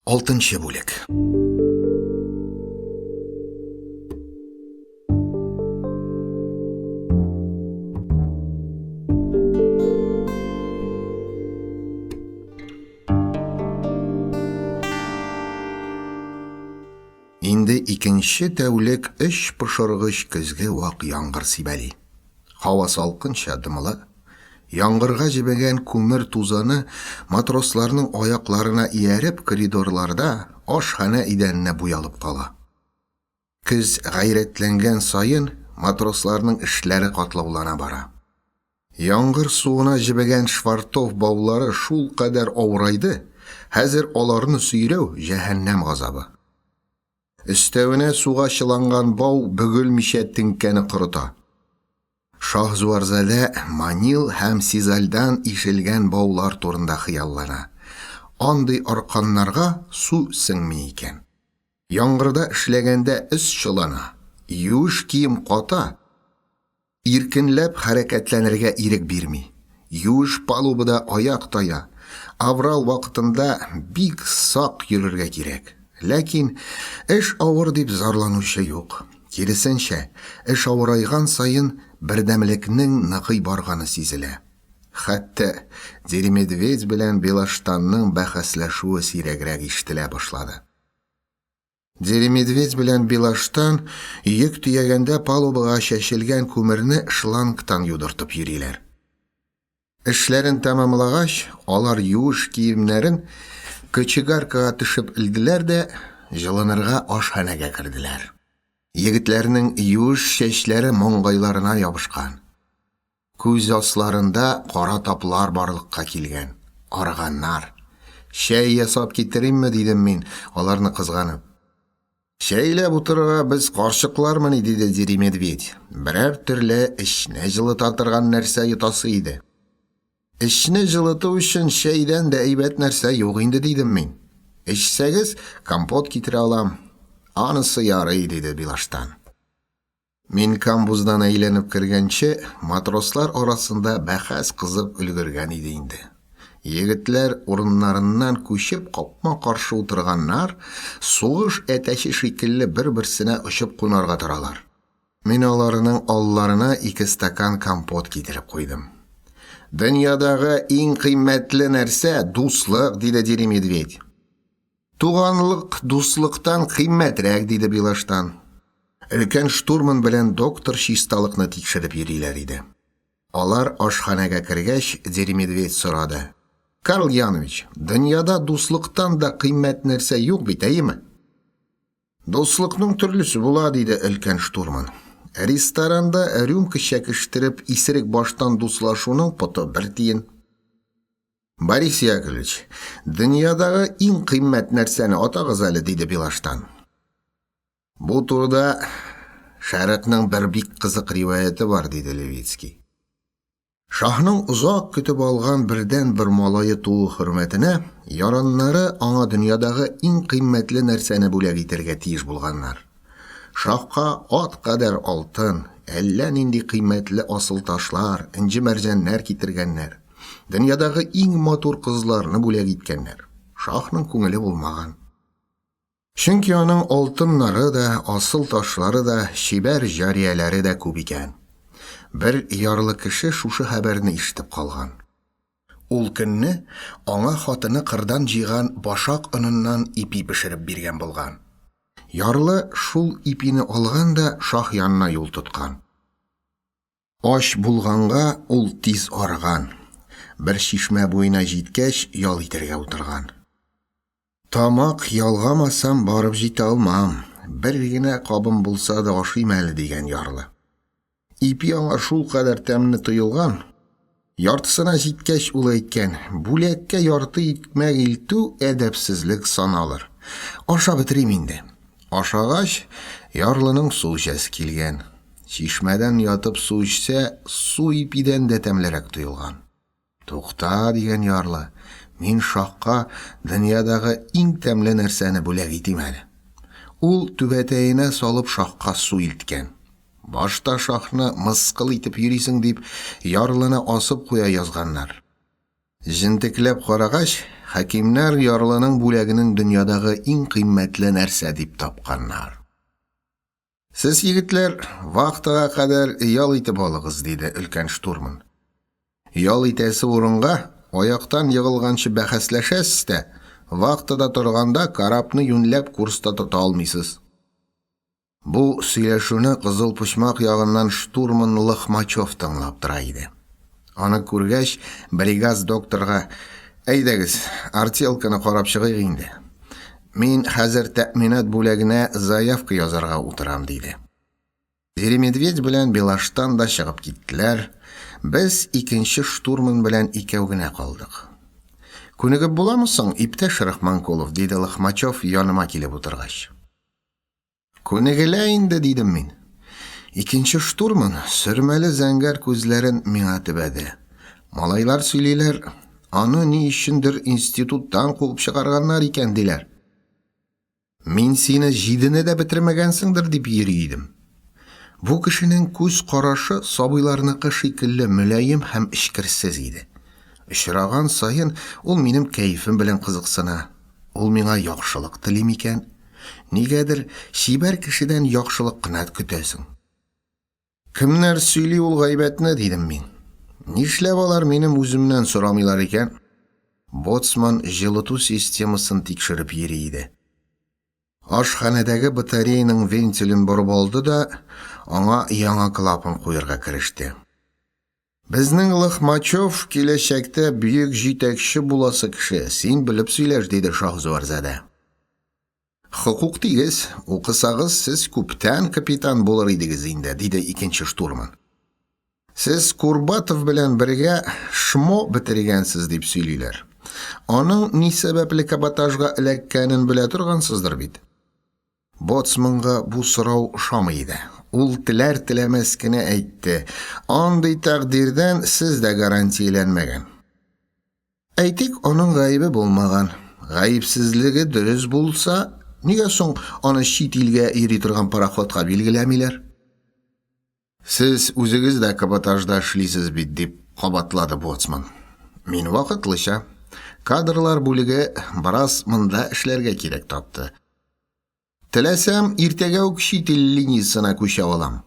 Алтынчы бүлек. Инде икенче тәүлек эч пошыргыч көзге вак яңгыр сибәли. Һава салкынча дымлы. Яңгырга җебегән күмер тузаны матросларның аякларына ияреп коридорларда, ашханә идәненә буялып кала. Көз гайрәтләнгән саен матросларның эшләре катлаулана бара. Яңгыр суына җебегән швартов баулары шулкадәр авырайды, хәзер аларны сөйрәү, җәһәннәм газабы. Өстәвенә суга чыланган бау бөгелмичә теңкәне корыта. Шаһзуарзадә манил һәм сизальдан ишелгән баулар турында хыяллана. Андый арканнарга су сеңми икән. Яңгырда эшләгәндә өс чылана, юеш кием ката, Иркенләп хәрәкәтләнергә ирек бирми. Юеш палубада аяк тая. Аврал вакытында бик сак йөрергә кирәк. Ләкин эш авыр дип зарланучы юк. Киресенчә, эш авырайган саен бердәмлекнең ныгый барганы сизелә. Хәтта Деремедведь белән Белоштанның бәхәсләшүе сирәгрәк ишетелә башлады. Деремедведь белән Белаштан йөк төягәндә палубага чәчелгән күмерне шлангтан юдыртып йөриләр. Эшләрен тәмамлагач, алар юеш киемнәрен кочегаркага төшеп элделәр дә җылынырга ашханәгә керделәр. Егетләрнең юеш чәчләре маңгайларына ябышкан. Күз асларында кара таплар барлыкка килгән. Арыганнар. Чәй ясап китеримме, дидем мин, аларны кызганып. Чәйләп утырырга без карчыклармыни, диде Дири Медведь. Берәр төрле эчне җылыта торган нәрсә йотасы иде. Эчне җылыту өчен чәйдән дә әйбәт нәрсә юк инде, дидем мин. Эчсәгез, компот китерә алам. Анысы ярый, диде Билаштан. Мин камбуздан әйләнеп кергәнче, матрослар арасында бәхәс кызып өлгергән иде инде. Егетләр урыннарыннан күчеп капма-каршы утырганнар, сугыш әтәче шикелле бер-берсенә очып кунарга торалар. Мин аларның алларына ике стакан компот китереп куйдым. Дөньядагы иң кыйммәтле нәрсә, дуслык, диде Дери Медведь. Туганлык дуслыктан кыйммәтрәк, диде Билаштан. Өлкән штурман белән доктор чисталыкны тикшереп йөриләр иде. Алар ашханәгә кергәч, Деремедведь сорады. Карл Янович, дөньяда дуслыктан да кыйммәт нәрсә юк бит, әйеме? Дуслыкның төрлесе була, диде өлкән штурман. Ресторанда рюмка чәкештереп, исерек баштан дуслашуның поты бер тиен. Борис Яковлевич, дөньядагы иң кыйммәт нәрсәне атагыз әле, диде Белаштан. Бу турыда Шәрыкның бер бик кызык риваяте бар, диде Левицкий. Шаһның озак көтеп алган бердән-бер малае туу хөрмәтенә яраннары аңа дөньядагы иң кыйммәтле нәрсәне бүләк итәргә тиеш булганнар. Шаһка ат кадәр алтын, әллә нинди кыйммәтле асылташлар, энҗе-мәрҗәннәр китергәннәр. Дөньядагы иң матур кызларны бүләк иткәннәр. Шаһның күңеле булмаган. Чөнки аның алтыннары да, асыл ташлары да, чибәр җарияләре дә күп икән. Бер ярлы кеше шушы хәбәрне ишетеп калган. Ул көнне аңа хатыны кырдан җыйган башак оныннан ипи пешереп биргән булган. Ярлы шул ипине алган да шаһ янына юл тоткан. Ач булганга ул тиз арыган. Бер чишмә буена җиткәч, ял итәргә утырган. Тамак ялгамасам, барып җитә алмам. Бер генә кабым булса да ашыйм әле, дигән ярлы. Ипи аңа шулкадәр тәмле тоелган, яртысына җиткәч, ул әйткән, бүләккә ярты икмәк илтү әдәпсезлек саналыр. Ашап бетерим инде. Ашагач, ярлының су эчәсе килгән. Чишмәдән ятып су эчсә, су ипидән дә тәмлерәк тоелган. Тукта, дигән ярлы, мин шаһка дөньядагы иң тәмле нәрсәне бүләк итим әле. Ул түбәтәенә салып шаһка су илткән. Башта шаһны мыскыл итеп йөрисең дип, ярлыны асып куя язганнар. Җентекләп карагач, Хәкимнәр ярлының бүләгенең дөньядагы иң кыйммәтле нәрсә дип тапканнар. Сез, егетләр, вахтага кадәр ял итеп алыгыз, диде өлкән штурман. Ял итәсе урынга аяктан егылганчы бәхәсләшәсез дә, вахтада торганда корабны юньләп курста тота алмыйсыз. Бу сөйләшүне Кызыл почмак ягыннан штурман Лохмачев тыңлап тора иде. Аны күргәч, бригаз докторга, Әйдәгез, артелканы карап чыгыйк инде. Мин хәзер тәэминат бүләгенә заявка язарга утырам, диде. Зиремедведь белән Белаштан да чыгып киттеләр. Без икенче штурман белән икәү генә калдык. Күнегеп буламы соң, иптәш Рахманкулов, диде Лохмачев яныма килеп утыргач. Күнегелә инде, дидем мин. Икенче штурман сөрмәле зәңгәр күзләрен миңа төбәде. Малайлар сөйлиләр, аны ни өчендер институттан куып чыгарганнар икән, диләр. Мин сине җидене дә бетермәгәнсеңдер дип йөри идем. Бу кешенең күз карашы сабыйларныкы шикелле мөлаем һәм эчкерсез иде. Очраган саен ул минем кәефем белән кызыксына. Ул миңа яхшылык тели микән? Нигәдер чибәр кешедән яхшылык кына көтәсең. Кемнәр сөйли ул гайбәтне, дидем мин. Нишләп алар минем үземнән сорамыйлар икән? Боцман җылыту системасын тикшереп йөри иде. Ашханәдәге батареяның вентилен борып алды да, аңа яңа клапан куярга кереште. Безнең Лохмачев киләчәктә бөек җитәкче буласы кеше, син белеп сөйләш, диде Шаһзуарзадә. Хокук тигез, укысагыз, сез күптән капитан булыр идегез инде, диде икенче штурман. Сез Курбатов белән бергә шмо бетергәнсез дип сөйлиләр. Аның ни сәбәпле каботажга эләккәнен белә торгансыздыр бит. Боцманга бу сорау ошамый иде. Ул теләр-теләмәс кенә әйтте, Андый тәкъдирдән сез дә гарантияләнмәгән. Әйтик, аның гаебе булмаган. Гаепсезлеге дөрес булса, нигә соң аны чит илгә йөри торган пароходка билгеләмиләр? Сез үзегез дә каботажда эшлисез бит, дип кабатлады боцман. Мин вакытлыча. Кадрлар бүлеге бераз монда эшләргә кирәк тапты. Теләсәм, иртәгә үк чит ил линиясенә күчә алам.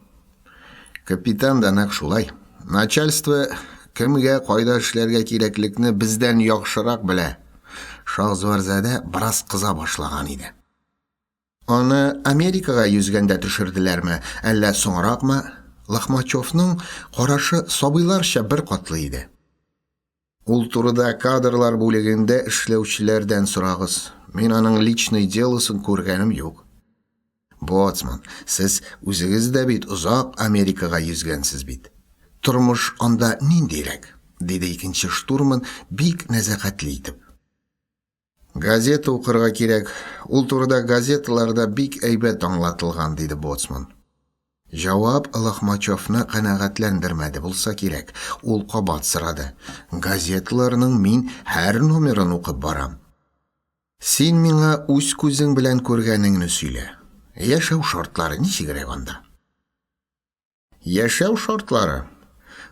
Капитан да нәкъ шулай. Начальство кемгә кайда эшләргә кирәклекне бездән яхшырак белә. Шахзварзадә бераз кыза башлаган иде. Аны Америкага йөзгәндә төшерделәрме, әллә соңракмы? Лохмачевның карашы сабыйларча беркатлы иде. Ул турыда кадрлар бүлегендә эшләүчеләрдән сорагыз. Мин аның личный делосын күргәнем юк. Боцман, сез үзегез дә бит озак Америкага йөзгәнсез бит. Тормыш анда ниндирәк? диде икенче штурман бик нәзакәтле итеп. Газета укырга кирәк. Ул турыда газеталарда бик әйбәт аңлатылган, диде боцман. Җавап Лохмачевны канәгатьләндермәде булса кирәк, ул кабат сорады. Газеталарның мин һәр номерын укып барам. Син миңа үз күзең белән күргәнеңне сөйлә. Яшәү шартлары ничегрәк анда? Яшәү шартлары.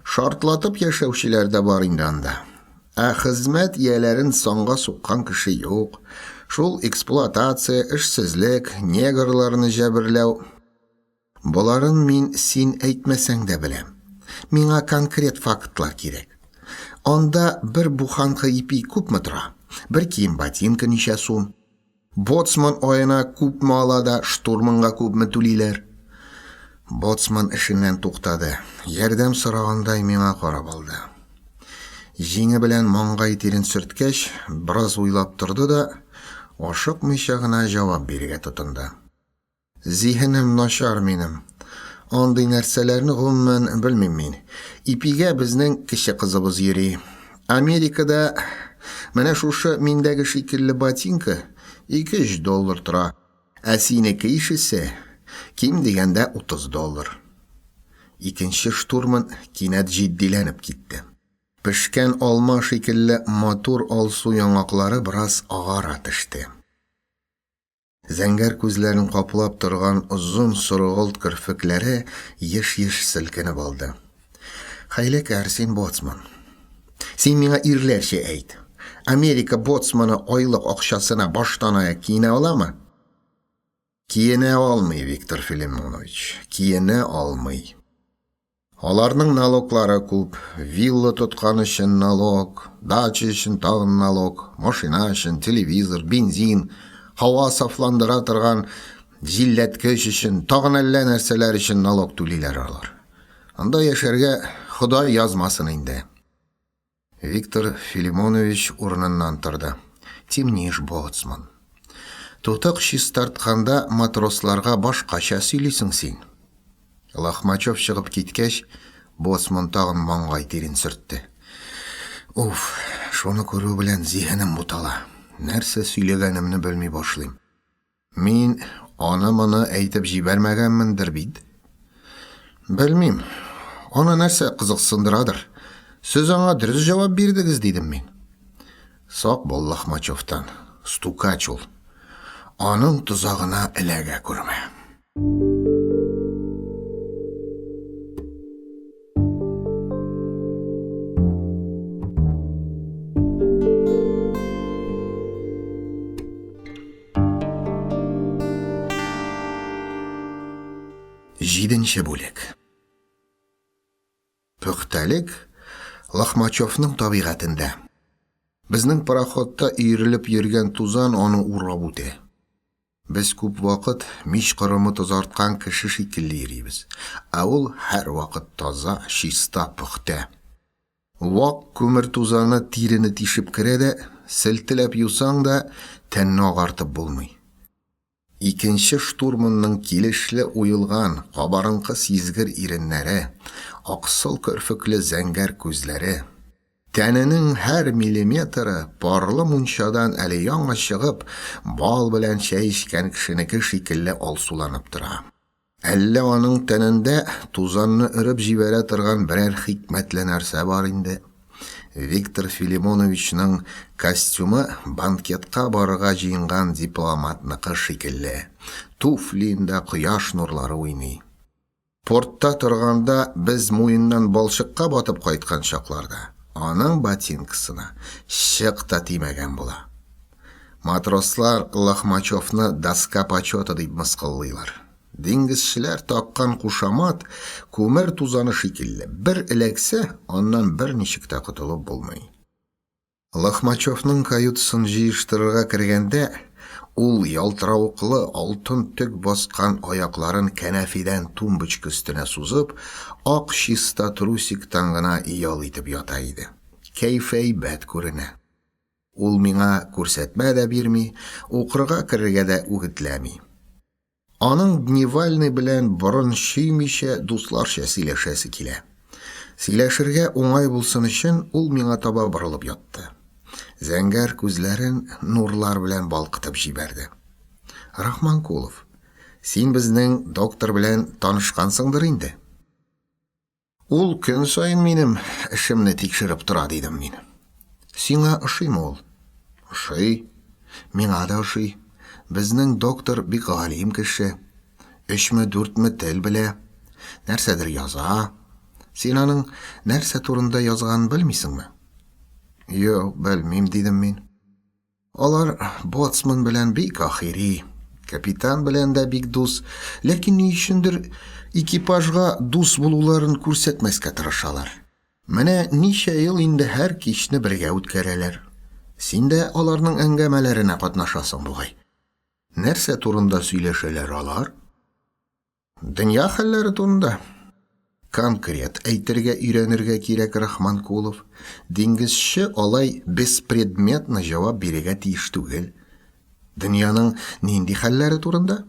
Шартлатып яшәүчеләр дә бар инде анда. Ә хезмәт ияләрен санга суккан кеше юк. Шул эксплуатация, эшсезлек, негрларны җәберләү. Боларын мин син әйтмәсәң дә беләм. Миңа конкрет фактлар кирәк. Анда бер буханка ипи күпме тора? Бер кием ботинка ничә сум? Боцман аена күпме ала да, штурманга күпме түлиләр? Боцман эшеннән туктады. Ярдәм сорагандай миңа карап алды. Җиңе белән маңгай тирен сөрткәч, бераз уйлап торды да, ашыкмыйча гына җавап бирергә тотынды. Зиһенем начар минем. Андый нәрсәләрне гомумән белмим мин. Ипигә безнең кече кызыбыз йөри. Америкада менә шушы миндәге шикелле ботинка 2-3 доллар тора. Ә синеке ишесе ким дигәндә 30 доллар. Икенче штурман кинәт җитдиләнеп китте. Пешкән алма шикелле матур алсу яңаклары бераз агара төште. Зәңгәр күзләрен каплап торган озын соргылт керфекләре еш-еш селкенеп алды. Хәйләкәр син, боцман. Син миңа ирләрчә әйт. Америка боцманы айлык акчасына баштан-аяк киенә аламы? Киенә алмый, Виктор Филимонович, киенә алмый. Аларның налоглары күп. Вилла тоткан өчен налог, дача өчен тагын налог, машина өчен, телевизор, бензин, һава сафландыра торган җилләткеч өчен, тагын әллә нәрсәләр өчен налог түлиләр алар. Анда яшәргә Ходай язмасын инде. Виктор Филимонович урыныннан торды. Темнишь, боцман. Тутык чистартканда матросларга башкача сөйлисең син. Лохмачев чыгып киткәч, боцман тагын маңгай тирен сөртте. Уф, шуны күрү белән зиһенем бутала. Нәрсә сөйләгәнемне белми башлыйм. Мин аны-моны әйтеп җибәрмәгәнмендер бит? Белмим. Аны нәрсә кызыксындырадыр? Сез аңа дөрес җавап бирдегез, дидем мин. Сак бул Лохмачевтан. Стукач ул. Аның тозагына эләгә күрмә. Җиденче бүлек. Пөхтәлек Лохмачевның табигатендә. Безнең пароходта өерелеп йөргән тузан аны урап үтә. Без күп вакыт мич корымы тазарткан кеше шикелле йөрибез, ә ул һәрвакыт таза, чиста, пөхтә. Вак күмер тузаны тирене тишеп керә дә, селтеләп юсаң да, тәнне агартып булмый. Икенче штурманның килешле уелган, кабарынкы сизгер иреннәре, аксыл керфекле зәңгәр күзләре, Тәненең һәр миллиметры парлы мунчадан әле яңа чыгып, бал белән чәй эчкән кешенеке шикелле алсуланып тора. Әллә аның тәнендә тузанны өреп җибәрә торган берәр хикмәтле нәрсә бар инде? Виктор Филимоновичның костюмы банкетка барырга җыенган дипломатныкы шикелле, туфлиендә кояш нурлары уйный. Портта торганда без муеннан балчыкка батып кайткан чакларда аның ботинкасына чык та тимәгән була. Матрослар Лохмачевны доска почета дип мыскыллыйлар. Диңгезчеләр таккан кушамат күмер тузаны шикелле, бер эләксә, аннан берничек тә котылып булмый. Лохмачевның каютасын җыештырырга кергәндә, ул ялтыравыклы алтын төк баскан аякларын кәнәфидән тумбочка өстенә сузып, ак чиста трусиктан гына ял итеп ята иде. Кәефе әйбәт күренә. Ул миңа күрсәтмә дә бирми, укырга керергә дә үгетләми. Аның дневальный белән борын чөймичә дусларча сөйләшәсе килә. Сөйләшергә уңай булсын өчен ул миңа таба борылып ятты. Зәңгәр күзләрен нурлар белән балкытып җибәрде. Рахманкулов, син безнең доктор белән танышкансыңдыр инде? Ул көн саен минем эшемне тикшереп тора, дидем мин. Сиңа ошыймы ул? Ошый. Миңа да ошый. Безнең доктор бик галим кеше. Өчме, дүртме тел белә. Нәрсәдер яза. Син аның нәрсә турында язганын белмисеңме? Юк, белмим, дидем мин. Алар боцман белән бик ахири, капитан белән дә бик дус, ләкин ни өчендер экипажга дус булуларын күрсәтмәскә тырышалар. Менә ничә ел инде һәр кичне бергә үткәрәләр. Син дә аларның әңгәмәләренә катнашасың бугай. Нәрсә турында сөйләшәләр алар? Дөнья хәлләре турында. Конкрет әйтергә өйрәнергә кирәк, Рахманкулов. Диңгезче алай беспредметно җавап бирергә тиеш түгел. Дөньяның нинди хәлләре турында?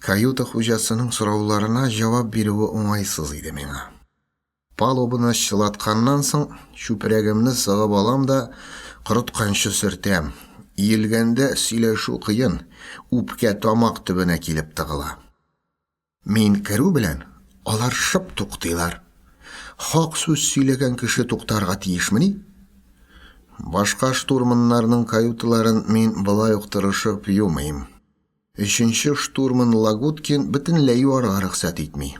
Каюта хуҗасының сорауларына җавап бирүе уңайсыз иде миңа. Палубаны чылатканнан соң, чүпрәгемне сыгып алам да, корытканчы сөртәм. Иелгәндә сөйләшү кыен, үпкә тамак төбенә килеп тыгыла. Мин керү белән, алар шып туктыйлар. Хак сүз сөйләгән кеше туктарга тиешмени? Башка штурманнарның каюталарын мин болай ук тырышып юмыйм. Өченче штурман Лагуткин бөтенләй юарга рөхсәт итми.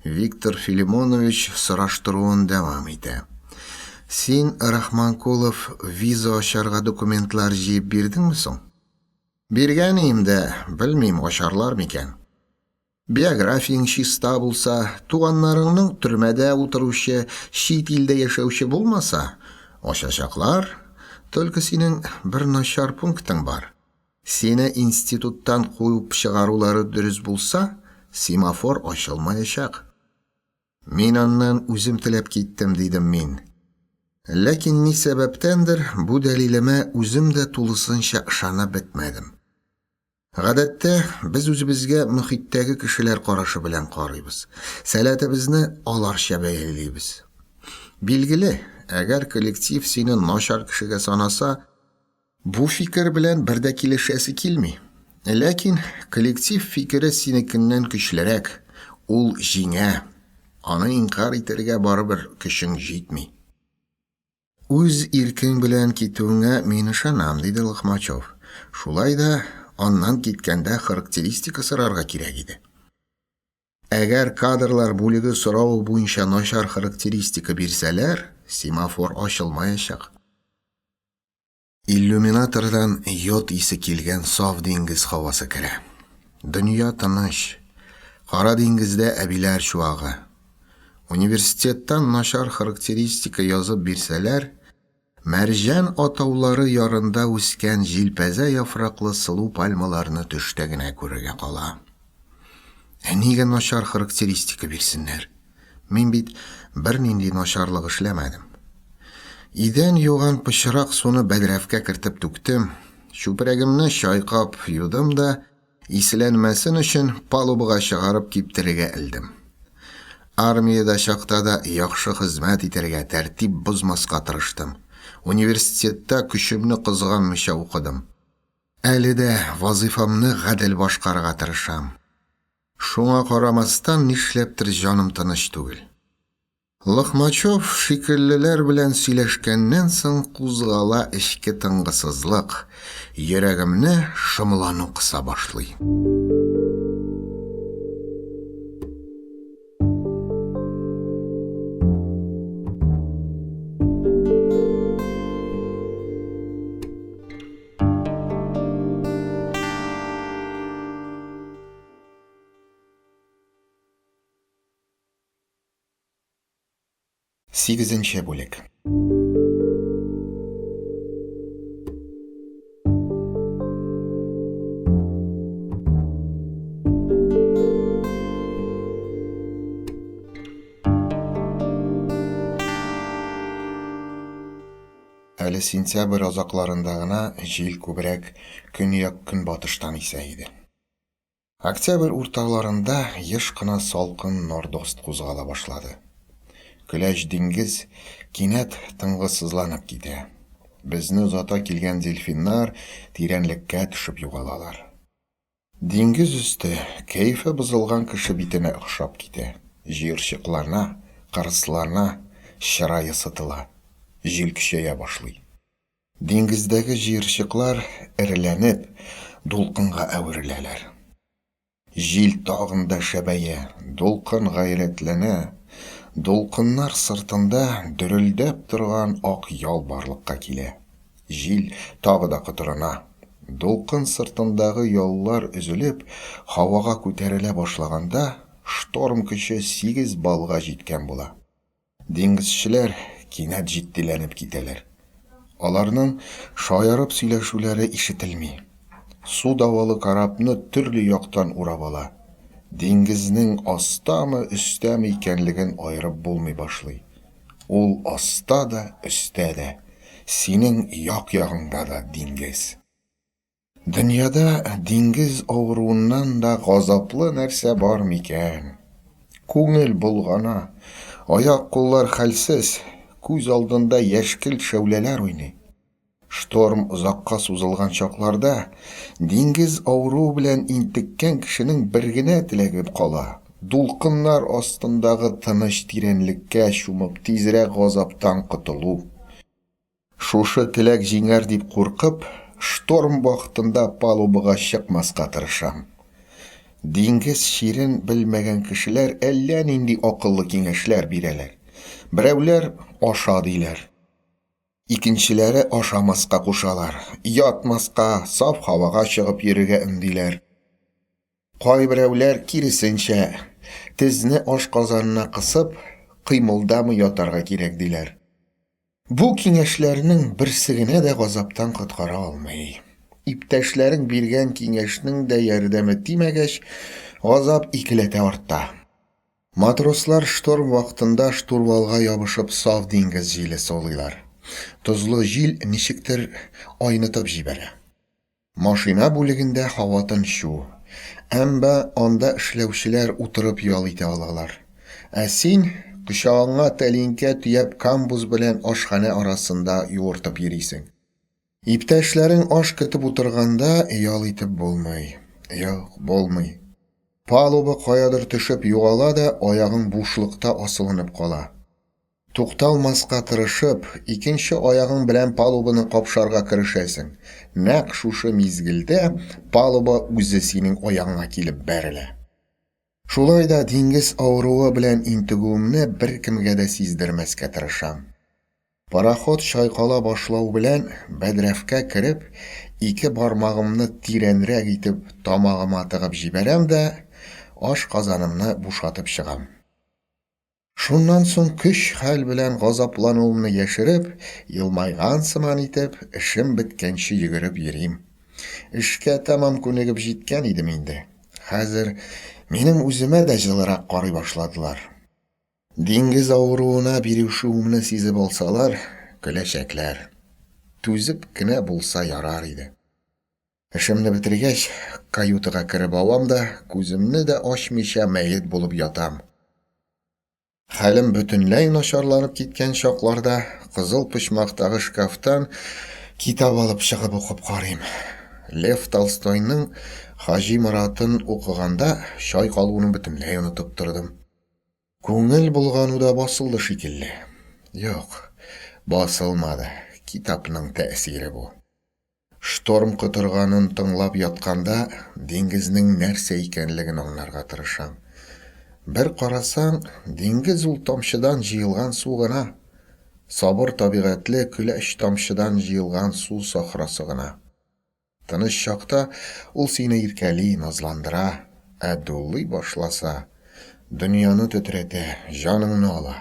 Виктор Филимонович сораштыруын дәвам итә. Син, Рахманкулов, виза ачарга документлар җыеп бирдеңме соң? Биргән ием дә, белмим, ачарлар микән. Биографияң чиста булса, туганнарыңның төрмәдә утыручы, чит илдә яшәүче булмаса, ачачаклар. Только синең бер начар пунктың бар. Сине институттан куып чыгарулары дөрес булса, семафор ачылмаячак. Мин аннан үзем теләп киттем, дидем мин. Ләкин ни сәбәптәндер бу дәлилемә үзем дә тулысынча ышанып бетмәдем. Гадәттә, без үзебезгә мохиттәге кешеләр карашы белән карыйбыз, сәләтебезне аларча бәялибез. Билгеле, әгәр коллектив сине начар кешегә санаса, бу фикер белән бер дә килешәсе килми. Ләкин коллектив фикере синекеннән көчлерәк, ул җиңә. Аны инкарь итәргә барыбер көчең җитми. Үз иркең белән китүеңә мин ышанам, диде Лохмачев. Шулай да аннан киткәндә характеристика сорарга кирәк иде. Әгәр кадрлар бүлеге соравы буенча начар характеристика бирсәләр, семафор ачылмаячак. Иллюминатордан йод исе килгән саф диңгез һавасы керә. Дөнья тыныч. Кара диңгездә әбиләр чуагы. Университеттан начар характеристика язып бирсәләр, мәрҗән атаулары ярында үскән җилпәзә яфраклы сылу пальмаларны төштә генә күрергә кала. Ә нигә начар характеристика бирсеннәр? Мин бит бернинди начарлык эшләмәдем. Идән юган пычрак суны бәдрәфкә кертеп түктем, чүпрәгемне чайкап юдым да, исләнмәсен өчен палубага чыгарып киптерергә элдем. Армиядә чакта да яхшы хезмәт итәргә, тәртип бозмаска тырыштым. Университетта көчемне кызганмыйча укыдым. Әле дә вазыйфамны гадел башкарырга тырышам. Шуңа карамастан, нишләптер җаным тыныч түгел. Лохмачев шикеллеләр белән сөйләшкәннән соң кузгала эчке тынгысызлык, йөрәгемне шомлану кыса башлый. Сигезенче бүлек. Әле сентябрь азакларында гына җил күбрәк көньяк-көнбатыштан исә иде. Октябрь урталарында еш кына салкын нордост кузгала башлады. Көләч диңгез кинәт тынгысызланып китә. Безне озата килгән дельфиннар тирәнлеккә төшеп югалалар. Диңгез өсте кәефе бозылган кеше битенә охшап китә, җыерчыклана, кырыслана, чырае сытыла, җил көчәя башлый. Диңгездәге җыерчыклар эреләнеп, дулкынга әвереләләр. Җил тагын да шәбәя, дулкын гайрәтләнә. Дулкыннар сыртында дөрелдәп торган ак ял барлыкка килә. Җил тагы да котырына. Дулкын сыртындагы яллар өзелеп, һавага күтәрелә башлаганда, шторм көче 8 баллга җиткән була. Диңгезчеләр кинәт җитдиләнеп китәләр. Аларның шаярып сөйләшүләре ишетелми. Су давылы корабны төрле яктан урап ала. Диңгезнең астамы, өстәме икәнлеген аерып булмый башлый. Ул аста да, өстә дә, синең як-ягыңда да диңгез. Дөньяда диңгез авыруыннан да газаплы нәрсә бар микән? Күңел болгана, аяк-куллар хәлсез, күз алдында яшькелт шәүләләр уйный. Шторм озакка сузылган чакларда диңгез авыруы белән интеккән кешенең бер генә теләге кала, дулкыннар астындагы тыныч тирәнлеккә чумып тизрәк газаптан котылу. Шушы теләк җиңәр дип куркып, шторм вакытында палубага чыкмаска тырышам. Диңгез чирен белмәгән кешеләр әллә нинди акыллы киңәшләр бирәләр. Берәүләр аша диләр. Икенчеләре ашамаска кушалар, ятмаска, саф һавага чыгып йөрергә өндиләр. Кайберәүләр, киресенчә, тезне ашказанына кысып, кыймылдамый ятарга кирәк, диләр. Бу киңәшләрнең берсе генә дә газаптан коткара алмый. Иптәшләрең биргән киңәшнең дә ярдәме тимәгәч, газап икеләтә арта. Матрослар шторм вакытында штурвалга ябышып саф диңгез җиле сулыйлар. Тозлы җил ничектер айнытып җибәрә. Машина бүлегендә һава тынчу. Әмма анда эшләүчеләр утырып ял итә алалар. Ә син, кочагыңа тәлинкә төяп камбуз белән ашханә арасында юыртып йөрисең. Иптәшләрең аш көтеп утырганда ял итеп булмый. Юк, булмый. Палуба каядыр төшеп югала да, аягың бушлыкта асылынып кала. Тукталмаска тырышып, икенче аягың белән палубаны капшарга керешәсең. Нәкъ шушы мизгелдә палуба үзе синең аягыңа килеп бәрелә. Шулай да диңгез авыруы белән интегүемне беркемгә дә сиздермәскә тырышам. Пароход чайкала башлау белән, бәдрәфкә кереп, ике бармагымны тирәнрәк итеп тамагыма тыгып җибәрәм дә, ашказанымны бушатып чыгам. Шуннан соң көч-хәл белән газаплануымны яшереп, елмайган сыман итеп, эшем беткәнче йөгереп йөрим. Эшкә тәмам күнегеп җиткән идем инде. Хәзер минем үземә дә җылырак карый башладылар. Диңгез авыруына бирешүемне сизеп алсалар, көләчәкләр. Түзеп кенә булса ярар иде. Эшемне бетергәч, каютага кереп авам да, күземне дә ачмыйча мәет булып ятам. Хәлем бөтенләй начарланып киткән чакларда кызыл почмактагы шкафтан китап алып чыгып укып карыйм. Лев Толстойның Хаҗи Моратын укыганда чайкалуны бөтенләй онытып тордым. Күңел болгану да басылды шикелле. Юк, басылмады, китапның тәэсире бу. Шторм котырганын тыңлап ятканда, диңгезнең нәрсә икәнлеген аңларга тырышам. Бер карасаң, диңгез ул тамчыдан җыелган су гына. Сабыр табигатьле көләч тамчыдан җыелган су сахрасы гына. Тыныч чакта ул сине иркәли, назландыра, ә дулый башласа, дөньяны тетрәтә, җаныңны ала.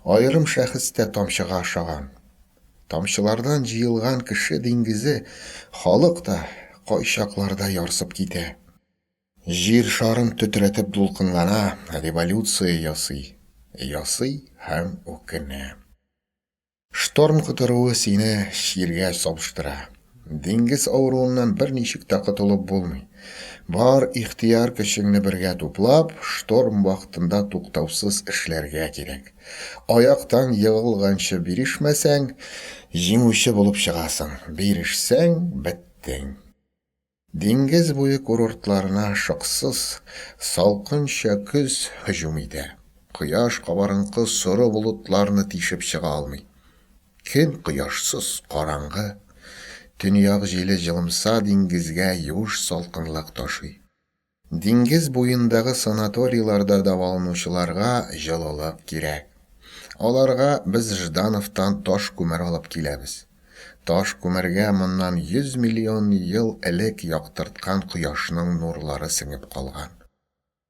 Аерым шәхес тә тамчыга ошаган. Тамчылардан җыелган кеше диңгезе, халык та кайчакларда ярсып китә. Җир шарын тетрәтеп дулкынлана, революция ясый. Ясый һәм үкенә. Шторм котыруы сине чиргә сабыштыра. Диңгез авыруыннан берничек тә котылып булмый. Бар ихтыяр көчеңне бергә туплап, шторм вакытында туктаусыз эшләргә кирәк. Аяктан егылганчы бирешмәсәң, җиңүче булып чыгасың, бирешсәң, беттең. Диңгез буе курортларына шыксыз, салкынча көз һөҗүм итә. Кояш кабарынкы соры болытларны тишеп чыга алмый. Көн кояшсыз, караңгы. Төньяк җиле җылымса диңгезгә юеш салкынлык ташый. Диңгез буендагы санаторийларда дәваланучыларга җылылык кирәк. Аларга без Ждановтан таш күмер алып киләбез. Таш күмергә моннан 100 миллион ел элек яктырткан кояшның нурлары сеңеп калган.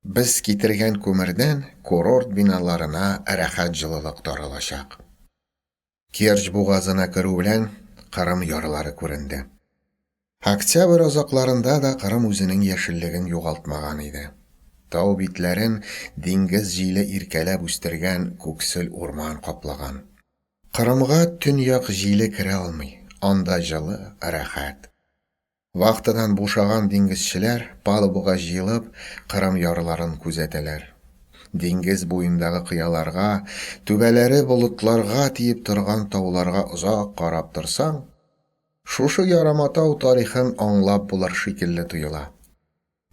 Без китергән күмердән курорт биналарына рәхәт җылылык таралачак. Керчь бугазына керү белән Кырым ярлары күренде. Октябрь азакларында да Кырым үзенең яшеллеген югалтмаган иде. Тау битләрен диңгез җиле иркәләп үстергән күксел урман каплаган. Кырымга төньяк җиле керә алмый, анда җылы, рәхәт. Вахтадан бушаган диңгезчеләр, палубага җыелып, Кырым ярларын күзәтәләр. Диңгез буендагы кыяларга, түбәләре болытларга тиеп торган тауларга озак карап торсаң, Шушы яраматау тарихын аңлап булыр шикелле тоела.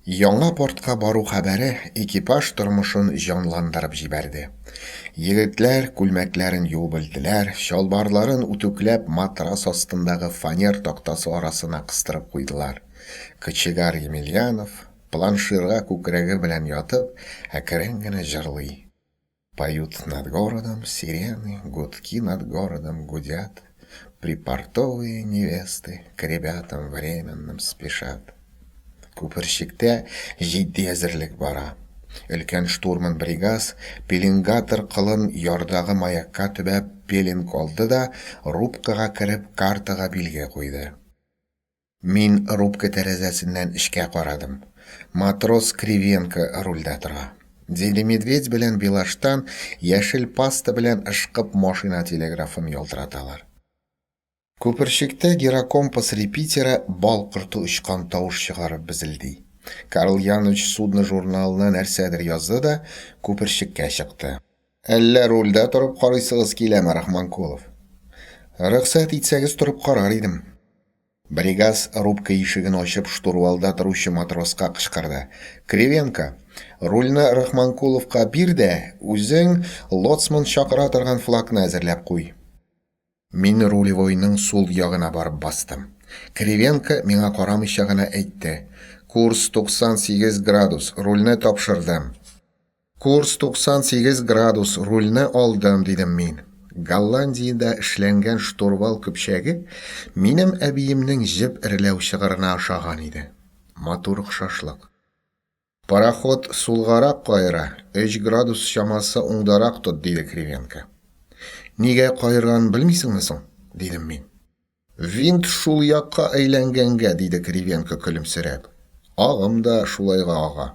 Яңа портка бару хәбәре экипаж тормышын җанландырып җибәрде. Егетләр күлмәкләрен юып элделәр, чалбарларын үтүкләп матрас астындагы фанер тактасы арасына кыстырып куйдылар. Кочегар Емельянов, планширга күкрәге белән ятып, әкрен генә җырлый. Поют над городом сирены, гудки над городом гудят. Припортовые невесты к ребятам временным спешат. Күперчектә җитди әзерлек бара. Өлкән штурман Бригас пеленгатор кылын ярдагы маякка төбәп пеленг алды да рубкага кереп картага билге куйды. Мин рубка тәрәзәсеннән эчкә карадым. Матрос Кривенко рульдә тора. Дели Медведь белән Белаштан яшел паста белән ышкып машина телеграфын ялтыраталар. Күперчектә гирокомпас репитеры бал корты очкан тавыш чыгарып безелди. Карл Янович судно журналына нәрсәдер язды да күперчеккә чыкты. Әллә рульдә торып карыйсыгыз киләме, Рахманкулов? Рөхсәт итсәгез, торып карар идем. Бригас рубка ишеген ачып штурвалда торучы матроска кычкырды. Кривенко, рульне Рахманкуловка бир дә, үзең лоцман чакыра торган флагны әзерләп куй. Мин рулевойның сул ягына барып бастым. Кривенко миңа карамыйча гына әйтте. Курс 98 градус, рульне тапшырдым. Курс 98 градус, рульне алдым, дидем мин. Голландиядә эшләнгән штурвал көпчәге минем әбиемнең җеп эрләү чыгырына ошаган иде. Матур охшашлык. Пароход сулгарак каера, өч градус чамасы уңдарак тот, диде Кривенко. Нигә каерганын белмисеңме соң? дидем мин. Винт шул якка әйләнгәнгә, диде Кривенко көлемсерәп. Агым да шулайга ага.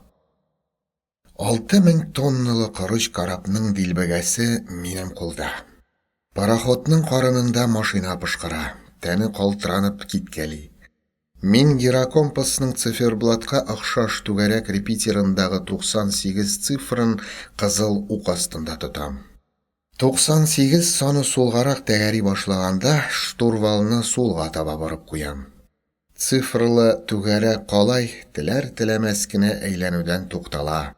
6000 тонналы корыч корабның дилбегәсе минем кулда. Пароходның карынында машина пошкыра, тәне калтыранып киткәли. Мин гирокомпасның циферблатка охшаш түгәрәк репитерындагы 98 цифрын кызыл ук астында тотам. 98 саны сулгарак тәгәри башлаганда, штурвалны сулга таба борып куям. Цифрлы түгәрәк калай теләр-теләмәс кенә әйләнүдән туктала.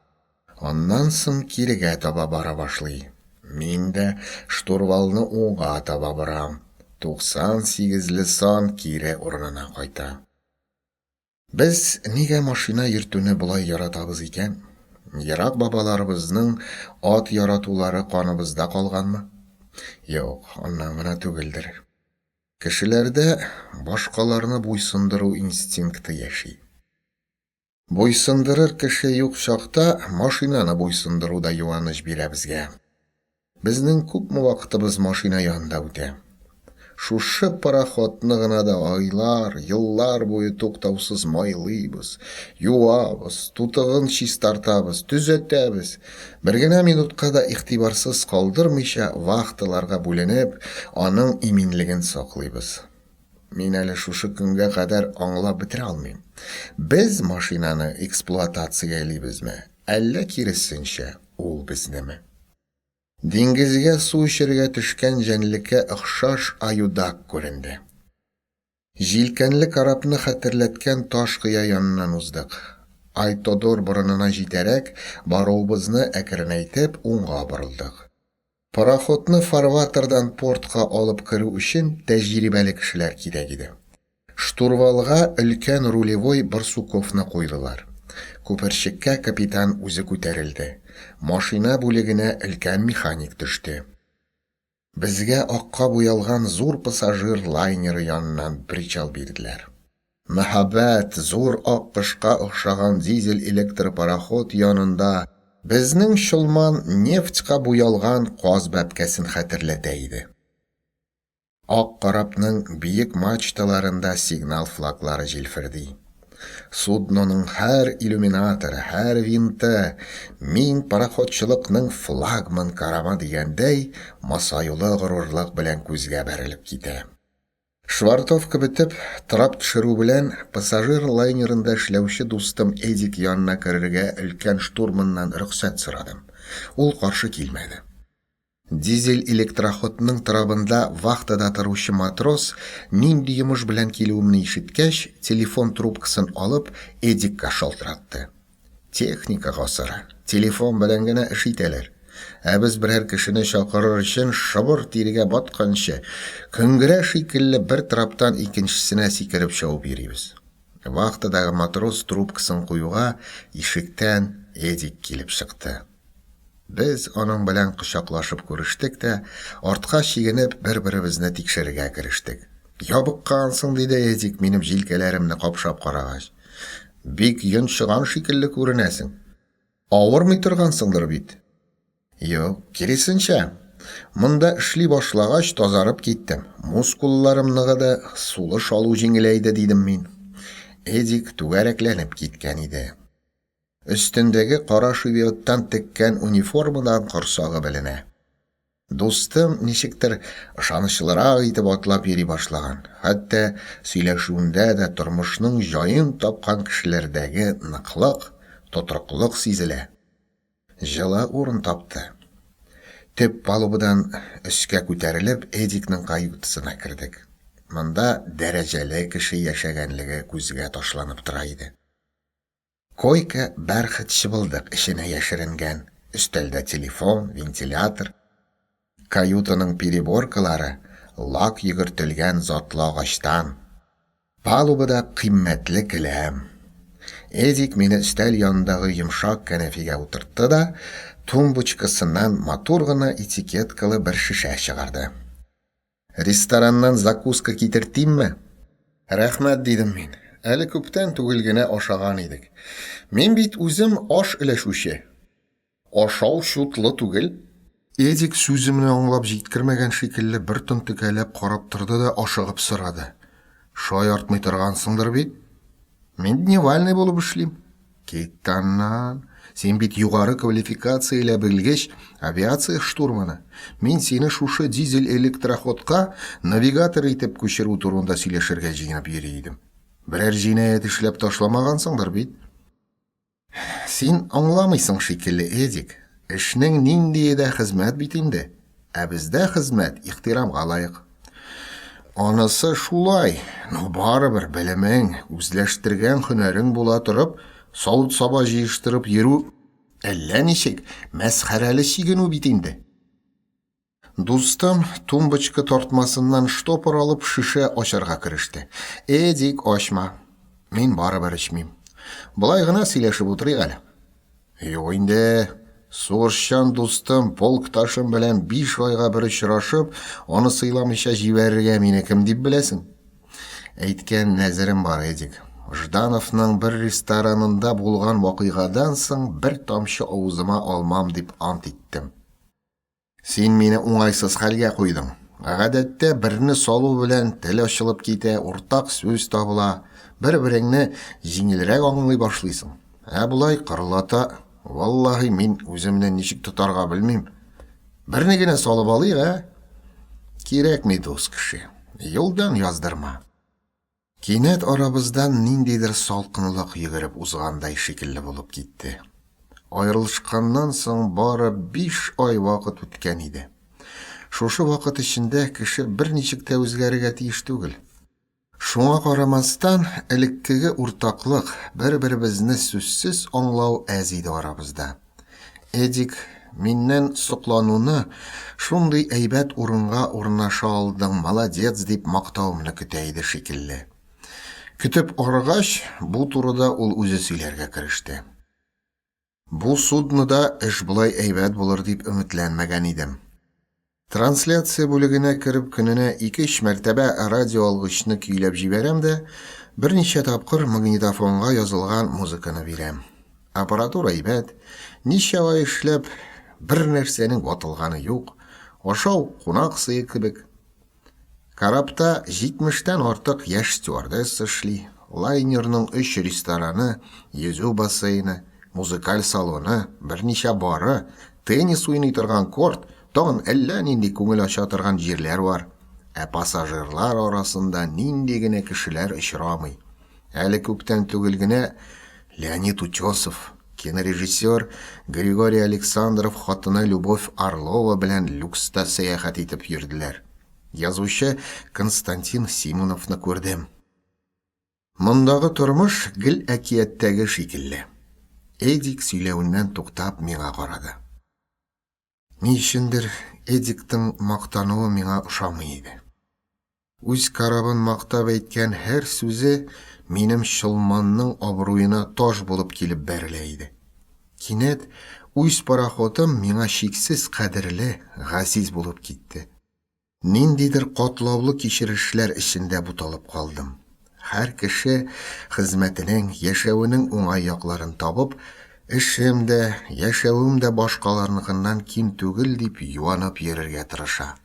Аннан соң кирегә таба бара башлый. Мин дә штурвалны уңга таба борам. 98 ле сан кире урынына кайта. Без нигә машина йөртүне болай яратабыз икән? Ерак бабаларыбызның ат яратулары каныбызда калганмы? Юк, аннан гына түгелдер. Кешеләрдә башкаларны буйсындыру инстинкты яши. Буйсындырыр кеше юк чакта машинаны буйсындыру да юаныч бирә безгә. Безнең күпме вакытыбыз машина янында үтә. Шушы пароходны гына да айлар, еллар буе туктаусыз майлыйбыз, юабыз, тутыгын чистартабыз, төзәтәбез. Бер генә минутка да игътибарсыз калдырмыйча, вахталарга бүленеп, аның иминлеген саклыйбыз. Мин әле шушы көнгә кадәр аңлап бетерә алмыйм. Без машинаны эксплуатациялибезме, әллә киресенчә, ул безнеме? Диңгезгә су эчәргә төшкән җәнлеккә охшаш аюдак күренде. Җилкәнле корабны хәтерләткән таш кыя яныннан уздык. Айтодор борынына җитәрәк, баруыбызны әкренәйтеп, уңга борылдык. Пароходны фарватердан портка алып керү өчен тәҗрибәле кешеләр кирәк иде. Штурвалга өлкән рулевой Барсуковны куйдылар. Күперчеккә капитан үзе күтәрелде. Машина бүлегенә өлкән механик төште. Безгә акка буялган зур пассажир лайнеры яныннан причал бирделәр. Мәһабәт, зур ак кошка охшаган дизель электропароход янында безнең Чолман нефтька буялган каз бәбкәсен хәтерләтә иде. Ак корабның биек мачталарында сигнал флаглары җилферди. Судноның һәр иллюминаторы, һәр винты, мин пароходчылыкның флагман корабы дигәндәй, масаюлы горурлык белән күзгә бәрелеп китә. Швартовка бетеп, трап төшерү белән, пассажир лайнерында эшләүче дустым Эдик янына керергә өлкән штурманнан рөхсәт сорадым. Ул каршы килмәде. Дизель-электроходның трабында вахтада торучы матрос, нинди йомыш белән килүемне ишеткәч, телефон трубкасын алып, Эдикка шалтыратты. Техника гасыры, телефон белән генә эш итәләр. Ә без берәр кешене чакырыр өчен шыбыр тиргә батканчы, көңгерә шикелле бер траптан икенчесенә сикереп чабып йөрибез. Вахтадагы матрос трубкасын куюга, ишектән Эдик килеп чыкты. Без аның белән кочаклашып күрештек тә, артка чигенеп, бер-беребезне тикшерергә керештек. Ябыккансың, диде Эдик, минем җилкәләремне капшап карагач. Бик йончыган шикелле күренәсең. Авырмый торгансыңдыр бит? Юк, киресенчә. Монда эшли башлагач, тазарып киттем. Мускулларым ныгыды, сулыш алу җиңеләйде, дидем мин. Эдик түгәрәкләнеп киткән иде. Өстендәге кара шевиоттан теккән униформадан корсагы беленә. Дустым ничектер ышанычлырак итеп атлап йөри башлаган. Хәтта сөйләшүендә дә тормышның җаен тапкан кешеләрдәге ныклык, тотрыклык сизелә. Җылы урын тапты. Төп палубадан өскә күтәрелеп, Эдикның каютасына кердек. Монда дәрәҗәле кеше яшәгәнлеге күзгә ташланып тора иде. Койка бәрхет чыбылдык эченә яшеренгән, өстәлдә телефон, вентилятор. Каютаның переборкалары лак йөгертелгән затлы агачтан. Палубада кыйммәтле келәм. Эдик мине өстәл янындагы йомшак кәнәфигә утыртты да, тумбочкасыннан матур гына этикеткалы бер шешә чыгарды. Рестораннан закуска китертимме? Рәхмәт, дидем мин. Әле күптән түгел генә ашаган идек. Мин бит үзем аш өләшүче. Ашау чутлы түгел. Эдик сүземне аңлап җиткермәгән шикелле бер тын текәләп карап торды да ашыгып сорады. Шаяртмый торгансыңдыр бит? Мин дневальный булып эшлим. Кит аннан. Син бит югары квалификацияле белгеч, авиация штурманы. Мин сине шушы дизель электроходка навигатор итеп күчерү турында сөйләшергә җыенып йөри идем. Берәр җинаять эшләп ташламагансыңдыр бит? Син аңламыйсың шикелле, Эдик. Эшнең ниндие дә хезмәт бит инде. Ә бездә хезмәт ихтирамга лаек. Анысы шулай, но барыбер белемең, үзләштергән һөнәрең була торып, савыт-саба җыештырып йөрү әллә ничек, мәсхәрәле чигенү бит инде. Дустым тумбочка тартмасыннан штопор алып шешә ачарга кереште. Эдик, ачма. Мин барыбер эчмим. Болай гына сөйләшеп утырыйк әле. Юк инде. Сугышчан дустым, полкташым белән 5 айга бер очрашып, аны сыйламыйча җибәрергә мине кем дип беләсең? Әйткән нәзерем бар, Эдик. Ждановның бер ресторанында булган вакыйгадан соң бер тамчы авызыма алмам дип ант иттем. Син мине уңайсыз хәлгә куйдың. Гадәттә берне салу белән тел ачылып китә, уртак сүз табыла, бер-береңне җиңелрәк аңлый башлыйсың. Ә болай кырлата, валлаһи, мин үземне ничек тотарга белмим. Берне генә салып алыйк, ә? Кирәкми, дус кеше. Юлдан яздырма. Кинәт арабыздан ниндидер салкынлык йөгереп узгандай шикелле булып китте. Аерылышканнан соң бары 5 ай вакыт үткән иде. Шушы вакыт эчендә кеше берничек тә үзгәрергә тиеш түгел. Шуңа карамастан, элеккеге уртаклык, бер-беребезне сүзсез аңлау әз иде арабызда. Эдик, миннән соклануны, шундый әйбәт урынга урнаша алдың, молодец дип мактавымны көтә иде шикелле. Көтеп арыгач, бу турыда ул үзе сөйләргә кереште. Бу суднода эш болай әйбәт булыр дип өметләнмәгән идем. Трансляция бүлегенә кереп көненә ике-өч мәртәбә радиоалгычны көйләп җибәрәм дә, берничә тапкыр магнитофонга язылган музыканы бирәм. Аппаратура әйбәт, ничә ай эшләп, бер нәрсәнең ватылганы юк, ашау кунак сые кебек. Корабта җитмештән артык яшь стюардесса эшли, лайнерның өч рестораны, йөзү бассейны, музыкаль салоны, берничә бары, теннис уйный торган корт, тагын әллә нинди күңел ача торган җирләр бар. Ә пассажирлар арасында нинди генә кешеләр очрамый. Әле күптән түгел генә Леонид Утесов, кинорежиссер Григорий Александров хатыны Любовь Орлова белән люкста сәяхәт итеп йөрделәр. Язучы Константин Симоновны күрдем. Мондагы тормыш гел әкияттәге шикелле. Эдик сөйләвеннән туктап миңа карады. Ни өчендер Эдиктың мактануы миңа ошамый иде. Үз корабын мактап әйткән һәр сүзе минем Чолманның абруена таш булып килеп бәрелә иде. Кинәт Үз пароходым миңа чиксез кадерле, газиз булып китте. Ниндидер катлаулы кичерешләр эчендә буталып калдым. Һәр кеше хезмәтенең, яшәвенең уңай якларын табып, эшем дә, яшәвем дә башкаларныкыннан ким түгел дип юанып йөрергә тырыша.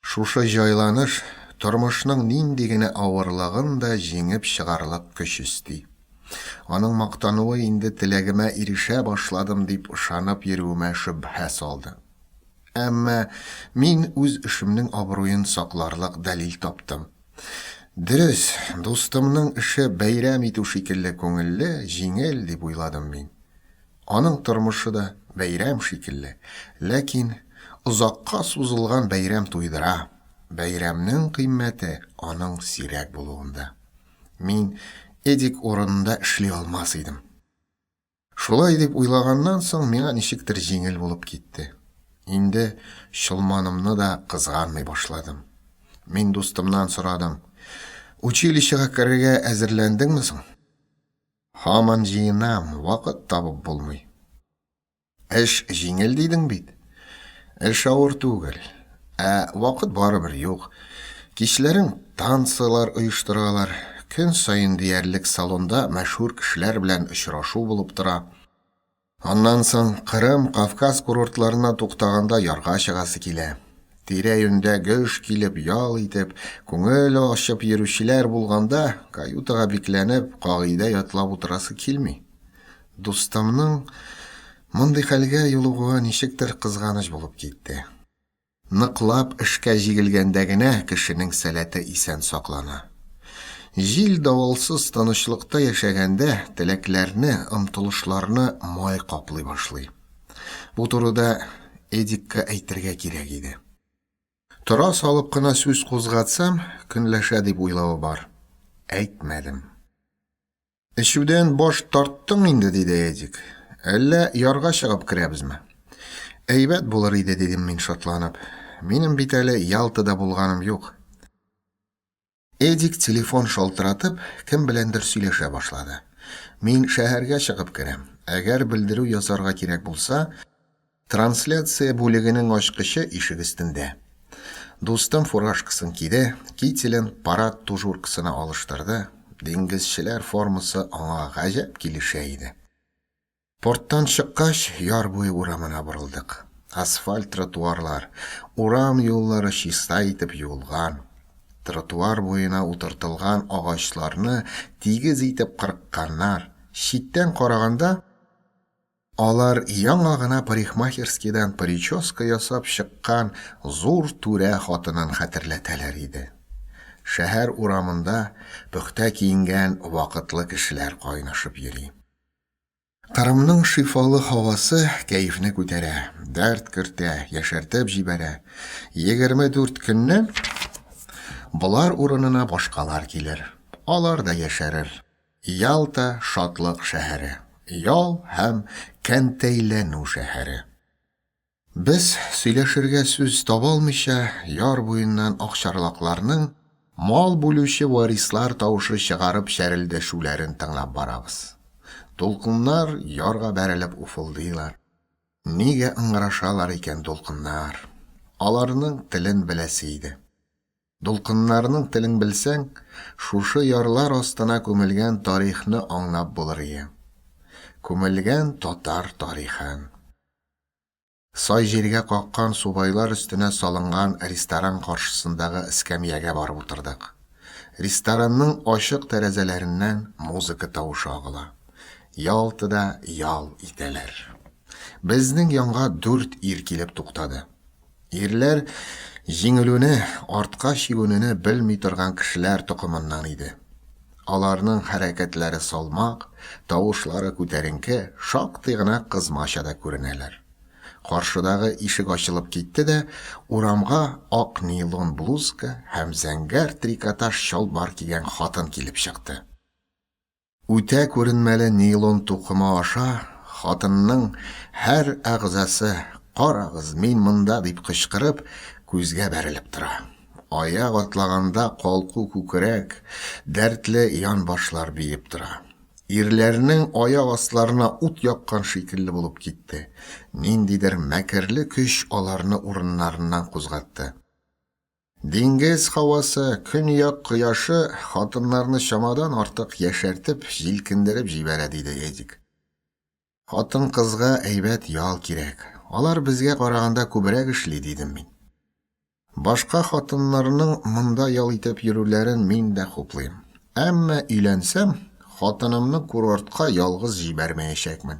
Шушы җайланыш тормышның нинди генә авырлыгын да җиңеп чыгарлык көч өсти. Аның мактануы инде теләгемә ирешә башладым дип ышанып йөрүемә шөбһә салды. Әмма мин үз эшемнең абруен сакларлык дәлил таптым. Дөрес, дустымның эше бәйрәм итү шикелле күңелле, җиңел дип уйладым мин. Аның тормышы да бәйрәм шикелле, ләкин озакка сузылган бәйрәм туйдыра, бәйрәмнең кыйммәте аның сирәк булуында. Мин Эдик урынында эшли алмас идем. Шулай дип уйлаганнан соң миңа ничектер җиңел булып китте. Инде чолманымны да кызганмый башладым. Мин дустымнан сорадым: "Училищега керергә әзерләндеңме соң?" Һаман җыенам, вакыт табып булмый. Эш җиңел дидең бит. Эш авыр түгел, ә вакыт барыбер юк. Кичләрен танцылар оештыралар, көн саен диярлек салонда мәшһүр кешеләр белән очрашу булып тора. Аннан соң Кырым, Кавказ курортларына туктаганда ярга чыгасы килә. Тирә-юньдә гөж килеп, ял итеп, күңел ачып йөрүчеләр булганда, каютага бикләнеп, кагыйдә ятлап утырасы килми. Дустымның мондый хәлгә юлыгуы ничектер кызганыч булып китте. Ныклап эшкә җигелгәндә генә кешенең сәләте исән саклана. Җил-давылсыз тынычлыкта яшәгәндә теләкләрне, омтылышларны май каплый башлый. Бу турыда Эдикка әйтергә кирәк иде. Тора салып кына сүз кузгатсам, көнләшә дип уйлавы бар. Әйтмәдем. Эчүдән баш тарттың инде, диде Эдик. Әллә ярга чыгып керәбезме? Әйбәт булыр иде, дидем мин шатланып. Минем бит әле Ялтада булганым юк. Эдик телефон шалтыратып, кем беләндер сөйләшә башлады. Мин шәһәргә чыгып керәм. Әгәр белдерү ясарга кирәк булса, Трансляция бүлегенең ачкычы ишек өстендә. Дустым фуражкасын киде, кителен парад тужуркасына алыштырды, диңгезчеләр формасы аңа гаҗәп килешә иде. Порттан чыккач, яр буе урамына борылдык. Асфальт тротуарлар, урам юллары чиста итеп юылган. Тротуар буена утыртылган агачларны тигез итеп кырыкканнар. Читтән караганда, Алар яңа гына парикмахерскийдан прическа ясап чыккан зур түрә хатынын хәтерләтәләр иде. Шәһәр урамында пөхтә киенгән вакытлы кешеләр кайнашып йөри. Кырымның шифалы һавасы кәефне күтәрә, дәрт кертә, яшәртеп җибәрә. 24 көннән болар урынына башкалар килер. Алар да яшәрер. Ялта, шатлык шәһәре, ял һәм кәнтәйләнү шәһәре. Без, сөйләшергә сүз таба алмыйча, яр буеннан акчарлакларның мал бүлүче варислар тавышы чыгарып чәрелдәшүләрен тыңлап барабыз. Дулкыннар ярга бәрелеп уфылдыйлар. Нигә ыңгырашалар икән дулкыннар? Аларның телен беләсе иде. Дулкыннарның телен белсәң, шушы ярлар астына күмелгән тарихны аңлап булыр ие. Күмелгән татар тарихын. Сай җиргә каккан субайлар өстенә салынган ресторан каршысындагы эскәмиягә барып утырдык. Ресторанның ачык тәрәзәләреннән музыка тавышы агыла. Ялтада ял итәләр. Безнең янга дүрт ир килеп туктады. Ирләр җиңелүне, артка чигүнене белми торган кешеләр токымыннан иде. Аларның хәрәкәтләре салмак, тавышлары күтәренке, шактый гына кызмача да күренәләр. Каршыдагы ишек ачылып китте дә, урамга ак нейлон блузка һәм зәңгәр трикотаж чалбар кигән хатын килеп чыкты. Үтә күренмәле нейлон тукыма аша хатынның һәр әгъзасы, Карагыз, мин монда! дип кычкырып, күзгә бәрелеп тора. Аяк атлаганда калку күкрәк, дәртле янбашлар биеп тора. Ирләрнең аяк асларына ут яккан шикелле булып китте. Ниндидер мәкерле көч аларны урыннарыннан кузгатты. Диңгез һавасы, көньяк кояшы хатыннарны чамадан артык яшәртеп, җилкендереп җибәрә, диде Эдик. Хатын-кызга әйбәт ял кирәк. Алар безгә караганда күбрәк эшли, дидем мин. Башка хатыннарның монда ял итеп йөрүләрен мин дә хуплыйм. Әмма өйләнсәм, хатынымны курортка ялгыз җибәрмәячәкмен.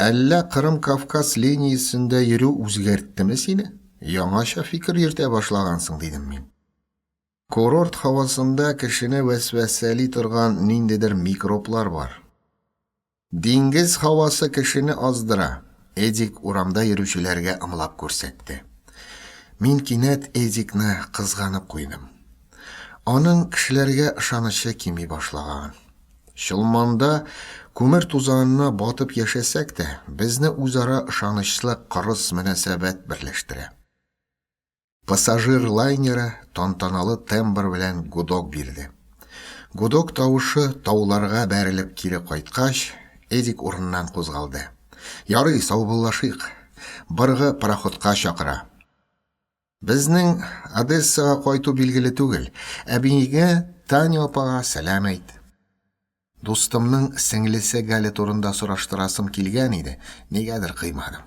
Әллә Кырым-Кавказ линиясендә йөрү үзгәрттеме сине? Яңача фикер йөртә башлагансың, дидем мин. Курорт һавасында кешене вәсвәсәли торган ниндидер микроблар бар. Диңгез һавасы кешене аздыра, Эдик урамда йөрүчеләргә ымлап күрсәтте. Мин кинәт Эдикны кызганып куйдым. Аның кешеләргә ышанычы кими башлаган. Чолманда күмер тузанына батып яшәсәк тә, безне үзара ышанычлы кырыс мөнәсәбәт берләштерә. Пассажир лайнеры тантаналы тембр белән гудок бирде. Гудок тавышы тауларга бәрелеп кире кайткач, Эдик урыннан кузгалды. Ярый, саубуллашыйк. Быргы пароходка чакыра. Безнең Одессага кайту билгеле түгел. Әбиеңә, Таня апага сәлам әйт. Дустымның сеңлесе Галя турында сораштырасым килгән иде, нигәдер кыймадым.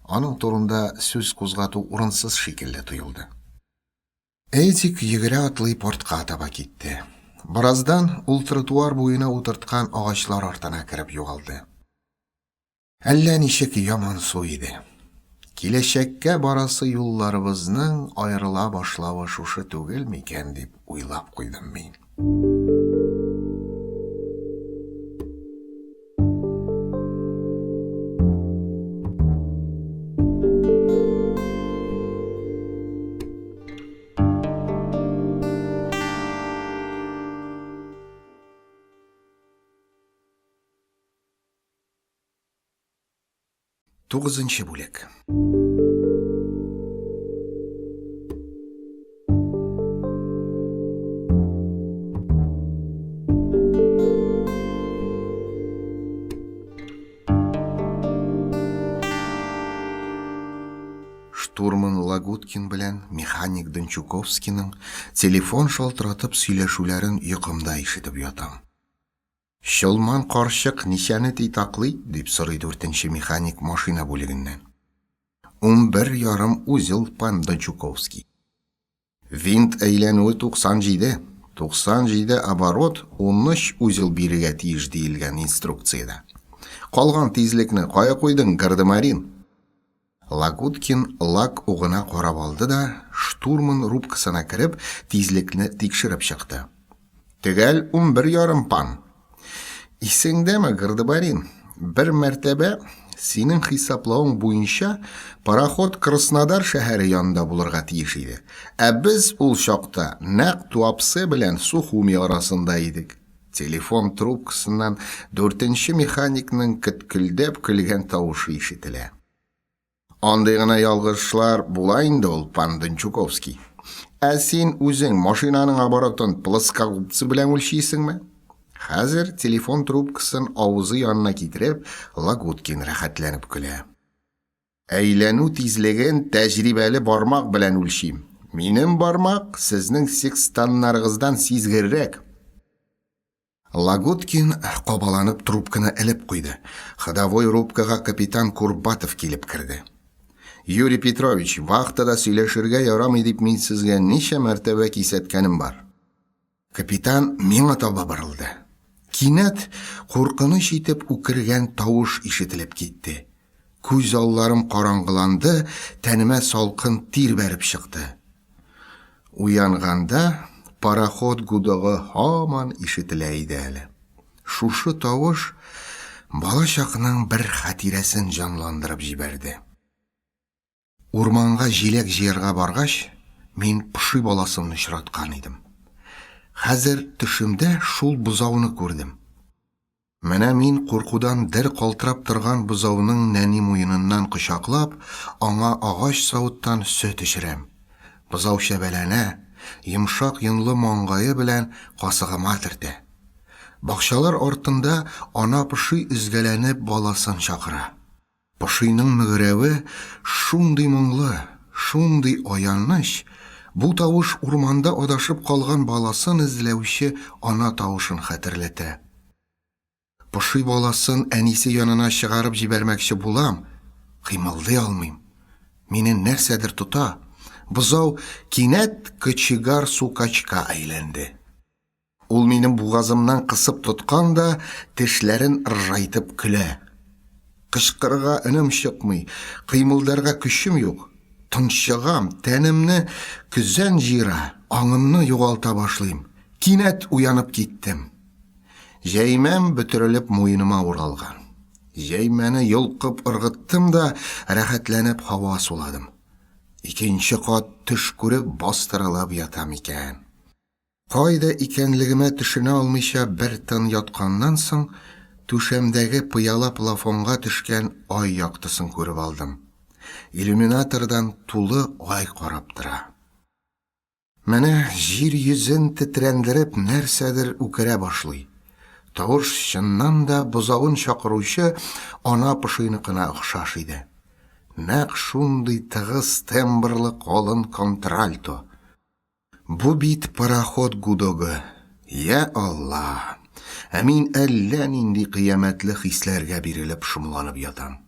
Аның турында сүз кузгату урынсыз шикелле тоелды. Эдик йөгерә-атлый портка таба китте. Бераздан ул тротуар буена утырткан агачлар артына кереп югалды. Әллә ничек ямансу иде. Киләчәккә барасы юлларыбызның аерыла башлавы шушы түгел микән дип уйлап куйдым мин. Тугызынчы бүлек. Штурман Лагуткин белән механик Дончуковскийның телефон шалтыратып сөйләшүләрен йокымда ишетеп ятам. Чолман карчык ничәне титаклый? дип сорый дүртенче механик машина бүлегеннән. 11 ярым узел, пан Дончуковский. Винт әйләнүе 97. 97 оборот 13 узел бирергә тиеш диелгән инструкциядә. Калган тизлекне кая куйдың, гардемарин? Лагуткин лак угына карап алды да, штурман рубкасына кереп, тизлекне тикшереп чыкты. Төгәл 11 ярым, пан. Исеңдәме, гардемарин, бер мәртәбә, синең хисаплавың буенча, пароход Краснодар шәһәре янында булырга тиеш иде. Ә без ул чакта нәкъ Туапсе белән Сухуми арасында идек. Телефон трубкасыннан дүртенче механикның кеткелдәп көлгән тавышы ишетелә. Андый гына ялгышлар була инде ул, пан Дончуковский. Ә син үзең машинаның оборотын плоскогубцы белән үлчисеңме? Хәзер телефон трубкасын авызы янына китереп, Лагуткин рәхәтләнеп көлә. Әйләнү тизлеген тәҗрибәле бармак белән үлчим. Минем бармак сезнең секстаннарыгыздан сизгеррәк. Лагуткин кабаланып трубканы элеп куйды. Ходовой рубкага капитан Курбатов килеп керде. Юрий Петрович, вахтада сөйләшергә ярамый дип мин сезгә ничә мәртәбә кисәткәнем бар. Капитан миңа таба борылды. Кинәт куркыныч итеп үкергән тавыш ишетелеп китте. Күз алларым караңгыланды, тәнемә салкын тир бәреп чыкты. Уянганда пароход гудогы һаман ишетелә иде әле. Шушы тавыш бала чакның бер хатирәсен җанландырып җибәрде. Урманга җиләк җыярга баргач, мин поши баласын очраткан идем. Хәзер төшемдә шул бозауны күрдем. Менә мин куркудан дер калтырап торган бозауның нәни муеныннан кочаклап, аңа агач савыттан сөт эчерәм. Бозау чәбәләнә, йомшак йонлы маңгае белән касыгыма төртә. Бакчалар артында ана поши өзгәләнеп баласын чакыра. Пошиның мөгрәве шундый моңлы, шундый аяныч, бу тавыш урманда адашып калган баласын эзләүче ана тавышын хәтерләтә. Поши баласын әнисе янына чыгарып җибәрмәкче булам, кыймылдый алмыйм. Мине нәрсәдер тота. Бозау кинәт кочегар сукачка әйләнде. Ул минем бугазымнан кысып тоткан да тешләрен ыржайтып көлә. Кычкырырга өнем чыкмый, кыймылдарга көчем юк. Тончыгам, тәнемне көзән җыера, аңымны югалта башлыйм. Кинәт уянып киттем. Җәймәм бөтерелеп муеныма уралган. Җәймәне йолкып ыргыттым да рәхәтләнеп һава суладым. Икенче кат төш күреп бастырылып ятам икән. Кайда икәнлегемә төшенә алмыйча бер тын ятканнан соң, түшәмдәге пыяла плафонга төшкән ай яктысын күреп алдым. Иллюминатордан тулы ай карап тора. Менә җир йөзен тетрәндереп нәрсәдер үкерә башлый. Тавыш чыннан да бозавын чакыручы ана пошыйныкына охшаш иде. Нәкъ шундый тыгыз тембрлы калын контральто. Бу бит пароход гудогы. Йә Алла! Ә мин әллә нинди кыямәтле хисләргә бирелеп шомланып ятам.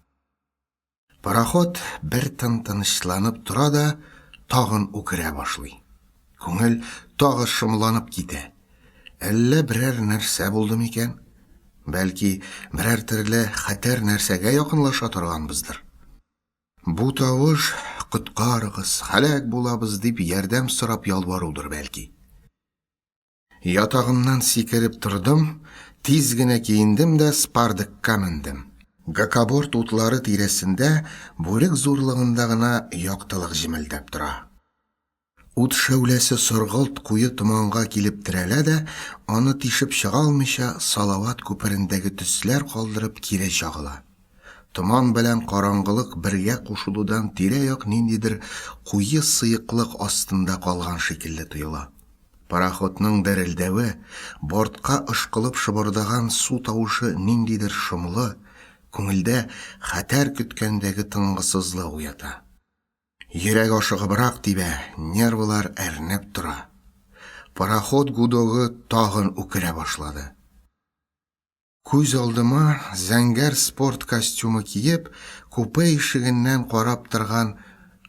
Пароход бер тын тынычланып тора да тагын үкерә башлый. Күңел тагы шомланып китә. Әллә берәр нәрсә булды микән? Бәлки, берәр төрле хәтәр нәрсәгә якынлаша торганбыздыр. Бу тавыш коткарыгыз, һәлак булабыз дип ярдәм сорап ялварудыр бәлки. Ятагымнан сикереп тордым, тиз генә киендем дә Спардекка мендем. Гакаборт утлары тирәсендә бүрек зурлыгында гына яктылык җемелдәп тора. Ут шәүләсе соргылт куе томанга килеп терәлә дә, аны тишеп чыга алмыйча, Салават күперендәге төсләр калдырып кире чагыла. Томан белән караңгылык бергә кушылудан тирә-як ниндидер куе сыеклык астында калган шикелле тоела. Пароходның дерелдәве, бортка ышкылып шыбырдаган су тавышы ниндидер шомлы, күңелдә хәтәр көткәндәге тынгысызлык уята. Йөрәк ашыгыбрак тибә, нервылар әрнеп тора. Пароход гудогы тагын үкерә башлады. Күз алдыма зәңгәр спорт костюмы киеп, купе ишегеннән карап торган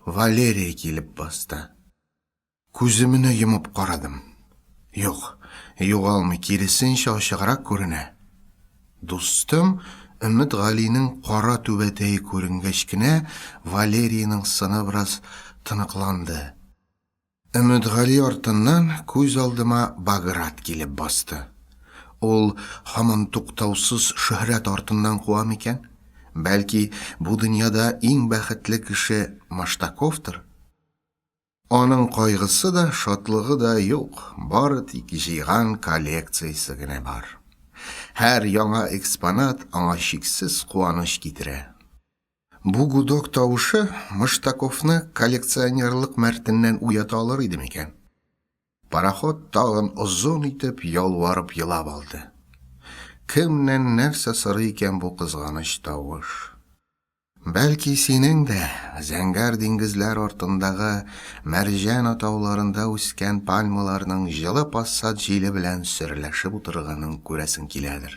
Валерия килеп басты. Күземне йомып карадым. Юк, югалмый, киресенчә ачыграк күренә. Дустым Өмет Галинең кара түбәтәе күренгәч кенә Валериянең сыны бераз тоныкланды. Өметгали артыннан күз алдыма Баграт килеп басты. Ул һаман туктаусыз шөһрәт артыннан куа микән? Бәлки, бу дөньяда иң бәхетле кеше Маштаковтыр? Аның кайгысы да, шатлыгы да юк, бары тик җыйган коллекциясе генә бар. Һәр яңа экспонат аңа чиксез куаныч китерә. Бу гудок тавышы Мыштаковны коллекционерлык мәртеннән уята алыр иде микән? Пароход тагын озын итеп ялварып елап алды. Кемнән нәрсә сорый икән бу кызганыч тавыш? Бәлки синең дә зәңгәр диңгезләр артындагы мәрҗән атауларында үскән пальмаларның җылы пассат җиле белән серләшеп утырганын күрәсең киләдер.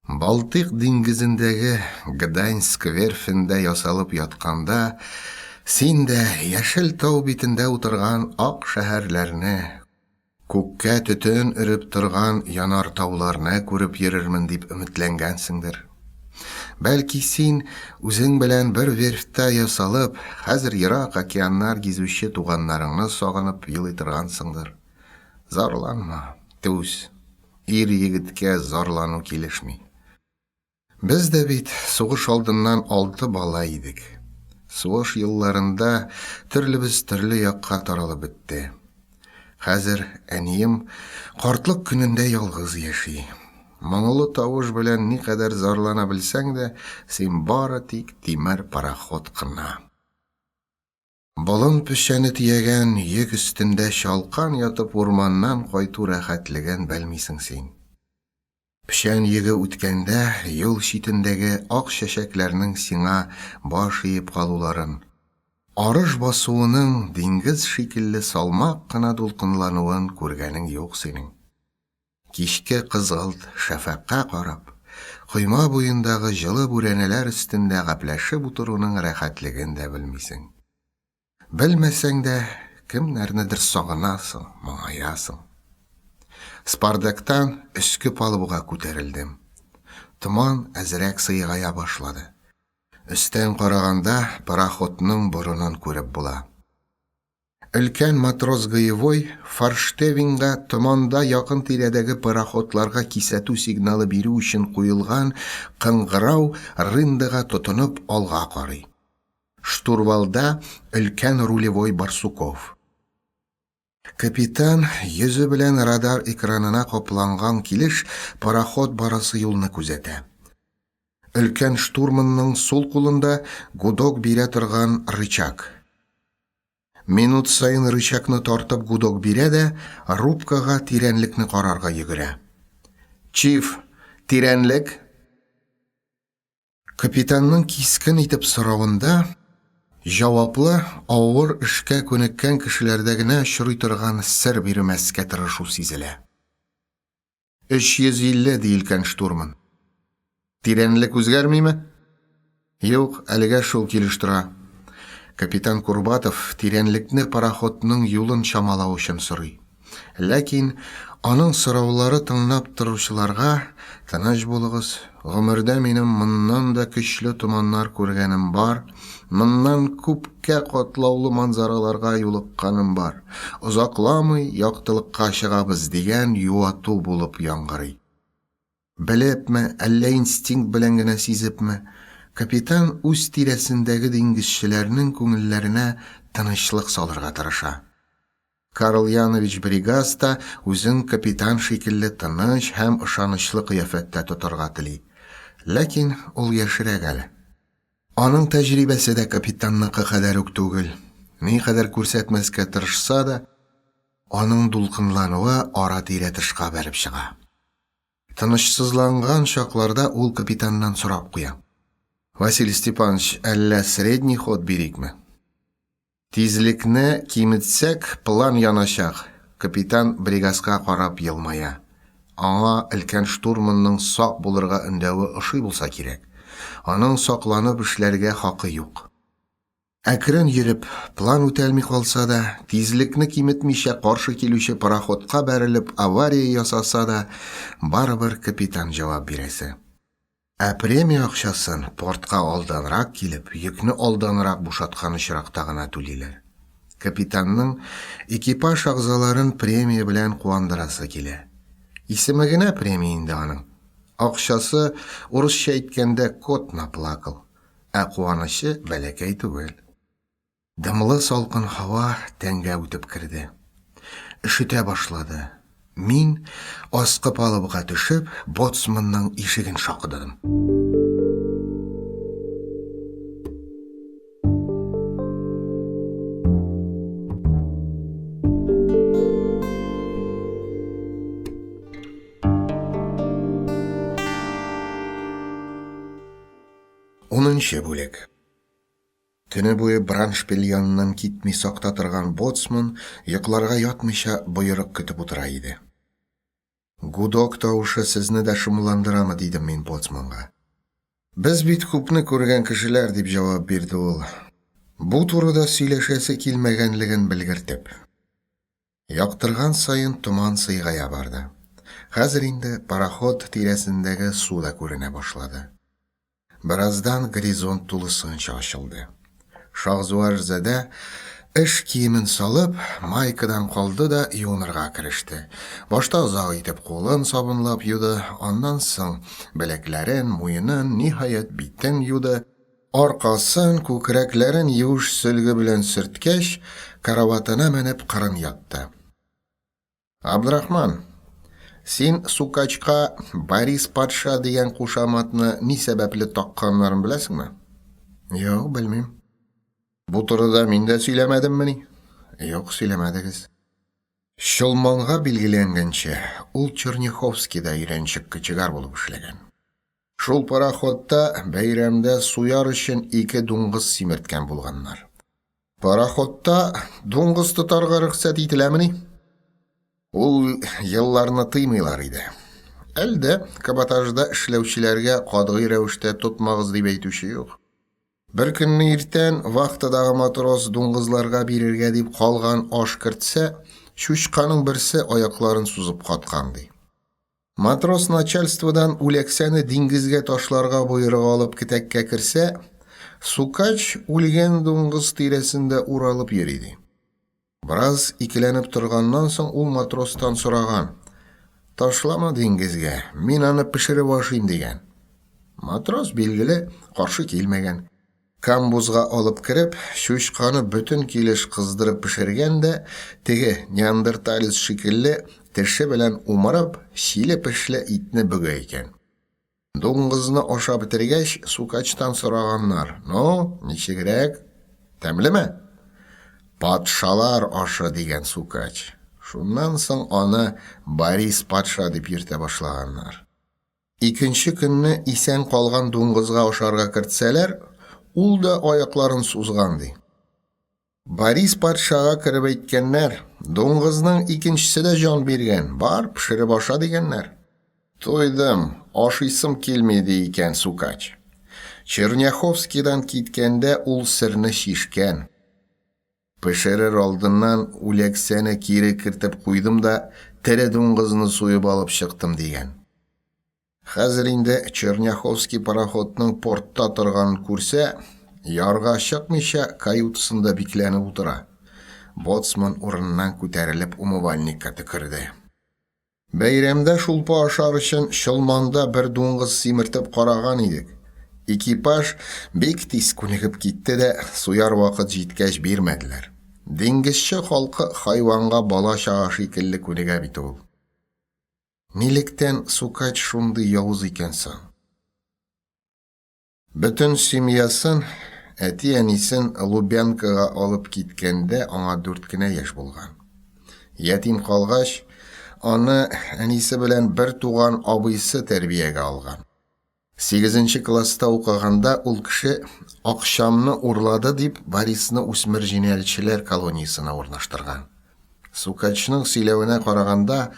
Балтыйк диңгезендәге Гданьск верфендә ясалып ятканда, син дә яшел тау битендә утырган ак шәһәрләрне, күккә төтен өреп торган янартауларны күреп йөрермен дип өметләнгәнсеңдер. Бәлки син, үзең белән бер верфьтә ясалып, хәзер ерак океаннар гизүче туганнарыңны сагынып елый торгансыңдыр. Зарланма, түз. Ир егеткә зарлану килешми. Без дә бит сугыш алдыннан алты бала идек. Сугыш елларында төрлебез төрле якка таралып бетте. Хәзер әнием картлык көнендә ялгыз яши. Моңлы тавыш белән никадәр зарлана белсәң дә, син бары тик тимер пароход кына. Болын печәне төягән йөк өстендә чалкан ятып урманнан кайту рәхәтлеген белмисең син. Печән йөге үткәндә юл читендәге ак чәчәкләрнең сиңа баш иеп калуларын, арыш басуының диңгез шикелле салмак кына дулкынлануын күргәнең юк синең. Кичке кызгылт шәфәкъка карап, койма буендагы җылы бүрәнәләр өстендә гәпләшеп утыруның рәхәтлеген дә белмисең. Белмәсәң дә, кемнәрнедер сагынасың, моңаясың. Спардактан өске палубага күтәрелдем. Томан әзрәк сыегая башлады. Өстән караганда пароходның борынын күреп була. Өлкән матрос Гаевой форштевеньга томанда якын тирәдәге пароходларга кисәтү сигналы бирү өчен куелган кыңгырау рындага тотынып алга карый. Штурвалда өлкән рулевой Барсуков. Капитан, йөзе белән радар экранына капланган килеш, пароход барасы юлны күзәтә. Өлкән штурманның сул кулында гудок бирә торган рычаг. Минут саен рычагны тартып гудок бирә дә, рубкага тирәнлекне карарга йөгерә. Чиф, тирәнлек! Капитанның кискен итеп соравында җаваплы, авыр эшкә күнеккән кешеләрдә генә очрый торган сер бирмәскә тырышу сизелә. 350, ди өлкән штурман. Тирәнлек үзгәрмиме? Юк, әлегә шул килеш тора. Капитан Курбатов тирәнлекне пароходның юлын чамалау өчен сорый. Ләкин аның сораулары тыңлап торучыларга, Тыныч булыгыз, гомердә минем моннан да көчле томаннар күргәнем бар, моннан күпкә катлаулы манзараларга юлыкканым бар, озакламый яктылыкка чыгабыз, дигән юату булып яңгырый. Белепме, әллә инстинкт белән генә сизепме, капитан үз тирәсендәге диңгезчеләрнең күңелләренә тынычлык салырга тырыша. Карл Янович Бригас та үзен капитан шикелле тыныч һәм ышанычлы кыяфәттә тотарга тели. Ләкин ул яшьрәк әле. Аның тәҗрибәсе дә капитанныкы кадәр үк түгел. Никадәр күрсәтмәскә тырышса да, аның дулкынлануы ара-тирә тышка бәреп чыга. Тынычсызланган чакларда ул капитаннан сорап куя. Василий Степанович, әллә средний ход бирикме? Тизлекне киметсәк, план яначак, капитан бригаска карап елмая. Аңа өлкән штурманның сак булырга өндәве ошый булса кирәк. Аның сакланып эшләргә хакы юк. Әкрен йөреп, план үтәлми калса да, тизлекне киметмичә каршы килүче пароходка бәрелеп авария ясаса да, барыбер капитан җавап бирәсе. Ә премия акчасын портка алданрак килеп, йөкне алданрак бушаткан очракта гына түлиләр. Капитанның экипаж әгъзаларын премия белән куандырасы килә. Исеме генә премия инде аның. Акчасы, урысча әйткәндә, кот наплакал. Ә куанычы бәләкәй түгел. Дымлы салкын һава тәнгә үтеп керде. Өшетә башлады. Мин, аскы палубага төшеп, боцманның ишеген шакыдым. Унынчы бүлек. Төне буе браншпиль яныннан китми сакта торган боцман йокларга ятмыйча боерык көтеп утыра иде. Гудок тавышы сезне дә шомландырамы, дидем мин боцманга. Без бит күпне күргән кешеләр, дип җавап бирде ул. Бу турыда сөйләшәсе килмәгәнлеген белгертеп. Яктырган саен томан сыегая барды. Хәзер инде пароход тирәсендәге су да күренә башлады. Бераздан горизонт тулысынча ачылды. Шахзуарзадә эш киемен салып, майкадан калды да юынырга кереште. Башта озак итеп кулын сабынлап юды, аннан соң беләкләрен, муенын, ниһаять, битен юды. Аркасын, күкрәкләрен юеш сөлге белән сөрткәч, караватына менеп кырын ятты. Абдрахман, син Сукачка Борис патша дигән кушаматны ни сәбәпле такканнарын беләсеңме? Юк, белмим. Бу турыда мин дә сөйләмәдеммени? Юк, сөйләмәдегез. Чолманга билгеләнгәнчә, ул Черняховскийда өйрәнчек кочегар булып эшләгән. Шул пароходта бәйрәмдә суяр өчен ике дуңгыз симерткән булганнар. Пароходта дуңгыз тотарга рөхсәт ителәмени? Ул елларны тыймыйлар иде. Әлдә каботажда эшләүчеләргә катгый рәвештә тотмагыз дип әйтүче юк. Бер көнне иртән вахтадагы матрос дуңгызларга бирергә дип калган аш кертсә, чучканың берсе аякларын сузып каткан, ди. Матрос начальстводан үләксәне диңгезгә ташларга боерык алып кетәккә керсә, Сукач үлгән дуңгыз тирәсендә уралып йөри, ди. Бераз икеләнеп торганнан соң ул матростан сораган. Ташлама диңгезгә, мин аны пешереп ашыйм, дигән. Матрос, билгеле, каршы килмәгән. Камбузга алып кереп, чучканы бөтен килеш кыздырып пешергән дә, теге неандерталец шикелле теше белән умырып, чиле-пешле итне бөгә икән. Дуңгызны ашап бетергәч, Сукачтан сораганнар, Ну, ничегрәк? Тәмлеме? Патшалар ашы, дигән Сукач. Шуннан соң аны Борис патша дип йөртә башлаганнар. Икенче көнне исән калган дуңгызга ашарга кертсәләр, ул да аякларын сузган, ди. Борис патшага кереп әйткәннәр, дуңгызның икенчесе дә җан биргән, бар, пешереп аша дигәннәр. Туйдым, ашыйсым килми, ди икән Сукач. Черняховскийдан киткәндә ул серне чишкән. Пешерер алдыннан үләксәне кире кертеп куйдым да тере дуңгызны суеп алып чыктым, дигән. Хәзер инде Черняховский пароходның портта торганын күрсә, ярга чыкмыйча каютасында бикләнеп утыра. Боцман урыныннан күтәрелеп умывальникка төкерде. Бәйрәмдә шулпа ашар өчен Чолманда бер дуңгыз симертеп караган идек. Экипаж бик тиз күнегеп китте дә, суяр вакыт җиткәч бирмәделәр. Диңгезче халкы хайванга бала-чага шикелле күнегә бит ул. Нилектән Сукач шундый явыз икән соң? Бөтен семьясын, әти-әнисен Лубянкага алып киткәндә аңа дүрт кенә яшь булган. Ятим калгач, аны әнисе белән бер туган абыйсы тәрбиягә алган. Сигезенче класста укыганда ул кеше акчамны урлады дип Борисны үсмер җинаятьчеләр колониясенә урнаштырган. Сукачның сөйләвенә караганда,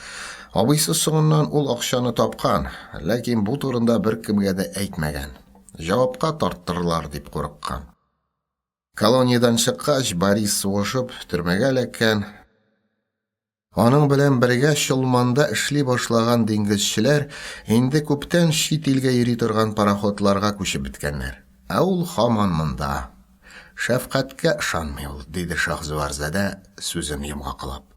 абыйсы соңыннан ул акчаны тапкан, ләкин бу турында беркемгә дә әйтмәгән. Җавапка тарттырырлар дип курыккан. Колониядән чыккач, Борис сугышып төрмәгә эләккән. Аның белән бергә Чолманда эшли башлаган диңгезчеләр инде күптән чит илгә йөри торган пароходларга күчеп беткәннәр. Ә ул һаман монда. Шәфкатькә ышанмый ул, диде Шаһзуварзадә сүзен йомгаклап.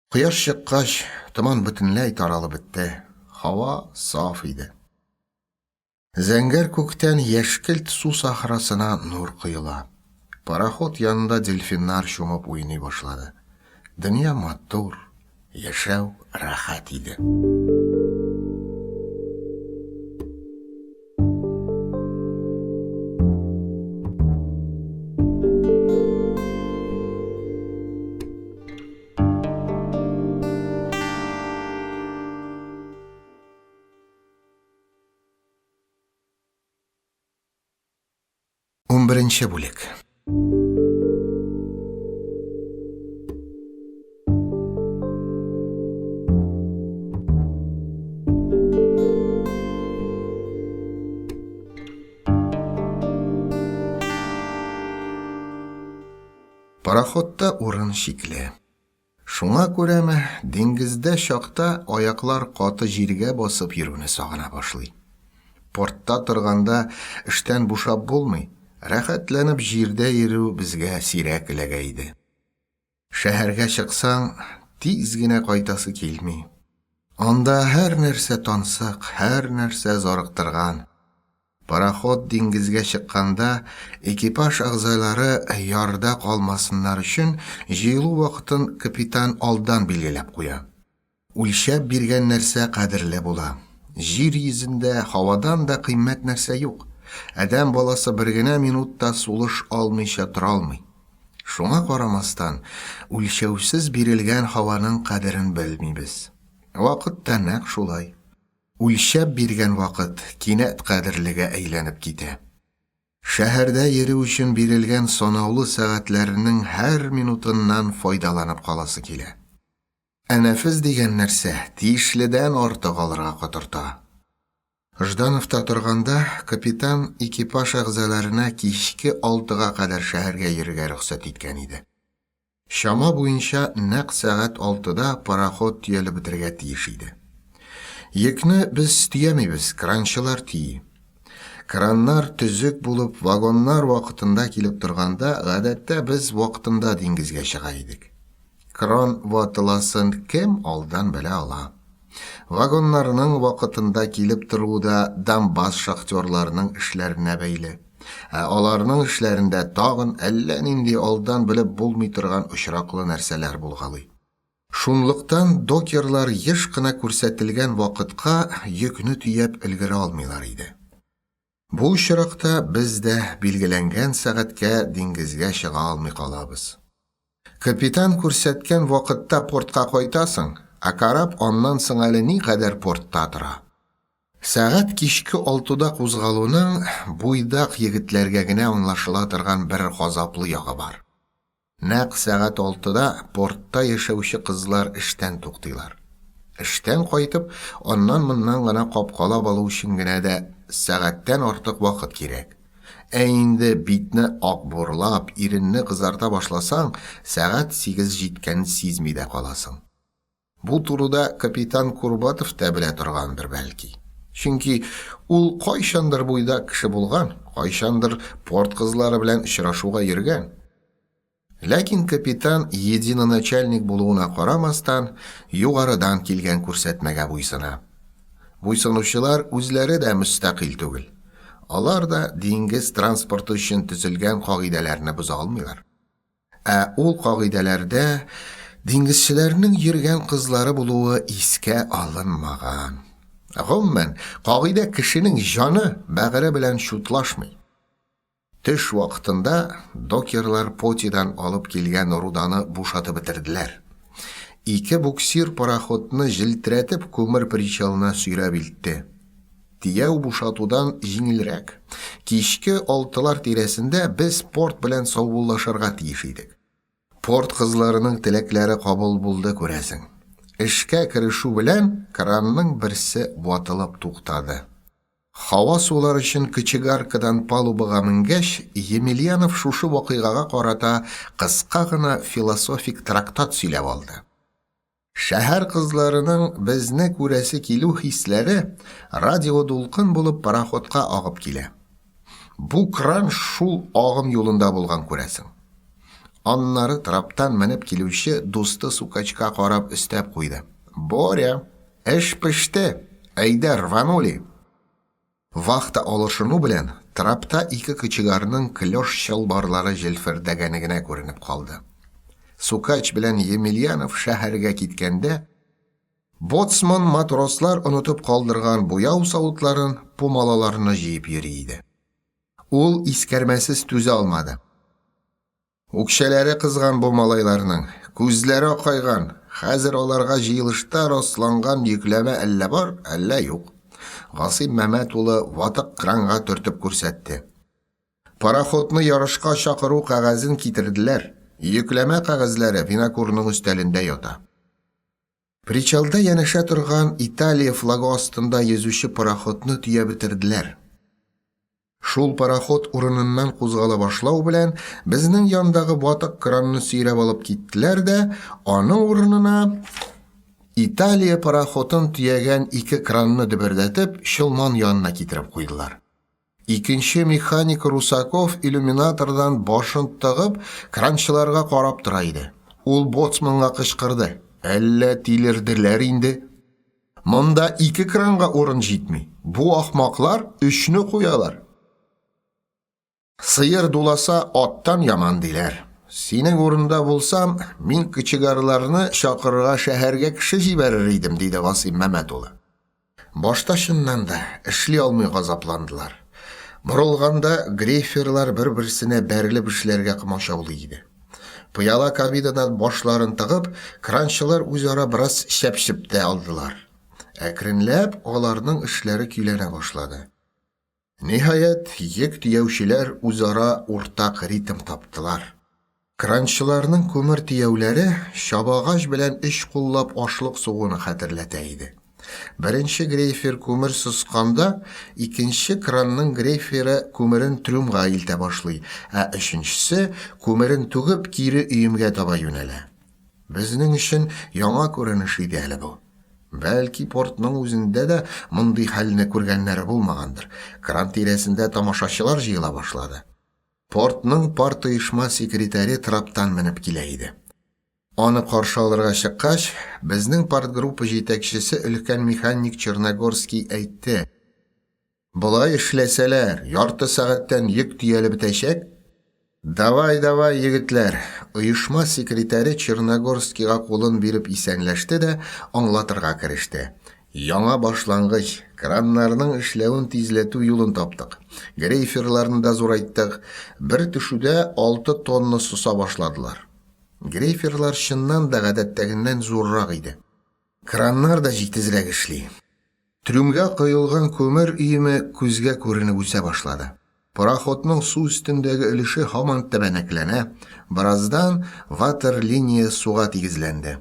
Кояш чыккач, томан бөтенләй таралып бетте, һава саф иде. Зәңгәр күктән яшькелт су сахрасына нур коела. Пароход янында дельфиннар чумып уйный башлады. Дөнья матур, яшәү рәхәт иде. Унберенче бүлек. Пароходта урын чикле. Шуңа күрәме, диңгездә чакта аяклар каты җиргә басып йөрүне сагына башлый. Портта торганда эштән бушап булмый, рәхәтләнеп җирдә йөрү безгә сирәк эләгә иде. Шәһәргә чыксаң, тиз генә кайтасы килми. Анда һәр нәрсә тансык, һәр нәрсә зарыктырган. Пароход диңгезгә чыкканда, экипаж әгъзалары ярда калмасыннар өчен, җыелу вакытын капитан алдан билгеләп куя. Үлчәп биргән нәрсә кадерле була. Җир йөзендә һавадан да кыйммәт нәрсә юк. Адәм баласы бер генә минут та сулыш алмыйча тора алмый. Шуңа карамастан, үлчәүсез бирелгән һаваның кадерен белмибез. Вакыт та нәкъ шулай. Үлчәп биргән вакыт кинәт кадерлегә әйләнеп китә. Шәһәрдә йөрү өчен бирелгән санаулы сәгатьләрнең һәр минутыннан файдаланып каласы килә. Ә нәфес дигән нәрсә тиешледән артык алырга котырта. Ждановта торганда, капитан экипаж әгъзаларына кичке алтыга кадәр шәһәргә йөрергә рөхсәт иткән иде. Чама буенча нәкъ сәгать алтыда пароход төялеп бетергә тиеш иде. Йөкне без төямибез, кранчылар төйи. Краннар төзек булып, вагоннар вакытында килеп торганда, гадәттә без вакытында диңгезгә чыга идек. Кран ватыласын кем алдан белә ала? Вагоннарның вакытында килеп торуы да Донбасс шахтерларының эшләренә бәйле. Ә аларның эшләрендә тагын әллә нинди алдан белеп булмый торган очраклы нәрсәләр булгалый. Шунлыктан докерлар еш кына күрсәтелгән вакытка йөкне төяп өлгерә алмыйлар иде. Бу очракта без дә билгеләнгән сәгатькә диңгезгә чыга алмый калабыз. Капитан күрсәткән вакытта портка кайтасың, ә кораб аннан соң әле никадәр портта тора. Сәгать кичке алтыда кузгалуның буйдак егетләргә генә аңлашыла торган бер газаплы ягы бар. Нәкъ сәгать алтыда портта яшәүче кызлар эштән туктыйлар. Эштән кайтып, аннан-моннан гына капкалап алу өчен генә дә сәгатьтән артык вакыт кирәк. Ә инде битне акбурлап, иренне кызарта башласаң, сәгать сигез җиткәнен сизми дә каласың. Бу турыда капитан Курбатов та белә торгандыр, бәлки. Чөнки ул кайчандыр буйдак кеше булган, кайчандыр порт кызлары белән очрашуга йөргән. Ләкин капитан единоначальник булуына карамастан, югарыдан килгән күрсәтмәгә буйсына. Буйсынучылар үзләре дә мөстәкыйль түгел. Алар да диңгез транспорты өчен төзелгән кагыйдәләрне боза алмыйлар. Ә ул кагыйдәләрдә диңгезчеләрнең йөргән кызлары булуы искә алынмаган. Гомумән, кагыйдә кешенең җаны, бәгыре белән чутлашмый. Төш вакытында докерлар Потидан алып килгән руданы бушатып бетерделәр. Ике буксир пароходны җилтерәтеп күмер причалына сөйрәп илтте. Төяү бушатудан җиңелрәк. Кичке алтылар тирәсендә без порт белән саубуллашырга тиеш идек. Порт кызларының теләкләре кабул булды, күрәсең. Эшкә керешү белән кранның берсе ватылып туктады. Һава сулар өчен кочегаркадан палубага менгәч, Емельянов шушы вакыйгага карата кыска гына философик трактат сөйләп алды. Шәһәр кызларының безне күрәсе килү хисләре радиодулкын булып пароходка агып килә. Бу кран шул агым юлында булган, күрәсең. Аннары траптан менеп килүче дусты Сукачка карап өстәп куйды. Боря, эш пеште! Әйдә, рванули! Вахта алышыну белән трапта ике кочегарның клёш чалбарлары җилфердәгәне генә күренеп калды. Сукач белән Емельянов шәһәргә киткәндә, боцман матрослар онытып калдырган буяу савытларын, пумалаларны җыеп йөри иде. Ул искәрмәсез түзә алмады. Үкчәләре кызган бу малайларның, күзләре акайган, хәзер аларга җыелышта расланган йөкләмә әллә бар, әллә юк. Гасыйм Мәмәт улы ватык кранга төртеп күрсәтте. Пароходны ярышка чакыру кәгазен китерделәр. Йөкләмә кәгазьләре Винокурның өстәлендә ята. Причалда янәшә торган Италия флагы астында йөзүче пароходны төяп бетерделәр. Шул пароход урыныннан кузгала башлау белән, безнең яндагы ватык кранны сөйрәп алып киттеләр дә, аның урынына Италия пароходын төягән ике кранны дөбердәтеп, Чолман янына китереп куйдылар. Икенче механик Русаков иллюминатордан башын тыгып, кранчыларга карап тора иде. Ул боцманга кычкырды. Әллә тилерделәр инде? Монда ике кранга урын җитми. Бу ахмаклар өчне куялар. Сыер дуласа, аттан яман диләр. Синең урында булсам, мин кочегарларны чакырырга шәһәргә кеше җибәрер идем, диде Гасыйм Мәмәт улы. Башта чыннан да эшли алмый газапландылар. Борылганда грейферлар бер-берсенә бәрелеп эшләргә комачаулый иде. Пыяла кабинадан башларын тыгып, кранчылар үзара бераз чәпчеп тә алдылар. Әкренләп аларның эшләре көйләнә башлады. Ниһаять, йөк төяүчеләр үзара уртак ритм таптылар. Кранчыларның күмер төяүләре чабагач белән өч куллап ашлык сугуны хәтерләтә иде. Беренче грейфер күмер сосканда, икенче кранның грейферы күмерен трюмга илтә башлый, ә өченчесе, күмерен түгеп, кире өемгә таба юнәлә. Безнең өчен яңа күренеш иде әле бу. Бәлки, портның үзендә дә мондый хәлне күргәннәре булмагандыр. Кран тирәсендә тамашачылар җыела башлады. Портның партоешма секретаре траптан менеп килә иде. Аны каршы алырга чыккач, безнең партгруппа җитәкчесе өлкән механик Черногорский әйтте. Болай эшләсәләр, ярты сәгатьтән йөк төялеп бетәчәк. Давай, давай, егетләр. Оешма секретаре Черногорскийга кулын биреп исәнләште дә аңлатырга кереште. Яңа башлангыч, краннарның эшләвен тизләтү юлын таптык. Грейферларны да зурайттык. Бер төшүдә 6 тонна соса башладылар. Грейферлар чыннан да гадәттәгеннән зуррак иде. Краннар да җитезрәк эшли. Трюмга коелган күмер өеме күзгә күренеп үсә башлады. Пароходның су өстендәге өлеше һаман тәбәнәкләнә, бераздан ватерлиния суга тигезләнде.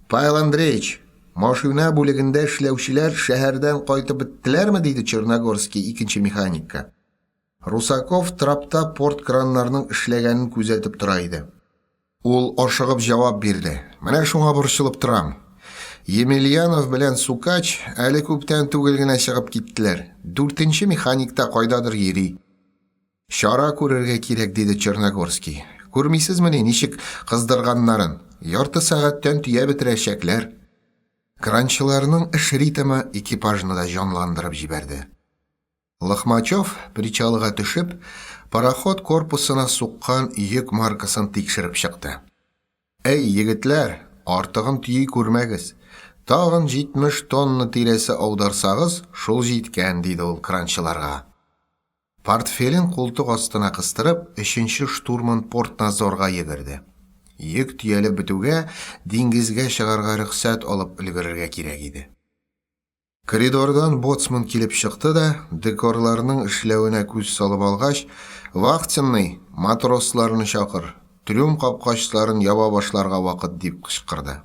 Павел Андреевич, машина бүлегендә эшләүчеләр шәһәрдән кайтып беттеләрме? диде Черногорский икенче механикка. Русаков трапта порт краннарының эшләгәнен күзәтеп тора иде. Ул ашыгып җавап бирде. Менә шуңа борчылып торам. Емельянов белән Сукач әле күптән түгел генә чыгып киттеләр. Дүртенче механик та кайдадыр йөри. Чара күрергә кирәк, диде Черногорский. Күрмисезмени, ничек кыздырганнарын? Ярты сәгатьтән төя бетерәчәкләр. Кранчыларның эш ритмы экипажны да җанландырып җибәрде. Лохмачев, причалга төшеп, пароход корпусына суккан йөк маркасын тикшереп чыкты. Әй, егетләр, артыгын төйи күрмәгез. Тагын 70 тонна тирәсе аударсагыз, шул җиткән, диде ул кранчыларга. Портфелен култык астына кыстырып, өченче штурман портнадзорга йөгерде. Йөк төялеп бетүгә, диңгезгә чыгарга рөхсәт алып өлгерергә кирәк иде. Коридордан боцман килеп чыкты да, декорларның эшләвенә күз салып алгач, Вахтенный, матросларны чакыр, трюм капкачларын яба башларга вакыт, дип кычкырды.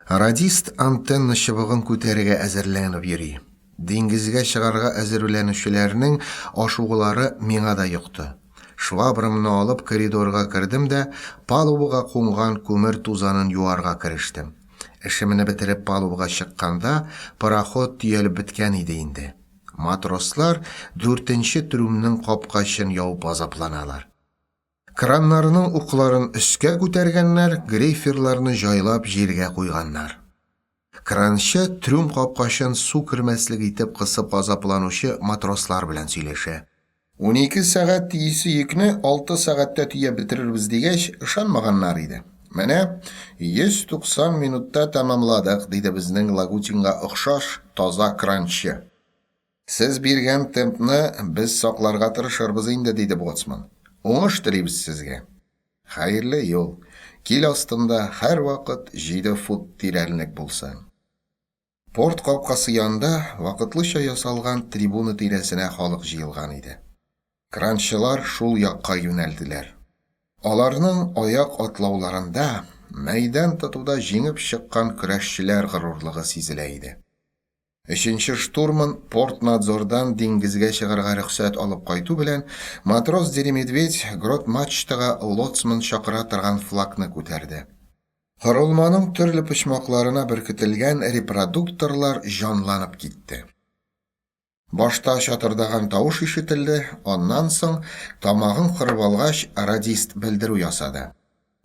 Радист антенна чыбыгын күтәрергә әзерләнеп йөри. Диңгезгә чыгарга әзерләнүчеләрнең ашыгулары миңа да йокты. Швабрамны алып коридорга кердем дә, палубага кунган күмер тузанын юарга керештем. Эшемне бетереп палубага чыкканда, пароход төялеп беткән иде инде. Матрослар дүртенче трюмның капкачын ябып азапланалар. Краннарның укларын өскә күтәргәннәр, грейферларны җайлап җиргә куйганнар. Кранчы трюм капкачын су кермәслек итеп кысып азапланучы матрослар белән сөйләшә. 12 сәгать тиесе йөкне 6 сәгатьтә төяп бетерербез дигәч, ышанмаганнар иде. Менә 190 минутта тәмамладык, диде безнең Лагутинга охшаш таза кранчы. Сез биргән темпны без сакларга тырышырбыз инде, диде боцман. Уңыш телибез сезгә. Хәерле юл. Кил астында һәрвакыт 7 фут тирәнлек булсын. Порт капкасы янында вакытлыча ясалган трибуна тирәсенә халык җыелган иде. Кранчылар шул якка юнәлделәр. Аларның аяк атлауларында мәйдан тотуда җиңеп чыккан көрәшчеләр горурлыгы сизелә иде. Өченче штурман портнадзордан диңгезгә чыгарга рөхсәт алып кайту белән матрос Деремедведь грот-мачтага лоцман чакыра торган флагны күтәрде. Корылманың төрле почмакларына беркетелгән репродукторлар җанланып китте. Башта чатырдаган тавыш ишетелде, аннан соң, тамагын кырып алгач, радист белдерү ясады.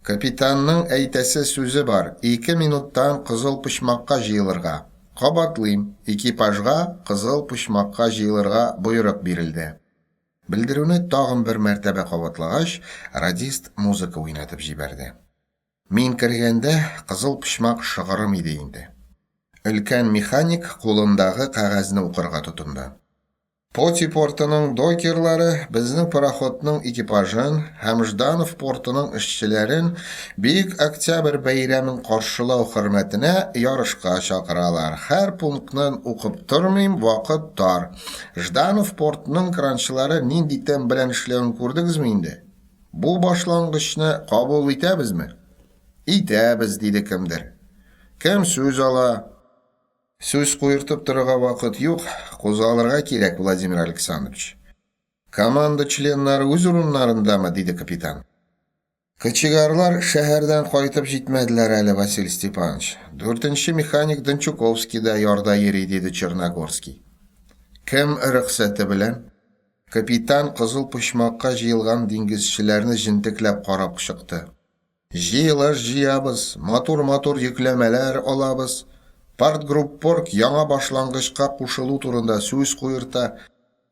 Капитанның әйтәсе сүзе бар, ике минуттан кызыл почмакка җыелырга. Кабатлыйм, экипажга кызыл почмакка җыелырга боерык бирелде. Белдерүне тагын бер мәртәбә кабатлагач, радист музыка уйнатып җибәрде. Мин кергәндә кызыл почмак шыгрым иде инде. Өлкән механик кулындагы кәгазьне укырга тотынды. Поти портының докерлары безнең пароходның экипажын һәм Жданов портының эшчеләрен Бөек Октябрь бәйрәмен каршылау хөрмәтенә ярышка чакыралар. Һәр пунктны укып тормыйм, вакыт тар. Жданов портының кранчылары нинди темп белән эшләвен күрдегезме инде? Бу башлангычны кабул итәбезме? Итәбез, диде кемдер. Кем сүз ала? Сүз куертып торырга вакыт юк, кузгалырга кирәк, Владимир Александрович. Команда членнары үз урыннарындамы? диде капитан. Кочегарлар шәһәрдән кайтып җитмәделәр әле, Василий Степанович. Дүртенче механик Дончуковский да ярда йөри, диде Черногорский. Кем рөхсәте белән? Капитан кызыл почмакка җыелган диңгезчеләрне җентекләп карап чыкты. Җыелыш җыябыз, матур-матур йөкләмәләр алабыз. Партгруппорг яңа башлангычка кушылу турында сүз куерта,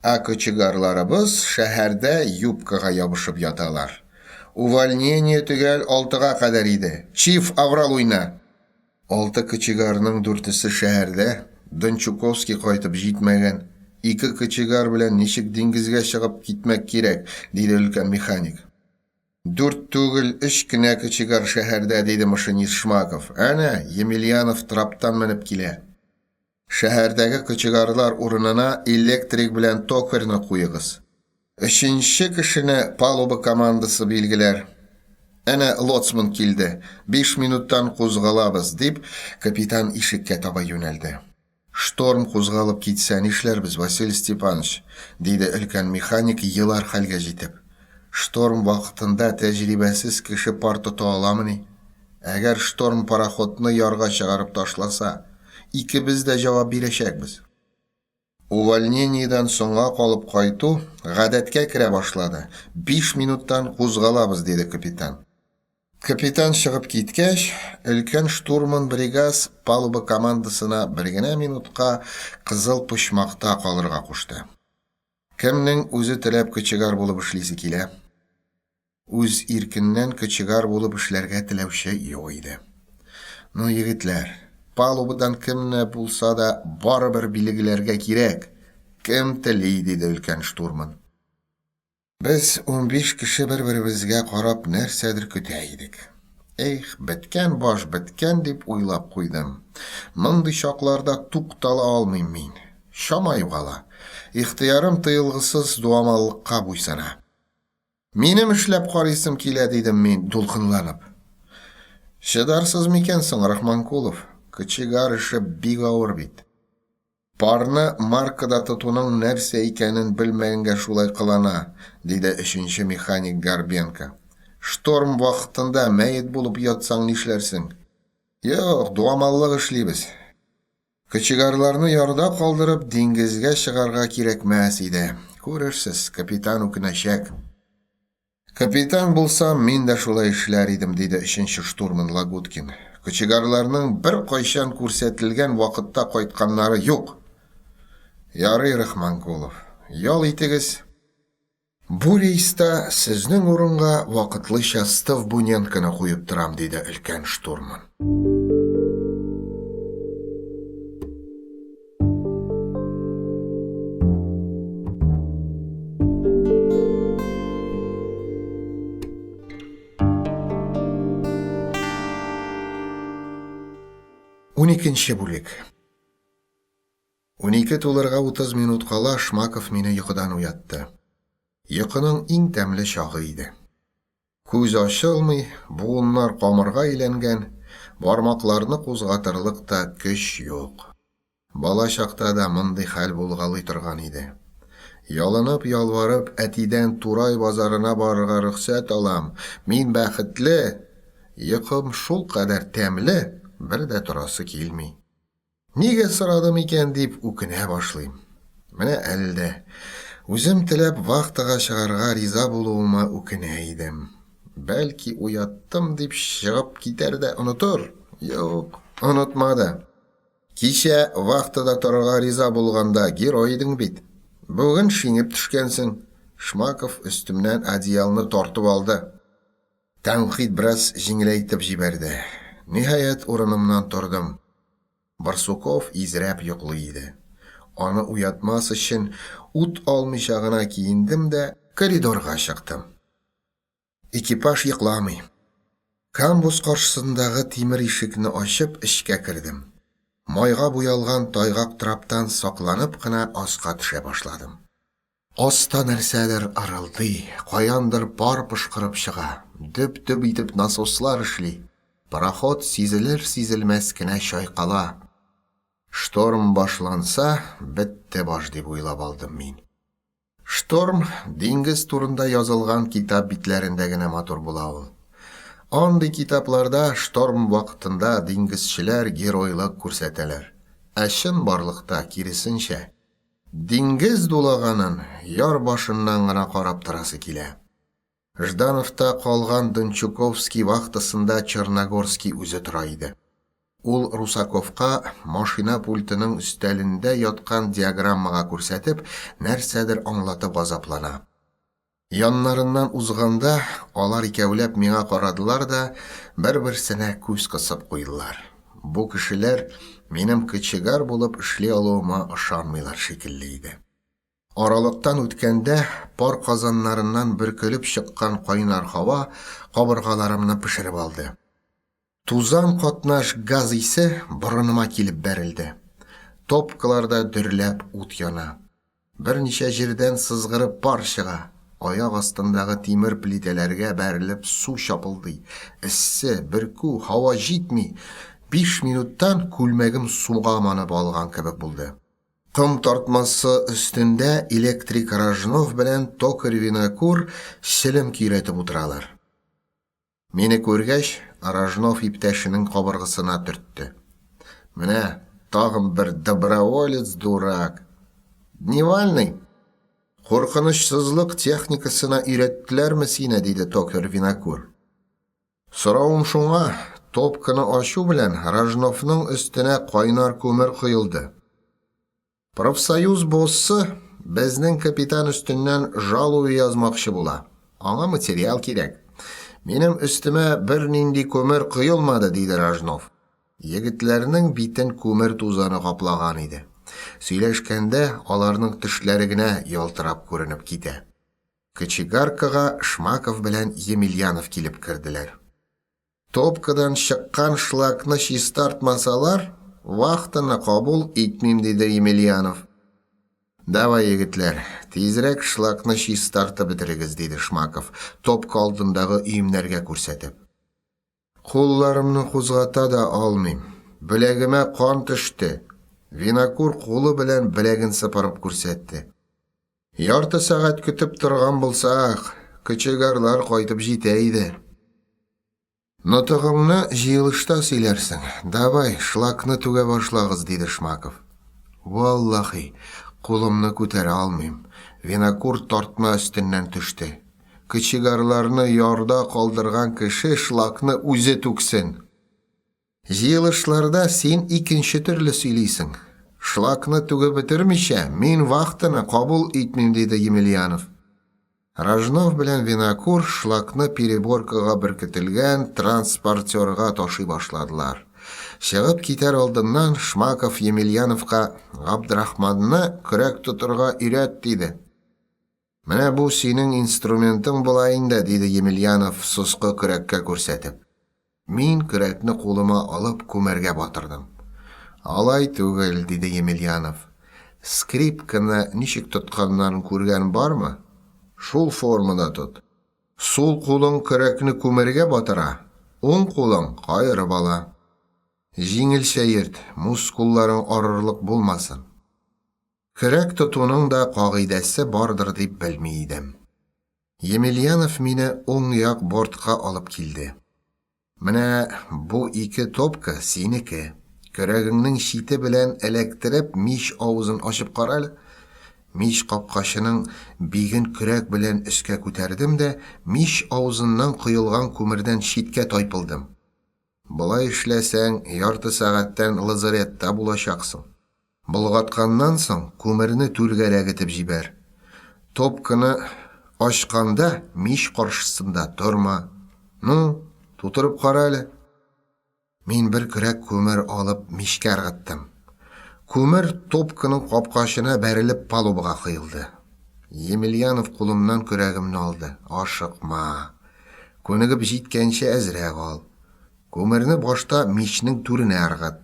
ә кочегарларыбыз шәһәрдә юбкага ябышып яталар. Увольнение төгәл алтыга кадәр иде. Чиф, аврал уйна! Алты кочегарның дүртесе шәһәрдә, Дончуковский кайтып җитмәгән. Ике кочегар белән ничек диңгезгә чыгып китмәк кирәк, диде өлкән механик. Дүрт түгел, өч кенә кочегар шәһәрдә, диде машинист Шмаков. Әнә, Емельянов траптан менеп килә. Шәһәрдәге кочегарлар урынына электрик белән токарьны куегыз. Өченче кешене палуба командасы билгеләр. Әнә лоцман килде. Биш минуттан кузгалабыз, дип, капитан ишеккә таба юнәлде. Шторм кузгалып китсә нишләрбез, Василий Степанович? диде өлкән механик, елар хәлгә җитеп. Шторм вакытында тәҗрибәсез кеше пар тота аламыни? Әгәр шторм пароходны ярга чыгарып ташласа, икебез дә җавап бирәчәкбез. Увольнениедән соңга калып кайту гадәткә керә башлады. Биш минуттан кузгалабыз, диде капитан. Капитан чыгып киткәч, өлкән штурман Бригас палуба командасына бер генә минутка кызыл почмакта калырга кушты. Кемнең үзе теләп кочегар булып эшлисе килә? Үз иркеннән кочегар булып эшләргә теләүче юк иде. Ну, егетләр, палубадан кемне булса да барыбер билгеләргә кирәк. Кем тели, диде өлкән штурман. Без 15 кеше бер-беребезгә карап нәрсәдер көтә идек. Эх, беткән баш беткән дип уйлап куйдым. Мондый чакларда туктала алмыйм мин. Чама югала. Ихтыярым тыелгысыз дуамаллыкка буйсына. Минем эшләп карыйсым килә, дидем мин, дулкынланып. Чыдарсыз микән соң, Рахманкулов? Кочегар эше бик авыр бит. Парны маркада тотуның нәрсә икәнен белмәгәнгә шулай кылана, диде өченче механик Горбенко. Шторм вакытында мәет булып ятсаң нишләрсең? Юк, дуамаллык эшлибез. Кочегарларны ярда калдырып, диңгезгә чыгарга кирәкмәс иде. Күрерсез, капитан үкенәчәк. Капитан булсам, мин дә шулай эшләр идем, диде өченче штурман Лагуткин. Кочегарларның беркайчан күрсәтелгән вакытта кайтканнары юк. Ярый, Рахманкулов, ял итегез. Бу рейста сезнең урынга вакытлыча Стовбуненконы куеп торам, диде өлкән штурман. Уникенче бүлек. 12 тулырга 30 минут кала Шмаков мине йокыдан уятты. Йокының иң тәмле чагы иде. Күз ачылмый, буыннар камырга әйләнгән, бармакларны кузгатырлык та көч юк. Бала чакта да мондый хәл булгалый торган иде. Ялынып-ялварып, әтидән Турай базарына барырга рөхсәт алам, мин бәхетле! Йокым шулкадәр тәмле, бер дә торасы килми. Нигә сорадым икән дип үкенә башлыйм. Менә әле дә үзем теләп вахтага чыгарга риза булуыма үкенә идем. Бәлки уяттым дип чыгып китәр дә онытыр. Юк, онытмады. Кичә вахтада торырга риза булганда герой идең бит. Бүген шиңеп төшкәнсең. Шмаков өстемнән одеялны тартып алды. Тәнкыйть бераз җиңеләйтеп җибәрде. Ниһаять, урынымнан тордым. Барсуков изрәп йоклый иде. Аны уятмас өчен ут алмыйча гына киендем дә коридорга чыктым. Экипаж йокламый. Камбуз каршысындагы тимер ишекне ачып, эчкә кердем. Майга буялган тайгак траптан сакланып кына аска төшә башладым. Аста нәрсәдер ырылдый, каяндыр пар пошкырып чыга, дөп-дөп итеп насослар эшли. Пароход сизелер-сизелмәс кенә чайкала. Шторм башланса, бетте баш дип уйлап алдым мин. Шторм диңгез турында язылган китап битләрендә генә матур була ул. Андый китапларда шторм вакытында диңгезчеләр геройлык күрсәтәләр. Ә чынбарлыкта киресенчә. Диңгез дулаганын яр башыннан гына карап торасы килә. Ждановта калган Дончуковский вахтасында Черногорский үзе тора иде. Ул Русаковка машина пультының өстәлендә яткан диаграммага күрсәтеп, нәрсәдер аңлатып газаплана. Яннарыннан узганда, алар икәүләп миңа карадылар да, бер-берсенә күз кысып куйдылар. Бу кешеләр минем кочегар булып эшли алуыма ышанмыйлар шикелле иде. Аралыктан үткәндә пар казаннарыннан бөркелеп чыккан кайнар һава кабыргаларымны пешереп алды. Тузан катнаш газ исе борыныма килеп бәрелде. Топкаларда дөрләп ут яна. Берничә җирдән сызгырып пар чыга. Аяк астындагы тимер плитәләргә бәрелеп су чапылдый. Эссе, бөркү, һава җитми. Биш минуттан күлмәгем суга манып алган кебек булды. Ком тартмасы өстендә электрик Рожнов белән токарь Винокур челем көйрәтеп утыралар. Мине күргәч, Рожнов иптәшенең кабыргысына төртте. Менә тагын бер доброволец дурак. Дневальный, куркынычсызлык техникасына өйрәттеләрме сине, диде токарь Винокур. Соравым шуңа, топканы ачу белән Рожновның өстенә кайнар күмер коелды. Профсоюз боссы безнең капитан өстеннән жалую язмакчы була. Аңа материал кирәк. Минем өстемә бернинди күмер коелмады, диде Рожнов. Егетләрнең битен күмер тузаны каплаган иде. Сөйләшкәндә аларның тешләре генә ялтырап күренеп китә. Кочегаркага Шмаков белән Емельянов килеп керделәр. Топкадан чыккан шлакны чистартмасалар, вахтаны кабул итмим, диде Емельянов. Давай, егетләр, тизрәк шлакны чистартып бетерегез, диде Шмаков, топка алдындагы өемнәргә күрсәтеп. Кулларымны кузгата да алмыйм. Беләгемә кан төште. Винокур кулы белән беләген сыпырып күрсәтте. Ярты сәгать көтеп торган булсак, кочегарлар кайтып җитә иде. Нотыгыңны җыелышта сөйләрсең. Давай, шлакны түгә башлагыз, диде Шмаков. Валлахи, кулымны күтәрә алмыйм. Винокур тартма өстеннән төште. Кочегарларны ярда калдырган кеше шлакны үзе түксен. Җыелышларда син икенче төрле сөйлисең. Шлакны түгеп бетермичә, мин вахтаны кабул итмим, диде Емельянов. Рожнов белән Винокур шлакны переборкага беркетелгән транспортерга ташый башладылар. Чыгып китәр алдыннан Шмаков Емельяновка Габдрахманны көрәк тотырга өйрәт, диде. Менә бу синең инструментың була инде, диде Емельянов, соскы көрәккә күрсәтеп. Мин көрәкне кулыма алып күмергә батырдым. Алай түгел, диде Емельянов. Скрипканы ничек тотканнарын күргән бармы? Шул формада тот. Сул кулың көрәкне күмергә батыра, уң кулың каерып ала. Җиңелчә йөрт, мускулларың арырлык булмасын. Көрәк тотуның да кагыйдәсе бардыр дип белми идем. Емельянов мине уң як бортка алып килде. Менә бу ике топка синеке. Көрәгеңнең чите белән эләктереп мич авызын ачып кара әле. Мич капкачының биген көрәк белән өскә күтәрдем дә мич авызыннан коелган күмердән читкә тайпылдым. Болай эшләсәң, ярты сәгатьтән лазаретта булачаксың. Болгатканнан соң күмерне түргәрәк этеп җибәр. Топканы ачканда мич каршысында торма. Ну, тутырып кара әле. Мин бер көрәк күмер алып мичкә ыргыттым. Күмер топканың капкачына бәрелеп палубага коелды. Емельянов кулымнан көрәгемне алды. Ашыкма. Күнегеп җиткәнче әзрәк ал. Күмерне башта мичнең түренә ыргыт.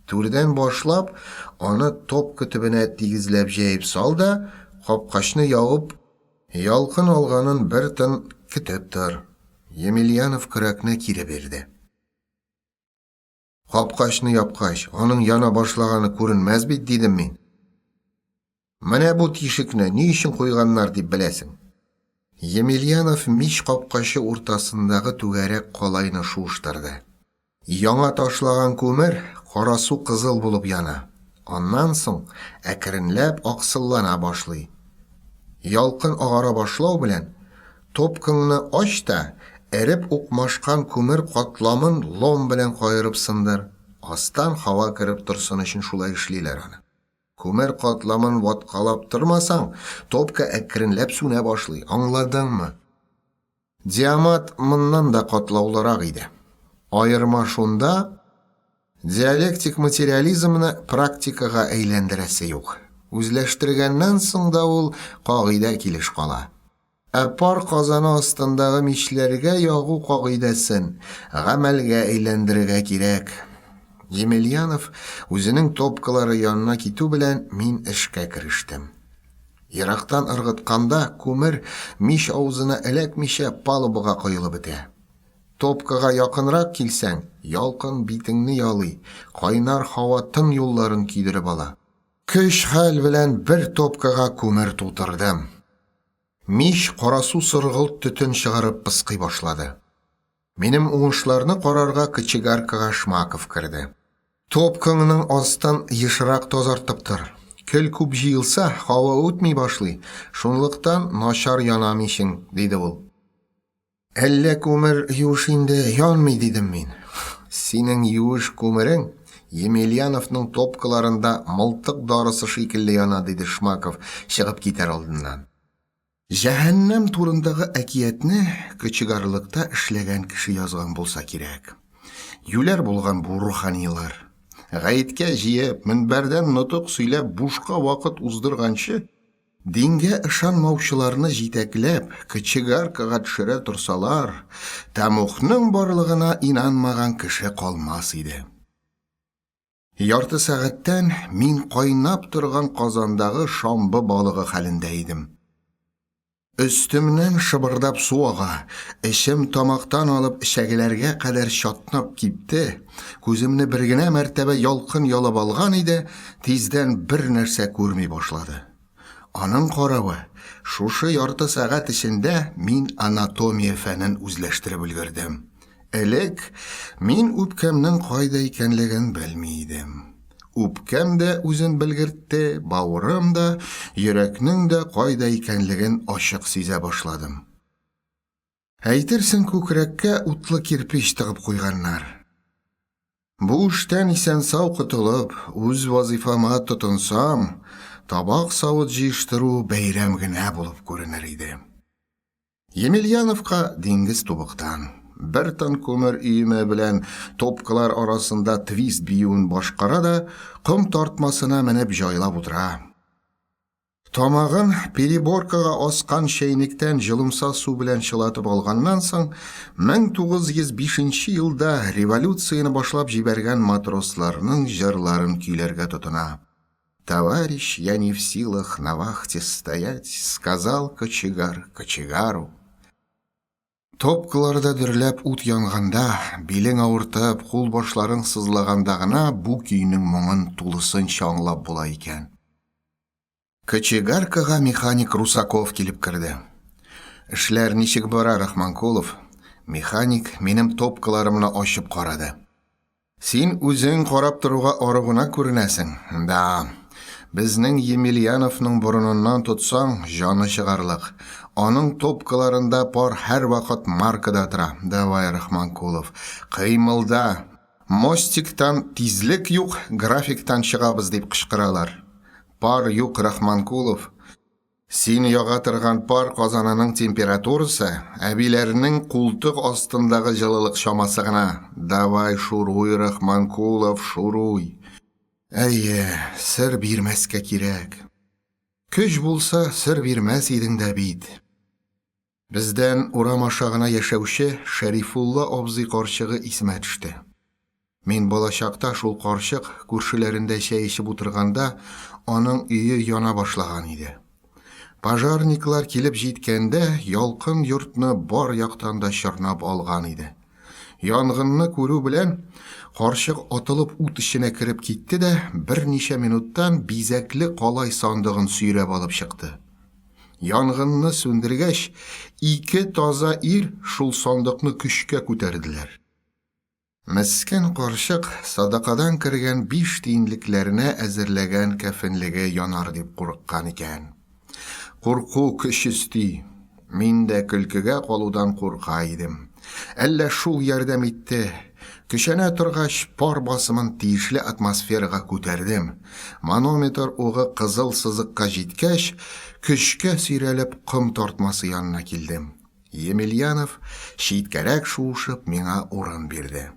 Түрдән башлап, аны топка төбенә тигезләп җәеп сал да, капкачны ябып, ялкын алганын бер тын көтеп тор. Емельянов көрәкне кире бирде. Капкачны япкач, аның яна башлаганы күренмәс бит, дидем мин. Менә бу тишекне ни өчен куйганнар дип беләсең? Емельянов мич капкачы уртасындагы түгәрәк калайны шуыштырды. Яңа ташлаган күмер карасу кызыл булып яна. Аннан соң әкренләп аксыллана башлый. Ялкын агара башлау белән, топкаңны ач та, эреп укмашкан күмер катламын лом белән каерып сындыр. Астан һава кереп торсын өчен шулай эшлиләр аны. Күмер катламын ваткалап тормасаң, топка әкренләп сүнә башлый, аңладыңмы? Диамат моннан да катлаулырак иде. Аерма шунда, диалектик материализмны практикага әйләндерәсе юк. Үзләштергәннән соң да ул кагыйдә килеш кала. Ә пар казаны астындагы мичләргә ягу кагыйдәсен гамәлгә әйләндерергә кирәк. Емельянов үзенең топкалары янына китү белән мин эшкә керештем. Ерактан ыргытканда күмер мич авызына эләкмичә палубага коелып бетә. Топкага якынрак килсәң, ялкын битеңне ялый, кайнар һава тын юлларын көйдереп ала. Көч-хәл белән бер топкага күмер тутырдым. Мич карасу соргылт төтен чыгарып пыскый башлады. Минем уңышларны карарга кочегаркага Шмаков керде. Топкаңның астын ешрак тазартып тор. Көл күп җыелса, һава үтми башлый, шунлыктан начар яна мичең, диде ул. Әллә күмер юеш инде, янмый, дидем мин. Синең юеш күмерең Емельяновның топкаларында мылтык дарысы шикелле яна, диде Шмаков, чыгып китәр алдыннан. Җәһәннәм турындагы әкиятне кочегарлыкта эшләгән кеше язган булса кирәк. Юләр булган бу руханилар. Гаеткә җыеп, мөнбәрдән нотык сөйләп бушка вакыт уздырганчы, дингә ышанмаучыларны җитәкләп, кочегаркага төшерә торсалар, тәмугның барлыгына инанмаган кеше калмас иде. Ярты сәгатьтән мин кайнап торган казандагы шамбы балыгы хәлендә идем. Өстемнән шыбырдап су ага, эчем тамактан алып эчәгеләргә кадәр чатнап кипте, күземне бер генә мәртәбә ялкын ялап алган иде, тиздән бер нәрсә күрми башлады. Аның каравы, шушы ярты сәгать эчендә мин анатомия фәнен үзләштереп өлгердем. Элек мин үпкәмнең кайда икәнлеген белми идем. Үпкәм дә үзен белгертте, бавырым да, йөрәкнең дә кайда икәнлеген ачык сизә башладым. Әйтерсең, күкрәккә утлы кирпеч тыгып куйганнар. Бу эштән исән-сау котылып, үз вазыйфама тотынсам, табак-савыт җыештыру бәйрәм генә булып күренер иде. Емельяновка диңгез тубыктан. Бер тон күмер өеме белән топкалар арасында твист биюен башкара да, ком тартмасына менеп җайлап утыра. Тамагын переборкага аскан чәйнектән җылымса су белән чылатып алганнан соң, 1905 елда революцияне башлап җибәргән матросларның җырларын көйләргә тотына. Товарищ, я не в силах на вахте стоять, сказал кочегар кочегару. Топкаларда дөрләп ут янганда, билең авыртып, кул-башларың сызлаганда гына бу көйнең моңын тулысынча аңлап була икән. Кочегаркага механик Русаков килеп керде. Эшләр ничек бара, Рахманкулов? Механик минем топкаларымны ачып карады. Син үзең карап торуга ару гына күренәсең. Да. Безнең Емельяновның борыныннан тотсаң, җаны чыгарлык. Аның топкаларында пар һәрвакыт маркада тора. Давай, Рахманкулов, кыймылда. Мостиктан тизлек юк, графиктан чыгабыз дип кычкыралар. Пар юк, Рахманкулов. Син яга торган пар казанының температурасы әбиләрнең култык астындагы җылылык чамасы гына. Давай шуруй, Рахманкулов, шуруй. Әйе, сер бирмәскә кирәк. Көч булса, сер бирмәс идең дә бит. Бездән урам аша гына яшәүче Шәрифулла абзый карчыгы исемә төште. Мин балачакта шул карчык күршеләрендә чәй эчеп утырганда, аның өе яна башлаган иде. Пожарниклар килеп җиткәндә, ялкын йортны бар яктан да чорнап алган иде. Янгынны күрү белән, карчык атылып ут эченә кереп китте дә, берничә минуттан бизәкле калай сандыгын сөйрәп алып чыкты. Янгынны сүндергәч, ике таза ир шул сандыкны көчкә күтәрделәр. Мескен карчык садакадан кергән биш тиенлекләренә әзерләгән кәфенлеге янар дип курыккан икән. Курку көч өсти. Мин дә көлкегә калудан курка идем. Әллә шул ярдәм итте. Көчәнә торгач, пар басымын тиешле атмосферага күтәрдем. Манометр угы кызыл сызыкка җиткәч, көчкә сөйрәлеп ком тартмасы янына килдем. Емельянов, читкәрәк шуышып, миңа урын бирде.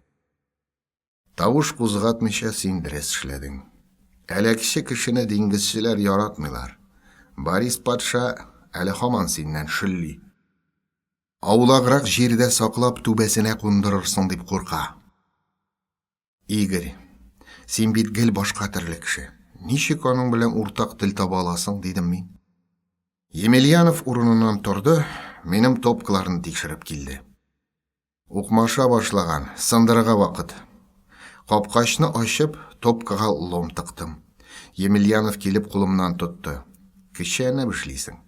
Тавыш кузгатмыйча син дөрес эшләдең. Әләкче кешене диңгезчеләр яратмыйлар. Борис патша әле һаман синнән шөлли. Аулаграк җирдә саклап түбәсенә кундырырсың дип курка. Игорь, син бит гел башка төрле кеше. Ничек аның белән уртак тел таба аласың, дидем мин. Емельянов урыныннан торды, минем топкаларны тикшереп килде. Укмаша башлаган, сындырырга вакыт. Капкачны ачып, топкага лом тыктым. Емельянов килеп кулымнан тотты. Көчәнеп эшлисең.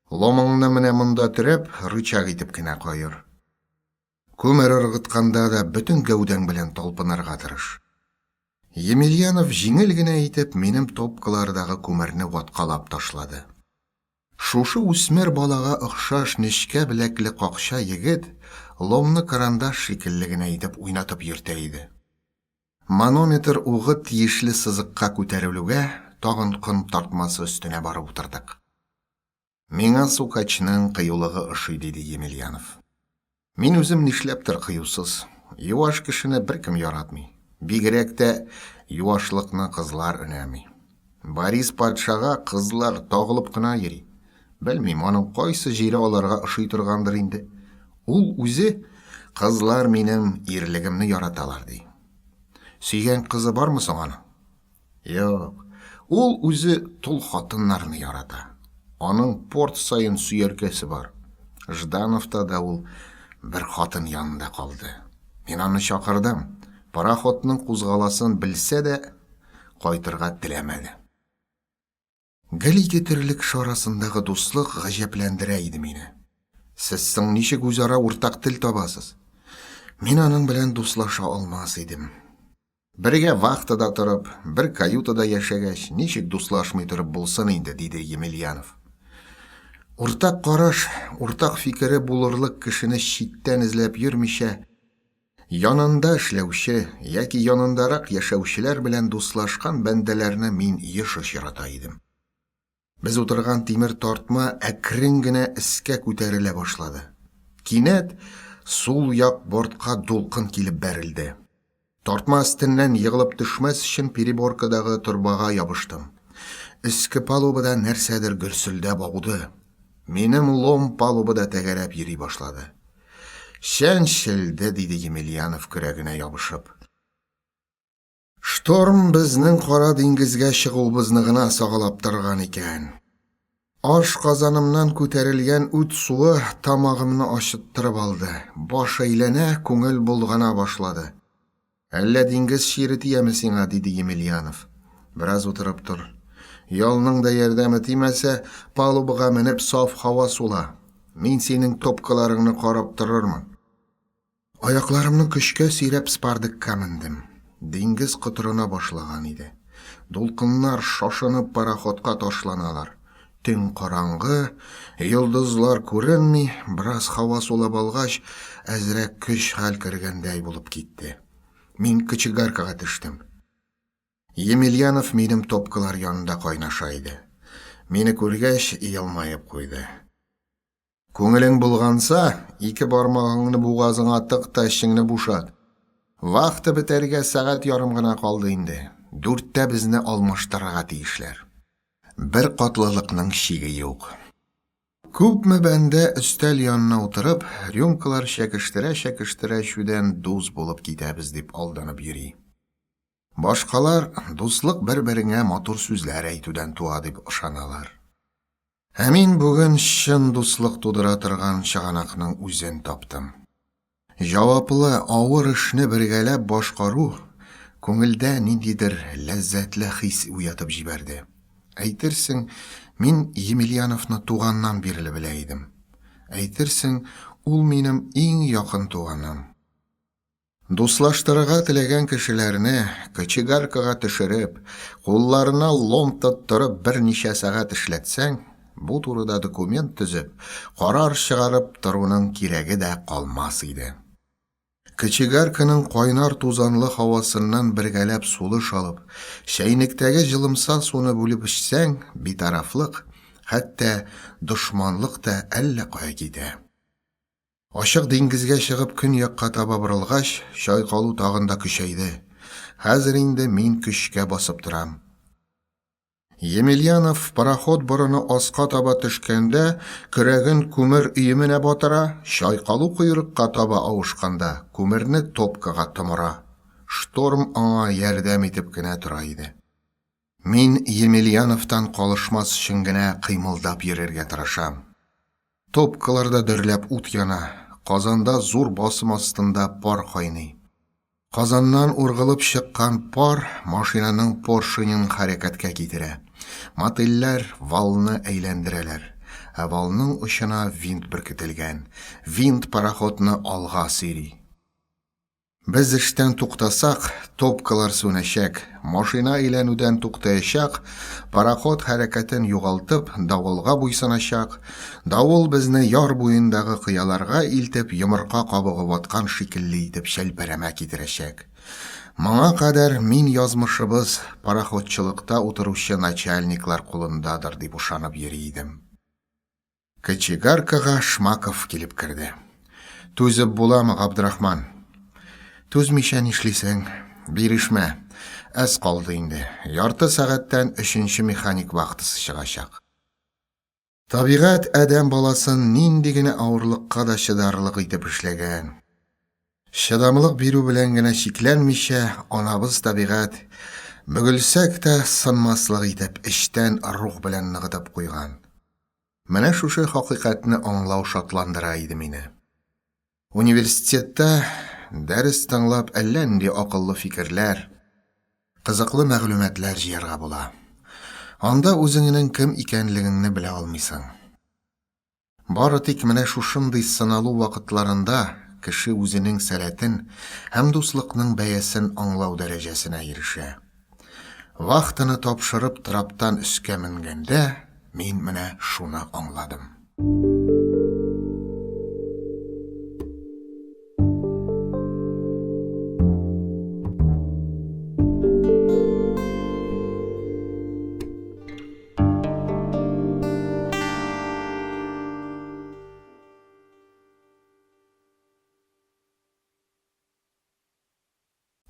Ломыңны менә монда терәп, рычаг итеп кенә каер. Күмер ыргытканда да бөтен гәүдәң белән талпынырга тырыш. Емельянов җиңел генә итеп минем топкалардагы күмерне ваткалап ташлады. Шушы үсмер балага охшаш нечкә беләкле какча егет ломны карандаш шикелле генә итеп уйнатып йөртә иде. Манометр угы тиешле сызыкка күтәрелүгә, тагын ком тартмасы өстенә барып утырдык. Миңа Сукачның кыюлыгы ошый, диде Емельянов. Мин үзем нишләптер кыюсыз. Юаш кешене беркем яратмый. Бигрәк тә юашлыкны кызлар өнәми. Борис патшага кызлар тагылып кына йөри. Белмим, аның кайсы җире аларга ошый торгандыр инде. Ул үзе, кызлар минем ирлегемне яраталар, ди. Сөйгән кызы бармы соң аның? Юк, ул үзе тол хатыннарны ярата. Аның порт саен сөяркәсе бар. Ждановта да ул бер хатын янында калды. Мин аны чакырдым. Пароходның кузгаласын белсә дә, кайтырга теләмәде. Гел ике төрле кеше арасындагы дуслык гаҗәпләндерә иде мине. Сез соң ничек үзара уртак тел табасыз? Мин аның белән дуслаша алмас идем. Бергә вахтада торып, бер каютада яшәгәч, ничек дуслашмый торып булсын инде, диде Емельянов. Уртак караш, уртак фикере булырлык кешене читтән эзләп йөрмичә, Янында эшләүче яки янындарак яшәүчеләр белән дуслашкан бәндәләрне мин еш очрата идем. Без утырган тимер тартма әкрен генә өскә күтәрелә башлады. Кинәт сул як бортка дулкын килеп бәрелде. Тартма өстеннән егылып төшмәс өчен переборкадагы торбага ябыштым. Өске палубада нәрсәдер гөрселдәп ауды. Минем лом палубада тәгәрәп йөри башлады. Чәнчелде, диде Емельянов көрәгенә ябышып. Шторм безнең Кара диңгезгә чыгуыбызны гына сагалап торган икән. Аш казанымнан күтәрелгән үт суы тамагымны ачыттырып алды. Баш әйләнә, күңел болгана башлады. Әллә диңгез чире тияме сиңа, диде Емельянов. Бераз утырып тор. Ялның да ярдәме тимәсә, палубага менеп саф һава сула. Мин синең топкаларыңны карап торырмын. Аякларымны көчкә сөйрәп спардекка мендем. Диңгез котырына башлаган иде. Дулкыннар шашынып пароходка ташланалар. Төн караңгы, йолдызлар күренми, бераз һава сулап алгач, әзрәк көч-хәл кергәндәй булып китте. Мин кочегаркага төштем. Емельянов минем топкалар янында кайнаша иде. Мине күргәч, елмаеп куйды. Күңелең булганса, ике бармагыңны бугазыңа тык та эчеңне бушат. Вахта бетәргә сәгать ярым гына калды инде. Дүрттә безне алмаштырырга тиешләр. Беркатлылыкның чиге юк. Күпме бәндә өстәл янына утырып, рюмкалар чәкештерә-чәкештерә эчүдән дус булып китәбез дип алданып йөри. Башкалар дуслык бер-береңә матур сүзләр әйтүдән туа дип ышаналар. Ә мин бүген чын дуслык тудыра торган чыганакның үзен таптым. Җаваплы, авыр эшне бергәләп башкару күңелдә ниндидер ләззәтле хис уятып җибәрде. Әйтерсең, мин Емельяновны туганнан бирле белә идем. Әйтерсең, ул минем иң якын туганым. Дуслаштырырга теләгән кешеләрне кочегаркага төшереп, кулларына лом тоттырып берничә сәгать эшләтсәң, бу турыда документ төзеп, карар чыгарып торуның кирәге дә калмас иде. Кочегарканың кайнар тузанлы һавасыннан бергәләп сулыш алып, чәйнектәге җылымса суны бүлеп эчсәң, битарафлык, хәтта дошманлык та әллә кая китә. Ачык диңгезгә чыгып көньякка таба борылгач, чайкалу тагын да көчәйде. Хәзер инде мин көчкә басып торам. Емельянов пароход борыны аска таба төшкәндә, көрәген күмер өеменә батыра, чайкалу койрыкка таба авышканда, күмерне топкага томыра. Шторм аңа ярдәм итеп кенә тора иде. Мин Емельяновтан калышмас өчен генә кыймылдап йөрергә тырышам. Топкаларда дөрләп ут яна, казанда зур басым астында пар кайный. Казаннан ургылып чыккан пар машинаның поршенен хәрәкәткә китерә. Мотыльләр валны әйләндерәләр. Ә валның очына винт беркетелгән. Винт пароходны алга сөйри. Без эштән туктасак, топкалар сүнәчәк, машина әйләнүдән туктаячак, пароход хәрәкәтен югалтып, давылга буйсыначак, давыл безне яр буендагы кыяларга илтеп, йомырка кабыгы ваткан шикелле итеп чәлпәрәмә китерәчәк. Моңа кадәр мин язмышыбыз пароходчылыкта утыручы начальниклар кулындадыр дип ышанып йөри идем. Кочегаркага Шмаков килеп керде. Түзеп буламы, Габдрахман? Түзмичә нишлисең? Бирешмә. Әз калды инде. Ярты сәгатьтән өченче механик вахтасы чыгачак. Табигать адәм баласын нинди генә авырлыкка да чыдарлык итеп эшләгән. Чыдамлык бирү белән генә чикләнмичә, анабыз табигать, бөгелсәк тә сынмаслык итеп, эчтән рух белән ныгытып куйган. Менә шушы хакыйкатьне аңлау шатландыра иде мине. Университетта дәрес тыңлап әллә нинди акыллы фикерләр, кызыклы мәгълүматлар җыярга була. Анда үзеңнең кем икәнлегеңне белә алмыйсың. Бары тик менә шушындый сыналу вакытларында кеше үзенең сәләтен һәм дуслыкның бәясен аңлау дәрәҗәсенә ирешә. Вахтаны тапшырып траптан өскә менгәндә, мин менә шуны аңладым.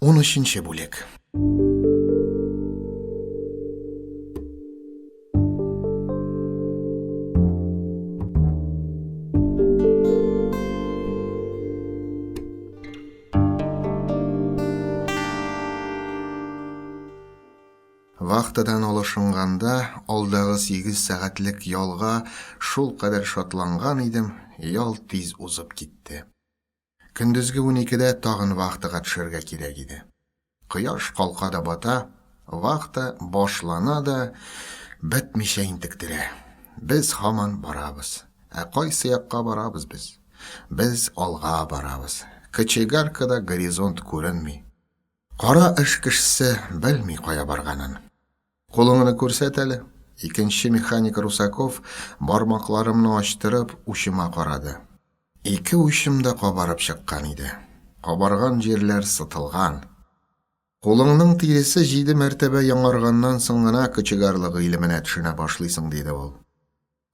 Унөченче бүлек. Вахтадан алышынганда, алдагы 8 сәгатьлек ялга шулкадәр шатланган идем, ял тиз узып китте. Көндезге уникедә тагын вахтага төшәргә кирәк иде. Кояш калка да бата, вахта башлана да бетмичә интектерә. Без һаман барабыз. Ә кайсы якка барабыз без? Без алга барабыз. Кочегаркада горизонт күренми. Кара эш кешесе белми кая барганын. Кулыңны күрсәт әле. Икенче механик Русаков, бармакларымны ачтырып, учыма карады. Ике учым да кабарып чыккан иде. Кабарган җирләр сытылган. Кулыңның тиресе җиде мәртәбә яңарганнан соң гына кочегарлык гыйлеменә төшенә башлыйсың, диде ул.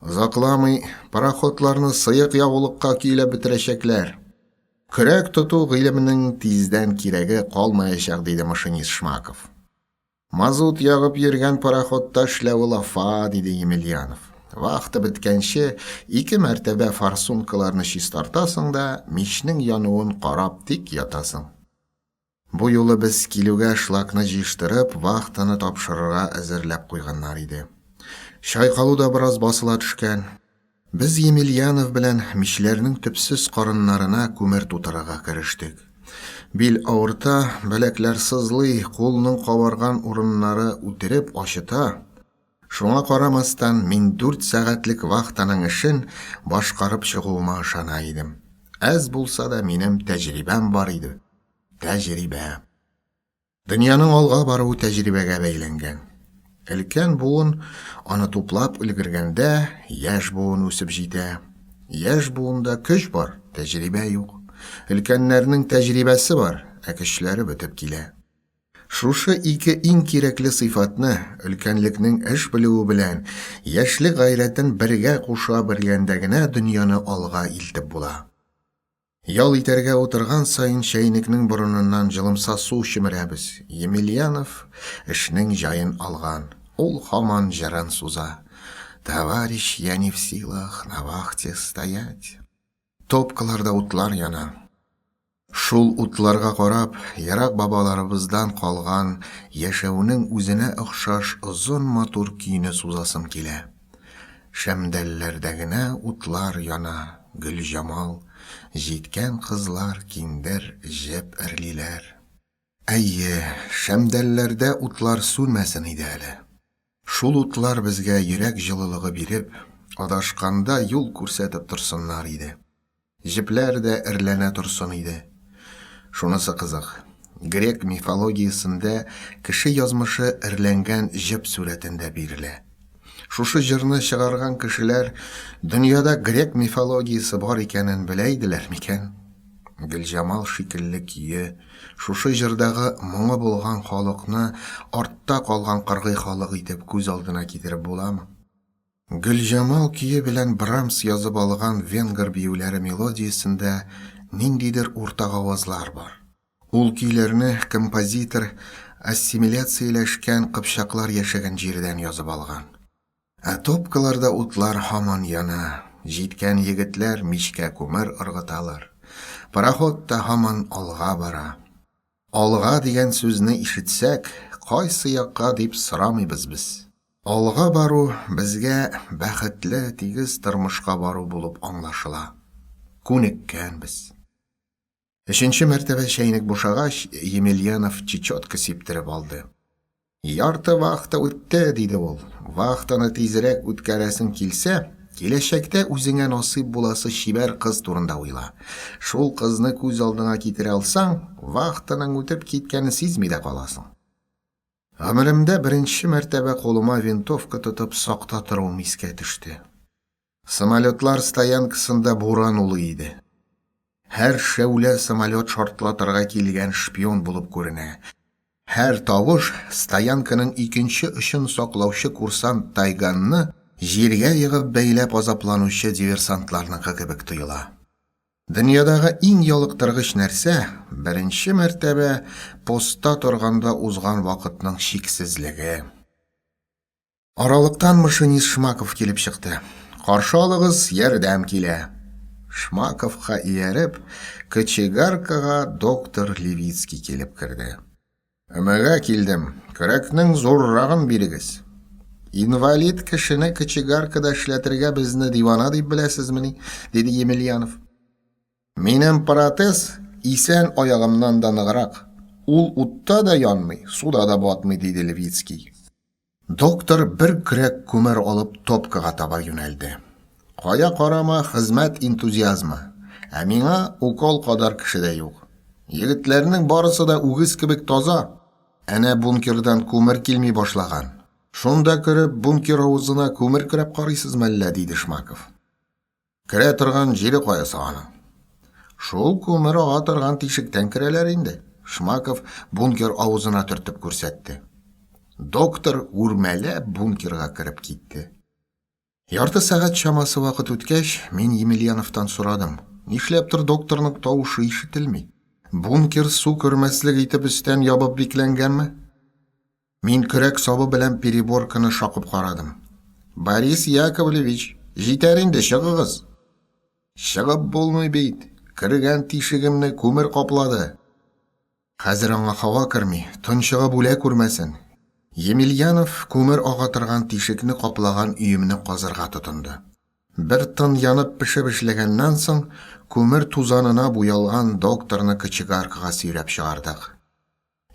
Озакламый пароходларны сыек ягулыкка көйләп бетерәчәкләр. Көрәк тоту гыйлеменең тиздән кирәге калмаячак, диде машинист Шмаков. Мазут ягып йөргән пароходта эшләве лафа, диде Емельянов. Вахта беткәнче ике мәртәбә форсункаларны чистартасың да, мичнең януын карап тик ятасың. Бу юлы без килүгә шлакны җыештырып, вахтаны тапшырырга әзерләп куйганнар иде. Чайкалу да бераз басыла төшкән. Без Емельянов белән мичләрнең төпсез карыннарына күмер тутырырга керештек. Бил авырта, беләкләр сызлый, кулның кабарган урыннары үтереп ачыта. Шуңа карамастан, мин дүрт сәгатьлек вахтаның эшен башкарып чыгуыма ышана идем. Әз булса да минем тәҗрибәм бар иде. Тәҗрибә. Дөньяның алга баруы тәҗрибәгә бәйләнгән. Өлкән буын аны туплап өлгергәндә, яшь буын үсеп җитә. Яшь буында көч бар, тәҗрибә юк. Өлкәннәрнең тәҗрибәсе бар, ә көчләре бетеп килә. Шушы ике иң кирәкле сыйфатны, өлкәнлекнең эш белүе белән яшьлек гайрәтен бергә куша белгәндә генә дөньяны алга илтеп була. Ял итәргә утырган саен чәйнекнең борыныннан җылымса су чөмерәбез. Емельянов эшнең җаен алган. Ул һаман җырын суза. Товарищ, я не в силах на вахте стоять. Топкаларда утлар яна. Шул утларга карап, ерак бабаларыбыздан калган яшәүнең үзенә охшаш озын матур көйне сузасым килә. Шәмдәлләрдә генә утлар яна, Гөлҗамал, җиткән кызлар киндер җеп эрлиләр. Әйе, шәмдәлләрдә утлар сүнмәсен иде әле. Шул утлар безгә йөрәк җылылыгы биреп, адашканда юл күрсәтеп торсыннар иде. Җепләр дә эрләнә торсын иде. Шунысы кызык, грек мифологиясендә кеше язмышы эрләнгән җеп сурәтендә бирелә. Шушы җырны чыгарган кешеләр дөньяда грек мифологиясе бар икәнен белә иделәр микән? Гөлҗамал шикелле көе, шушы җырдагы моңы булган халыкны артта калган кыргый халык итеп күз алдына китереп буламы? Гөлҗамал көе белән Брамс язып алган венгр биюләре мелодиясендә ниндидер уртак авазлар бар. Ул көйләрне композитор ассимиляцияләшкән кыпчаклар яшәгән җирдән язып алган. Ә топкаларда утлар һаман яна, җиткән егетләр мичкә күмер ыргыталар. Пароход та һаман алга бара. Алга дигән сүзне ишетсәк, кайсы якка дип сорамыйбыз без. Алга бару безгә бәхетле, тигез тормышка бару булып аңлашыла. Күнеккәнбез. Өченче мәртәбә чәйнек бушагач, Емельянов чечетка сиптереп алды. Ярты вахта үтте, диде ул. Вахтаны тизрәк үткәрәсең килсә, киләчәктә үзеңә насыйп буласы чибәр кыз турында уйла. Шул кызны күз алдыңа китерә алсаң, вахтаның үтеп киткәнен сизми дә каласың. Гомеремдә беренче мәртәбә кулыма винтовка тотып сакта торуым искә төште. Самолетлар стоянкасында буран улый иде. Һәр шәүлә самолет шартлатырга килгән шпион булып күренә. Һәр тавыш стоянканың икенче очын саклаучы курсант Тайганны җиргә егып бәйләп азапланучы диверсантларныкы кебек тоела. Дөньядагы иң ялыктыргыч нәрсә, беренче мәртәбә постта торганда узган вакытның чиксезлеге. Аралыктан машинист Шмаков килеп чыкты. Каршы алыгыз, ярдәм килә. Шмаковка ияреп, кочегаркага доктор Левицкий килеп керде. Өмәгә килдем. Көрәкнең зуррагын бирегез. Инвалид кешене кочегаркада эшләтергә безне дивана дип беләсезмени? диде Емельянов. Минем протез исән аягымнан да ныграк. Ул утта да янмый, суда да батмый, диде Левицкий. Доктор бер көрәк күмер алып топкага таба юнәлде. Кая карама хезмәт энтузиазмы. Ә миңа укол кадар кеше дә юк. Егетләрнең барысы да үгез кебек таза. Әнә бункердан күмер килми башлаган. Шунда кереп, бункер авызына күмер көрәп карыйсызмы әллә, диде Шмаков. Керә торган җире кая соң аның? Шул күмер ага торган тишектән керәләр инде. Шмаков бункер авызына төртеп күрсәтте. Доктор үрмәләп бункерга кереп китте. Ярты сәгать чамасы вакыт үткәч, мин Емельяновтан сорадым. Нишләптер докторның тавышы ишетелми. Бункер су кермәслек итеп өстән ябып бикләнгәнме? Мин көрәк сабы белән переборканы шакып карадым. Борис Яковлевич, җитәр инде, чыгыгыз. Чыгып булмый бит. Кергән тишегемне күмер каплады. Хәзер аңа һава керми, тончыгып үлә күрмәсен. Емельянов күмер ага торган тишекне каплаган өемне казырга тотынды. Бер тын янып-пешеп эшләгәннән соң, күмер тузанына буялган докторны кочегаркага сөйрәп чыгардык.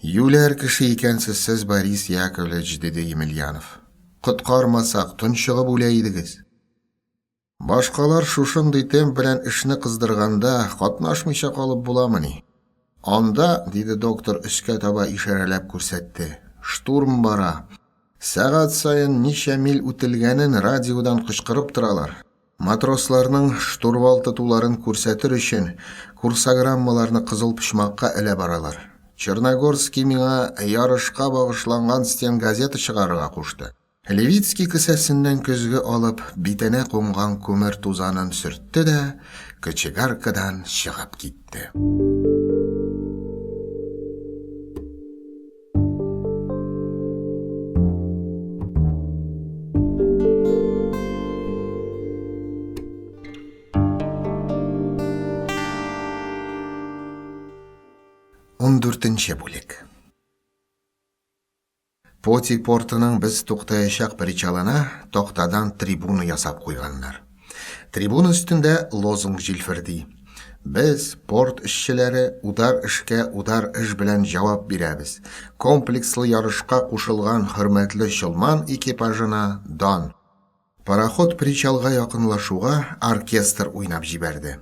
Юләр кеше икәнсез сез, Борис Яковлевич, диде Емельянов. Коткармасак, тончыгып үлә идегез. Башкалар шушындый темп белән эшне кыздырганда, катнашмыйча калып буламыни? Анда, диде доктор өскә таба ишарәләп күрсәтте, штурм бара. Сәгать саен ничә миль үтелгәнен радиодан кычкырып торалар. Матросларның штурвал тотуларын күрсәтер өчен курсограммаларны кызыл почмакка элә баралар. Черногорский миңа ярышка багышланган стенгазета чыгарырга кушты. Левицкий кесәсеннән көзге алып, битенә кунган күмер тузанын сөртте дә кочегаркадан чыгып китте. Ундүртенче бүлек. Поти портының без туктаячак причалына тактадан трибуна ясап куйганнар. Трибуна өстендә лозунг җилферди. Без, порт эшчеләре, удар эшкә удар эш белән җавап бирәбез. Комплекслы ярышка кушылган хөрмәтле Чолман экипажына дан! Пароход причалга якынлашуга, оркестр уйнап җибәрде.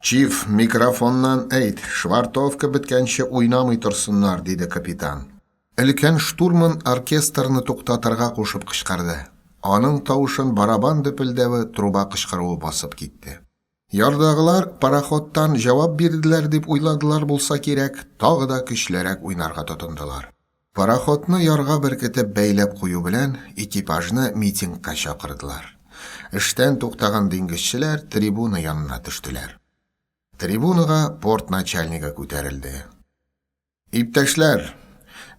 Чиф, микрофоннан әйт, швартовка беткәнче уйнамый торсыннар, диде капитан. Өлкән штурман оркестрны туктатырга кушып кычкырды. Аның тавышын барабан дөпелдәве, труба кычкыруы басып китте. Ярдагылар пароходтан җавап бирделәр дип уйладылар булса кирәк, тагы да көчлерәк уйнарга тотындылар. Пароходны ярга беркетеп бәйләп кую белән экипажны митингка чакырдылар. Эштән туктаган диңгезчеләр трибуна янына төштеләр. Трибунага порт начальнигы күтәрелде. Иптәшләр,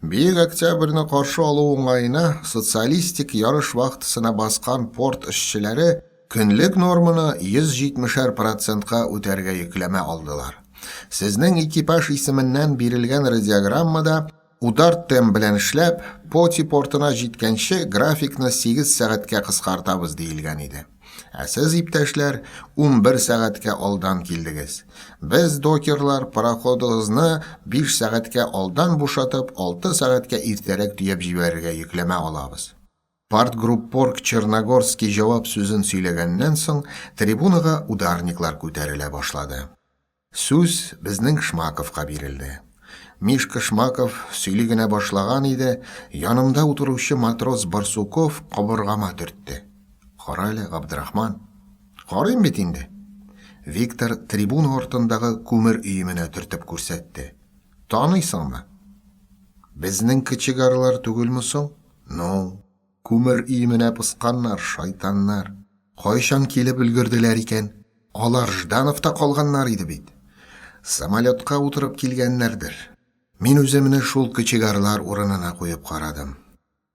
Бөек Октябрьне каршы алу уңаена социалистик ярыш вахтасына баскан порт эшчеләре көнлек норманы 170 процентка үтәргә йөкләмә алдылар. Сезнең экипаж исеменнән бирелгән радиограммада Удар темп белән эшләп, Поти портына җиткәнче графикны 8 сәгатькә кыскартабыз диелгән иде. Ә сез, иптәшләр, 11 сәгатькә алдан килдегез. Без, докерлар, пароходыгызны 5 сәгатькә алдан бушатып, 6 сәгатькә иртәрәк төяп җибәрергә йөкләмә алабыз. Партгруппорг Черногорский җавап сүзен сөйләгәннән соң, трибунага ударниклар күтәрелә башлады. Сүз безнең Шмаковка бирелде. Мишка Шмаков сөйли генә башлаган иде, янымда утыручы матрос Барсуков кабыргама төртте. Кара әле, Габдрахман. Карыйм бит инде. Виктор трибуна артындагы күмер өеменә төртеп күрсәтте. Таныйсыңмы? Безнең кочегарлар түгелме соң? Ну, күмер өеменә посканнар, шайтаннар. Кайчан килеп өлгерделәр икән? Алар Ждановта калганнар иде бит. Самолетка утырып килгәннәрдер. Мин үземне шул кочегарлар урынына куеп карадым.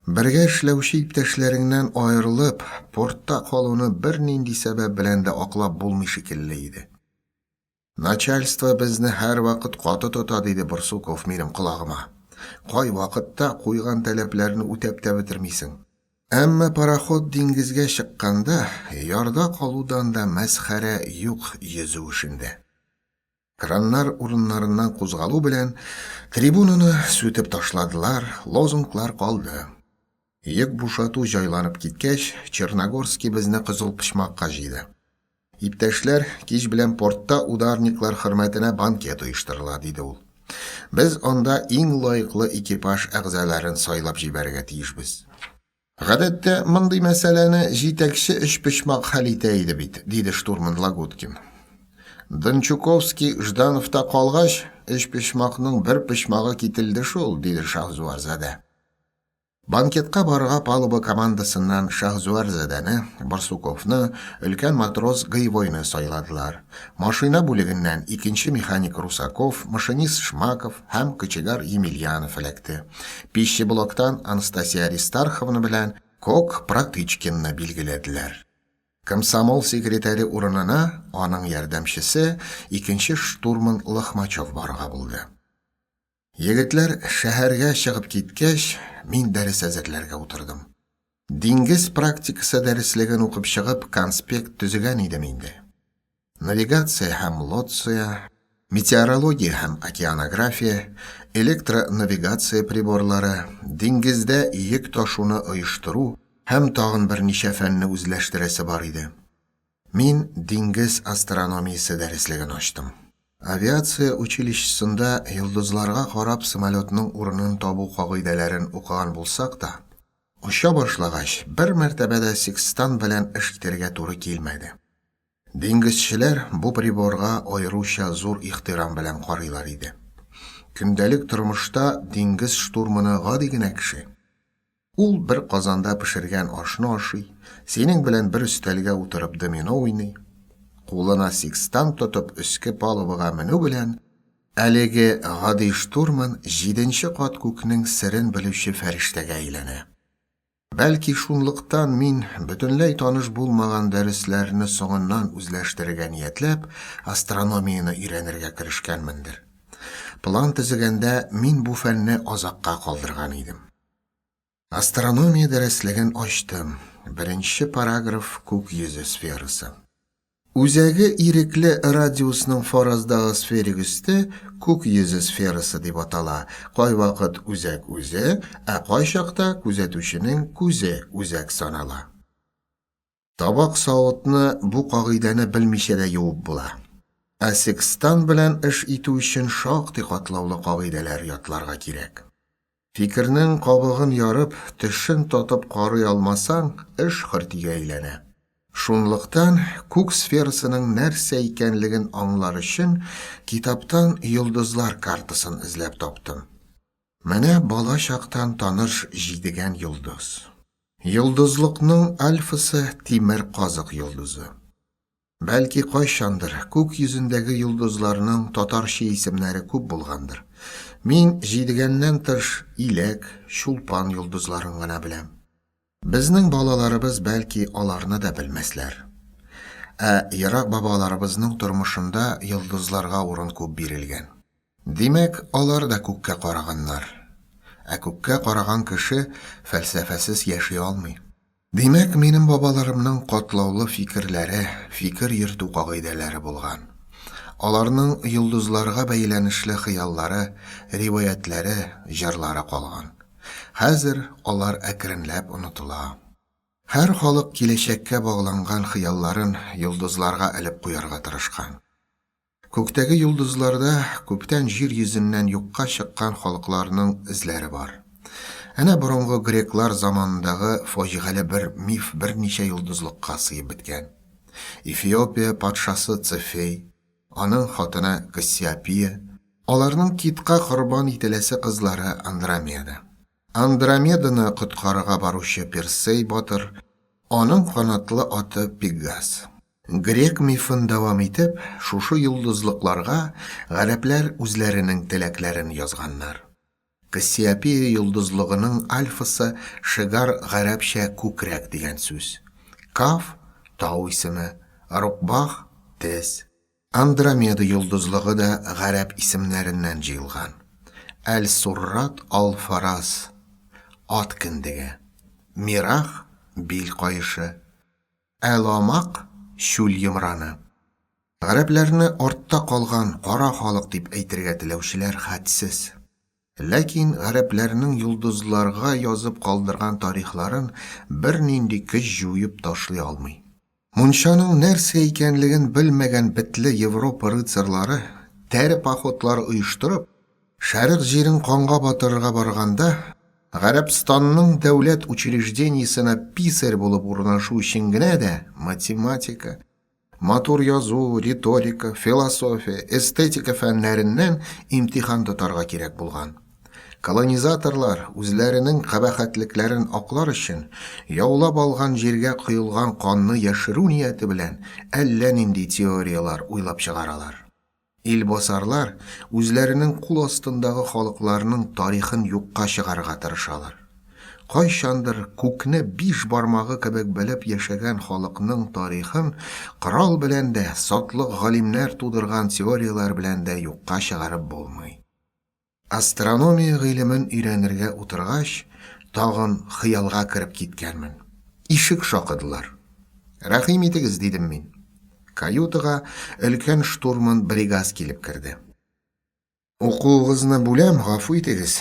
Бергә эшләүче иптәшләреңнән аерылып, портта калуны бернинди сәбәп белән дә аклап булмый шикелле иде. Начальство безне һәрвакыт каты тота, диде Барсуков минем колагыма. Кайвакытта куйган таләпләрне үтәп тә бетермисең. Әмма пароход диңгезгә чыкканда, ярда калудан да мәсхәрә юк йөзү эшендә. Краннар урыннарыннан кузгалу белән трибунаны сүтеп ташладылар, лозунглар калды. Йөк бушату җайланып киткәч, Черногорский безне кызыл почмакка җыйды. Иптәшләр, кич белән портта ударниклар хөрмәтенә банкет оештырыла, диде ул. Без анда иң лаеклы экипаж әгъзаларын сайлап җибәрергә тиешбез. Гадәттә, мондый мәсьәләне җитәкче өчпочмак хәл итә иде бит, диде штурман Лагуткин. Дончуковский Ждановта калгач, өчпочмакның бер почмагы кителде шул, диде Шаһзуарзадә. Банкетка барырга палуба командасыннан Шаһзуар-задәне, Барсуковны, өлкән матрос Гаевойны сайладылар. Машина бүлегеннән икенче механик Русаков, машинист Шмаков һәм кочегар Емельянов эләкте. Пищеблоктан Анастасия Аристарховна белән кок Протычкинны билгеләделәр. Комсомол секретаре урынына аның ярдәмчесе, икенче штурман Лохмачев барырга булды. Егетләр шәһәргә чыгып киткәч, мин дәрес әзерләргә утырдым. Диңгез практикасы дәреслеген укып чыгып, конспект төзегән идем инде. Навигация һәм лоция, метеорология һәм океанография, электронавигация приборлары, диңгездә йөк ташуны оештыру һәм тагын берничә фәнне үзләштерәсе бар иде. Мин диңгез астрономиясе дәреслеген ачтым. Авиация училищесында йолдызларга карап самолетның урынын табу кагыйдәләрен укыган булсак та, оча башлагач, бер мәртәбә дә секстан белән эш итәргә туры килмәде. Диңгезчеләр бу приборга аеруча зур ихтирам белән карыйлар иде. Көндәлек тормышта диңгез штурманы гади генә кеше. Ул бер казанда пешергән ашны ашый, синең белән бер өстәлгә утырып домино уйный. Кулына секстант тотып өске палубага менү белән, әлеге гади штурман җиденче кат күкнең серен белүче фәрештәгә әйләнә. Бәлки шунлыктан мин, бөтенләй таныш булмаган дәресләрне соңыннан үзләштерергә ниятләп, астрономияне өйрәнергә керешкәнмендер. План төзегәндә мин бу фәнне азакка калдырган идем. Астрономия дәреслеген ачтым. Беренче параграф күк йөзе сферасы. Үзәге ирекле радиусның фараздагы сферик өсте күк йөзе сферасы дип атала. Кайвакыт үзәк үзе, ә кайчакта күзәтүченең күзе үзәк санала. Табак-савытны бу кагыйдәне белмичә дә юып була. Ә секстан белән эш итү өчен шактый катлаулы кагыйдәләр ятларга кирәк. Фикернең кабыгын ярып, төшен татып карый алмасаң, эш хөртигә әйләнә. Шунлыктан, күк сферасының нәрсә икәнлеген аңлар өчен, китаптан йолдызлар картасын эзләп таптым. Менә бала чактан таныш Җидегән йолдыз. Йолдызлыкның альфасы Тимер казык йолдызы. Бәлки кайчандыр күк йөзендәге йолдызларның татарча исемнәре күп булгандыр. Мин Җидегәннән тыш Иләк, Чулпан йолдызларын гына беләм. Безнең балаларыбыз бәлки аларны да белмәсләр. Ә ерак бабаларыбызның тормышында йолдызларга урын күп бирелгән. Димәк, алар да күккә караганнар. Ә күккә караган кеше фәлсәфәсез яши алмый. Димәк, минем бабаларымның катлаулы фикерләре, фикер йөртү кагыйдәләре булган. Аларның йолдызларга бәйләнешле хыяллары, риваятьләре, җырлары калган. Хәзер алар әкренләп онытыла. Һәр халык киләчәккә багланган хыялларын йолдызларга элеп куярга тырышкан. Күктәге йолдызларда күптән җир йөзеннән юкка чыккан халыкларның эзләре бар. Әнә борынгы греклар заманындагы фаҗигале бер миф берничә йолдызлыкка сыеп беткән. Эфиопия патшасы Цефей, аның хатыны Кассиопия, аларның китка корбан ителәсе кызлары Андромеда. Андромеданы коткарырга баручы Персей батыр, аның канатлы аты Пегас. Грек мифын дәвам итеп, шушы йолдызлыкларга гарәпләр үзләренең теләкләрен язганнар. Кассиопея йолдызлыгының альфасы Шегар гарәпчә күкрәк дигән сүз. Каф, тау исеме, Рукбах, тез. Андромеда йолдызлыгы да гарәп исемнәреннән җыелган. Әл-Суррат ал-Фарас, ат кендеге. Мирах, бил каешы. Әламак, чүл йомраны. Гарәпләрне артта калган кара халык дип әйтергә теләүчеләр хәтсез. Ләкин гарәпләрнең йолдызларга язып калдырган тарихларын бернинди көч җуеп ташлый алмый. Мунчаның нәрсә икәнлеген белмәгән бетле Европа рыцарьлары тәре походлары оештырып, Шәрык җирен канга батырырга барганда, Гарәбстанның дәүләт учреждениесенә писарь булып урнашу өчен генә дә математика, матур язу, риторика, философия, эстетика фәннәреннән имтихан тотарга кирәк булган. Колонизаторлар, үзләренең кабахәтлекләрен аклар өчен, яулап алган җиргә коелган канны яшерү нияте белән әллә нинди теорияләр уйлап чыгаралар. Илбасарлар үзләренең кул астындагы халыкларның тарихын юкка чыгарырга тырышалар. Кайчандыр күкне биш бармагы кебек белеп яшәгән халыкның тарихын корал белән дә, сатлык галимнәр тудырган теорияләр белән дә юкка чыгарып булмый. Астрономия гыйлемен өйрәнергә утыргач, тагын хыялга кереп киткәнмен. Ишек шакыдылар. Рәхим итегез, дидем мин. Каютага өлкән штурман Бригас килеп керде. Укуыгызны бүләм, гафу итегез.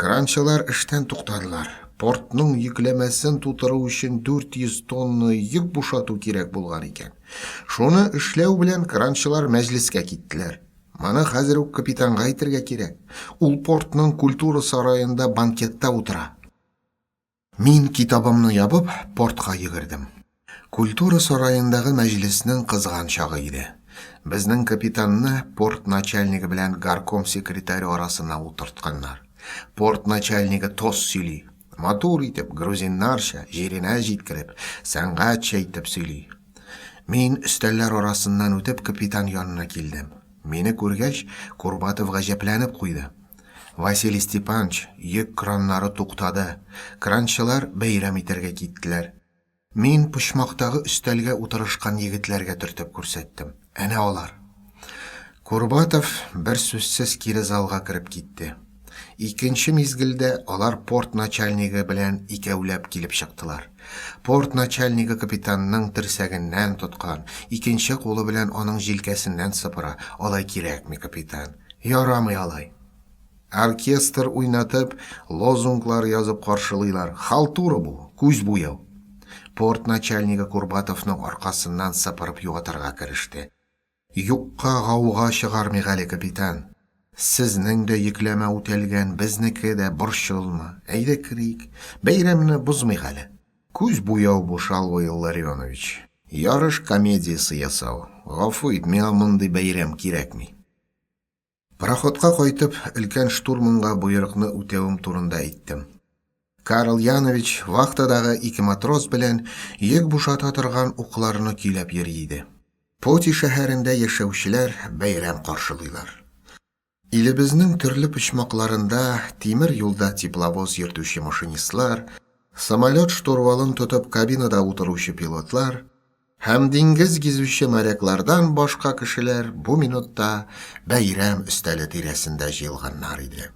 Кранчылар эштән туктадылар. Портның йөкләмәсен тутыру өчен 400 тонна йөк бушату кирәк булган икән. Шуны эшләү белән кранчылар мәҗлескә киттеләр. Моны хәзер үк капитанга әйтергә кирәк. Ул портның культура сараенда банкетта утыра. Мин китабымны ябып, портка йөгердем. Культура сараендагы мәҗлеснең кызган чагы иде. Безнең капитанны порт начальнигы белән горком секретаре арасына утыртканнар. Порт начальнигы тост сөйли. Матур итеп, грузиннарча, җиренә җиткереп, сәнгатьчә итеп сөйли. Мин өстәлләр арасыннан үтеп капитан янына килдем. Мине күргәч, Курбатов гаҗәпләнеп куйды. Василий Степанович, йөк краннары туктады. Кранчылар бәйрәм итәргә киттеләр. Мин почмактагы өстәлгә утырышкан егетләргә төртеп күрсәттем. Әнә алар. Курбатов бер сүзсез кире залга кереп китте. Икенче мизгелдә алар порт начальнигы белән икәүләп килеп чыктылар. Порт начальнигы капитанның терсәгеннән тоткан, икенче кулы белән аның җилкәсеннән сыпыра, Алай кирәкми, капитан. Ярамый алай. Оркестр уйнатып, лозунглар язып каршылыйлар. Халтура бу, күз буяу. Порт начальнигы Курбатовның аркасыннан сыпырып юатырга кереште. Юкка гауга чыгармыйк әле, капитан. Сезнең дә йөкләмә үтәлгән, безнеке дә, борчылма. Әйдә керик. Бәйрәмне бозмыйк әле. Күз буяу бу, Шалва Илларионович. Ярыш комедиясе ясау. Гафу ит, миңа мондый бәйрәм кирәкми. Пароходка кайтып, өлкән штурманга боерыкны үтәвем турында әйттем. Карл Янович вахтадагы ике матрос белән йөк бушата торган укларны көйләп йөри иде. Поти шәһәрендә яшәүчеләр бәйрәм каршылыйлар. Илебезнең төрле почмакларында тимер юлда тепловоз йөртүче машинистлар, самолет штурвалын тотып кабинада утыручы пилотлар һәм диңгез гизүче моряклардан башка кешеләр бу минутта бәйрәм өстәле тирәсендә җыелганнар иде.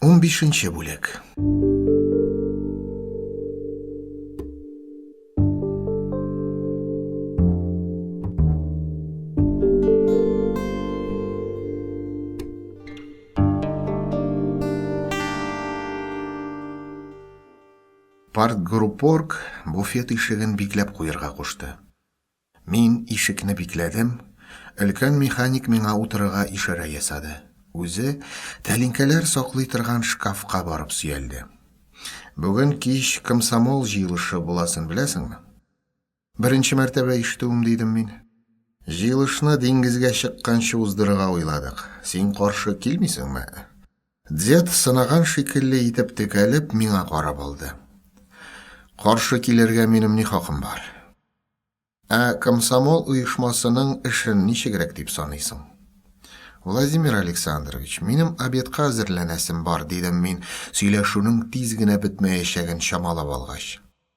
Унбишенче бүлек. Партгруппорг буфет ишеген бикләп куерга кушты. Мин ишекне бикләдем, өлкән механик миңа утырырга ишарә ясады. Үзе тәлинкәләр саклый торган шкафка барып сөялде. Бүген кич комсомол җыелышы буласын беләсеңме? Беренче мәртәбә ишетүем, дидем мин. Җыелышны диңгезгә чыкканчы уздырырга уйладык. Син каршы килмисеңме? Дед сынаган шикелле итеп текәлеп миңа карап алды. Каршы килергә минем ни хакым бар? Ә комсомол оешмасының эшен ничегрәк дип саныйсың? Владимир Александрович, минем обедка әзерләнәсем бар, дидем мин, сөйләшүнең тиз генә бетмәячәген чамалап алгач.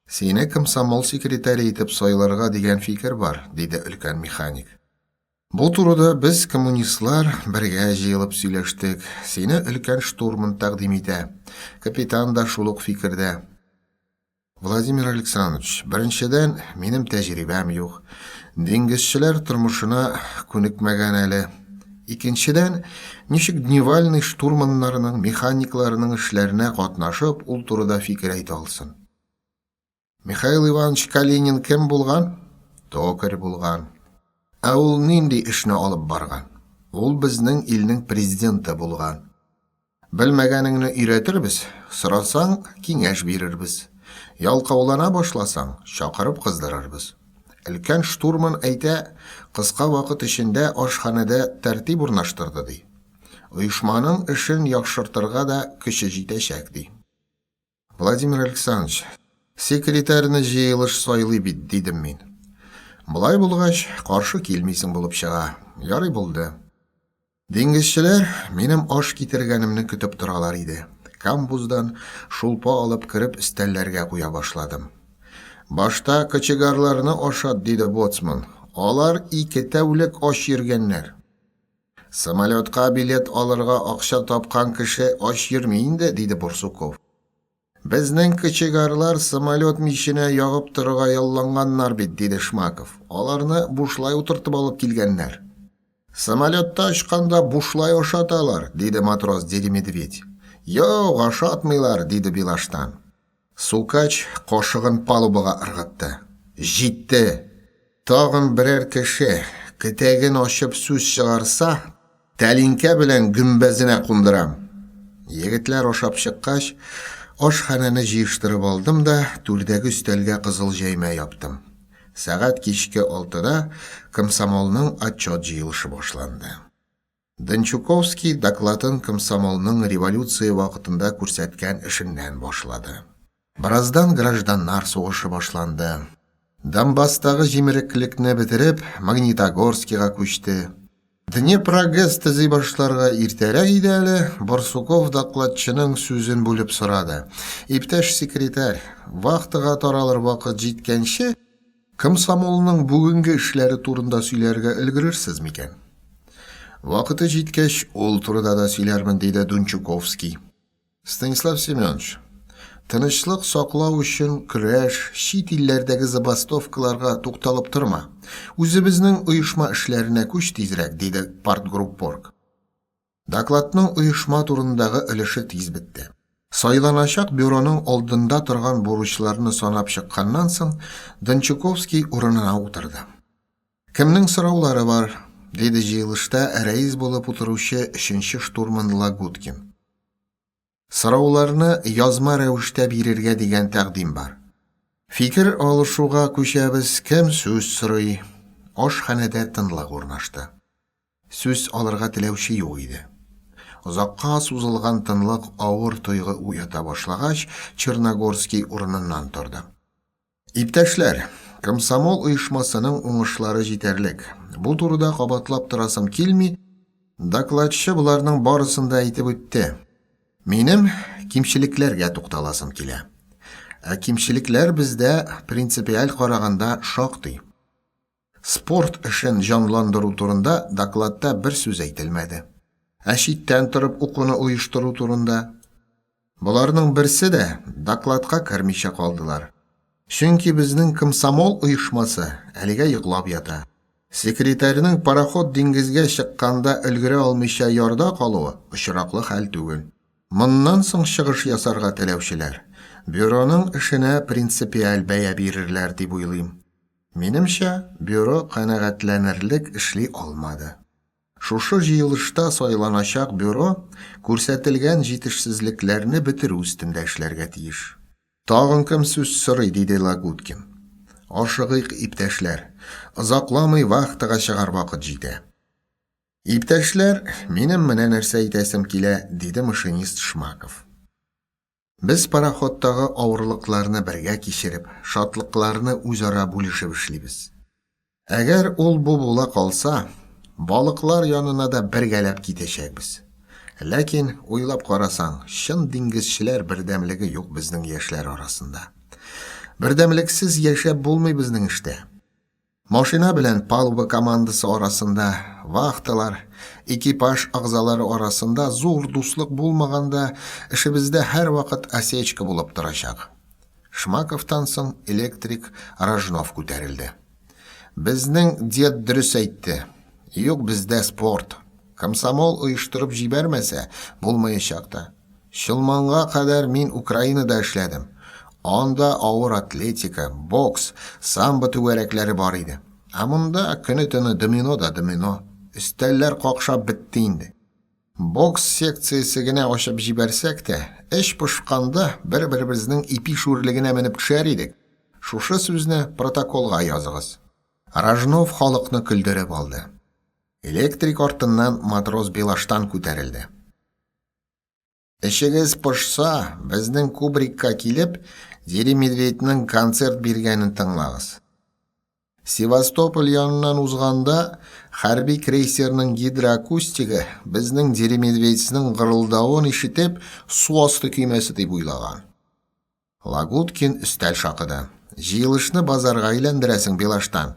Сине комсомол секретаре итеп сайларга дигән фикер бар, диде өлкән механик. Бу турыда без, коммунистлар, бергә җыелып сөйләштек. Сине өлкән штурман тәкъдим итә. Капитан да шул ук фикердә. Владимир Александрович, беренчедән, минем тәҗрибәм юк. Диңгезчеләр тормышына күнекмәгән әле. Икенчедән, ничек дневальный штурманнарның, механикларның эшләренә катнашып, ул турыда фикер әйтә алсын? Михаил Иванович Калинин кем булган? Токарь булган. Ә ул нинди эшне алып барган? Ул безнең илнең президенты булган. Белмәгәнеңне өйрәтербез, сорасаң, киңәш бирербез. Ялкаулана башласаң, чакырып кыздырырбыз. Өлкән штурман әйтә, кыска вакыт эчендә ашханәдә тәртип урнаштырды, ди. Оешманың эшен яхшыртырга да көче җитәчәк, ди. Владимир Александрович, секретарьны җыелыш сайлый бит, дидем мин. Болай булгач, каршы килмисең булып чыга. Ярый булды. Диңгезчеләр минем аш китергәнемне көтеп торалар иде. Камбуздан шулпа алып кереп өстәлләргә куя башладым. Башта кочегарларны ашат, диде боцман. Алар ике тәүлек ач йөргәннәр. Самолетка билет алырга акча тапкан кеше ач йөрми инде, диде Бурсуков. Безнең кочегарлар самолет миченә ягып торырга ялланганнар бит, диде Шмаков. Аларны бушлай утыртып алып килгәннәр. Самолетта очканда бушлай ашаталар, диде матрос Деремедведь. Юк, ашатмыйлар, диде Белаштан. Сукач кашыгын палубага ыргытты. Җитте! Тагын берәр кеше кетәген ачып сүз чыгарса, тәлинкә белән гөмбәзенә кундырам. Егетләр ашап чыккач, ашханәне җыештырып алдым да түрдәге өстәлгә кызыл җәймә яптым. Сәгать кичке алтыда комсомолның отчет җыелышы башланды. Дончуковский докладын комсомолның революция вакытында күрсәткән эшеннән башлады. Бераздан гражданнар сугышы башланды. Донбасстагы җимереклекне бетереп, Магнитогорскига күчте. Днепрогэс төзи башларга иртәрәк иде әле, Барсуков докладчының сүзен бүлеп сорады. Иптәш секретарь, вахтага таралыр вакыт җиткәнче, Комсомолның бүгенге эшләре турында сөйләргә өлгерерсез микән? Вакыты җиткәч, ул турыда да сөйләрмен, диде Дунчуковский. Станислав Семенович, тынычлык саклау өчен көрәш, чит илләрдәге забастовкаларга тукталып торма. Үзебезнең оешма эшләренә күч тизрәк, диде партгруппорг. Докладның оешма турындагы өлеше тиз бетте. Сайланачак бюроның алдында торган бурычларны санап чыкканнан соң, Дончуковский урынына утырды. Кемнең сораулары бар? диде җыелышта рәис булып утыручы өченче штурман Лагуткин. Сорауларны язма рәвештә бирергә дигән тәкъдим бар. Фикер алышуга күчәбез, кем сүз сорый? Ашханәдә тынлык урнашты. Сүз алырга теләүче юк иде. Озакка сузылган тынлык авыр тойгы уята башлагач, Черногорский урыныннан торды. Иптәшләр, комсомол оешмасының уңышлары җитәрлек. Бу турыда кабатлап торасым килми, докладчы боларның барысын да әйтеп үтте. Минем кимчелекләргә тукталасым килә. Ә кимчелекләр бездә принципиаль караганда шактый. Спорт эшен җанландыру турында докладта бер сүз әйтелмәде. Ә читтән торып укуны оештыру турында? Боларның берсе дә докладка кермичә калдылар. Чөнки безнең комсомол оешмасы әлегә йоклап ята. Секретарьның пароход диңгезгә чыкканда өлгерә алмыйча ярда калуы очраклы хәл түгел. Моннан соң чыгыш ясарга теләүчеләр бюроның эшенә принципиаль бәя бирерләр дип уйлыйм. Минемчә, бюро канәгатьләнерлек эшли алмады. Шушы җыелышта сайланачак бюро күрсәтелгән җитешсезлекләрне бетерү өстендә эшләргә тиеш. Тагын кем сүз сорый, диде Лагуткин. Ашыгыйк, иптәшләр. Озакламый вахтага чыгар вакыт җитә. Иптәшләр, минем менә нәрсә әйтәсем килә, диде машинист Шмаков. Без пароходтагы авырлыкларны бергә кичереп, шатлыкларны үзара бүлешеп эшлибез. Әгәр ул-бу була калса, балыклар янына да бергәләп китәчәкбез. Ләкин, уйлап карасаң, чын диңгезчеләр бердәмлеге юк безнең яшьләр арасында. Бердәмлексез яшәп булмый безнең эштә. Машина белән палуба командасы арасында, вахталар, экипаж әгъзалары арасында зур дуслык булмаганда, эшебездә һәрвакыт осечка булып торачак. Шмаковтан соң электрик Рожнов күтәрелде. Безнең дед дөрес әйтте. Юк бездә спорт. Комсомол оештырып җибәрмәсә, булмаячак та. Чулманга кадәр мин Украинада эшләдем. Анда авыр атлетика, бокс, самбо түгәрәкләре бар иде. Ә монда көне-төне домино да домино. Өстәлләр какшап бетте инде. Бокс секциясе генә ачып җибәрсәк тә, эч пошканда бер-беребезнең ипи шүрлегенә менеп төшәр идек. Шушы сүзне протоколга языгыз. Рожнов халыкны көлдереп алды. Электрик артыннан матрос Белаштан күтәрелде. Эчегез пошса, безнең кубрикка килеп, Дери Медведьның концерт биргәнен тыңлагыз. Севастополь яныннан узганда, хәрби крейсерның гидроакустигы безнең Дери Медведьның гырылдавын ишетеп, су асты көймәсе дип уйлаган. Лагуткин өстәл шакыды. Җыелышны базарга әйләндерәсең, Белаштан.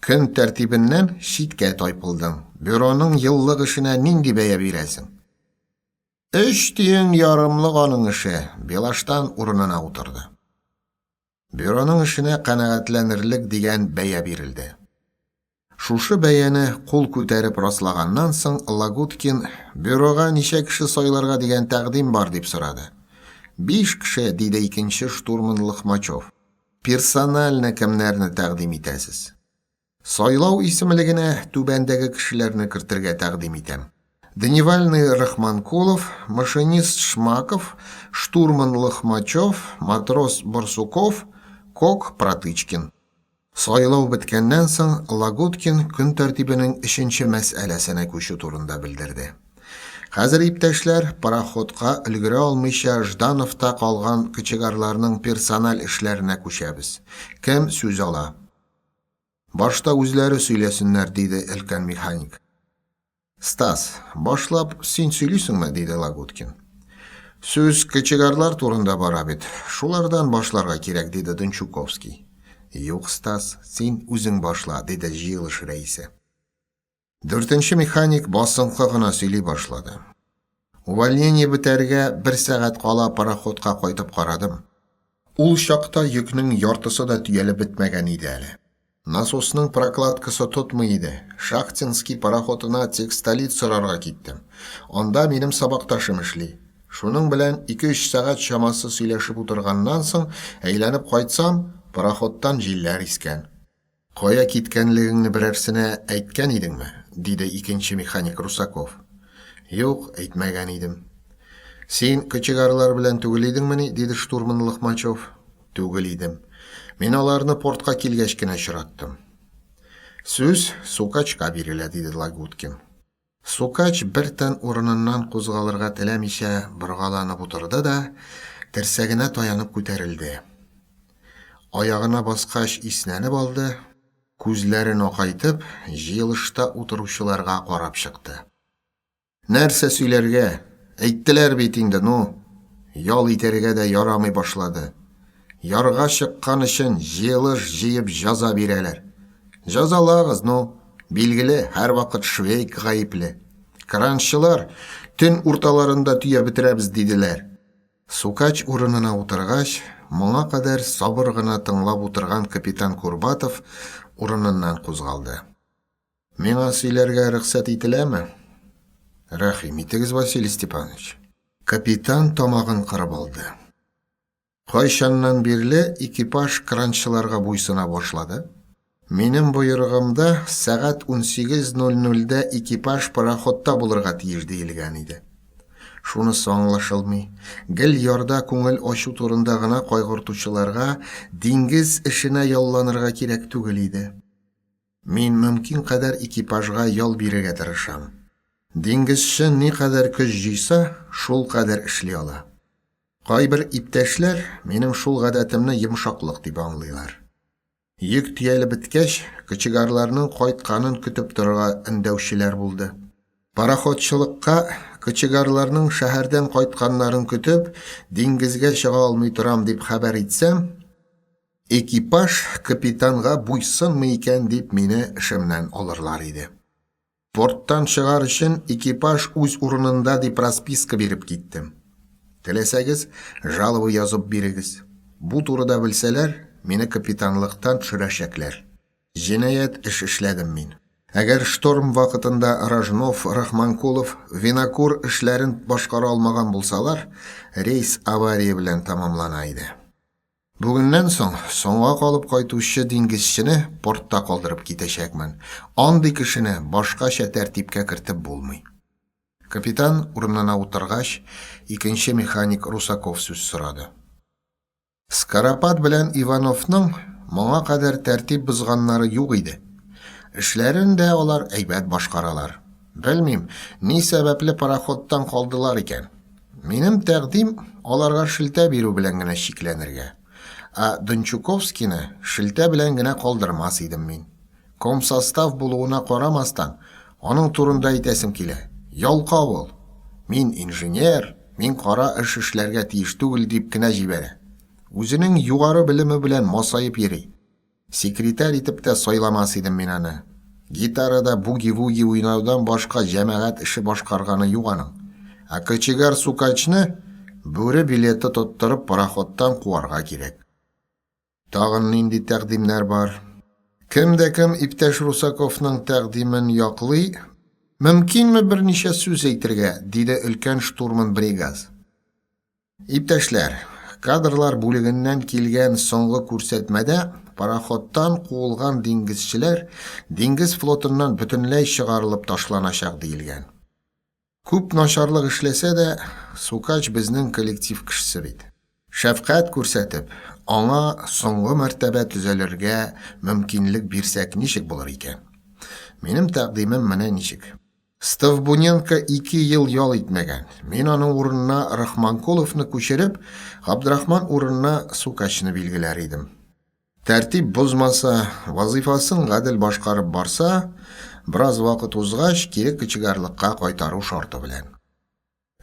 Көн тәртибеннән читкә тайпылдың. Бюроның еллык эшенә нинди бәя бирәсең? Өч тиен ярымлык аның эше, Белаштан урынына утырды. Бюроның эшенә канәгатьләнерлек дигән бәя бирелде. Шушы бәяне кул күтәреп раслаганнан соң Лагуткин бюрога ничә кеше сайларга дигән тәкъдим бар дип сорады. Биш кеше, диде икенче штурман Лохмачев. Персонально кемнәрне тәкъдим итәсез? Сайлау исемлегенә түбәндәге кешеләрне кертергә тәкъдим итәм. Дневальный Рахманкулов, машинист Шмаков, штурман Лохмачев, матрос Барсуков, кок Протычкин. Сайлау беткәннән соң Лагуткин көн тәртибенең өченче мәсьәләсенә күчү турында белдерде. Хәзер, иптәшләр, пароходка өлгерә алмыйча Ждановта калган кочегарларның персональ эшләренә күчәбез. Кем сүз ала? Башта үзләре сөйләсеннәр, диде өлкән механик. Стас, башлап син сөйлисеңме? диде Лагуткин. Сүз кочегарлар турында бара бит. Шулардан башларга кирәк, диде Дончуковский. Юк, Стас, син үзең башла, диде җыелыш рәисе. Дүртенче механик басынкы гына сөйли башлады. Увольнение бетәргә бер сәгать кала пароходка кайтып карадым. Ул чакта йөкнең яртысы да төялеп бетмәгән иде әле. Насосның прокладкасы тотмый иде. Шахтинский пароходына текстолит сорарга киттем. Анда минем сабакташым эшли. Шуның белән ике-өч сәгать чамасы сөйләшеп утырганнан соң, әйләнеп кайтсам, пароходтан җилләр искән. Кая киткәнлегеңне берәрсенә әйткән идеңме? диде икенче механик Русаков. Юк, әйтмәгән идем. Син кочегарлар белән түгел идеңмени? диде штурман Лохмачев. Түгел идем. Мин аларны портка килгәч кенә очраттым. Сүз Сукачка бирелә, диде Лагуткин. Сукач бер тын урыныннан кузгалырга теләмичә боргаланып утырды да, терсәгенә таянып күтәрелде. Аягына баскач иснәнеп алды, күзләрен акайтып, җыелышта утыручыларга карап чыкты. Нәрсә сөйләргә? Әйттеләр бит инде, ну! Ял итәргә дә ярамый башлады. Ярга чыккан өчен җыелыш җыеп җаза бирәләр. Җазалагыз, ну! Билгеле, һәрвакыт Швейк гаепле. Кранчылар төн урталарында төяп бетерәбез, диделәр. Сукач урынына утыргач, моңа кадәр сабыр гына тыңлап утырган капитан Курбатов урыныннан кузгалды. Миңа сөйләргә рөхсәт ителәме? Рәхим итегез, Василий Степанович. Капитан тамагын кырып алды. Кайчаннан бирле экипаж кранчыларга буйсына башлады? Минем боерыгымда сәгать 18:00-дә экипаж пароходта булырга тиеш диелгән иде. Шунысы аңлашылмый. Гел ярда күңел ачу турында гына кайгыртучыларга диңгез эшенә ялланырга кирәк түгел иде. Мин мөмкин кадәр экипажга ял бирергә тырышам. Диңгезче никадәр көч җыйса, шул кадәр эшли ала. Кайбер иптәшләр минем шул гадәтемне йомшаклык дип аңлыйлар. Йөк төялеп беткәч, кочегарларның кайтканын көтеп торырга өндәүчеләр булды. Пароходчылыкка кочегарларның шәһәрдән кайтканнарын көтеп, диңгезгә чыга алмый торам дип хәбәр итсәм, Экипаж капитанга буйсынмый икән дип мине эшемнән алырлар иде. Порттан чыгар өчен экипаж үз урынында дип расписка биреп киттем. Теләсәгез, жалоба язып бирегез. Бу турыда белсәләр, мине капитанлыктан төшерәчәкләр. Җинаять эш эшләдем мин. Әгәр шторм вакытында Рожнов, Рахманкулов, Винокур эшләрен башкара алмаган булсалар, рейс авария белән тәмамлана иде. Бүгеннән соң соңга калып кайтучы диңгезчене портта калдырып китәчәкмен. Андый кешене башкача тәртипкә кертеп булмый. Капитан урынына утыргач, икенче механик Русаков сүз сорады. Скоропад белән Ивановның моңа кадәр тәртип бозганнары юк иде. Эшләрен дә алар әйбәт башкаралар. Белмим, ни сәбәпле пароходтан калдылар икән. Минем тәкъдим аларга шелтә бирү белән генә чикләнергә. Ә Дончуковскийны шелтә белән генә калдырмас идем мин. Комсостав булуына карамастан, аның турында әйтәсем килә. Ялкау ул. Мин инженер, мин кара эш эшләргә тиеш түгел дип кенә җибәрә. Үзенең югары белеме белән масаеп йөри. Секретарь итеп тә сайламас идем мин аны. Гитарада буги-вуги уйнаудан башка җәмәгать эше башкарганы юк аның. Ә кочегар Сукачны бүре билеты тоттырып пароходтан куарга кирәк. Тагын нинди тәкъдимнәр бар? Кем дә кем иптәш Русаковның тәкъдимен яклый, мөмкинме берничә сүз әйтергә, диде өлкән штурман Бригаз. Иптәшләр, кадрлар бүлегеннән килгән соңгы күрсәтмәдә пароходтан куылган диңгезчеләр диңгез флотыннан бөтенләй чыгарылып ташланачак диелгән. Күп начарлык эшләсә дә, Сукач безнең коллектив кешесе бит. Шәфкать күрсәтеп, аңа соңгы мәртәбә төзәлергә мөмкинлек бирсәк ничек булыр икән? Минем тәкъдимем менә ничек. Стовбуненко ике ел ял итмәгән. Мин аның урынына Рахманкуловны күчереп, Габдрахман урынына Сукачны билгеләр идем. Тәртип бозмаса, вазыйфасын гадел башкарып барса, бераз вакыт узгач, кире кочегарлыкка кайтару шарты белән.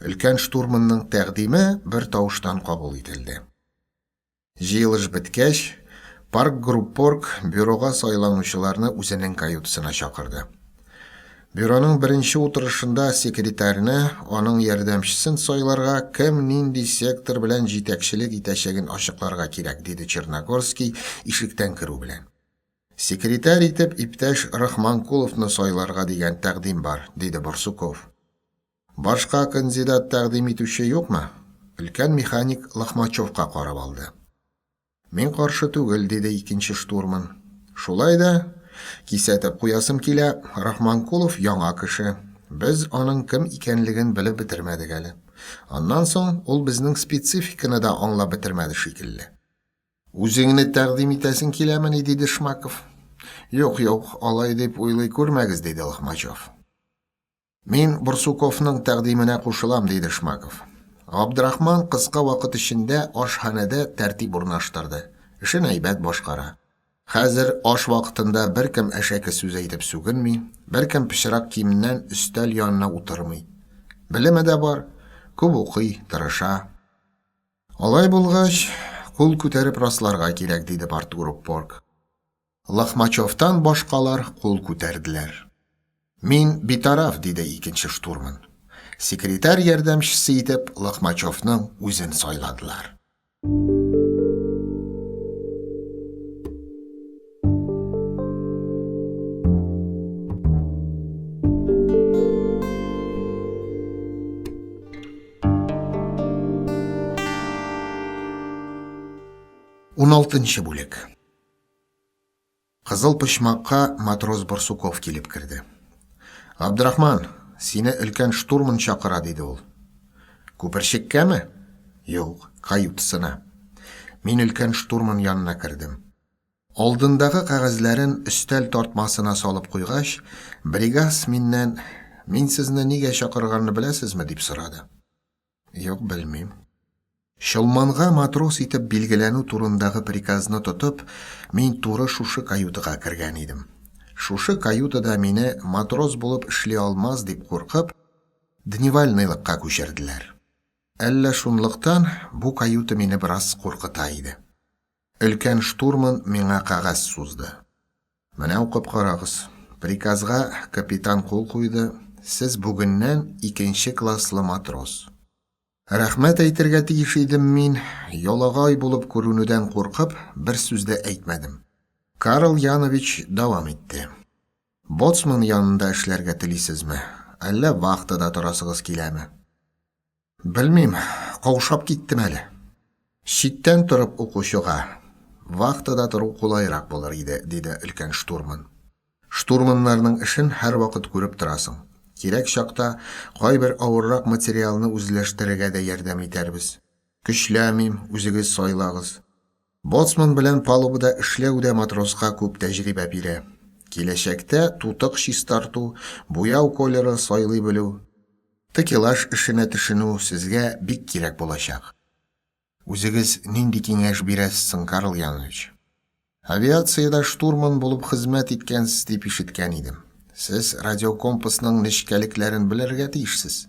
Өлкән штурманның тәкъдиме бер тавыштан кабул ителде. Җыелыш беткәч, паркгруппорг бюрога сайланучыларны үзенең каютасына чакырды. Бюроның беренче утырышында секретарьны, аның ярдәмчесен сайларга, кем нинди сектор белән җитәкчелек итәчәген ачыкларга кирәк, диде Черногорский ишектән керү белән. Секретарь итеп иптәш Рахманкуловны сайларга дигән тәкъдим бар, диде Барсуков. Башка кандидат тәкъдим итүче юкмы? Өлкән механик Лохмачевка карап алды. Мин каршы түгел, диде икенче штурман. Шулай да кисәтеп куясым килә, Рахманкулов яңа кеше. Без аның кем икәнлеген белеп бетермәдек әле. Аннан соң ул безнең спецификаны да аңлап бетермәде шикелле. Үзеңне тәкъдим итәсең киләмени? диде Шмаков. Юк, юк, алай дип уйлый күрмәгез, диде Лохмачев. Мин Борсуковның тәкъдименә кушылам, диде Шмаков. Габдрахман кыска вакыт эчендә ашханәдә тәртип урнаштырды. Эшен әйбәт башкара. Хәзер аш вакытында беркем әшәке сүз әйтеп сүгенми, беркем пычрак киемнән өстәл янына утырмый. Белеме дә бар, күп укый, тырыша. Алай булгач, кул күтәреп расларга кирәк, диде партгруппорг. Лохмачевтан башкалар кул күтәрделәр. Мин битараф, диде икенче штурман. Секретарь ярдәмчесе итеп Лохмачевның үзен сайладылар. Уналтынчы бүлек. Кызыл почмакка матрос Барсуков килеп керде. Габдрахман, сине өлкән штурман чакыра, диде ул. Күперчеккәме? Юк, каютасына. Мин өлкән штурман янына кердем. Алдындагы кәгазьләрен өстәл тартмасына салып куйгач, Бригас миннән, Мин сезне нигә чакырганны беләсезме, дип сорады. Юк, белмим. Чолманга матрос итеп билгеләнү турындагы приказны тотып, мин туры шушы каютага кергән идем. Шушы каютада мине матрос булып эшли алмаз дип куркып, дневальныйлыкка күчерделәр. Әллә шунлыктан бу каюта мине бераз куркыта иде. Өлкән штурман миңа кәгазь сузды. Менә укып карагыз. Приказга капитан кул куйды, сез бүгеннән икенче класслы матрос. Рәхмәт әйтергә тиеш идем мин, ялагай булып күренүдән куркып, бер сүз дә әйтмәдем. Карл Янович дәвам итте. Боцман янында эшләргә телисезме, әллә вахтада торасыгыз киләме? Белмим, каушап киттем әле. Читтән торып укучыга вахтада тору кулайрак булыр иде, диде өлкән штурман. Штурманнарның эшен һәрвакыт күреп торасың. Кирәк чакта кайбер авыррак материалны үзләштерергә дә ярдәм итәрбез. Көчләмим, үзегез сайлагыз. Боцман белән палубада эшләү дә матроска күп тәҗрибә бирә. Киләчәктә тутык чистарту, буяу колеры сайлый белү, такелаж эшенә төшенү сезгә бик кирәк булачак. Үзегез нинди киңәш бирәсез соң, Карл Янович? Авиациядә штурман булып хезмәт иткәнсез дип ишеткән идем. Сез радиокомпасның нечкәлекләрен белергә тиешсез.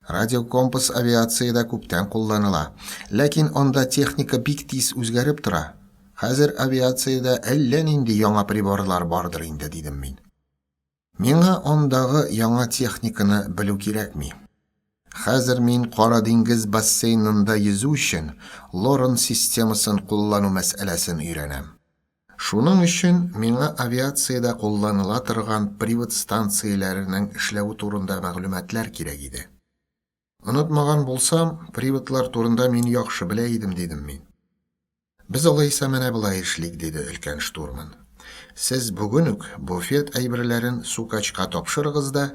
Радиокомпас авиациядә күптән кулланыла. Ләкин анда техника бик тиз үзгәреп тора. Хәзер авиациядә әллә нинди яңа приборлар бардыр инде, дидем мин. Миңа андагы яңа техниканы белү кирәкми. Хәзер мин Кара диңгез бассейнында йөзү өчен Лорен системасын куллану мәсьәләсен өйрәнәм. Шуның өчен миңа авиациядә кулланыла торган привод станцияләренең эшләве турында мәгълүматлар кирәк иде. Онытмаган булсам, приводлар турында мин яхшы белә идем, дидем мин. Без алайса менә болай эшлик, диде өлкән штурман. Сез бүген үк буфет әйберләрен Сукачка тапшырыгыз да,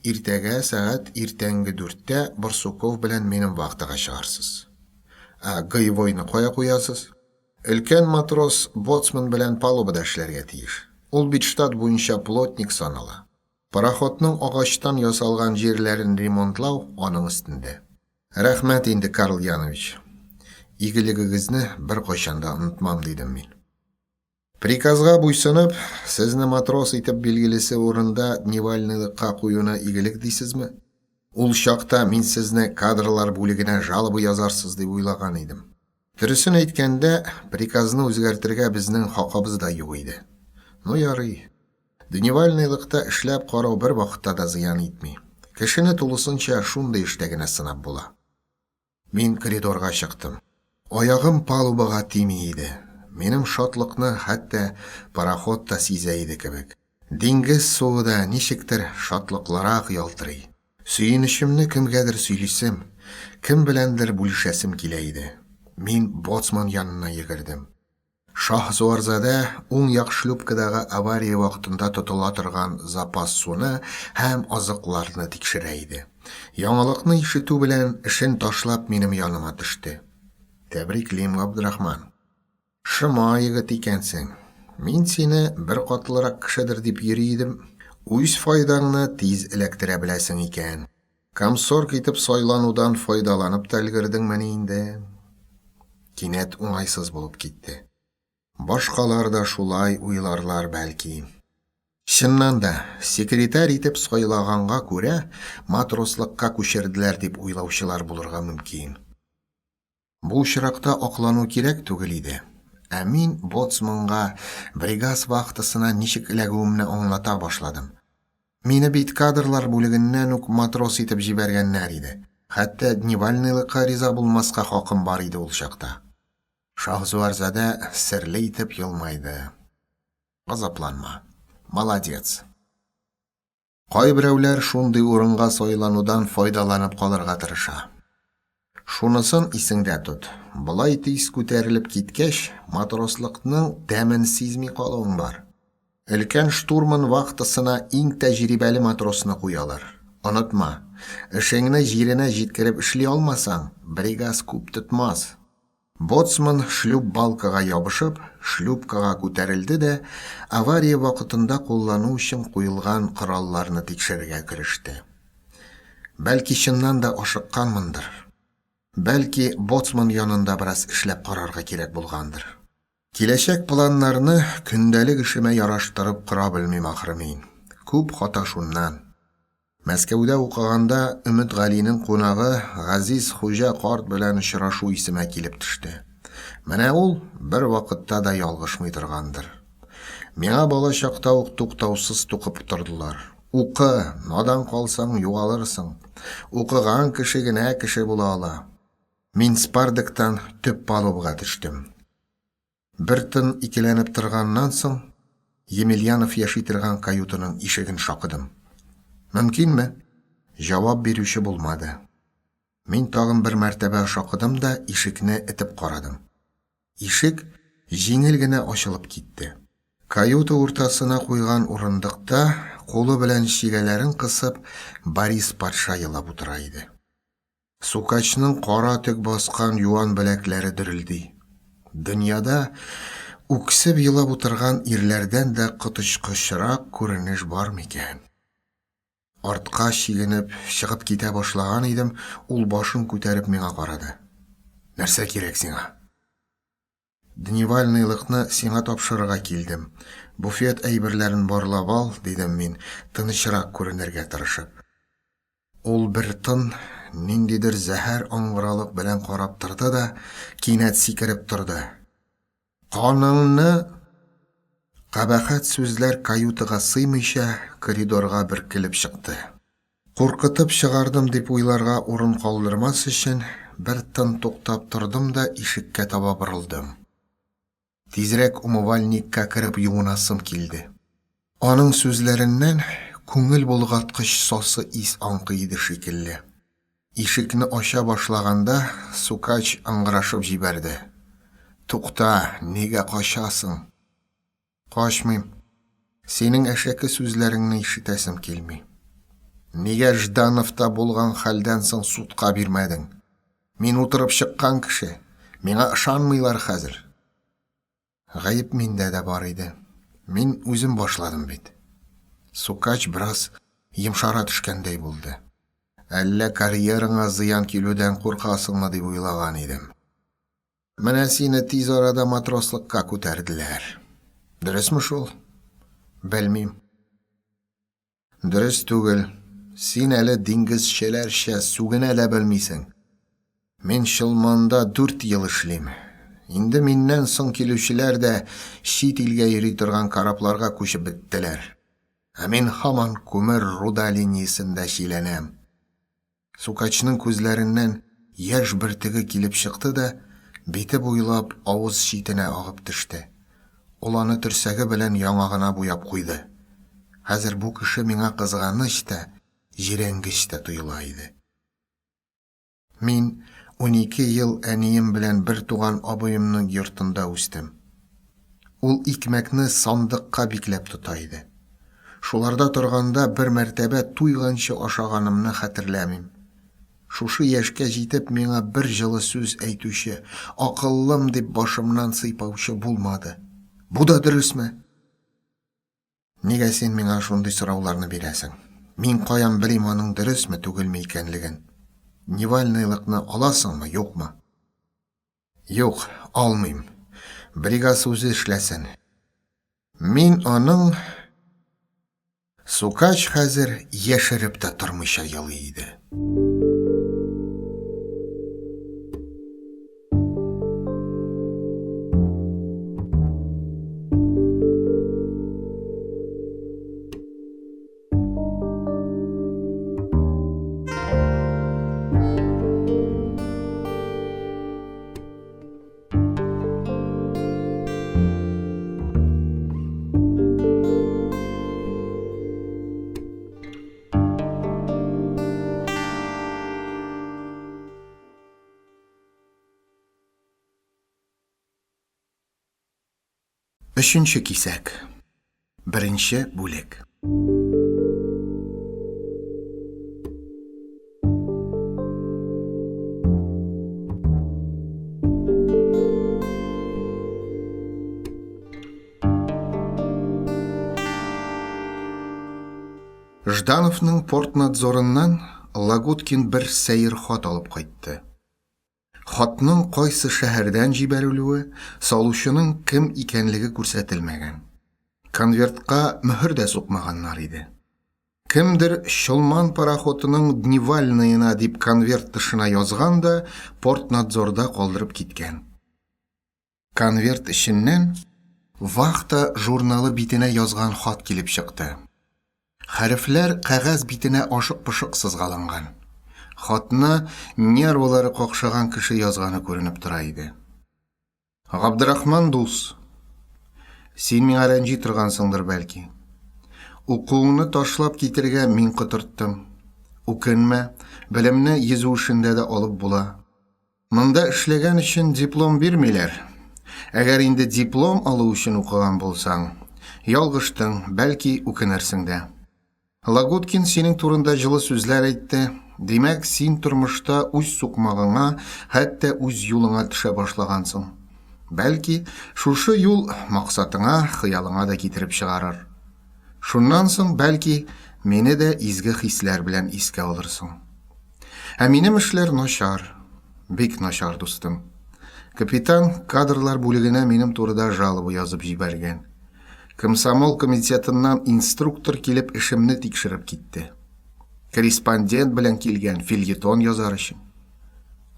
иртәгә сәгать иртәнге дүрттә Барсуков белән минем вахтага чыгарсыз. Ә Гаевойны кая куясыз? Өлкән матрос боцман белән палубада эшләргә тиеш. Ул бит штат буенча плотник санала. Пароходның агачтан ясалган җирләрен ремонтлау аның өстендә. Рәхмәт инде, Карл Янович. Игелегегезне беркайчан да онытмам, дидем мин. Приказга буйсынып, сезне матрос итеп билгелисе урында дневальныйлыкка куюны игелек дисезме? Ул чакта мин сезне кадрлар бүлегенә жалоба язарсыз дип уйлаган идем. Дөресен әйткәндә, приказны үзгәртергә безнең хакыбыз да юк иде. Ну ярый. Дневальныйлыкта эшләп карау бер вакытта да зыян итми. Кешене тулысынча шундый эштә генә сынап була. Мин коридорга чыктым. Аягым палубага тими иде. Минем шатлыкны хәтта пароход та сизә иде кебек. Диңгез суы да ничектер шатлыклырак ялтырый. Сөенечемне кемгәдер сөйлисем, кем беләндер бүлешәсем килә иде. Мин боцман янына йөгердем. Шаһзуарзадә уң як шлюпкадагы авария вакытында тотыла торган запас суны һәм азыкларны тикшерә иде. Яңалыкны ишетү белән, эшен ташлап минем яныма төште. Тәбриклим, Габдрахман. Шома егет икәнсең. Мин сине беркатлырак кешедер дип йөри идем. Үз файдаңны тиз эләктерә беләсең икән. Комсорг итеп сайланудан файдаланып та өлгердеңмени инде? Кинәт уңайсыз булып китте. Башкалар да шулай уйларлар, бәлки. Чыннан да, секретарь итеп сайлаганга күрә, матрослыкка күчерделәр дип уйлаучылар булырга мөмкин. Бу очракта аклану кирәк түгел иде. Ә мин боцманга бригас вахтасына ничек эләгүемне аңлата башладым. Мине бит кадрлар бүлегеннән үк матрос итеп җибәргәннәр иде. Хәтта дневальныйлыкка риза булмаска хакым бар иде ул чакта. Шаһзуарзадә серле итеп елмайды. Газапланма. Молодец. Кайберәүләр шундый урынга сайланудан файдаланып калырга тырыша. Шунысын исеңдә тот, болай тиз күтәрелеп киткәч, матрослыкның тәмен сизми калуың бар. Өлкән штурман вахтасына иң тәҗрибәле матросны куялар. Онытма, эшеңне җиренә җиткереп эшли алмасаң, бригаз күп тотмас. Боцман шлюп-балкага ябышып, шлюпкага күтәрелде дә авария вакытында куллану өчен куелган коралларны тикшерергә кереште. Бәлки, чыннан да ашыкканмындыр. Бәлки, боцман янында бераз эшләп карарга кирәк булгандыр. Киләчәк планнарны көндәлек эшемә яраштырып кора белмим ахры мин. Күп хата шуннан. Мәскәүдә укыганда Өметгалинең кунагы Газиз Хуҗа карт белән очрашу исемә килеп төште. Менә ул бервакытта да ялгышмый торгандыр. Миңа бала чакта ук туктаусыз тукып тордылар. Укы, надан калсаң, югалырсың. Укыган кеше генә кеше була ала. Мин спардектан төп палубага төштем. Бер тын икеләнеп торганнан соң, Емельянов яши торган каютаның ишеген шакыдым. Мөмкинме? Җавап бирүче булмады. Мин тагын бер мәртәбә шакыдым да ишекне этеп карадым. Ишек җиңел генә ачылып китте. Каюта уртасына куйган урындыкта, кулы белән чигәләрен кысып, Борис патша елап утыра иде. Сукачның кара төк баскан юан беләкләре дерелди. Дөньяда үксеп елап утырган ирләрдән дә коточкычрак күренеш бар микән? Артка чигенеп, чыгып китә башлаган идем, ул башын күтәреп миңа карады. Нәрсә кирәк сиңа? Дневальныйлыкны сиңа тапшырырга килдем. Буфет әйберләрен барлап ал, дидем мин, тынычрак күренергә тырышып. Ул бер тын, ниндидер зәһәр аңгыралык белән карап торды да, кинәт сикереп торды. Каныңны Кабахәт сүзләр каютага сыймыйча, коридорга бөркелеп чыкты. Куркытып чыгардым дип уйларга урын калдырмас өчен, бер тын туктап тордым да ишеккә таба борылдым. Тизрәк умывальникка кереп юынасым килде. Аның сүзләреннән күңел болгаткыч сасы ис аңкый иде шикелле. Ишекне ача башлаганда, Сукач ыңгырашып җибәрде. Тукта, нигә качасың? Качмыйм. Синең әшәке сүзләреңне ишетәсем килми. Нигә Ждановта булган хәлдән соң судка бирмәдең? Мин утырып чыккан кеше. Миңа ышанмыйлар хәзер. Гаеп миндә дә бар иде. Мин үзем башладым бит. Сукач бераз йомшара төшкәндәй булды. Әллә карьераңа зыян килүдән куркасыңмы дип уйлаган идем. Менә сине тиз арада матрослыкка күтәрделәр. Дөресме шул? Белмим. Дөрес түгел. Син әле диңгезчеләрчә сүгенә дә белмисең. Мин Чолманда дүрт ел эшлим. Инде миннән соң килүчеләр дә чит илгә йөри торган корабларга күчеп беттеләр. Ә мин һаман күмер руда линиясендә чиләнәм. Сукачның күзләреннән яшь бөртеге килеп чыкты да, бите буйлап авыз читенә агып төште. Ул аны терсәге белән яңагына буяп куйды. Хәзер бу кеше миңа кызганыч та, җирәнгеч тә тоела иде. Мин 12 ел әнием белән бертуган абыемның йортында үстем. Ул икмәкне сандыкка бикләп тота иде. Шуларда торганда бер мәртәбә туйганчы ашаганымны хәтерләмим. Шушы яшькә җитеп миңа бер җылы сүз әйтүче, акыллым дип башымнан сыйпаучы булмады. Бу да дөресме? Нигә син миңа шундый сорауларны бирәсең? Мин каян белим аның дөресме, түгелме икәнлеген? Дневальныйлыкны аласыңмы, юкмы? Юк, алмыйм. Бригас үзе эшләсен. Мин аның Сукач хәзер яшереп тә тормыйча елый иде. Өченче кисәк. Беренче бүлек. Ждановның портнадзорыннан Лагуткин бер сәер хат алып кайтты. Хатның кайсы шәһәрдән җибәрелүе, салучының кем икәнлеге күрсәтелмәгән. Конвертка мөһер дә сукмаганнар иде. Кемдер Чолман пароходының Дневальныена дип конверт тышына язган да портнадзорда калдырып киткән. Конверт эченнән Вахта журналы битенә язган хат килеп чыкты. Хәрефләр кәгазь битенә ашык-пошык сызгаланган. Хатны нервылары какшаган кеше язганы күренеп тора иде. Габдрахман дус, син миңа рәнҗи торгансыңдыр бәлки. Укуыңны ташлап китергә мин котырттым. Үкенмә, белемне йөзү эшендә дә алып була. Монда эшләгән өчен диплом бирмиләр. Әгәр инде диплом алу өчен укыган булсаң, ялгыштың, бәлки, үкенерсең дә. Лагуткин синең турында җылы сүзләр әйтте. Димәк, син тормышта үз сукмагыңа, хәтта үз юлыңа төшә башлагансың. Бәлки, шушы юл максатыңа, хыялыңа да китереп чыгарыр. Шуннан соң, бәлки, мине дә изге хисләр белән искә алырсың. Ә минем эшләр начар, бик начар, дустым. Капитан кадрлар бүлегенә минем турыда жалоба язып җибәргән. Комсомол комитетыннан инструктор килеп эшемне тикшереп китте. Корреспондент белән килгән фильетон язар өчен.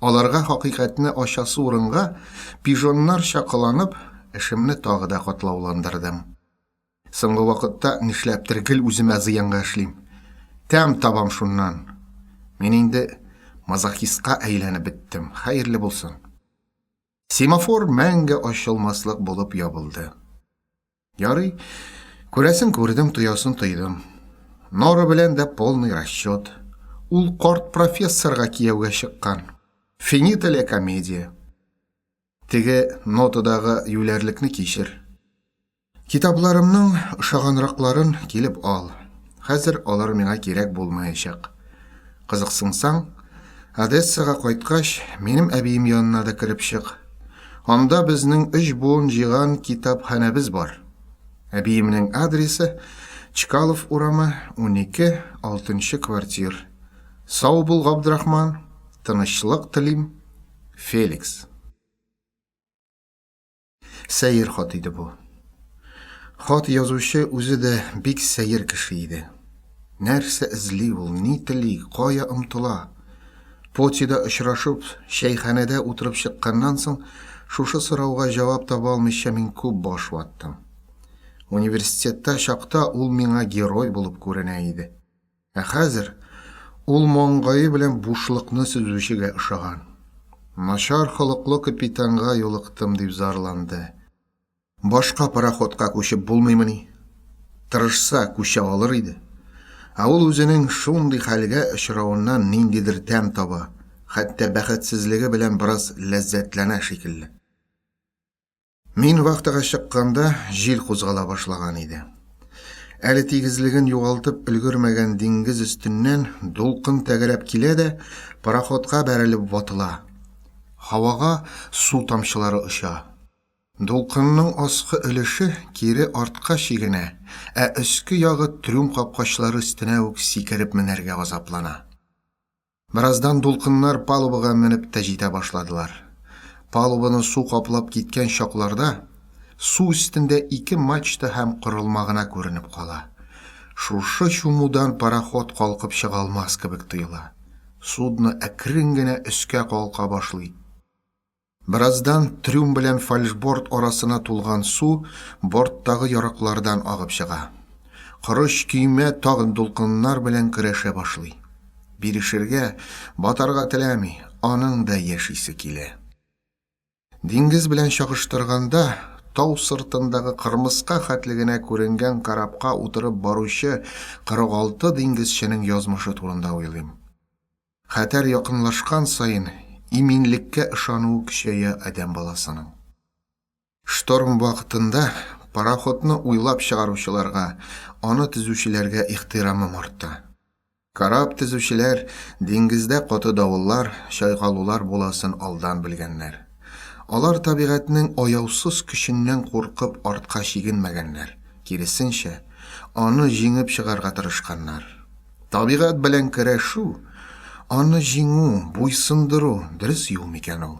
Аларга хакыйкатьне ачасы урынга пижоннарча кыланып, эшемне тагы да катлауландырдым. Соңгы вакытта нишләптер гел үземә зыянга эшлим. Тәм табам шуннан. Мин инде мазохистка әйләнеп беттем. Хәерле булсын. Семафор мәңге ачылмаслык булып ябылды. Ярый, күрәсен күрдем, тоясын тойдым. Нора белән дә полный расчет. Ул карт профессорга кияүгә чыккан. Финита ля комедия. Теге нотадагы юләрлекне кичер. Китапларымның ошаганракларын килеп ал. Хәзер алар миңа кирәк булмаячак. Кызыксынсаң, Одессага кайткач, минем әбием янына да кереп чык. Анда безнең өч буын җыйган китапханәбез бар. Әбиемнең адресы Чкалов урамы, 12, 6 квартир. Сау бул, Габдрахман. Тынычлык телим. Феликс. Сәер хат иде бу. Хат язучы үзе дә бик сәер кеше иде. Нәрсә эзли ул, ни тели, кая омтыла? Потида очрашып, чәйханәдә утырып чыкканнан соң, шушы сорауга җавап таба алмыйча мин күп баш ваттым. Университетта чакта ул миңа герой булып күренә иде. Ә хәзер ул маңгае белән бушлыкны сөзүчегә ошаган. Начар холыклы капитанга юлыктым, дип зарланды. Башка пароходка күчеп булмыймыни? Тырышса, күчә алыр иде. Ә ул үзенең шундый хәлгә очравыннан ниндидер тәм таба, хәтта бәхетсезлеге белән бераз ләззәтләнә шикелле. Мин вахтага чыкканда җил кузгала башлаган иде. Әле тигезлеген югалтып өлгермәгән диңгез өстеннән дулкын тәгәрәп килә дә пароходка бәрелеп ватыла. Һавага су тамчылары оча. Дулкынның аскы өлеше кире артка чигенә, ә өске ягы трюм капкачлары өстенә үк сикереп менәргә азаплана. Бераздан дулкыннар палубага менеп тә җитә башладылар. Палубаны су каплап киткән чакларда су өстендә ике мачта һәм корылма гына күренеп кала. Шушы чумудан пароход калкып чыга алмас кебек тоела. Судно әкрен генә өскә калка башлый. Бераздан трюм белән фальшборт арасына тулган су борттагы ярыклардан агып чыга. Корыч көймә тагын дулкыннар белән көрәшә башлый. Бирешергә, батарга теләми, аның да яшисе килә. Диңгез белән чагыштырганда, тау сыртындагы кырмыска хәтле генә күренгән корабка утырып баручы 46 диңгезченең язмышы турында уйлыйм. Хәтәр якынлашкан саен, иминлеккә ышануы көчәя адәм баласының. Шторм вакытында пароходны уйлап чыгаручыларга, аны төзүчеләргә ихтирамым арта. Кораб төзүчеләр диңгездә каты давыллар, чайкалулар буласын алдан белгәннәр. Алар табигатьнең аяусыз көченнән куркып артка чигенмәгәннәр, киресенчә, аны җиңеп чыгарга тырышканнар. Табигать белән көрәшү, аны җиңү, буйсындыру дөрес юл микән ул?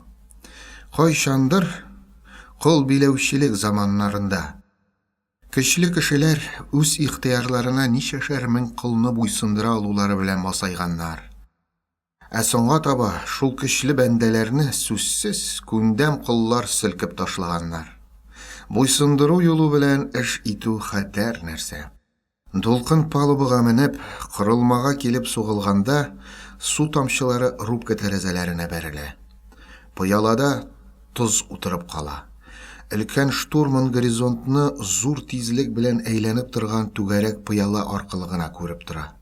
Кайчандыр, кол биләүчелек заманнарында, көчле кешеләр үз ихтыярларына ничәшәр мең колны буйсындыра алулары белән масайганнар. Ә соңга таба шул көчле бәндәләрне сүзсез, күндәм коллар селкеп ташлаганнар. Буйсындыру юлы белән эш итү хәтәр нәрсә. Дулкын палубага менеп, корылмага килеп сугылганда, су тамчылары рубка тәрәзәләренә бәрелә. Пыялада тоз утырып кала. Өлкән штурман горизонтны зур тизлек белән әйләнеп торган түгәрәк пыяла аркылы гына күреп тора.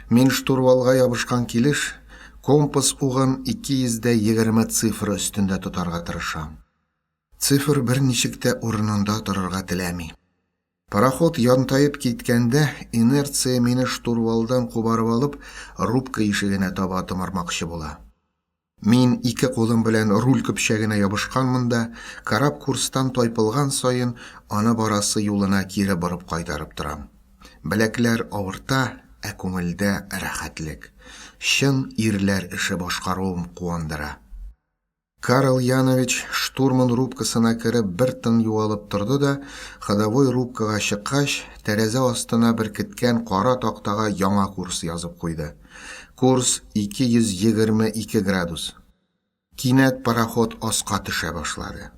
Мин штурвалга ябышкан килеш, компас угын 220 цифры өстендә тотарга тырышам. Цифр берничек тә урынында торырга теләми. Пароход янтаеп киткәндә, инерция мине штурвалдан кубарып алып, рубка ишегенә таба томырмакчы була. Мин ике кулым белән руль көпчәгенә ябышканмын да, кораб курстан тайпылган саен, аны барасы юлына кире борып кайтарып торам. Беләкләр авырта, ә күңелдә рәхәтлек. Чын ирләр эше башкаруым куандыра. Карл Янович штурман рубкасына кереп бер тын югалып торды да, ходовой рубкага чыккач, тәрәзә астына беркеткән кара тактага яңа курс язып куйды. Курс 222 градус. Кинәт пароход аска төшә башлады.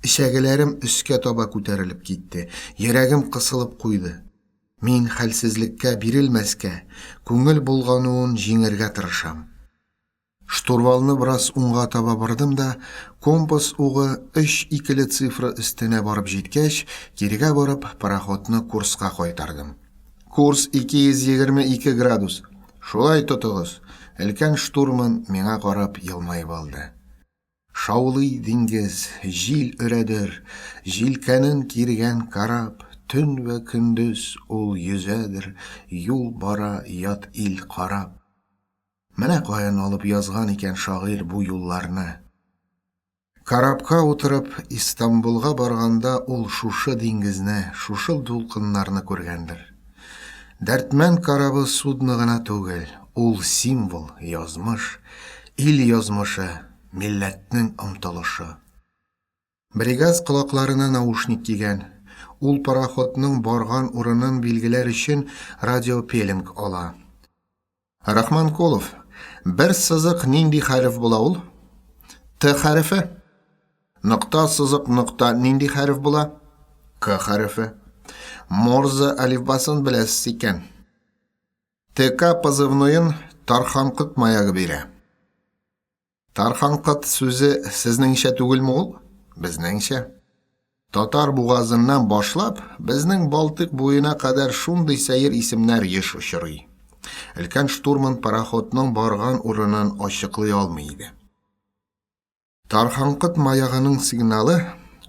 Эчәгеләрем өскә таба күтәрелеп китте, йөрәгем кысылып куйды. Мин хәлсезлеккә бирелмәскә, күңел болгануын җиңәргә тырышам. Штурвалны бераз уңга таба бордым да, компас угы өч икеле цифра өстенә барып җиткәч, кирегә борып, пароходны курска кайтардым. Курс 222 градус. Шулай тотыгыз. Өлкән штурман миңа карап елмаеп алды. Шаулый диңгез, җил өрәдер, Җилкәнен киргән кораб, Төн вә көндез ул йөзәдер, Юл бара ят ил карап. Менә каян алып язган икән шагыйрь бу юлларны. Корабка утырып, Истанбулга барганда ул шушы диңгезне, шушы дулкыннарны күргәндер. Дәрдмәнд корабы судно гына түгел, ул символ, язмыш, ил язмышы, милләтнең омтылышы. Бригаз колакларына наушник кигән. Ул пароходның барган урынын билгеләр өчен радиопеленг ала. Рахманкулов, бер сызык нинди хәреф була ул? Т хәрефе. Нокта сызык нокта нинди хәреф була? К хәрефе. Морзе алифбасын беләсез икән. ТК позывноен Тарханкот маягы бирә. Тарханкот сүзе сезнеңчә түгелме ул? Безнеңчә. Татар бугазыннан башлап, безнең Балтыйк буена кадәр шундый сәер исемнәр еш очрый. Өлкән штурман пароходның барган урынын ачыклый алмый иде. Тарханкот маягының сигналы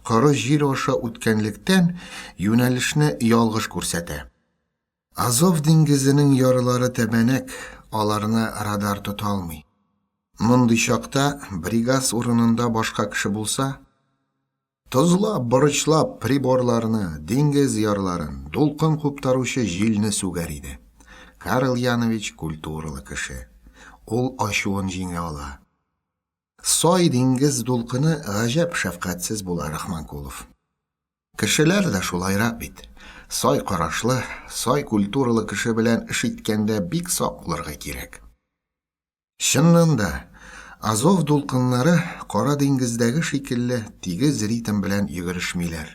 коры җир аша үткәнлектән, юнәлешне ялгыш күрсәтә. Азов диңгезенең ярлары тәбәнәк, аларны радар тота алмый. Мондый чакта бригас урынында башка кеше булса, тозлап, борычлап приборларны, диңгез ярларын, дулкын куптаручы җилне сүгәр иде. Карл Янович культуралы кеше. Ул ачуын җиңә ала. Сай диңгез дулкыны гаҗәп шәфкатьсез була, Рахманкулов. Кешеләр дә шулайрак бит. Сай карашлы, сай культуралы кеше белән эш иткәндә бик сак булырга кирәк. Чыннан да, Азов дулкыннары Кара диңгездәге шикелле тигез ритм белән йөгерешмиләр.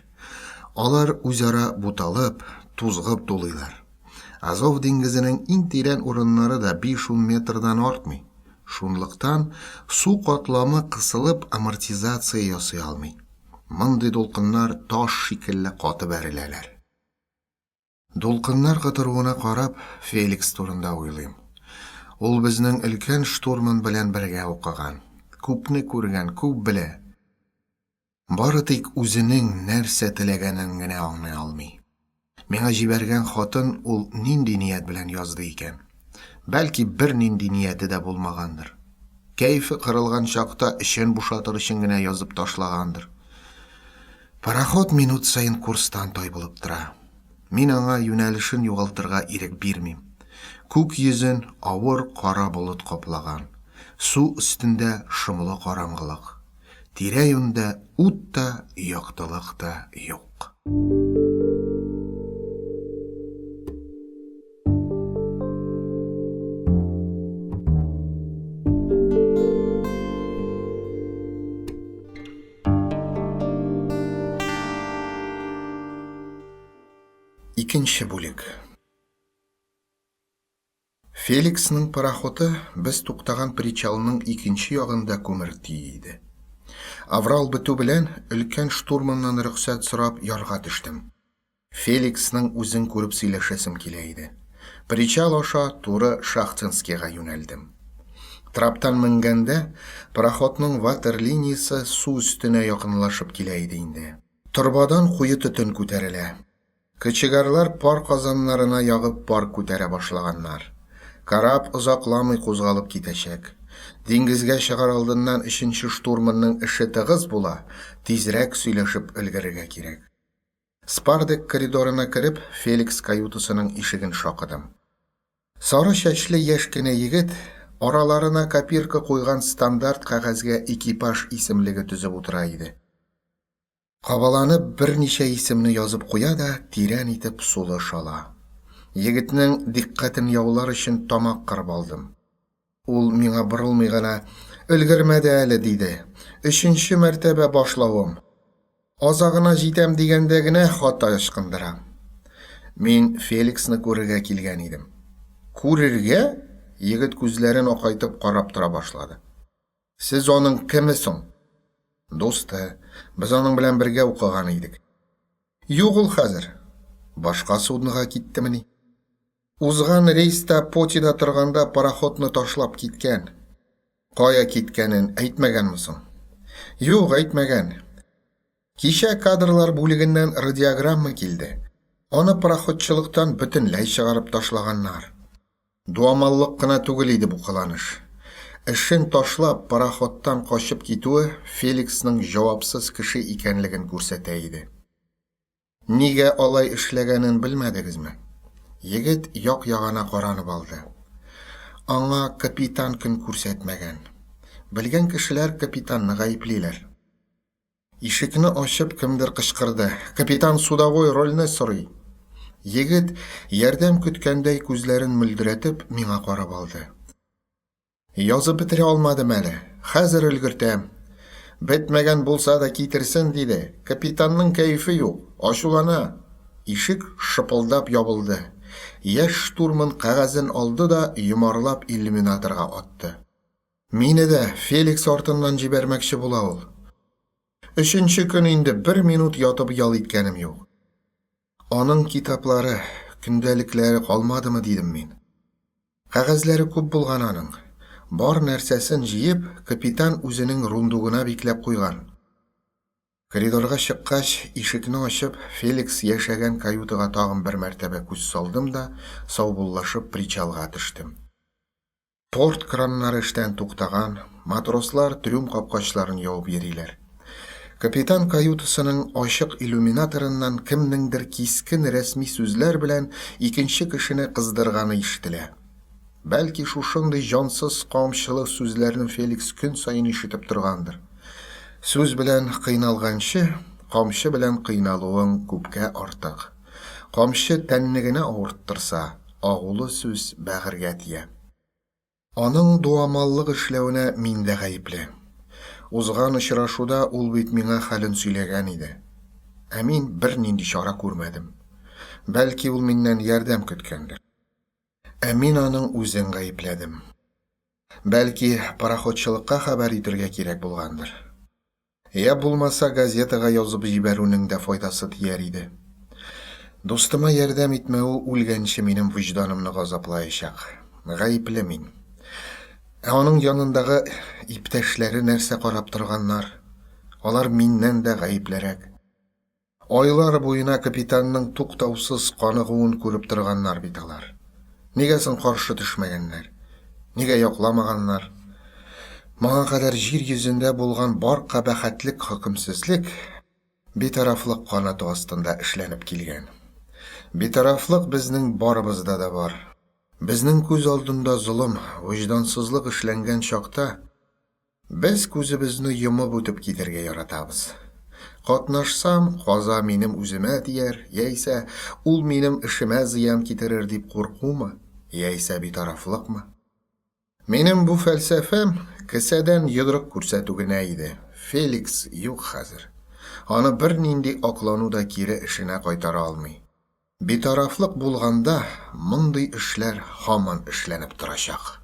Алар үзара буталып, тузгып дулыйлар. Азов диңгезенең иң тирән урыннары да биш-ун метрдан артмый. Шунлыктан су катламы кысылып амортизация ясый алмый. Мондый дулкыннар таш шикелле каты бәреләләр. Дулкыннар котыруына карап, Феликс турында уйлыйм. Ул безнең өлкән штурман белән бергә укыган. Күпне күргән, күп белә. Бары тик үзенең нәрсә теләгәнен генә аңлый алмый. Миңа җибәргән хатын ул нинди ният белән язды икән? Бәлки, бернинди нияте дә булмагандыр. Кәефе кырылган чакта эчен бушатыр өчен генә язып ташлагандыр. Пароход минут саен курстан тайпылып тора. Мин аңа юнәлешен югалтырга ирек бирмим. Күк йөзен авыр кара болыт каплаган. Су өстендә шомлы караңгылык. Тирә-юньдә ут та, яктылык та юк. Икенче бүлек. Феликсның пароходы без туктаган причалның икенче ягында күмер тии иде. Аврал бетү белән, өлкән штурманнан рөхсәт сорап, ярга төштем. Феликсның үзен күреп сөйләшәсем килә иде. Причал аша туры Шахтинскийга юнәлдем. Траптан менгәндә, пароходның ватерлиниясе су өстенә якынлашып килә иде инде. Торбадан куе төтен күтәрелә. Кочегарлар пар казаннарына ягып пар күтәрә башлаганнар. Кораб озакламый кузгалып китәчәк. Диңгезгә чыгар алдыннан өченче штурманның эше тыгыз була, тизрәк сөйләшеп өлгерергә кирәк. Спардек коридорына кереп, Феликс каютасының ишеген шакыдым. Сары чәчле яшь кенә егет араларына копирка куйган стандарт кәгазьгә экипаж исемлеге төзеп утыра иде. Кабаланып берничә исемне язып куя да тирән итеп сулыш ала. Егетнең дикъкатен яулар өчен тамак кырып алдым. Ул миңа борылмый гына, Өлгермәде әле, диде. Өченче мәртәбә башлавым. Азагына җитәм дигәндә генә хата ычкындыра. Мин Феликсны күрергә килгән идем. Күрергә? Егет күзләрен акайтып карап тора башлады. Сез аның кеме соң? Дусты. Без аның белән бергә укыган идек. Юк ул хәзер. Башка суднога киттемени? Узган рейста Потида торганда пароходны ташлап киткән. Кая киткәнен әйтмәгәнме соң? Юк, әйтмәгән. Кичә кадрлар бүлегеннән радиограмма килде. Аны пароходчылыктан бөтенләй чыгарып ташлаганнар. Дуамаллык кына түгел иде бу кыланыш. Эшен ташлап, пароходтан качып китүе Феликсның җавапсыз кеше икәнлеген күрсәтә иде. Нигә алай эшләгәнен белмәдегезме? Егет як-ягына каранып алды. Аңа капитан көн күрсәтмәгән. Белгән кешеләр капитанны гаеплиләр. Ишекне ачып кемдер кычкырды. Капитан судовой рольне сорый. Егет, ярдәм көткәндәй күзләрен мөлдерәтеп, миңа карап алды. Язып бетерә алмадым әле. Хәзер өлгертәм. Бетмәгән булса да китерсен, диде. Капитанның кәефе юк, ачулана. Ишек шыпылдап ябылды. Яшь штурман кәгазен алды да йомарлап иллюминаторга атты. Мине дә Феликс артыннан җибәрмәкче була ул. Өченче көн инде бер минут ятып ял иткәнем юк. Аның китаплары, көндәлекләре калмадымы, дидем мин. Кәгазьләре күп булган аның. Бар нәрсәсен җыеп, капитан үзенең рундугына бикләп куйган. Коридорга чыккач, ишекне ачып, Феликс яшәгән каютага тагын бер мәртәбә күз салдым да, саубуллашып причалга төштем. Порт краннары эштән туктаган, матрослар трюм капкачларын ябып йөриләр. Капитан каютасының ачык иллюминаторыннан кемнеңдер кискен рәсми сүзләр белән икенче кешене кыздырганы ишетелә. Бәлки, шушындый җансыз камчылы сүзләрне Феликс көн саен ишетеп торгандыр. Сүз белән кыйналганчы, камчы белән кыйналуың күпкә артык. Камчы тәнне генә авырттырса, агулы сүз бәгырьгә тия. Аның дуамаллык эшләвенә мин дә гаепле. Узган очрашуда ул бит миңа хәлен сөйләгән иде. Ә мин бернинди чара күрмәдем. Бәлки, ул миннән ярдәм көткәндер. Ә мин аның үзен гаепләдем. Бәлки, пароходчылыкка хәбәр итергә кирәк булгандыр. Я булмаса газетага язып җибәрүнең дә файдасы тияр иде. Дустыма ярдәм итмәве үлгәнче минем вөҗданымны газаплаячак. Гаепле мин. Ә аның янындагы иптәшләре нәрсә карап торганнар? Алар миннән дә гаеплерәк. Айлар буена капитанның туктаусыз каныгуын күреп торганнар бит алар. Нигә соң каршы төшмәгәннәр? Нигә якламаганнар? Моңа кадәр җир йөзендә булган бар кабахәтлек, хөкемсезлек битарафлык канаты астында эшләнеп килгән. Битарафлык безнең барыбызда да бар. Безнең күз алдында золым, вөҗдансызлык эшләнгән чакта, Без күзебезне йомып үтеп китәргә яратабыз. Катнашсам, каза минем үземә тияр, яисә ул минем эшемә зыян китерер дип куркумы, яисә битарафлыкмы? Минем бу фәлсәфәм кесәдән йодрык күрсәтү генә иде. Феликс юк хәзер. Аны бернинди аклану да кире эшенә кайтара алмый. Битарафлык булганда, мондый эшләр һаман эшләнеп торачак.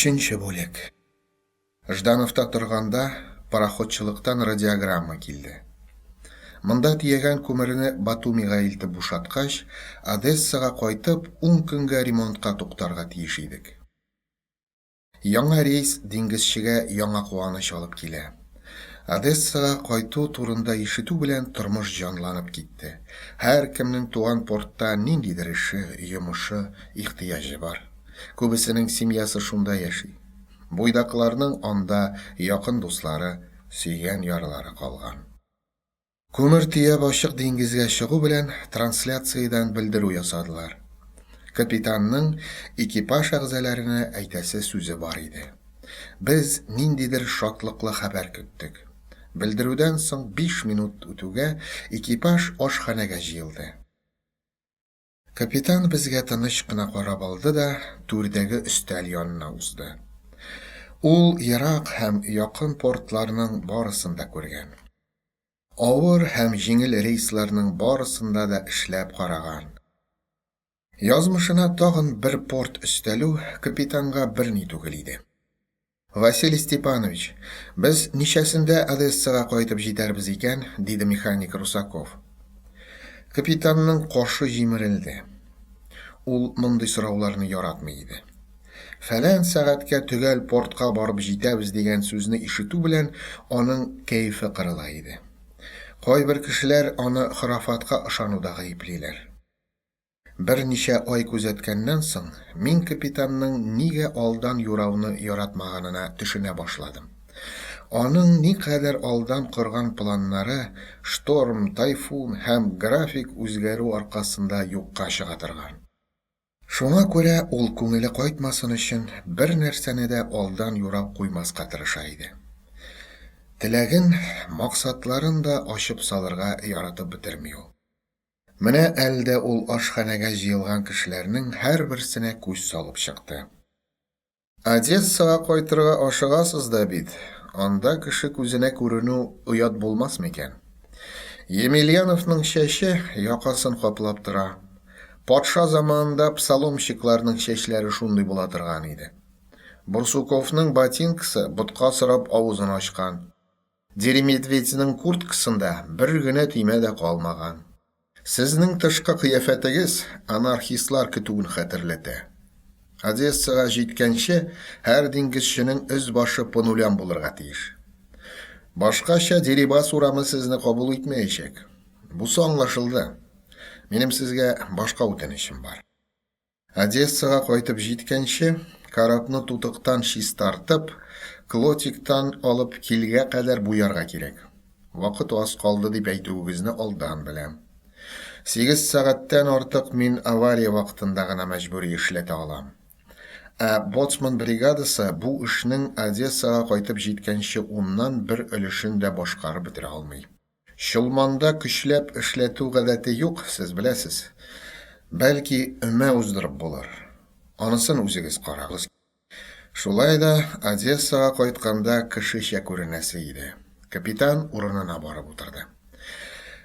Өченче бүлек. Ждановта торганда пароходчылыктан радиограмма килде. Монда төягән күмерне Батумига илтеп бушаткач, Одессага кайтып, ун көнгә ремонтка туктарга тиеш идек. Яңа рейс диңгезчегә яңа куаныч алып килә. Одессага кайту турында ишетү белән тормыш җанланып китте. Һәркемнең туган портта ниндидер эше, йомышы, ихтыяҗы бар. Күбесенең семьясы шунда яши. Буйдакларның анда якын дуслары, сөйгән ярлары калган. Күмер төяп ачык диңгезгә чыгу белән трансляциядән белдерү ясадылар. Капитанның экипаж әгъзаларына әйтәсе сүзе бар иде. Без ниндидер шатлыклы хәбәр көттек. Белдерүдән соң 5 минут үтүгә экипаж ашханәгә җыелды. Капитан безгә тыныч кына карап алды да түрдәге өстәл янына узды. Ул ерак һәм якын портларның барысын да күргән. Авыр һәм җиңел рейсларның барысында да эшләп караган. Язмышына тагын бер порт өстәлү капитанга берни түгел иде. Василий Степанович, без ничәсендә Одессага кайтып җитәрбез икән? диде механик Русаков. Капитанның кашы җимерелде. Ул мондый сорауларны яратмый иде. Фәлән сәгатькә төгәл портка барып җитәбез дигән сүзне ишетү белән аның кәефе кырыла иде. Кайбер кешеләр аны хорафатка ышануда гаеплиләр. Берничә ай күзәткәннән соң, мин капитанның нигә алдан юрауны яратмаганына төшенә башладым. Аның никадәр алдан корган планнары шторм, тайфун һәм график үзгәрү аркасында юкка чыга торган. Шуңа күрә ул күңеле кайтмасын өчен бер нәрсәне дә алдан юрап куймаска тырыша иде. Теләген, максатларын да ачып салырга яратып бетерми ул. Менә әле дә ул ашханәгә җыелган кешеләрнең һәрберсенә күз салып чыкты. Одессага кайтырга ашыгасыз да бит, анда кеше күзенә күренү оят булмас микән? Емельяновның чәче якасын каплап тора. Патша заманында псаломщикларның чәчләре шундый була торган иде. Бурсуковның ботинкасы ботка сорап авызын ачкан. Деремедведьның курткасында бер генә төймә дә калмаган. Сезнең тышкы кыяфәтегез анархистлар көтүен хәтерләтә. Одессага җиткәнче, һәр диңгезченең өс-башы по нулям булырга тиеш. Башкача Дерибас урамы сезне кабул итмәячәк. Бусы аңлашылды. Минем сезгә башка үтенечем бар. Одессага кайтып җиткәнче, корабны тутыктан чистартып, Клотиктан алып килгә кадәр буярга кирәк. Вакыт аз калды дип әйтүегезне алдан беләм. Сигез сәгатьтән артык мин авария вакытында гына мәҗбүри эшләтә алам. Ә боцман бригадасы бу эшнең Одессага кайтып җиткәнче уннан бер өлешен дә башкарып бетерә алмый. Чолманда көчләп эшләтү гадәте юк, сез беләсез. Бәлки, өмә уздырып булыр. Анысын үзегез карагыз. Шулай да Одессага кайтканда кешечә күренәсе иде. Капитан урынына барып утырды.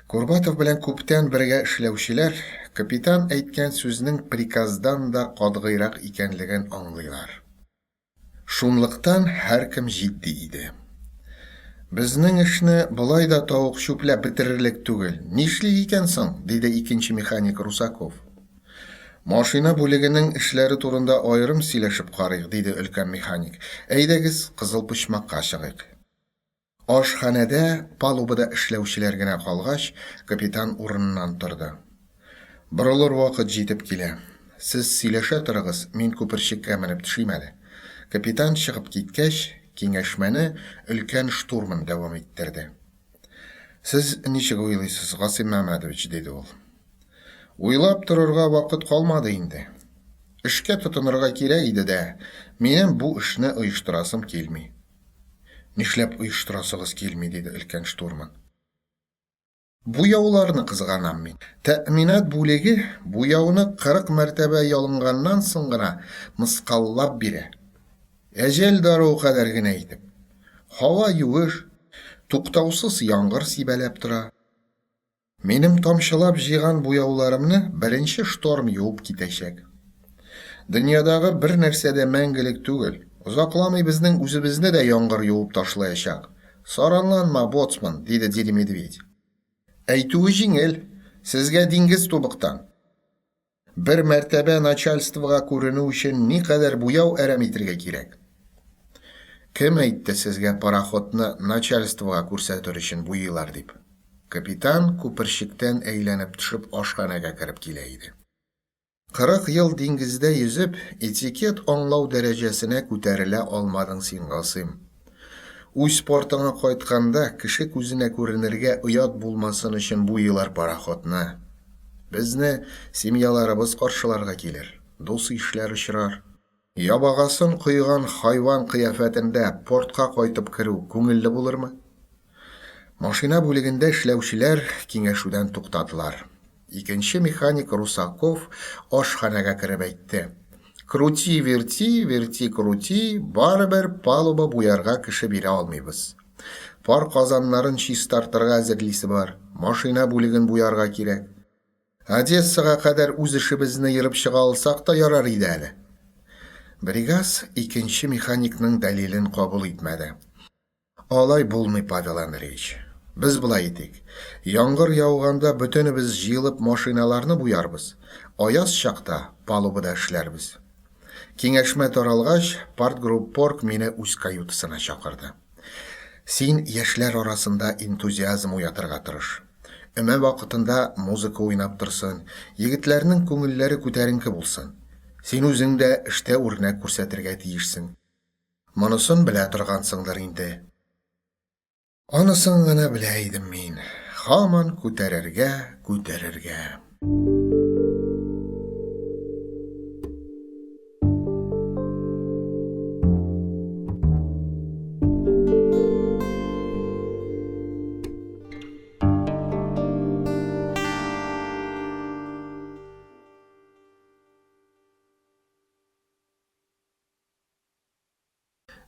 Курбатов белән күптән бергә эшләүчеләр капитан әйткән сүзнең приказдан да катгыйрак икәнлеген аңлыйлар. Шунлыктан һәркем җитди иде. Безнең эшне болай да тавык чүпләп бетерерлек түгел, нишлик икән соң? диде икенче механик Русаков. Машина бүлегенең эшләре турында аерым сөйләшеп карыйк, диде өлкән механик. Әйдәгез, кызыл почмакка чыгыйк. Ашханәдә палубада эшләүчеләр генә калгач, капитан урыныннан торды. Борылыр вакыт җитеп килә. Сез сөйләшә торыгыз, мин күперчеккә менеп төшим әле. Капитан чыгып киткәч, киңәшмәне өлкән штурман дәвам иттерде. Сез ничек уйлыйсыз, Гасыйм Мәмәтович, диде ул. Уйлап торырга вакыт калмады инде. Эшкә тотынырга кирәк иде дә, минем бу эшне оештырасым килми. Нишләп оештырасыгыз килми, диде өлкән штурман. Буяуларны кызганам мин. Тәэминат бүлеге буяуны 40 мәртәбә ялынганнан соң гына мыскаллап бирә. Әҗәл даруы кадәр генә итеп. Һава юеш, туктаусыз яңгыр сибәләп тора. Минем тамчылап җыйган буяуларымны беренче шторм юып китәчәк. Дөньядагы бер нәрсә дә мәңгелек түгел. Озакламый безнең үзебезне дә яңгыр юып ташлаячак. Саранланма, боцман, диде Дери-Медведь. Әйтүе җиңел. Сезгә диңгез тубыктан. Бер мәртәбә начальствога күренү өчен никадәр буяу әрәм итергә кирәк? Кем әйтте сезгә пароходны начальствога күрсәтер өчен буйыйлар дип? Капитан күперчектән әйләнеп төшеп ашханәгә кереп килә иде. 40 ел диңгездә йөзеп, этикет аңлау дәрәҗәсенә күтәрелә алмадың син, Гасыйм. Үз портыңа кайтканда кеше күзенә күренергә оят булмасын өчен буйыйлар пароходны. Безне семьяларыбыз каршыларга килер, дус-ишләр очрар. Ябагасын койган хайван кыяфәтендә портка кайтып керү күңелле булырмы? Машина бүлегендә эшләүчеләр киңәшүдән туктадылар. Икенче механик Русаков ашханәгә кереп әйтте. Крути-верти, верти-крути, барыбер палуба буярга кеше бирә алмыйбыз. Пар казаннарын чистартырга әзерлисе бар, машина бүлеген буярга кирәк. Одессага кадәр үз эшебезне ерып чыга алсак та ярар иде әле. Бригас икенче механикның дәлилен кабул итмәде. Алай булмый, Павел Андреевич. Без болай итик. Яңгыр яуганда бөтенебез җыелып машиналарны буярбыз, аяз чакта палубада эшләрбез. Киңәшмә таралгач, партгруппорг мине үз каютасына чакырды. Син яшьләр арасында энтузиазм уятырга тырыш. Өмә вакытында музыка уйнап торсын, егетләрнең күңелләре күтәренке булсын. Син үзең дә эштә үрнәк күрсәтергә тиешсең. Монысын белә торгансыңдыр инде. Анысын гына белә идем мин. Һаман күтәрергә, күтәрергә.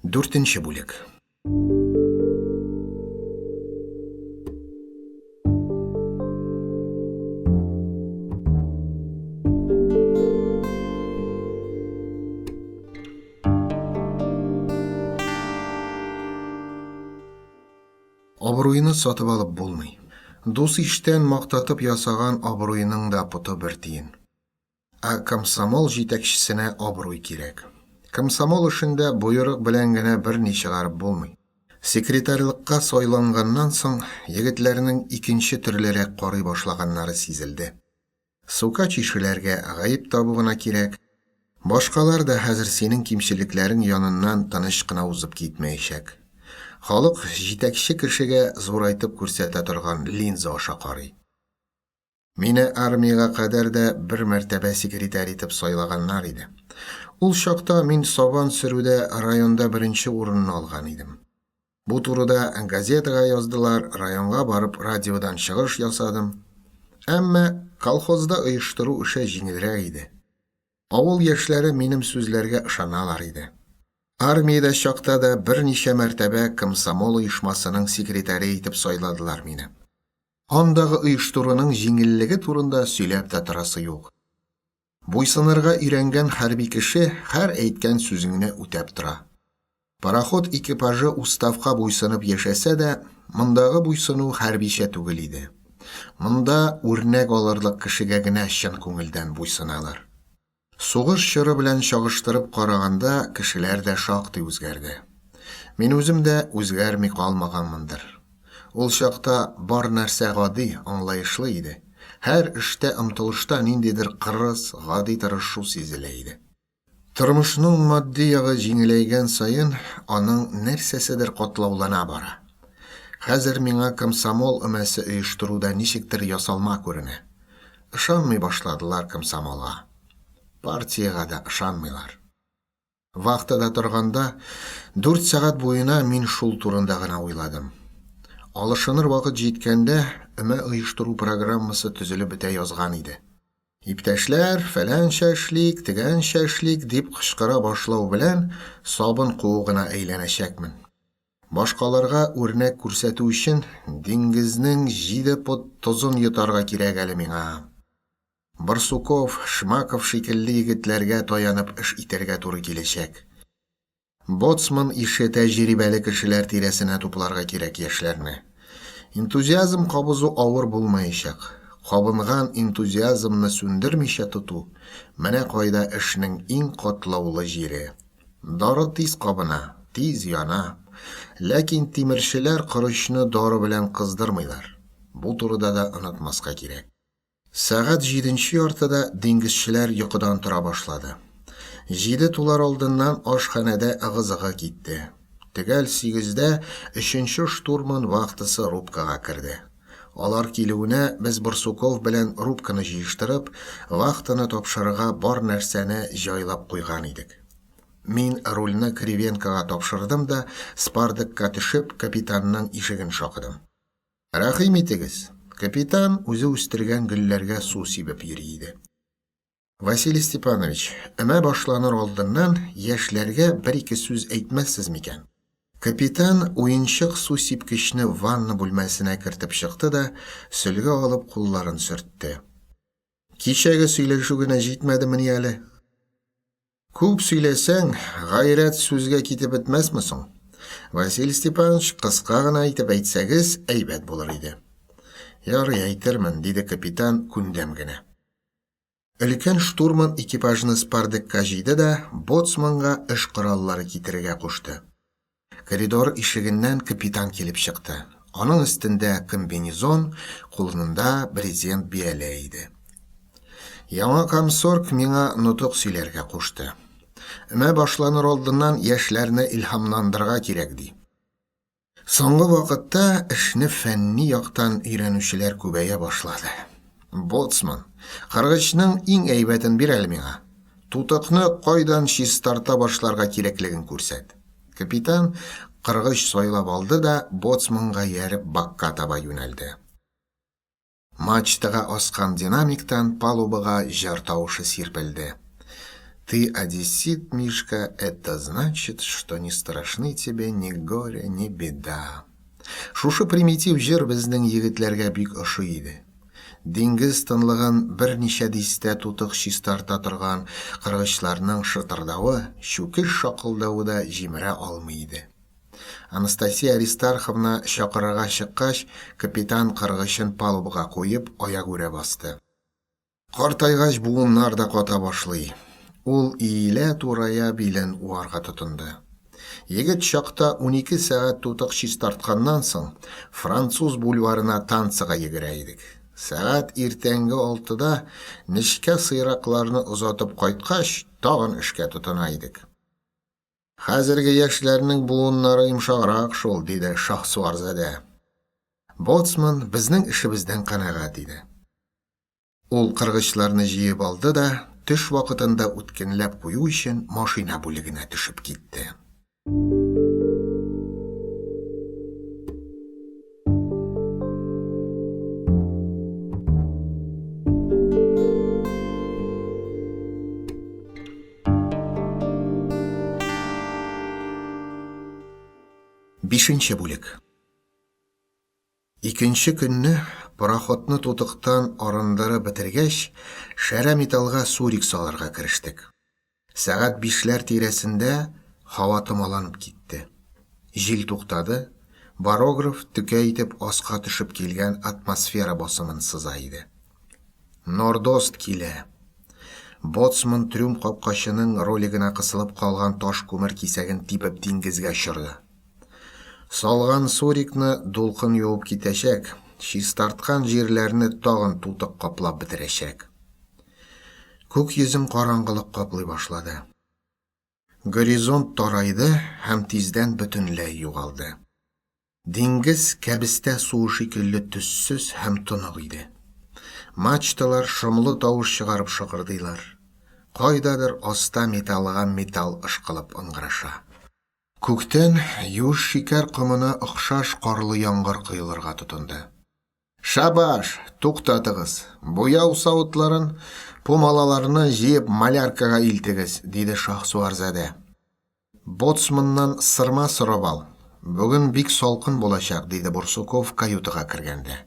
Дүртенче бүлек. Абруйны сатып алып булмый. Дус-иштән мактатып ясаган абруйның да поты бер тиен. Ә комсомол җитәкчесенә абруй кирәк. Комсомол эшендә боерык белән генә берни чыгарып булмый. Секретарьлыкка сайланганнан соң, егетләрнең икенче төрлерәк карый башлаганнары сизелде. Сука чишеләргә гаеп табу гына кирәк. Башкалар да хәзер синең кимчелекләрең яныннан тыныч кына узып китмәячәк. Халык җитәкче кешегә зурайтып күрсәтә торган линза аша карый. Мине армиягә кадәр дә бер мәртәбә секретарь итеп сайлаганнар иде. Ул чакта мин сабан сөрүдә районда беренче урынны алган идем. Бу турыда газетага яздылар, районга барып радиодан чыгыш ясадым. Әмма колхозда оештыру эше җиңелрәк иде. Авыл яшьләре минем сүзләргә ышаналар иде. Армиядә чакта да берничә мәртәбә комсомол оешмасының секретаре итеп сайладылар мине. Андагы оештыруның җиңеллеге турында сөйләп тә торасы юк. Буйсынырга өйрәнгән хәрби кеше һәр әйткән сүзеңне үтәп тора. Пароход экипажы уставка буйсынып яшәсә дә, мондагы буйсыну хәрбичә түгел иде. Монда үрнәк алырлык кешегә генә чын күңелдән буйсыналар. Сугыш чоры белән чагыштырып караганда, кешеләр дә шактый үзгәрде. Мин үзем дә үзгәрми калмаганмындыр. Ул чакта бар нәрсә гади, аңлаешлы иде. Һәр эштә, омтылышта ниндидер кырыс, гади тырышу сизелә иде. Тормышның матди ягы җиңеләйгән саен, аның нәрсәседер катлаулана бара. Хәзер миңа комсомол өмәсе оештыру да ничектер ясалма күренә. Ышанмый башладылар комсомолга. Партиягә дә ышанмыйлар. Вахтада торганда, дүрт сәгать буена мин шул турында гына уйладым. Алышыныр вакыт җиткәндә, өмә оештыру программасы төзелеп бетә язган иде. Иптәшләр, фәләнчә эшлик, тегәнчә эшлик, дип кычкыра башлау белән, сабын куыгына әйләнәчәкмен. Башкаларга үрнәк күрсәтү өчен диңгезнең җиде пот тозын йотарга кирәк әле миңа. Барсуков, Шмаков шикелле егетләргә таянып эш итәргә туры киләчәк. Боцман ише тәҗрибәле кешеләр тирәсенә тупларга кирәк яшьләрне. Энтузиазм кабызу авыр булмаячак. Кабынган энтузиазмны сүндермичә тоту, менә кайда эшнең иң катлаулы җире. Дары тиз кабына, тиз яна. Ләкин тимерчеләр корычны дары белән кыздырмыйлар. Бу турыда да онытмаска кирәк. Сәгать җиденче яртыда диңгезчеләр йокыдан тора башлады. Җиде тулар алдыннан ашханәдә ыгы-зыгы китте. Төгәл сигездә өченче штурман вахтасы рубкага керде. Алар килүенә без Барсуков белән рубканы җыештырып, вахтаны тапшырырга бар нәрсәне җайлап куйган идек. Мин рульне Кривенкога тапшырдым да, спардекка төшеп, капитанның ишеген шакыдым. Рәхим итегез! Капитан үзе үстергән гөлләргә су сибеп йөри иде. Василий Степанович, өмә башланыр алдыннан яшьләргә бер-ике сүз әйтмәссез микән? Капитан уенчык су сипкечне ванна бүлмәсенә кертеп чыкты да, сөлге алып кулларын сөртте. Кичәге сөйләшү генә җитмәдемени әле? Күп сөйләсәң, гайрәт сүзгә китеп бетмәсме соң? Василий Степанович, кыска гына итеп әйтсәгез, әйбәт булыр иде. Ярый, әйтермен, диде капитан күндәм генә. Өлкән штурман экипажны спардекка җыйды да, боцманга эш кораллары китерергә кушты. Коридор ишегеннән капитан килеп чыкты. Аның өстендә комбинезон, кулында брезент бияләй иде. Яңа комсорг миңа нотык сөйләргә кушты. Өмә башланыр алдыннан яшьләрне илһамландырырга кирәк, ди. Соңгы вакытта эшне фәнни яктан өйрәнүчеләр күбәя башлады. Боцман, кыргычның иң әйбәтен бир әле миңа. Тутыкны кайдан чистарта башларга кирәклеген күрсәт. Капитан кыргыч сайлап алды да боцманга ияреп бакка таба юнәлде. Мачтага аскан динамиктан палубага җыр тавышы сирпелде. Ты одессит, Мишка, это значит, что не страшны тебе ни горе, ни беда. Шушы примитив җыр безнең егетләргә бик ошый иде. Диңгез тынлыгын берничә дистә тутык чистарта торган кыргычларның шытырдавы, чүкеч шакылдавы да җимерә алмый иде. Анастасия Аристарховна чакырырга чыккач, капитан кыргычын палубага куеп, аягүрә басты. Картайгач буыннар да ката башлый. Ул иелә-турая билен уарга тотынды. Егет чакта 12 сәгать тутык чистартканнан соң, француз бульварына танцыга йөгерә идек. Сәгать иртәнге алтыда нечкә сыйракларны озатып кайткач, тагын эшкә тотына идек. Хәзерге яшьләрнең буыннары йомшаграк шул, диде Шаһсуарзадә. Боцман безнең эшебездән канәгать иде. Ул кыргычларны җыеп алды да, төш вакытында үткенләп кую өчен машина бүлегенә төшеп китте. Бишенче бүлек. Икенче көнне пароходны тутыктан арындырып бетергәч, шәрә металлга сурик салырга керештек. Сәгать бишләр тирәсендә һава томаланып китте. Җил туктады, барограф текә итеп аска төшеп килгән атмосфера басымын сыза иде. Нордост килә! Боцман трюм капкачының ролигына кысылып калган таш күмер кисәген тибеп диңгезгә очырды. Салган сурикны дулкын юып китәчәк, чистарткан җирләрне тагын тутык каплап бетерәчәк. Күк йөзен караңгылык каплый башлады. Горизонт тарайды һәм тиздән бөтенләй югалды. Диңгез кәбестә суы шикелле төссез һәм тонык иде. Мачталар шомлы тавыш чыгарып шыгырдыйлар. Кайдадыр аста металлга металл ышкылып ыңгыраша. Күктән юеш шикәр комына охшаш карлы яңгыр коелырга тотынды. Шабаш! Туктатыгыз! Буяу савытларын, пумалаларны җыеп маляркага илтегез, диде Шаһсуарзадә. Боцманнан сырма сорап ал. Бүген бик салкын булачак, диде Бурсуков каютага кергәндә.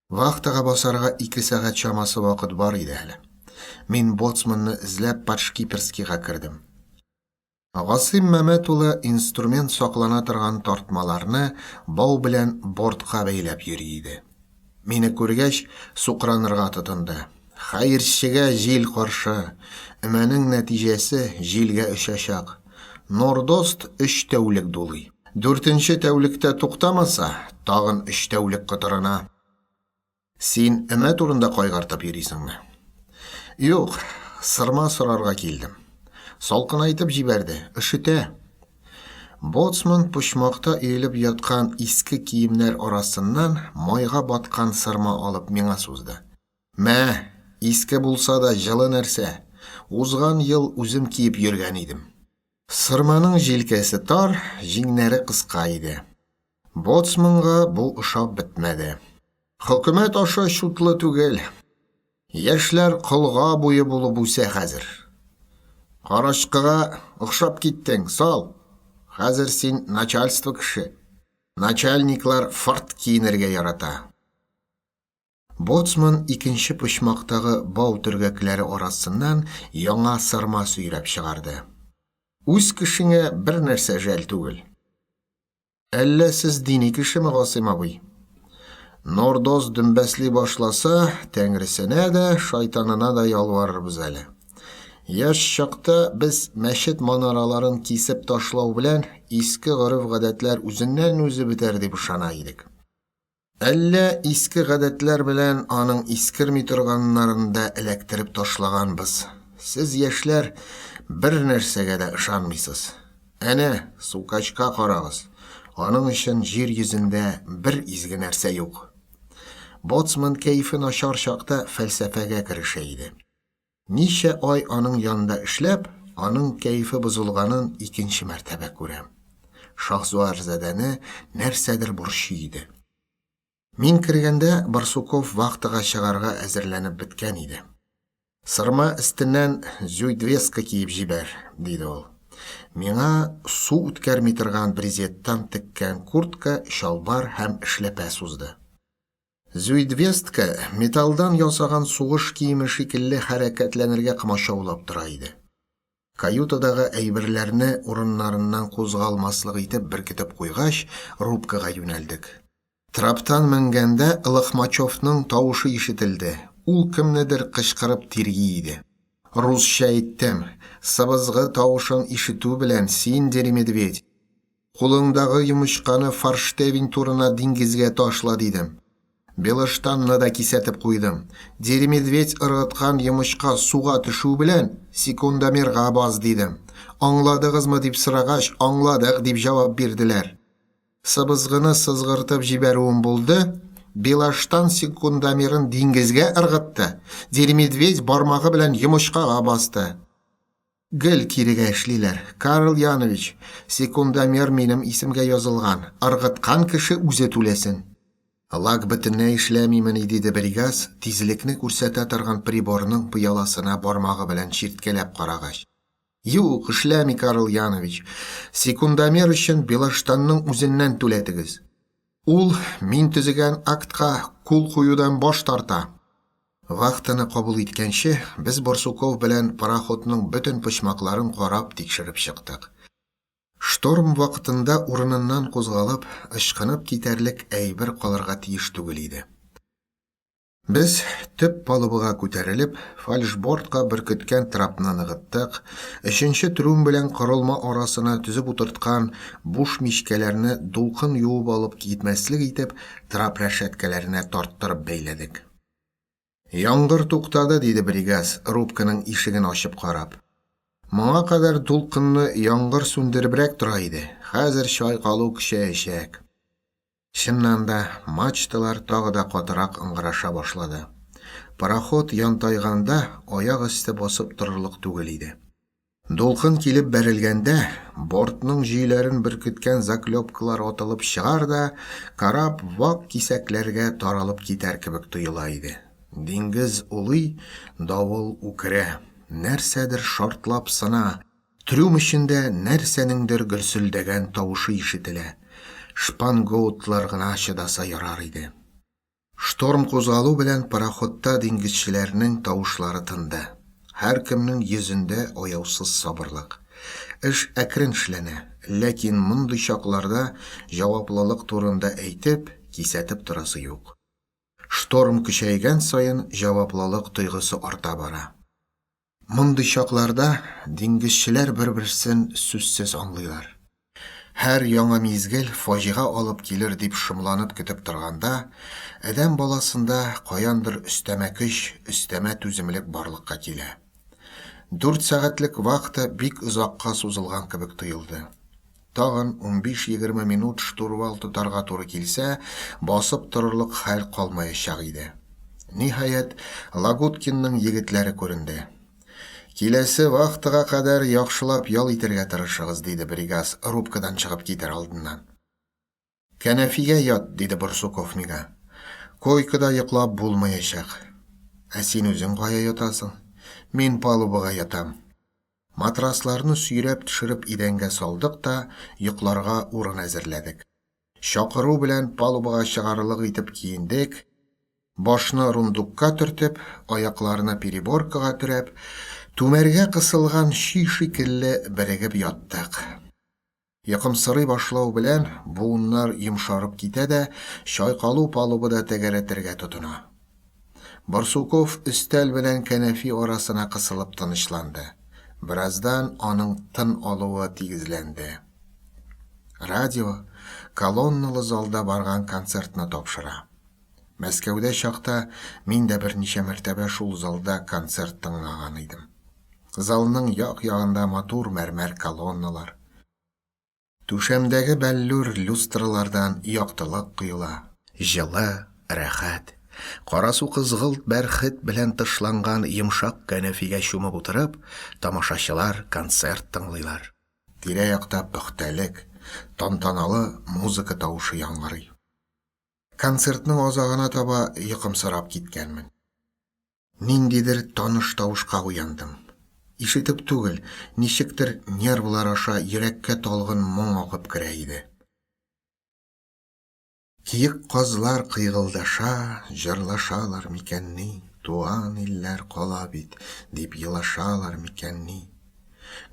Вахтага басарга ике сәгать чамасы вакыт бар иде әле. Мин боцманны эзләп подшкиперскийга кердем. Гасыйм Мәмәт улы инструмент саклана торган тартмаларны бау белән бортка бәйләп йөри иде. Мине күргәч, сукранырга тотынды. Хәерчегә җил каршы. Өмәнең нәтиҗәсе җилгә очачак. Нордост өч тәүлек дулый. Дүртенче тәүлектә туктамаса, тагын өч тәүлек котырына. Син өмә турында кайгыртып йөрисеңме? Юк, сырма сорарга килдем. Салкынайтып җибәрде, өшетә. Боцман почмакта өелеп яткан иске киемнәр арасыннан майга баткан сырма алып миңа сузды. Мә, иске булса да җылы нәрсә. Узган ел үзем киеп йөргән идем. Сырманың җилкәсе тар, җиңнәре кыска иде. Боцманга бу ошап бетмәде. Хөкүмәт ашы чутлы түгел. Яшьләр колга буе булып үсә хәзер. Карачкыга охшап киттең, сал. Хәзер син начальство кеше. Начальниклар фырт киенергә ярата. Боцман икенче почмактагы бау төргәкләре арасыннан яңа сырма сөйрәп чыгарды. Үз кешеңә бер нәрсә жәл түгел. Әллә сез дини кешеме, Гасыйм абый? Нордоз дөмбәсли башласа, тәңресенә дә, шайтанына да ялварырбыз әле. Яшь чакта без мәчет манараларын кисеп ташлау белән иске гореф-гадәтләр үзеннән-үзе бетәр дип ышана идек. Әллә иске гадәтләр белән аның искерми торганнарын да эләктереп ташлаганбыз. Сез, яшьләр, бер нәрсәгә дә ышанмыйсыз. Әнә, Сукачка карагыз. Аның өчен җир йөзендә бер изге нәрсә юк. Боцман кәефе начар чакта фәлсәфәгә керешә иде. Ничә ай аның янында эшләп, аның кәефе бозылганын икенче мәртәбә күрәм. Шаһзуарзадәне нәрсәдер борчый иде. Мин кергәндә Барсуков вахтага чыгарга әзерләнеп беткән иде. Сырма өстеннән зюйдвеска киеп җибәр, диде ул. Миңа су үткәрми торган брезенттан теккән куртка, чалбар һәм эшләпә сузды. Зюйдвестка металлдан ясаган сугыш киеме шикелле хәрәкәтләнергә комачаулап тора иде. Каютадагы әйберләрне урыннарыннан кузгалмаслык итеп беркетеп куйгач, рубкага юнәлдек. Траптан менгәндә Лохмачевның тавышы ишетелде, ул кемнедер кычкырып тирги иде. Русча әйттем, сыбызгы тавышын ишетү белән син, Деремедведь, Кулыңдагы йомычканы форштевень турына диңгезгә ташла, дидем. Белоштанны да кисәтеп куйдым. Деремедведь ыргыткан йомычка суга төшү белән, секундомерга бас, дидем. Аңладыгызмы дип сорагач, аңладык, дип җавап бирделәр. Сыбызгыны сызгыртып җибәрүем булды, Белоштан секундомерын диңгезгә ыргытты, Деремедведь бармагы белән йомычкага басты. Гел кирегә эшлиләр. Карл Янович, секундомер минем исемгә язылган. Ыргыткан кеше үзе түләсен. Лак бөтенләй эшләмимени, диде Бригас, тизлекне күрсәтә торган приборның пыяласына бармагы белән чирткәләп карагач. Юк, эшләми, Карл Янович. Секундомер өчен Белоштанның үзеннән түләтегез. Ул мин төзегән актка кул куюдан баш тарта. Вахтаны кабул иткәнче, без Барсуков белән пароходның бөтен почмакларын карап, тикшереп чыктык. Шторм вакытында урыныннан кузгалып, ычкынып китәрлек әйбер калырга тиеш түгел иде. Без, төп палубага күтәрелеп, фальшбортка беркеткән трапны ныгыттык, өченче трюм белән корылма арасына төзеп утырткан буш мичкәләрне дулкын юып алып китмәслек итеп, трап рәшәткәләренә тарттырып бәйләдек. Яңгыр туктады, диде Бригас, рубканың ишеген ачып карап. Моңа кадәр дулкынны яңгыр сүндеребрәк тора иде, хәзер чайкалу көчәячәк. Чыннан да, мачталар тагы да катырак ыңгыраша башлады. Пароход янтайганда аяк өсте басып торырлык түгел иде. Дулкын килеп бәрелгәндә, бортның җөйләрен беркеткән заклепкалар атылып чыгар да, кораб вак кисәкләргә таралып китәр кебек тоела иде. Диңгез улый, давыл үкерә. Нәрсәдер шартлап сына, трюм эчендә нәрсәнеңдер гөрселдәгән тавышы ишетелә. Шпангоутлар гына чыдаса ярар иде. Шторм кузгалу белән пароходта диңгезчеләрнең тавышлары тынды. Һәркемнең йөзендә аяусыз сабырлык. Эш әкрен эшләнә, ләкин мондый чакларда җаваплылык турында әйтеп, кисәтеп торасы юк. Шторм көчәйгән саен җаваплылык тойгысы арта бара. Мондый чакларда диңгезчеләр бер-берсен сүзсез аңлыйлар. Һәр яңа мизгел фаҗига алып килер дип шомланып көтеп торганда, адәм баласында каяндыр өстәмә көч, өстәмә түземлек барлыкка килә. Дүрт сәгатьлек вахта бик озакка сузылган кебек тоелды. Тагын унбиш-егерме минут штурвал тотарга туры килсә, басып торырлык хәл калмаячак иде. Ниһаять, Лагуткинның егетләре күренде. Киләсе вахтага кадәр яхшылап ял итәргә тырышыгыз, диде Бригас рубкадан чыгып китәр алдыннан. Кәнәфигә ят, диде Барсуков миңа. Койкада йоклап булмаячак. Ә син үзең кая ятасың? Мин палубага ятам. Матрасларны сөйрәп төшереп идәнгә салдык та йокларга урын әзерләдек. Чакыру белән палубага чыгарлык итеп киендек, башны рундукка төртеп, аякларны переборкага терәп, түмәргә кысылган чөй шикелле берегеп яттык. Йокымсырый башлау белән буыннар йомшарып китә дә, чайкалу палубада тәгәрәтергә тотына. Барсуков өстәл белән кәнәфи арасына кысылып тынычланды. Бераздан аның тын алуы тигезләнде. Радио колонналы залда барган концертны тапшыра. Мәскәүдә чакта мин дә берничә мәртәбә шул залда концерт тыңлаган идем. Залның як-ягында матур мәрмәр колонналар. Түшәмдәге бәллүр люстралардан яктылык коела. Җылы, рәхәт. Карасу кызгылт бәрхет белән тышланган йомшак кәнәфигә чумып утырып, тамашачылар концерт тыңлыйлар. Тирә-якта пөхтәлек, тантаналы музыка тавышы яңгырый. Концертның азагына таба йокымсырап киткәнмен. Ниндидер таныш тавышка уяндым. Ишетеп түгел, ничектер нервлар аша йөрәккә талгын моң агып керә иде. Киек казлар кыйгылдаша, җырлашалар микәнни, туган илләр кала бит, дип елашалар микәнни?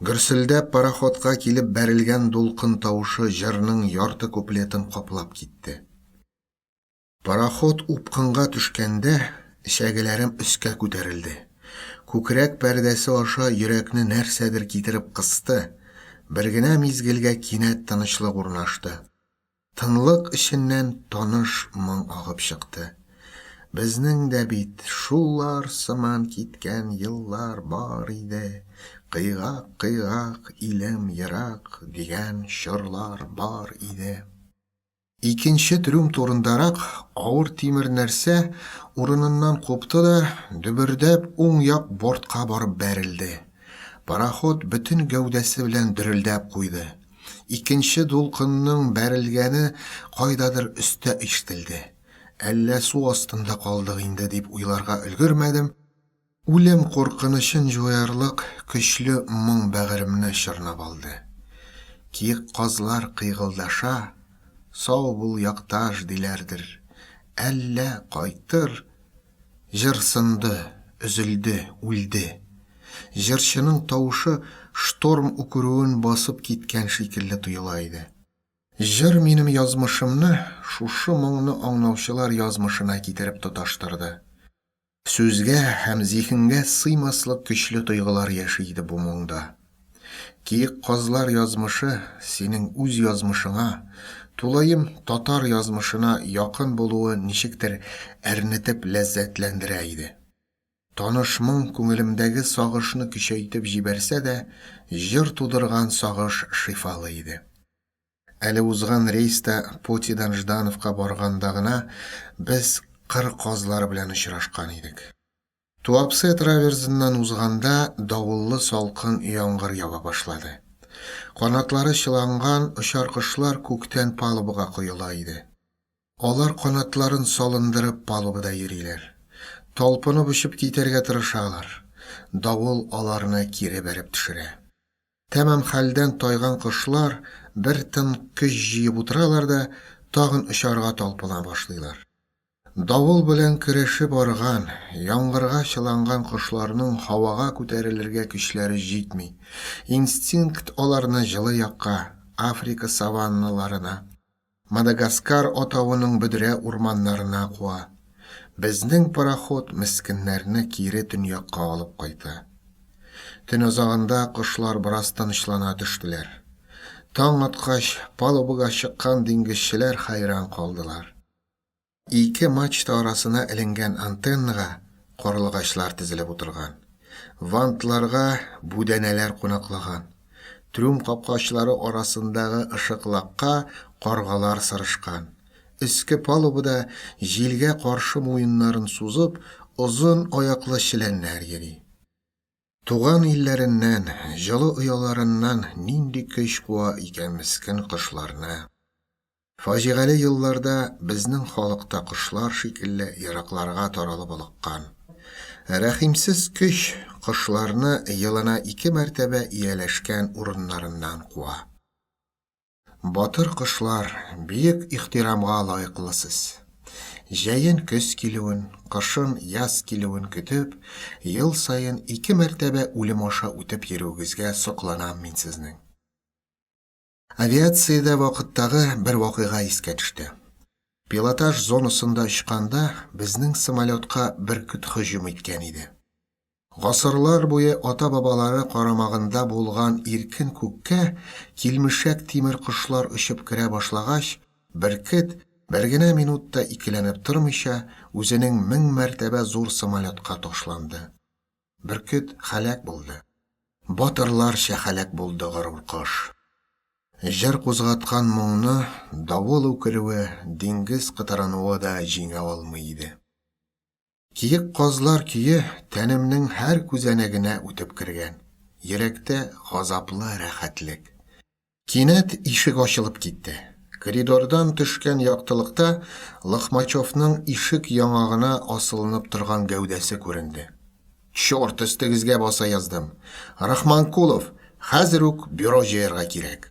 Гөрселдәп пароходка килеп бәрелгән дулкын тавышы җырның ярты куплетын каплап китте. Пароход упкынга төшкәндә, эчәгеләрем өскә күтәрелде. Күкрәк пәрдәсе аша йөрәкне нәрсәдер китереп кысты. Бер генә мизгелгә кинәт тынычлык урнашты. Тынлык эченнән таныш моң агып чыкты. Безнең дә бит шулар сыман киткән еллар бар иде, кыйгак-кыйгак, илем ерак дигән чорлар бар иде. Икенче трюм турындарак авыр тимер нәрсә урыныннан купты да, дөбердәп, уң як бортка барып бәрелде. Пароход бөтен гәүдәсе белән дерелдәп куйды. Икенче дулкынның бәрелгәне кайдадыр өстә ишетелде. Әллә су астында калдык инде дип уйларга өлгермәдем, Үлем куркынычын җуярлык көчле моң бәгыремне чорнап алды. Киек казлар кыйгылдаша, Сау бул, якташ, диләрдер. Әллә кайтыр? Җыр сынды, өзелде, үлде. Җырчының тавышы шторм үкерүен басып киткән шикелле тоела иде. Җыр минем язмышымны шушы моңны аңлаучылар язмышына китереп тоташтырды. Сүзгә һәм зиһенгә сыймаслык көчле тойгылар яши иде бу моңда. Киек казлар язмышы синең үз язмышыңа, тулаем татар язмышына якын булуы ничектер әрнетеп ләззәтләндерә иде. Таныш моң күңелемдәге сагышны көчәйтеп җибәрсә дә, җыр тудырган сагыш шифалы иде. Әле узган рейста Потидан Ждановка барганда гына без кыр казлары белән очрашкан идек. Туапсе траверзыннан узганда давыллы салкын яңгыр ява башлады. Канатлары чыланган очар кошлар күктән палубага коела иде. Алар канатларын салындырып палубада йөриләр. Талпынып очып китәргә тырышалар. Давыл аларны кире бәреп төшерә. Тәмам хәлдән тайган кошлар бер тын көч җыеп утыралар да тагын очарга талпына башлыйлар. Давыл белән көрәшеп арыган, яңгырга чыланган кошларның һавага күтәрелергә көчләре җитми. Инстинкт аларны җылы якка, Африка саванналарына, Мадагаскар атавының бөдрә урманнарына куа. Безнең пароход мескеннәрне кире төньякка алып кайта. Төн азагында кошлар бераз тынычлана төштеләр. Таң аткач, палубага чыккан диңгезчеләр хәйран калдылар. Ике мачта арасына эленгән антеннага карлыгачлар тезелеп утырган. Вантларга бүдәнәләр кунаклаган. Трюм капкачлары арасындагы ышыклакка каргалар сырышкан. Өске палубада җилгә каршы муеннарын сузып, озын аяклы челәннәр йөри. Туган илләреннән, җылы ояларыннан нинди көч куа икән мескен кошларны? Фаҗигале елларда безнең халык та кошлар шикелле еракларга таралып олыккан. Рәхимсез көч кошларны елына ике мәртәбә ияләшкән урыннарыннан куа. Батыр кошлар, бөек ихтирамга лаеклы сез. Җәен көз килүен, кышын яз килүен көтеп, ел саен ике мәртәбә үлем аша үтеп йөрүегезгә сокланам мин сезнең. Авиациядә вакыттагы бер вакыйга искә төште. Пилотаж зонасында очканда безнең самолетка бөркет һөҗүм иткән иде. Гасырлар буе ата-бабалары карамагында булган иркен күккә килмешәк тимер кошлар очып керә башлагач, бөркет, бер генә минут та икеләнеп тормыйча, үзенең 1000 мәртәбә зур самолетка ташланды. Бөркет һәлак булды. Батырларча һәлак булды горур кош. Җыр кузгаткан моңны давыл үкерүе, диңгез кытырынуы да җиңә алмый иде. Киек казлар көе тәнемнең һәр күзәнәгенә үтеп кергән. Йөрәктә газаплы рәхәтлек. Кинәт ишек ачылып китте. Коридордан төшкән яктылыкта Лохмачевның ишек яңагына асылынып торган гәүдәсе күренде. Чорт, өстегезгә баса яздым. Рахманкулов, хәзер үк бюро җыярга кирәк.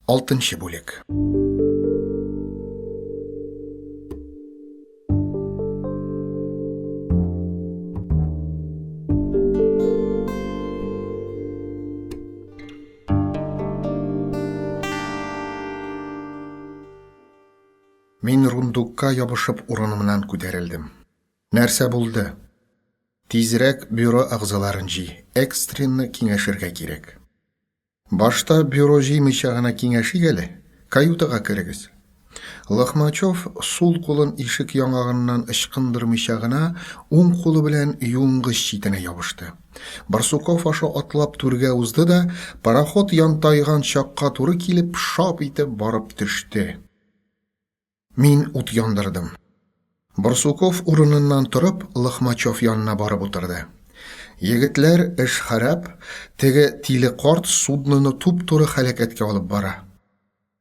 Алтынчы бүлек. Мин рундукка ябышып урынымнан күтәрелдем. Нәрсә булды? Тизрәк бюро әгъзаларын җый, экстренно киңәшергә кирәк. Башта бюро җыймыйча гына киңәшик әле. Каютага керегез. Лохмачев сул кулын ишек яңагыннан ычкындырмыйча гына уң кулы белән юынгыч читенә ябышты. Барсуков аша атлап түргә узды да, пароход янтайган чакка туры килеп, шап итеп барып төште. Мин ут яндырдым. Барсуков урыныннан торып, Лохмачев янына барып утырды. Егетләр, эш харап, теге тиле карт судноны туп-туры һәлакәткә алып бара.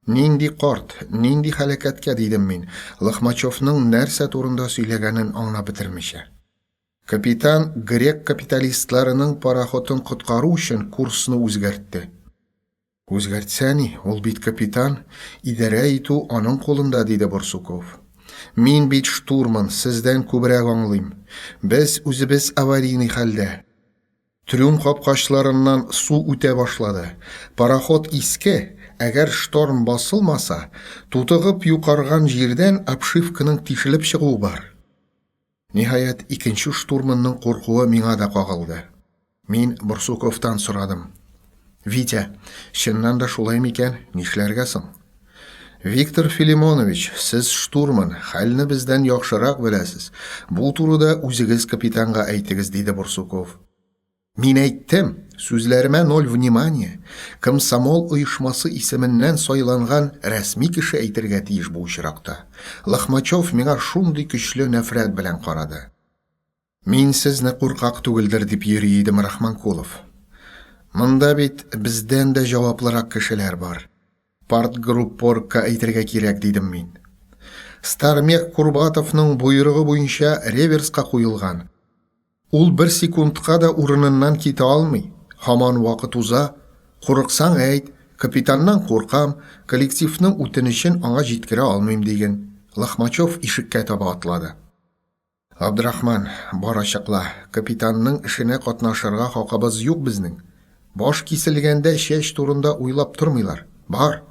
Нинди карт, нинди һәлакәткә, дидем мин, Лохмачевның нәрсә турында сөйләгәнен аңлап бетермичә. Капитан грек капиталистларының пароходын коткару өчен курсны үзгәртте. Үзгәртсә ни, ул бит капитан, идарә итү аның кулында, диде Барсуков. Мин бит штурман, сездән күбрәк аңлыйм. Без үзебез аварийный хәлдә. Трюм капкачларыннан су үтә башлады. Пароход иске, әгәр шторм басылмаса, тутыгып юкарган җирдән обшивканың тишелеп чыгуы бар. Ниһаять, икенче штурманның куркуы миңа да кагылды. Мин Барсуковтан сорадым. Витя, чыннан да шулай микән, нишләргә соң? Виктор Филимонович, сез штурман, хәлне бездән яхшырак беләсез. Бу турыда үзегез капитанга әйтегез, диде Барсуков. Мин әйттем, сүзләремә ноль внимание. Комсомол оешмасы исеменнән сайланган рәсми кеше әйтергә тиеш бу очракта. Лохмачев миңа шундый көчле нәфрәт белән карады. Мин сезне куркак түгелдер дип йөри идем, Рахманкулов. Монда бит бездән дә җаваплырак кешеләр бар. Партгруппоргка әйтергә кирәк, дидем мин. Стармех Курбатовның боерыгы буенча реверска куелган. Ул бер секундка да урыныннан китә алмый. Һаман вакыт уза. Курыксаң әйт, капитаннан куркам, коллективның үтенечен аңа җиткерә алмыйм диген. Лохмачев ишеккә таба атлады. Габдрахман, бар ачыкла, капитанның эшенә катнашырга хакыбыз юк безнең. Баш киселгәндә чәч турында уйлап тормыйлар. Бар!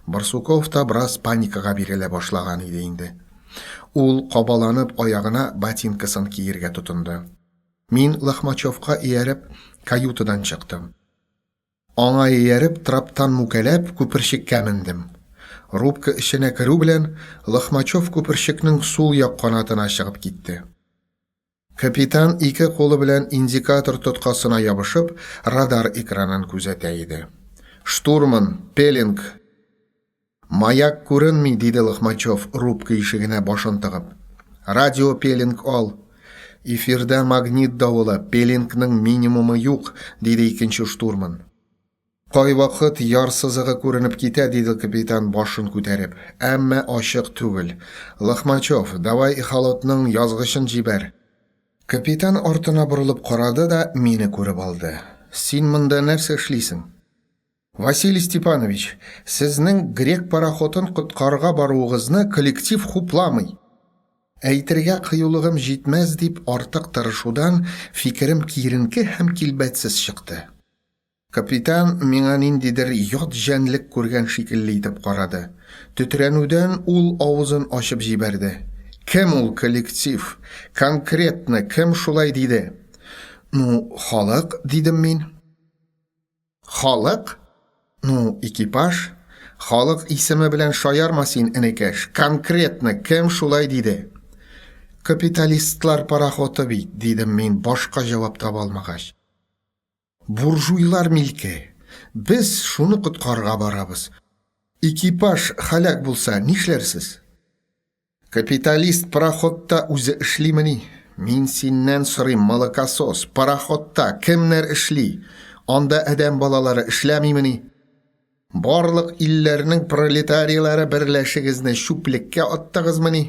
Барсуков та бераз паникага бирелә башлаган иде инде. Ул кабаланып аягына ботинкасын киергә тотынды. Мин Лохмачевка ияреп каютадан чыктым. Аңа ияреп, траптан мүкәләп, күперчеккә мендем. Рубка эченә керү белән, Лохмачев күперчекнең сул як канатына чыгып китте. Капитан ике кулы белән индикатор тоткасына ябышып, радар экранын күзәтә иде. Штурман, пеленг! Маяк күренми, диде Лохмачев, рубка ишегенә башын тыгып. Радиопеленг ал. Эфирда магнит давылы, пеленгның минимумы юк, диде икенче штурман. Кайвакыт яр сызыгы күренеп китә, диде капитан башын күтәреп. Әмма ачык түгел. Лохмачев, давай эхолотның язгычын җибәр. Капитан артына борылып карады да мине күреп алды. Син монда нәрсә эшлисең? Василий Степанович, сезнең грек пароходын коткарырга баруыгызны коллектив хупламый. Әйтергә кыюлыгым җитмәс дип артык тырышудан фикерем киеренке һәм килбәтсез чыкты. Капитан миңа ниндидер ят җәнлек күргән шикелле итеп карады. Тетрәнүдән ул авызын ачып җибәрде. Кем ул коллектив? Конкретно кем шулай диде? Ну, халык, дидем мин. Халык? Ну, экипаж? Халык исеме белән шаярма син, энекәш. Конкретно кем шулай диде? Капиталистлар пароходы бит, дидем мин, башка җавап таба алмагач. Буржуйлар милке. Без шуны коткарырга барабыз. Экипаж һәлак булса, нишләрсез? Капиталист пароходта үзе эшлимени? Мин синнән сорыйм, молокосос, пароходта кемнәр эшли? Анда адәм балалары эшләмимени? Барлык илләрнең пролетарийлары берләшегезне чүплеккә аттыгызмыни?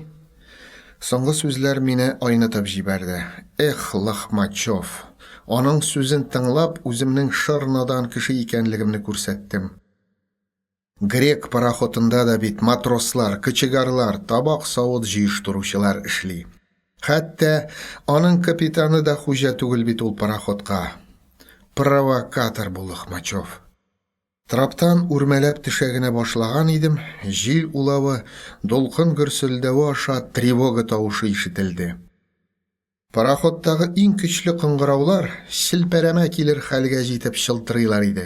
Соңгы сүзләр мине айнытып җибәрде. Эх, Лохмачев! Аның сүзен тыңлап, үземнең шыр надан кеше икәнлегемне күрсәттем. Грек пароходында да бит матрослар, кочегарлар, табак-савыт җыештыручылар эшли. Хәтта аның капитаны да хуҗа түгел бит ул пароходка. Провокатор бу Лохмачев. Траптан үрмәләп төшә генә башлаган идем, җил улавы, дулкын гөрселдәве аша тревога тавышы ишетелде. Пароходтагы иң көчле кыңгыраулар челпәрәмә килер хәлгә җитеп чылтырыйлар иде.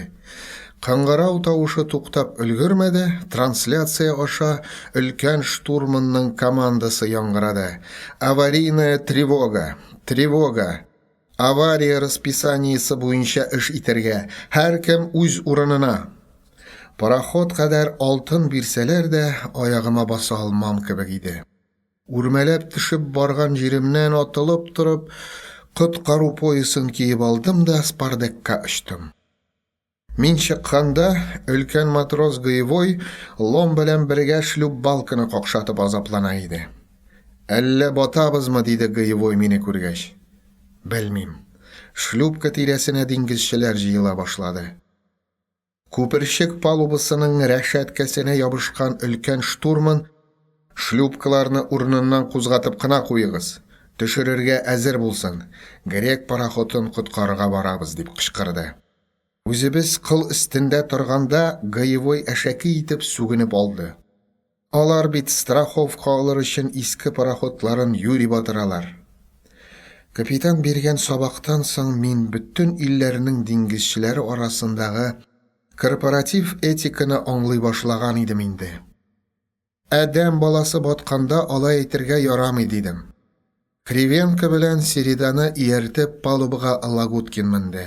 Кыңгырау тавышы туктап өлгермәде, трансляция аша өлкән штурманның командасы яңгырады, Аварийная тревога! Тревога! Авария расписаниесе буенча эш итәргә! Һәркем үз урынына! Пароход кадәр алтын бирсәләр дә, аягыма баса алмам кебек иде. Үрмәләп төшеп барган җиремнән атылып торып, коткару поясын киеп алдым да спардекка очтым. Мин чыкканда, өлкән матрос Гаевой лом белән бергә шлюпбалканы какшатып азаплана иде. Әллә батабызмы, диде Гаевой мине күргәч. Белмим. Шлюпка тирәсенә диңгезчеләр җыела башлады. Күперчек палубасының рәшәткәсенә ябышкан өлкән штурман, Шлюпкаларны урыныннан кузгатып кына куегыз, төшерергә әзер булсын, грек пароходын коткарырга барабыз, дип кычкырды. Үзебез кыл өстендә торганда Гаевой әшәке итеп сүгенеп алды. Алар бит страховка алыр өчен иске пароходларын юри батыралар. Капитан биргән сабактан соң мин бөтен илләрнең диңгезчеләре арасындагы корпоратив этиканы аңлый башлаган идем инде. Адәм баласы батканда алай әйтергә ярамый, дидем. Кривенко белән Середаны ияртеп палубага Лагуткин менде.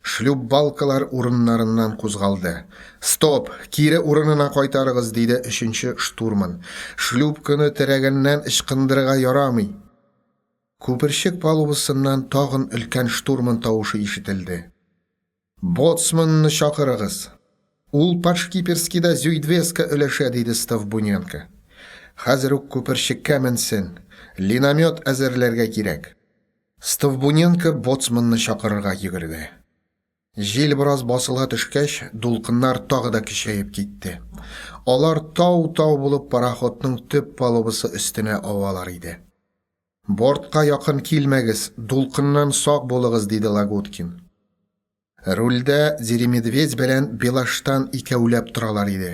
Шлюпбалкалар урыннарыннан кузгалды. Стоп! Кире урынына кайтарыгыз, диде өченче штурман. Шлюпканы терәгеннән ычкындырырга ярамый. Күперчек палубасыннан тагын өлкән штурман тавышы ишетелде. Боцманны чакырыгыз. Ул Подшкиперскийда зюйдвеска өләшә, диде Ставбуненко. Хәзер үк күперчеккә менсен. Линомет әзерләргә кирәк. Ставбуненко боцманны чакырырга йөгерде. Җил бераз басыла төшкәч, дулкыннар тагы да көчәеп китте. Алар тау-тау булып пароходның төп палубасы өстенә авалар иде. Бортка якын килмәгез, дулкыннан сак булыгыз, диде Лагуткин. Рульдә Деремедведь белән Белаштан икәүләп торалар иде.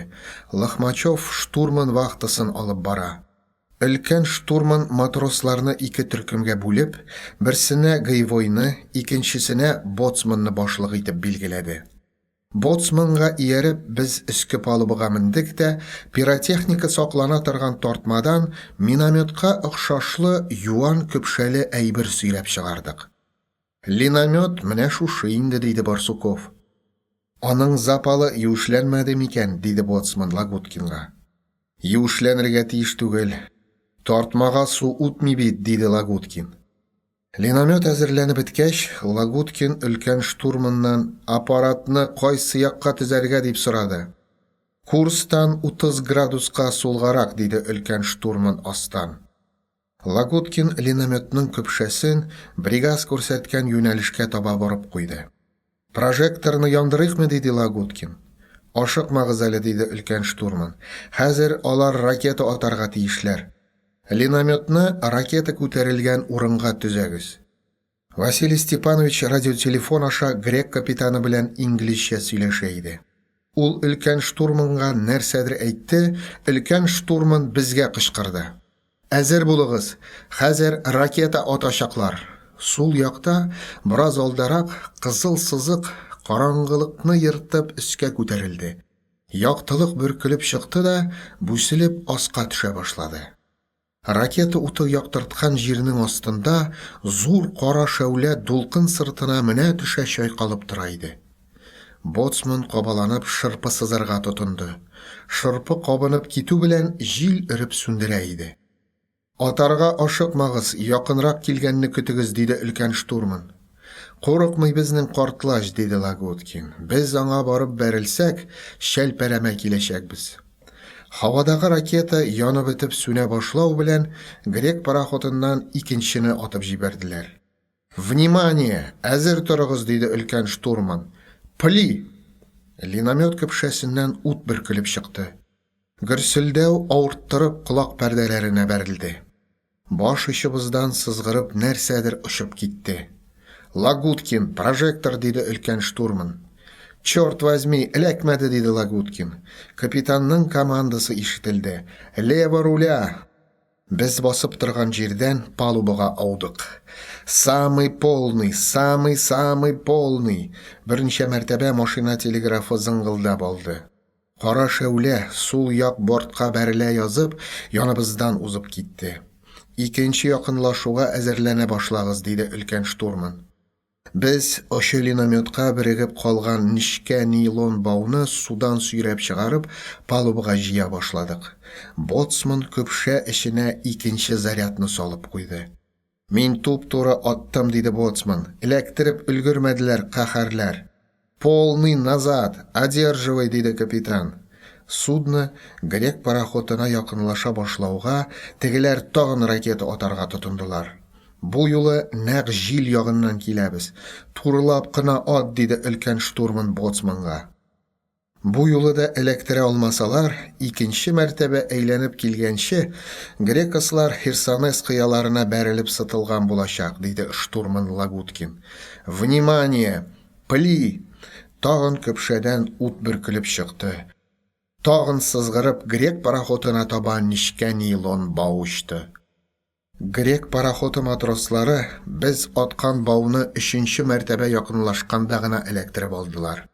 Лохмачев штурман вахтасын алып бара. Өлкән штурман матросларны ике төркемгә бүлеп, берсенә Гаевойны, икенчесенә боцманны башлык итеп билгеләде. Боцманга ияреп, без өске палубага мендек тә, пиротехника саклана торган тартмадан минометка охшашлы юан көпшәле әйбер сөйрәп чыгардык. Линомет менә шушы инде, диде Барсуков. Аның запалы юешләнмәде микән? диде боцман Лагуткинга. Юешләнергә тиеш түгел. Тартмага су үтми бит, диде Лагуткин. Линомет әзерләнеп беткәч, Лагуткин өлкән штурманнан аппаратны кайсы якка төзәргә дип сорады. Курстан 30 градуска сулгарак, диде өлкән штурман астан. Лагуткин линометның көпшәсен бригаз күрсәткән юнәлешкә таба борып куйды. Прожекторны яндырыйкмы, диде Лагуткин. Ашыкмагыз әле, диде өлкән штурман. Хәзер алар ракета атарга тиешләр. Линометны ракета күтәрелгән урынга төзәгез. Василий Степанович радиотелефон аша грек капитаны белән инглизчә сөйләшә иде. Ул өлкән штурманга нәрсәдер әйтте, өлкән штурман безгә кычкырды. Әзер булыгыз, хәзер ракета атачаклар. Сул якта, бераз алдарак, кызыл сызык караңгылыкны ертып өскә күтәрелде. Яктылык бөркелеп чыкты да, бүселеп аска төшә башлады. Ракета уты яктырткан җирнең астында зур кара шәүлә дулкын сыртына менә төшә чайкалып тора иде. Боцман кабаланып шырпы сызарга тотынды. Шырпы кабынып китү белән җил өреп сүндерә иде. Атарга ашыкмагыз, якынрак килгәнне көтегез, диде өлкән штурман. Курыкмый безнең картлач, диде Лагуткин. Без аңа барып бәрелсәк, чәлпәрәмә киләчәкбез. Һавадагы ракета янып бетеп сүнә башлау белән грек пароходыннан икенчене атып җибәрделәр. Внимание! Әзер торыгыз, диде өлкән штурман. Пли! Линомет көпшәсеннән ут бөркелеп чыкты. Гөрселдәү авырттырып колак пәрдәләренә бәрелде. Баш очыбыздан сызгырып нәрсәдер очып китте. Лагуткин, прожектор, диде өлкән штурман. Черт возьми, эләкмәде, диде Лагуткин. Капитанның командасы ишетелде. Лево руля! Без басып торган җирдән палубага аудык. Самый полный, самый-самый полный! Берничә мәртәбә машина телеграфы зыңгылдап алды. Кара шәүлә, сул як бортка бәрелә язып, яныбыздан узып китте. Икенче якынлашуга әзерләнә башлагыз, диде өлкән штурман. Без очы линометка берегеп калган нечкә нейлон бауны судан сөйрәп чыгарып, палубага җыя башладык. Боцман көпшә эченә икенче зарядны салып куйды. Мин туп-туры аттым, диде боцман. Эләктереп өлгермәделәр, каһәрләр. Полный назад! Одерживай, диде капитан. Судно грек пароходына якынлаша башлауга, тегеләр тагын ракета атарга тотындылар. Бу юлы нәкъ җил ягыннан киләбез. Турылап кына ат, диде өлкән штурман боцманга. Бу юлы да эләктерә алмасалар, икенче мәртәбә әйләнеп килгәнче, грекослар Херсонес кыяларына бәрелеп сытылган булачак, диде штурман Лагуткин. Внимание! Пли! Тагын көпшәдән ут бөркелеп чыкты. Тагын сызгырып грек пароходына таба нечкә нейлон бау очты. Грек пароходы матрослары без аткан бауны өченче мәртәбә якынлашканда гына эләктереп алдылар.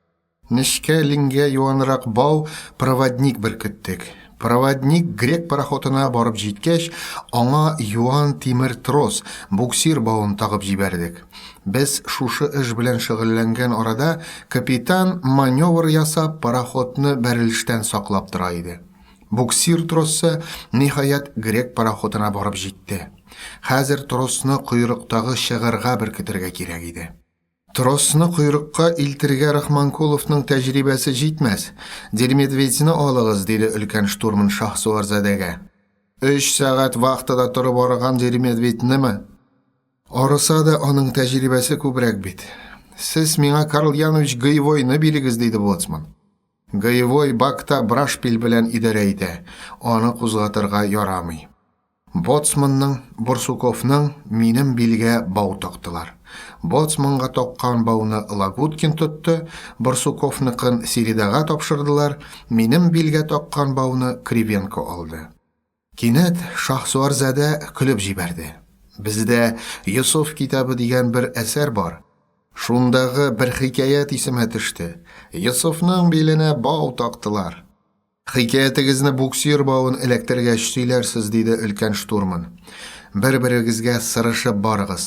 Нечкә лингә юанрак бау проводник беркеттек. Проводник грек пароходына барып җиткәч, аңа юан тимер трос, буксир бавын тагып җибәрдек. Без шушы эш белән шөгыльләнгән арада капитан маневр ясап пароходны бәрелештән саклап тора иде. Буксир тросы, ниһаять, грек пароходына барып җитте. Хәзер тросны койрыктагы чыгырга беркетергә кирәк иде. Тросны койрыкка илтергә Рахманкуловның тәҗрибәсе җитмәс. Дермедведьны алыгыз, диде өлкән штурман Шаһсуарзадәгә. Өч сәгать вахтада торып арыган Дермедведьнымы? Арыса да аның тәҗрибәсе күбрәк бит. Сез миңа Карл Янович Гаевойны бирегез, диде боцман. Гаевой бакта брашпиль белән идарә итә, аны кузгатырга ярамый. Боцманның, Барсуковның минем билгә бау тактылар. Боцманга таккан бауны Лагуткин тотты, Барсуковныкын Середага тапшырдылар, минем билгә таккан бауны Кривенко алды. Кинәт Шаһсуарзадә көлеп җибәрде. Бездә Йосыф китабы дигән бер әсәр бар. Шундагы бер хикәят исемә төште. Йосыфның биленә бау тактылар. Хикәятегезне буксир бавын эләктергәч сөйләрсез, диде өлкән штурман. Бер-берегезгә сырышып барыгыз.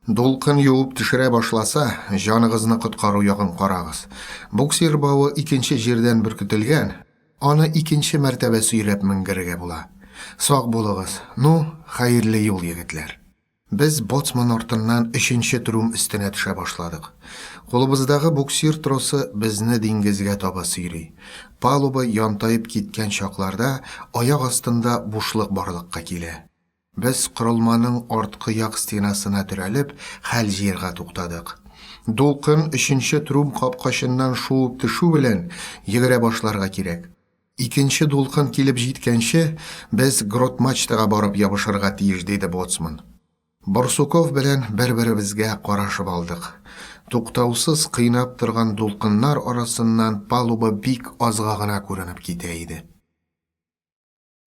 Дулкын юып төшерә башласа, җаныгызны коткару ягын карагыз. Буксир бавы икенче җирдән беркетелгән, аны икенче мәртәбә сөйрәп менгерергә була. Сак булыгыз. Ну, хәерле юл, егетләр. Без боцман артыннан өченче трюм өстенә төшә башладык. Кулыбыздагы буксир тросы безне диңгезгә таба сөйри. Палуба янтаеп киткән чакларда аяк астында бушлык барлыкка килә. Без корылманың арткы як стенасына терәлеп, хәл җыярга туктадык. Дулкын өченче трюм капкачыннан шуып төшү белән йөгерә башларга кирәк. Икенче дулкын килеп җиткәнче, без грот-мачтага барып ябышырга тиеш, диде боцман. Барсуков белән бер-беребезгә карашып алдык. Туктаусыз кыйнап торган дулкыннар арасыннан палуба бик азга гына күренеп китә иде.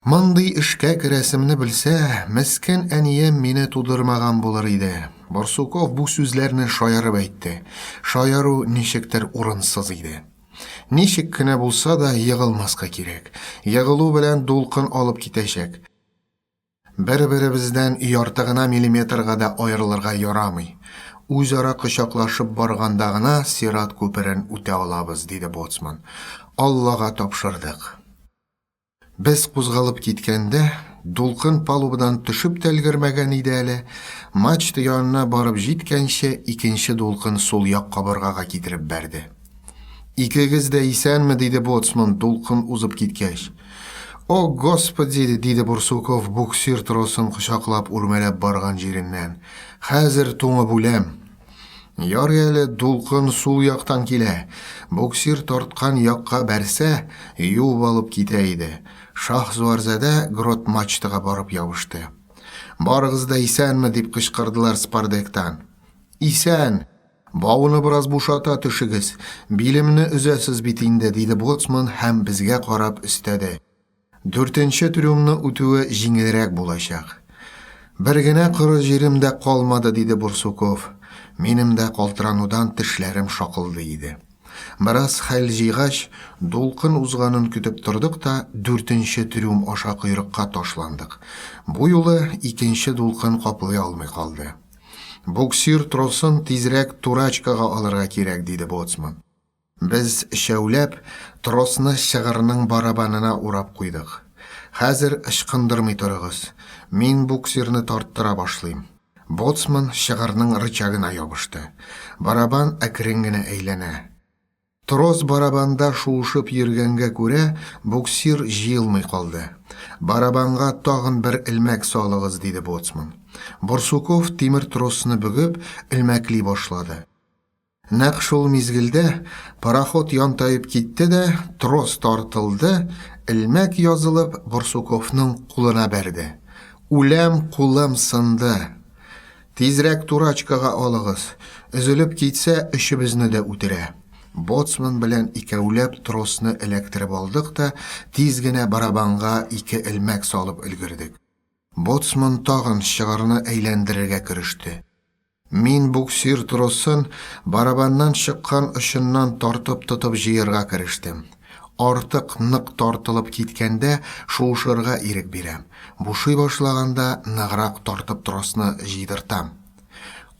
Мондый эшкә керәсемне белсә, мескен әнием мине тудырмаган булыр иде. Барсуков бу сүзләрне шаярып әйтте. Шаяру ничектер урынсыз иде. Ничек кенә булса да егылмаска кирәк. Егылу белән дулкын алып китәчәк. Бер-беребездән ярты гына миллиметрга да аерылырга ярамый. Үзара кочаклашып барганда гына сират күперен үтә алабыз, диде боцман. Аллага тапшырдык. Без кузгалып киткәндә, дулкын палубадан төшеп тә өлгермәгән иде әле, мачта янына барып җиткәнче, икенче дулкын сул як кабыргага китереп бәрде. Икегез дә исәнме? диде боцман, дулкын узып киткәч. О, Господи! диде Бурсуков, буксир тросын кочаклап үрмәләп барган җиреннән. Хәзер туңып үләм. Ярый әле дулкын сул яктан килә. Буксир тарткан якка бәрсә, юып алып китә иде. Шаһзуарзадә грот-мачтага барып ябышты. Барыгыз да исәнме? дип кычкырдылар спардектан. Исән! Бауны бераз бушата төшегез. Билемне өзәсез бит инде, диде боцман һәм безгә карап өстәде. Дүртенче трюмны үтүе җиңелрәк булачак. Бер генә коры җирем дә калмады, диде Бурсуков. Минем дә калтыранудан тешләрем шакылдый иде. Бераз хәл җыйгач, дулкын узганын көтеп тордык та дүртенче трюм аша койрыкка ташландык. Бу юлы икенче дулкын каплый алмый калды. Буксир тросын тизрәк турачкага алырга кирәк, диде боцман. Без өчәүләп тросны чыгырның барабанына урап куйдык. Хәзер ычкындырмый торыгыз. Мин буксирны тарттыра башлыйм. Боцман чыгырның рычагына ябышты. Барабан әкрен генә әйләнә. Трос барабанда шуышып йөргәнгә күрә, буксир җыелмый калды. Барабанга тагын бер элмәк салыгыз, диде боцман. Барсуков тимер тросны бөгеп, элмәкли башлады. Нәкъ шул мизгелдә пароход янтаеп китте дә, трос тартылды, элмәк язылып, Барсуковның кулына бәрде. Үләм, кулым сынды. Тизрәк турачкага алыгыз. Өзелеп китсә, өчебезне дә үтерә. Боцман белән икәүләп тросны эләктереп алдык та, тиз генә барабанга ике элмәк салып өлгердек. Боцман тагын чыгырны әйләндерергә кереште. Мин буксир тросын барабаннан чыккан очыннан тартып тотып җыярга керештем. Артык нык тартылып киткәндә шуышырга ирек бирәм, бушый башлаганда ныграк тартып тросны җыйдыртам.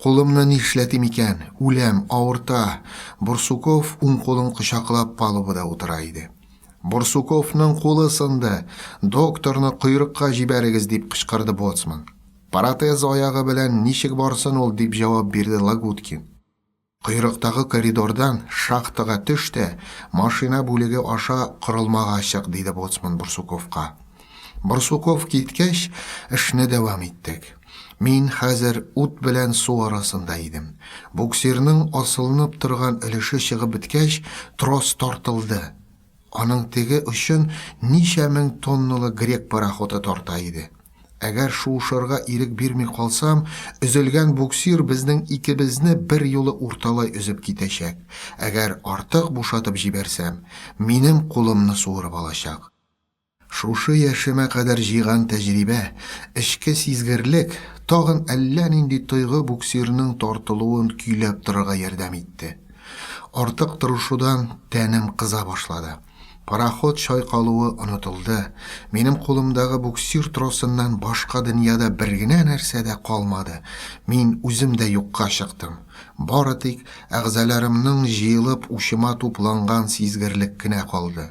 Кулымны нишләтим икән, үләм, авырта. Бурсуков уң кулын кочаклап палубада утыра иде. Бурсуковның кулы сынды, докторны койрыкка җибәрегез, дип кычкырды боцман. Протез аягы белән ничек барсын ул, дип җавап бирде Лагуткин. Койрыктагы коридордан шахтага төш тә, машина бүлеге аша корылмага чык, диде боцман Барсуковка. Барсуков киткәч, эшне дәвам иттек. Мин хәзер ут белән су арасында идем. Буксирның асылынып торган өлеше чыгып беткәч, трос тартылды. Аның теге очын ничә мең тонналы грек пароходы тарта иде. Әгәр шуышырга ирек бирми калсам, өзелгән буксир безнең икебезне берьюлы урталай өзеп китәчәк. Әгәр артык бушатып җибәрсәм, минем кулымны суырып алачак. Шушы яшемә кадәр җыйган тәҗрибә, эчке сизгерлек, тагын әллә нинди тойгы буксирның тартылуын көйләп торырга ярдәм итте. Артык тырышудан тәнем кыза башлады. Пароход чайкалуы онытылды. Минем кулымдагы буксир тросыннан башка дөньяда бер генә нәрсә дә калмады. Мин үзем дә юкка чыктым. Бары тик әгъзаларымның җыелып учыма тупланган сизгерлек кенә калды.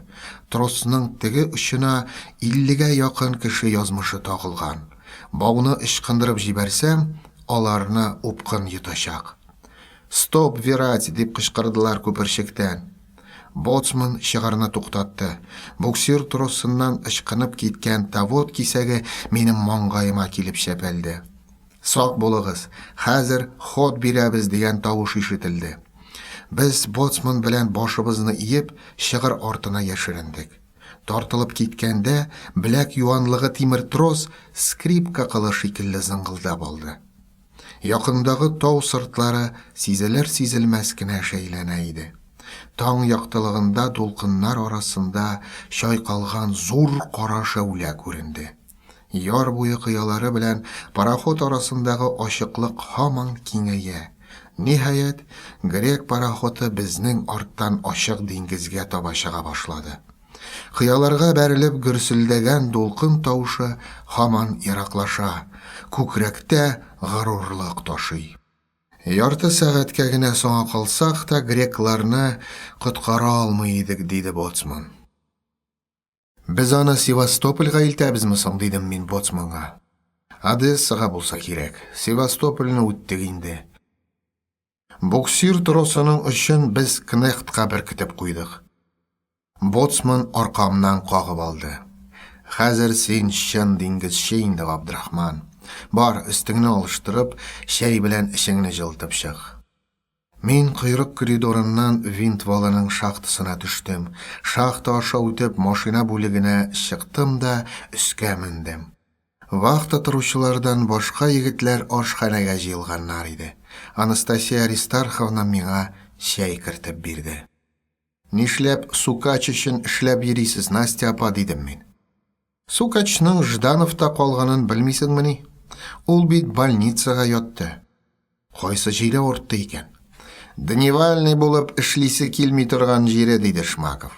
Тросның теге очына иллегә якын кеше язмышы тагылган. Бауны ычкындырып җибәрсәм, аларны упкын йотачак. Стоп, вирать! дип кычкырдылар күперчектән. Боцман чыгарны туктатты. Буксир тросыннан ычкынып киткән тавот кисәге минем маңгаема килеп чәпәлде. Сак булыгыз, хәзер ход бирәбез, дигән тавыш ишетелде. Без боцман белән башыбызны иеп, чыгыр артына яшерендек. Тартылып киткәндә, беләк юанлыгы тимер трос скрипка кылы шикелле зыңгылдап алды. Якындагы тау сыртлары сизелер-сизелмәс кенә шәйләнә иде. Таң яктылыгында дулкыннар арасында чайкалган зур кара шәүлә күренде. Яр буе кыялары белән пароход арасындагы ачыклык һаман киңәя. Ниһаять, грек пароходы безнең арттан ачык диңгезгә таба чыга башлады. Кыяларга бәрелеп гөрселдәгән дулкын тавышы һаман ераклаша, күкрәктә горурлык ташый. Ярты сәгатькә генә соңа калсак та, грекларны коткара алмый идек, диде боцман. Без аны Севастопольгә илтәбезме соң, дидем мин боцманга. Одессага булса кирәк. Севастопольне үттек инде. Буксир тросының очын без кнехтка беркетеп куйдык. Боцман аркамнан кагып алды. Хәзер син чын диңгезче инде, Габдрахман. Бар, өстеңне алыштырып, чәй белән эчеңне җылытып чык. Мин койрык коридорыннан винт валының шахтасына төштем. Шахта аша үтеп, машина бүлегенә чыктым да өскә мендем. Вахта торучылардан башка егетләр ашханәгә җыелганнар иде. Анастасия Аристарховна миңа чәй кертеп бирде. Нишләп Сукач өчен эшләп йөрисез, Настя апа, дидем мин. Сукачның Ждановта калганын белмисеңмени? Ул бит больницага ятты. Кайсы җире авыртты икән? Дневальный булып эшлисе килми торган җире, диде Шмаков.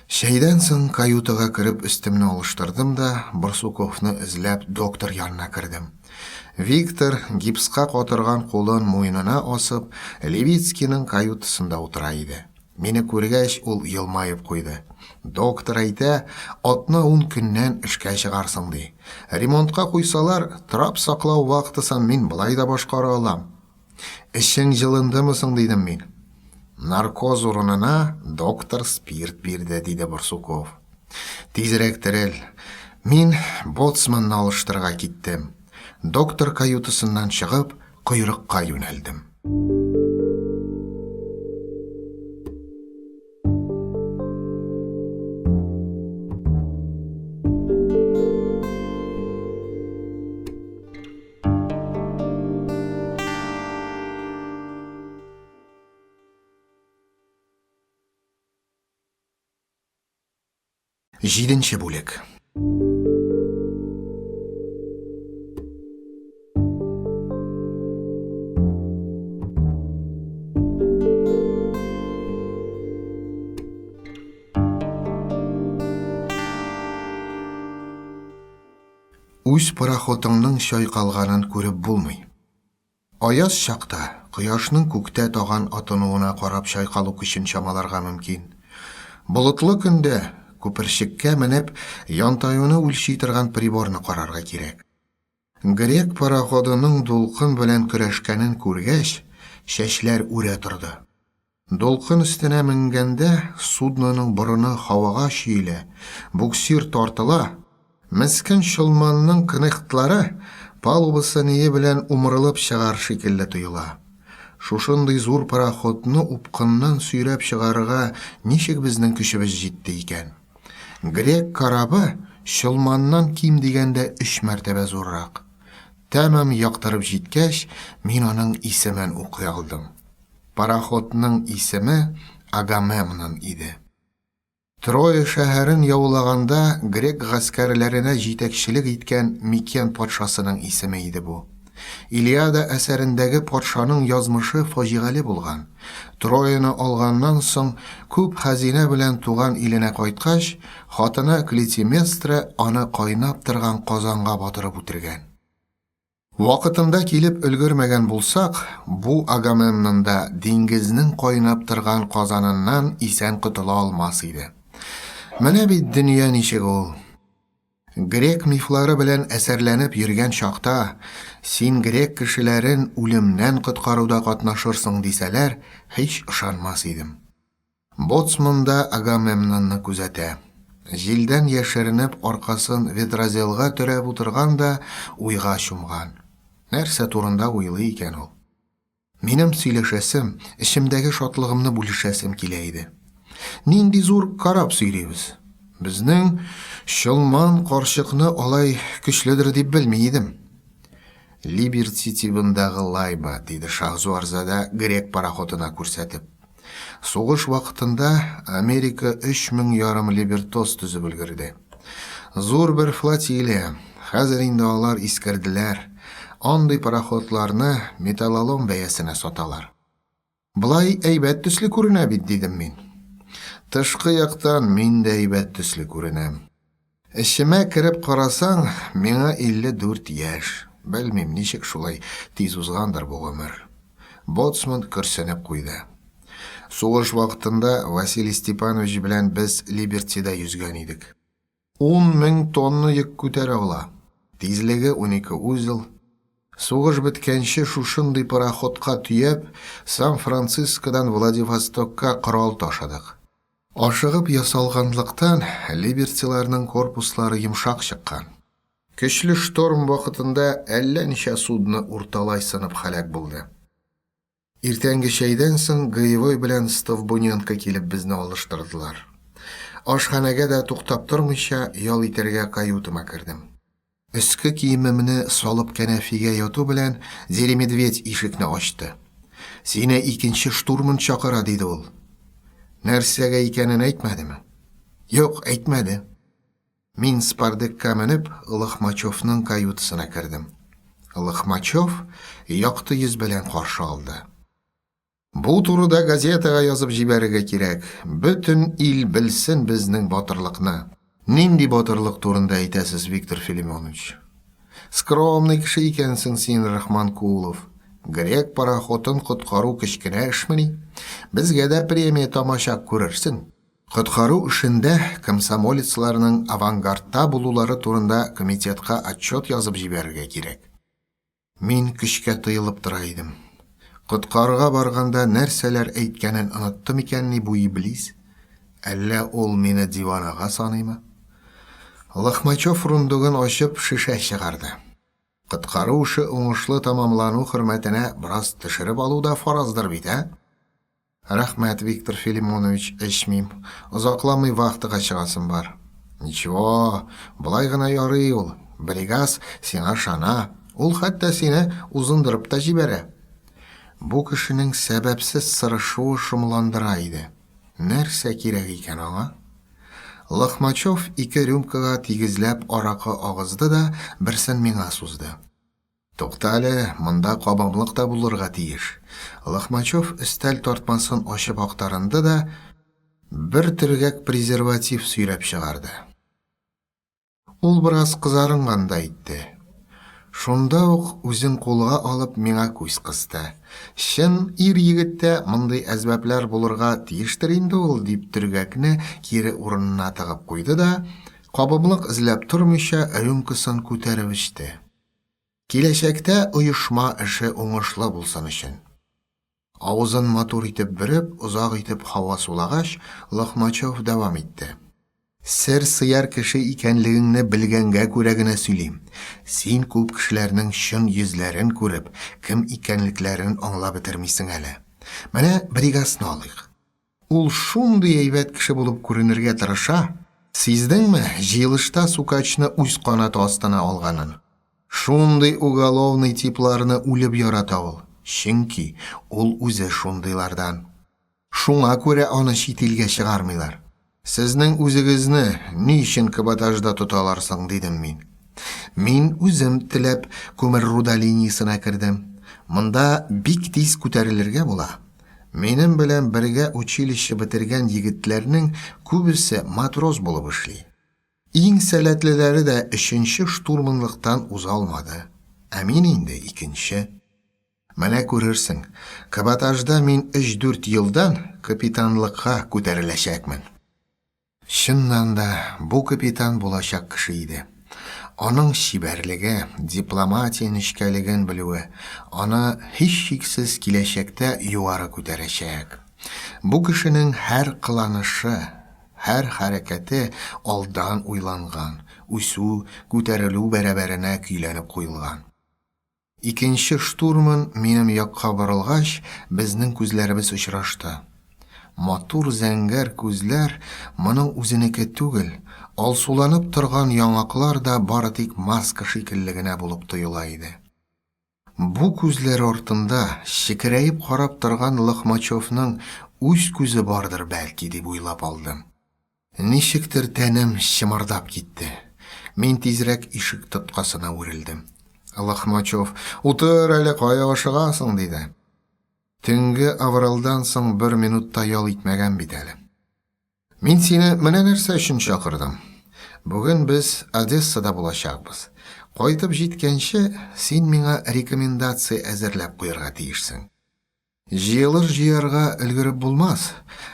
Чәйдән соң каютага кереп өстемне алыштырдым да, Барсуковны эзләп доктор янына кердем. Виктор, гипска катырган кулын муенына асып, Левицкийның каютасында утыра иде. Мине күргәч, ул елмаеп куйды. Доктор әйтә, атна-ун көннән эшкә чыгарсың, ди. Ремонтка куйсалар, трап саклау вахтасын мин болай да башкара алам. Эчең җылындымы соң, дидем мин. Наркоз урынына доктор спирт бирде, диде Барсуков. Тизрәк терел. Мин боцманны алыштырырга киттем. Доктор каютасыннан чыгып, койрыкка юнәлдем. Җиденче бүлек. Үз пароходыңның чайкалганын күреп булмый. Аяз чакта кояшның күктә таган атынуына карап чайкалу көчен чамаларга мөмкин. Болытлы көндә, күперчеккә менеп, янтаюны үлчи торган приборны карарга кирәк. Грек пароходының дулкын белән көрәшкәнен күргәч, Чәчләр үрә торды. Дулкын өстенә менгәндә судноның борыны һавага чөелә, буксир тартыла. Мескен Чолманның кнехтлары палубасы-ние белән умырылып чыгар шикелле тоела. Шушындый зур пароходны упкыннан сөйрәп чыгарырга ничек безнең көчебез җитте икән? Грек корабы Чолманнан ким дигәндә өч мәртәбә зуррак. Тәмам яктырып җиткәч, мин аның исемен укый алдым. Пароходның исеме Агамемнон иде. Троя шәһәрен яулаганда грек гаскәрләренә җитәкчелек иткән Микен патшасының исеме иде бу. Илиада әсәрендәге патшаның язмышы фаҗигале булган. Трояны алганнан соң, күп хәзинә белән туган иленә кайткач, хатыны Клитеместра аны кайнап торган казанга батырып үтергән. Вакытында килеп өлгермәгән булсак, бу Агамемнон да диңгезнең кайнап торган казаныннан исән котыла алмас иде. Менә бит дөнья ничек ул. Грек мифлары белән әсәрләнеп йөргән чакта, син грек кешеләрен үлемнән коткаруда катнашырсың дисәләр, һич ышанмас идем. Боцман да Агамемнонны күзәтә. Җилдән яшеренеп, аркасын ведразелга терәп утырган да уйга чумган. Нәрсә турында уйлый икән ул? Минем сөйләшәсем, эчемдәге шатлыгымны бүлешәсем килә иде. Нинди зур кораб сөйрибез? Безнең Чолман карчыкны алай көчледер дип белми идем. Либерти тибындагы лайба, диде Шаһзуарзадә грек пароходына күрсәтеп. Сугыш вакытында Америка өч мең ярым либертос төзеп өлгерде. Зур бер флотилия. Хәзер инде алар искерделәр. Андый пароходларны металлолом бәясенә саталар. Болай әйбәт төсле күренә бит, дидем мин. Тышкы яктан мин дә әйбәт төсле күренәм. Эчемә кереп карасаң, миңа 54 яшь. Белмим, ничек шулай тиз узгандыр бу гомер. Боцман көрсенеп куйды. Сугыш вакытында Василий Степанович белән без Либертида йөзгән идек. Ун мең тонна йөк күтәрә ала. Тизлеге 12 узел. Сугыш беткәнче шушындый пароходка төяп, Сан-Францискодан Владивостокка корал ташыдык. Ашыгып ясалганлыктан, Либертиларның корпуслары йомшак чыккан. Көчле шторм вакытында әллә ничә судно урталай сынып һәлак булды. Иртәнге чәйдән соң Гаевой белән Стовбуненко килеп безне алыштырдылар. Ашханәгә дә туктап тормыйча, ял итәргә каютама кердем. Өске киемемне салып кәнәфигә яту белән Зеремедведь ишекне ачты. Сине икенче штурман чакыра, диде ул. Нәрсәгә икәнен әйтмәдеме? Юк, әйтмәде. Мин спардекка менеп, Лохмачевның каютасына кердем. Лохмачев якты йөз белән каршы алды. Бу турыда газетага язып җибәрергә кирәк. Бөтен ил белсен безнең батырлыкны. Нинди батырлык турында әйтәсез, Виктор Филимонович? Скромный кеше икәнсең син, Рахманкулов. Грек пароходын коткару кечкенә эшмени? Безгә дә премия тамачак күрерсең. Коткару эшендә комсомолецларның авангардта булулары турында комитетка отчет язып җибәрергә кирәк. Мин көчкә тыелып тора идем. Коткарырга барганда нәрсәләр әйткәнен онытты микәнни бу иблис? Әллә ул мине диванага саныймы? Лохмачев рундугын ачып шешә чыгарды. Коткару эше уңышлы тәмамлану хөрмәтенә бераз төшереп алу да фараздыр бит, ә? Рәхмәт, Виктор Филимонович, эчмим. Озакламый вахтага чыгасым бар. Ничего, болай гына ярый ул. Бригас сиңа ышана. Ул хәтта сине узындырып та җибәрә. Бу кешенең сәбәпсез сырышуы шомландыра иде. Нәрсә кирәк икән аңа? Лохмачев ике рюмкага тигезләп аракы агызды да берсен миңа сузды. Туктале, монда кабымлык та булырга тиеш. Лохмачев өстәл тартмасын ачып актарынды да, бер төргәк презерватив сөйрәп чыгарды. Ул бераз кызарынган да итте. Шунда ук үзен кулга алып миңа күз кысты. Чын ир-егеттә мондый әсбаплар булырга тиештер инде ул, дип төргәкне кире урынына тыгып куйды да, кабымлык эзләп тормыйча, рюмкасын күтәреп эчте. Киләчәктә оешма эше уңышлы булсын өчен. Авызын матур итеп бөреп, озак итеп һава сулагач, Лохмачев дәвам итте. Сер сыяр кеше икәнлегеңне белгәнгә күрә генә сөйлим. Син күп кешеләрнең чын йөзләрен күреп, кем икәнлекләрен аңлап бетермисең әле. Менә Бригасны алыйк. Ул шундый әйбәт кеше булып күренергә тырыша. Сиздеңме, җыелышта Сукачны үз канаты астына алганын? Шундый уголовный типларны үлеп ярата ул, чөнки ул үзе шундыйлардан. Шуңа күрә аны чит илгә чыгармыйлар. Сезнең үзегезне ни өчен каботажда тоталар соң, дидем мин. Мин үзем теләп күмер руда линиясенә кердем. Монда бик тиз күтәрелергә була. Минем белән бергә училище бетергән егетләрнең күбесе матрос булып эшли. Иң сәләтлеләре дә өченче штурманлыктан уза алмады. Ә мин инде икенче. Менә күрерсең, каботажда мин өч-дүрт елдан капитанлыкка күтәреләчәкмен. Чыннан да, бу капитан булачак кеше иде. Аның чибәрлеге, дипломатия нечкәлеген белүе аны һичшиксез киләчәктә югары күтәрәчәк. Бу кешенең һәр кыланышы, Һәр хәрәкәте алдан уйланган, үсү, күтәрелү бәрабәренә көйләнеп куелган. Икенче штурман минем якка борылгач, безнең күзләребез очрашты. Матур зәңгәр күзләр моның үзенеке түгел, алсуланып торган яңаклар да бары тик маска шикелле генә булып тоела иде. Бу күзләр артында чекерәеп карап торган Лохмачевның үз күзе бардыр бәлки дип уйлап алдым. Ничектер тәнем чымырдап китте. Мин тизрәк ишек тоткасына үрелдем. Лохмачев, "Утыр әле, кая ашыгасың?" диде. Төнге авралдан соң бер минут та ял итмәгән бит әле. Мин сине менә нәрсә өчен чакырдым. Бүген без Одессада булачакбыз. Кайтып җиткәнче, син миңа рекомендация әзерләп куярга тиешсең. Җыелыш җыярга өлгереп булмас.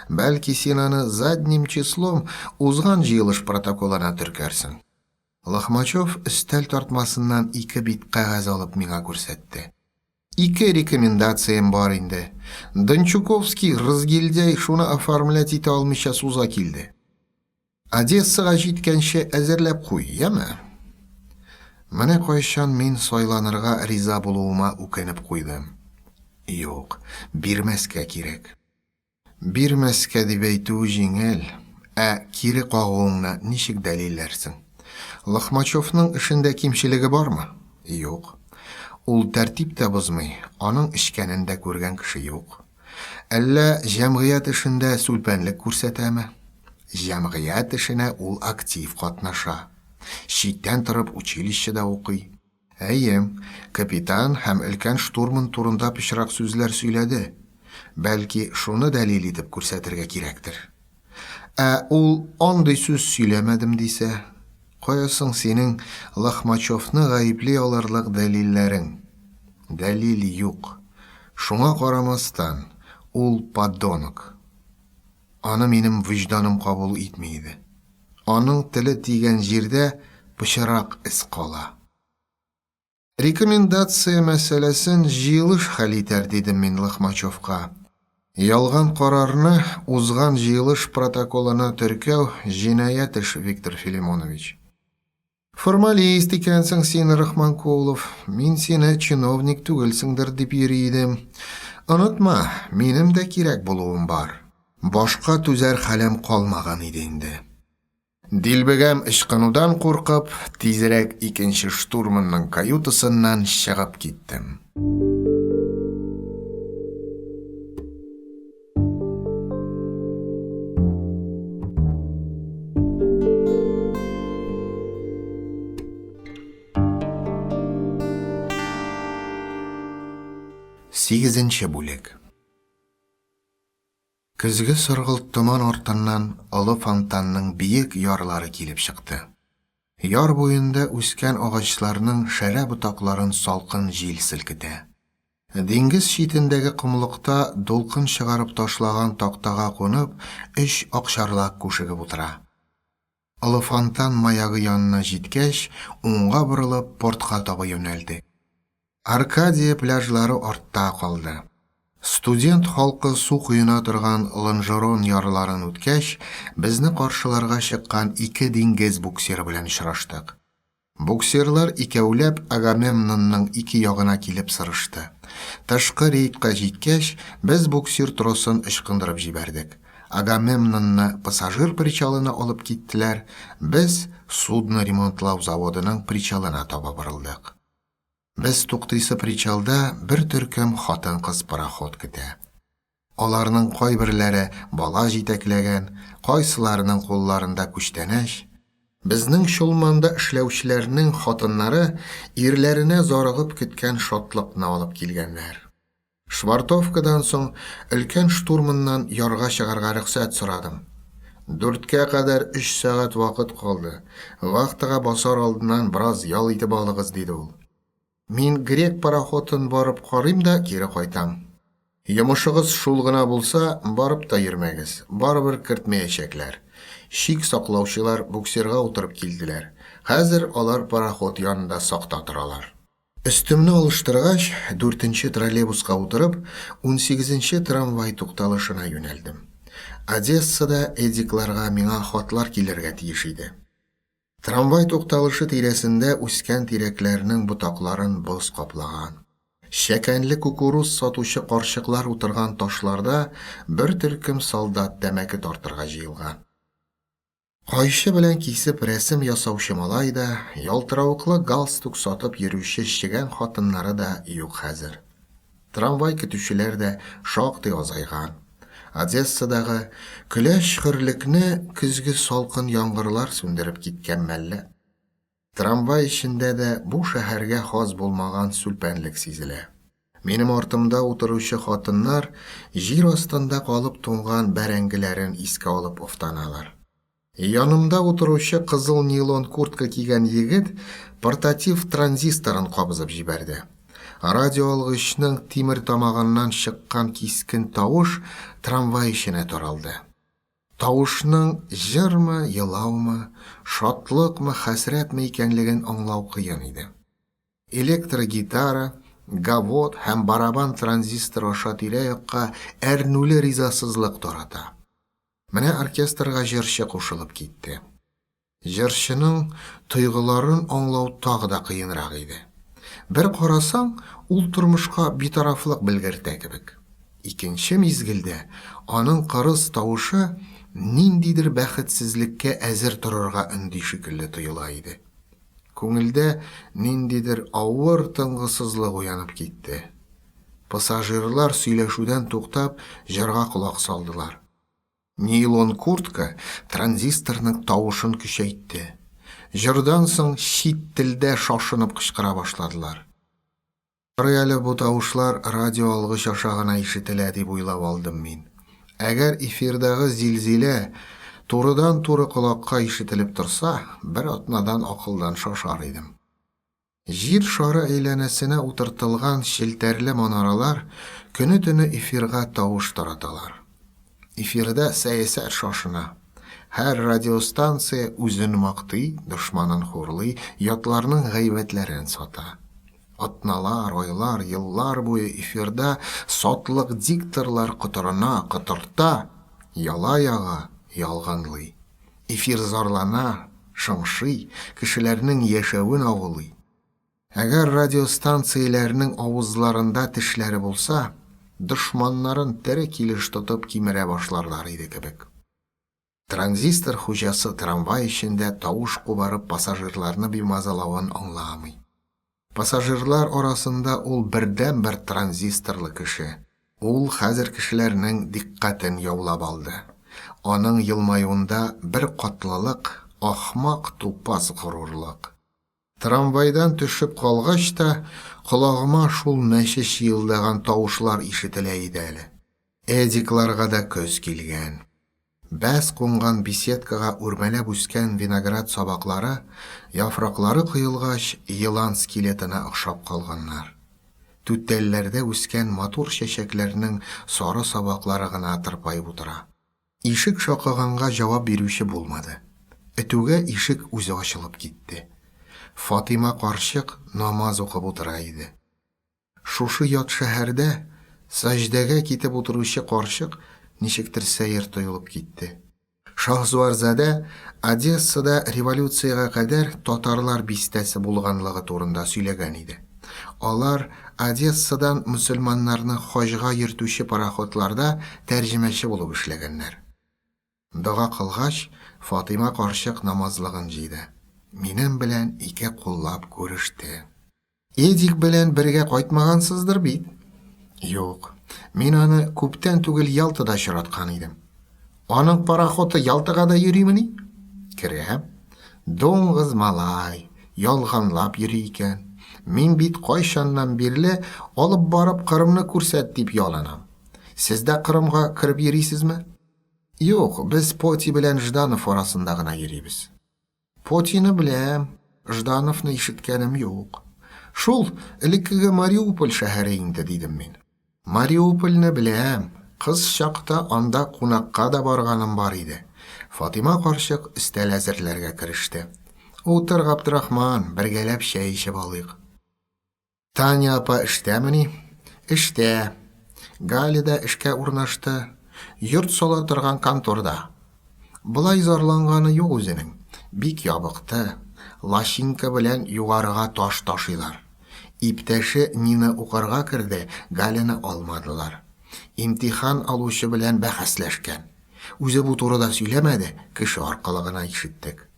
Бәлки, син аны задним числом узган җыелыш протоколына төркәрсең. Лохмачев өстәл тартмасыннан ике бит кәгазь алып миңа күрсәтте. Ике рекомендациям бар инде. Дончуковский разгильдяй шуны оформлять итә алмыйча суза килде. Одессага җиткәнче әзерләп куй, яме? Менә кайчан мин сайланырга риза булуыма үкенеп куйдым. Юк, бирмәскә кирәк. Бирмәскә дип әйтүе җиңел, ә кире кагуыңны ничек дәлилләрсең? Лохмачевның эшендә кимчелеге бармы? Юк. Ул тәртип тә бозмый, аның эчкәнен дә күргән кеше юк. Әллә җәмгыять эшендә сүлпәнлек күрсәтәме? Җәмгыять эшенә ул актив катнаша. Читтән торып училищеда укый. Әйе, капитан һәм өлкән штурман турында пычрак сүзләр сөйләде. Бәлки, шуны дәлил итеп күрсәтергә кирәктер. Ә ул андый сүз сөйләмәдем дисә? Кая соң синең Лохмачевны гаепли алырлык дәлилләрең? Дәлил юк. Шуңа карамастан, ул подонок. Аны минем вөҗданым кабул итми иде. Аның теле тигән җирдә пычрак эз кала. Рекомендация мәсьәләсен җыелыш хәл итәр, дидем мин Лохмачевка. Ялган карарны узган җыелыш протоколына теркәү җинаять эш, Виктор Филимонович. Формалист икәнсең син, Рахманкулов. Мин сине чиновник түгелсеңдер дип йөри идем. Онытма, минем дә кирәк булуым бар. Башка түзәр хәлем калмаган иде инде. Дилбегәм ычкынудан куркып, тизрәк икенче штурманның каютасыннан чыгып киттем. Сигезенче бүлек. Көзге соргылт томан артыннан олы фонтанның биек ярлары килеп чыкты. Яр буенда үскән агачларның шәрә ботакларын салкын җил селкетә. Диңгез читендәге комлыкта дулкын чыгарып ташлаган тактага кунып, өч акчарлак күшегеп утыра. Олы фонтан маягы янына җиткәч, уңга борылып, портка таба юнәлдек. Аркадия пляжлары артта калды. Студент халкы су коена торган Лонжерон ярларын үткәч, безне каршыларга чыккан ике диңгез буксиры белән очраштык. Буксирлар икәүләп Агамемнонның ике ягына килеп сырышты. Тышкы рейдка җиткәч, без буксир тросын ычкындырып җибәрдек. Агамемнонны пассажир причалына алып киттеләр, без судно ремонтлау заводының причалына таба борылдык. Без туктыйсы причалда бер төркем хатын-кыз пароход көтә. Аларның кайберләре бала җитәкләгән, кайсыларының кулларында күчтәнәч. Безнең Чулманда эшләүчеләрнең хатыннары ирләренә зарыгып көткән шатлыкны алып килгәннәр. Швартовкадан соң өлкән штурманнан ярга чыгарга рөхсәт сорадым. Дүрткә кадәр өч сәгать вакыт калды. Вахтага басар алдыннан бераз ял итеп алыгыз, диде ул. Мин грек пароходын барып карыйм да кире кайтам. Йомышыгыз шул гына булса, барып та йөрмәгез, барыбер кертмәячәкләр. Чик саклаучылар буксирга утырып килделәр. Хәзер алар пароход янында сакта торалар. Өстемне алыштыргач, дүртенче троллейбуска утырып, унсигезенче трамвай тукталышына юнәлдем. Одессада Эдикларга миңа хатлар килергә тиеш иде. Трамвай тукталышы тирәсендә үскән тирәкләрнең ботакларын боз каплаган. Чәкәнле кукуруз сатучы карчыклар утырган ташларда бер төркем солдат тәмәке тартырга җыелган. Кайчы белән кисеп рәсем ясаучы малай да, ялтыравыклы галстук сатып йөрүче чегән хатыннары да юк хәзер. Трамвай көтүчеләр дә шактый азайган. Одессадагы көләч хөрлекне көзге салкын яңгырлар сүндереп киткән мәллә? Трамвай эчендә дә бу шәһәргә хас булмаган сүлпәнлек сизелә. Минем артымда утыручы хатыннар җир астында калып туңган бәрәңгеләрен искә алып офтаналар. Янымда утыручы кызыл нейлон куртка кигән егет портатив транзисторын кабызып җибәрде. Радиоалгычның тимер тамагыннан чыккан кискен тавыш трамвай эченә таралды. Тавышның җырмы, елаумы, шатлыкмы, хәсрәтме икәнлеген аңлау кыен иде. Электрогитара, гавот һәм барабан транзистор аша тирә-якка әрнүле ризасызлык тарата. Менә оркестрга җырчы кушылып китте. Җырчының тойгыларын аңлау тагы да кыенрак иде. Бер карасаң, ул тормышка битарафлык белгертә кебек. Икенче мизгелдә аның кырыс тавышы ниндидер бәхетсезлеккә әзер торырга өнди шикелле тоела иде. Күңелдә ниндидер авыр тынгысызлык уянып китте. Пассажирлар сөйләшүдән туктап, җырга колак салдылар. Нейлон куртка транзисторның тавышын көчәйтте. Җырдан соң чит телдә шашынып кычкыра башладылар. Ярый әле бу тавышлар радиоалгыч аша гына ишетелә, дип уйлап алдым мин. Әгәр эфирдагы зилзилә турыдан-туры колакка ишетелеп торса, бер атнадан акылдан шашар идем. Җир шары әйләнәсенә утыртылган челтәрле манаралар көне-төне эфирга тавыш тараталар. Эфирда сәясәт шашына. Һәр радиостанция үзен мактый, дошманын хурлый, ятларның гайбәтләрен сата. Атналар, айлар, еллар буе эфирда сатлык дикторлар котырына, котырта, яла яга, ялганлый. Эфир зарлана, шыңшый, кешеләрнең яшәвен агулый. Әгәр радиостанцияләрнең авызларында тешләре булса, дошманнарын тере килеш тотып кимерә башларлар иде кебек. Транзистор хуҗасы трамвай эчендә тавыш кубарып пассажирларны бимазалавын аңламый. Пассажирлар арасында ул бердәнбер транзисторлы кеше. Ул хәзер кешеләрнең дикъкатен яулап алды. Аның елмаюында беркатлылык, ахмак тупас горурлык. Трамвайдан төшеп калгач та, колагыма шул мәче чыелдаган тавышлар ишетелә иде әле. Эдикларга да көз килгән. Бәс кунган беседкага үрмәләп үскән виноград сабаклары, яфраклары коелгач, елан скелетына охшап калганнар. Түтәлләрдә үскән матур чәчәкләрнең сары сабаклары гына тырпаеп утыра. Ишек шакыганга җавап бирүче булмады. Этүгә ишек үзе ачылып китте. Фатыйма карчык намаз укып утыра иде. Шушы ят шәһәрдә Саҗдәгә китеп утыручы карчык ничектер сәер тоелып китте. Шаһзуарзадә Одессада революциягә кадәр татарлар бистәсе булганлыгы турында сөйләгән иде. Алар Одессадан мөселманнарны хаҗга йөртүче пароходларда тәрҗемәче булып эшләгәннәр. Дога кылгач, Фатыйма карчык намазлыгын җыйды. Минем белән ике куллап күреште. Эдик белән бергә кайтмагансыздыр бит? Юк. Мин аны күптән түгел Ялтада очраткан идем. Аның пароходы Ялтага да йөримени? Керә. Дуңгыз малай, ялганлап йөри икән. Мин бит кайчаннан бирле алып барып Кырымны күрсәт дип ялынам. Сез дә Кырымга кереп йөрисезме? Юк, без Поти белән Жданов арасында гына йөрибез. Потины беләм, Ждановны ишеткәнем юк. Шул, элеккеге Мариуполь шәһәре инде, дидем мин. Мариупольне беләм, кыз чакта анда кунакка да барганым бар иде. Фатыйма карчык өстәл әзерләргә кереште. Утыр, Габдрахман, бергәләп чәй эчеп алыйк. Таня апа эштәмени? Эштә. Галя да эшкә урнашты. Йорт сала торган конторда. Болай зарланганы юк үзенең. Бик ябыкты. Лачинка белән югарыга таш ташыйлар. Иптәше Нина укырга керде, Галяны алмадылар. Имтихан алучы белән бәхәсләшкән. Үзе бу турыда сөйләмәде, кеше аркылы гына ишеттек.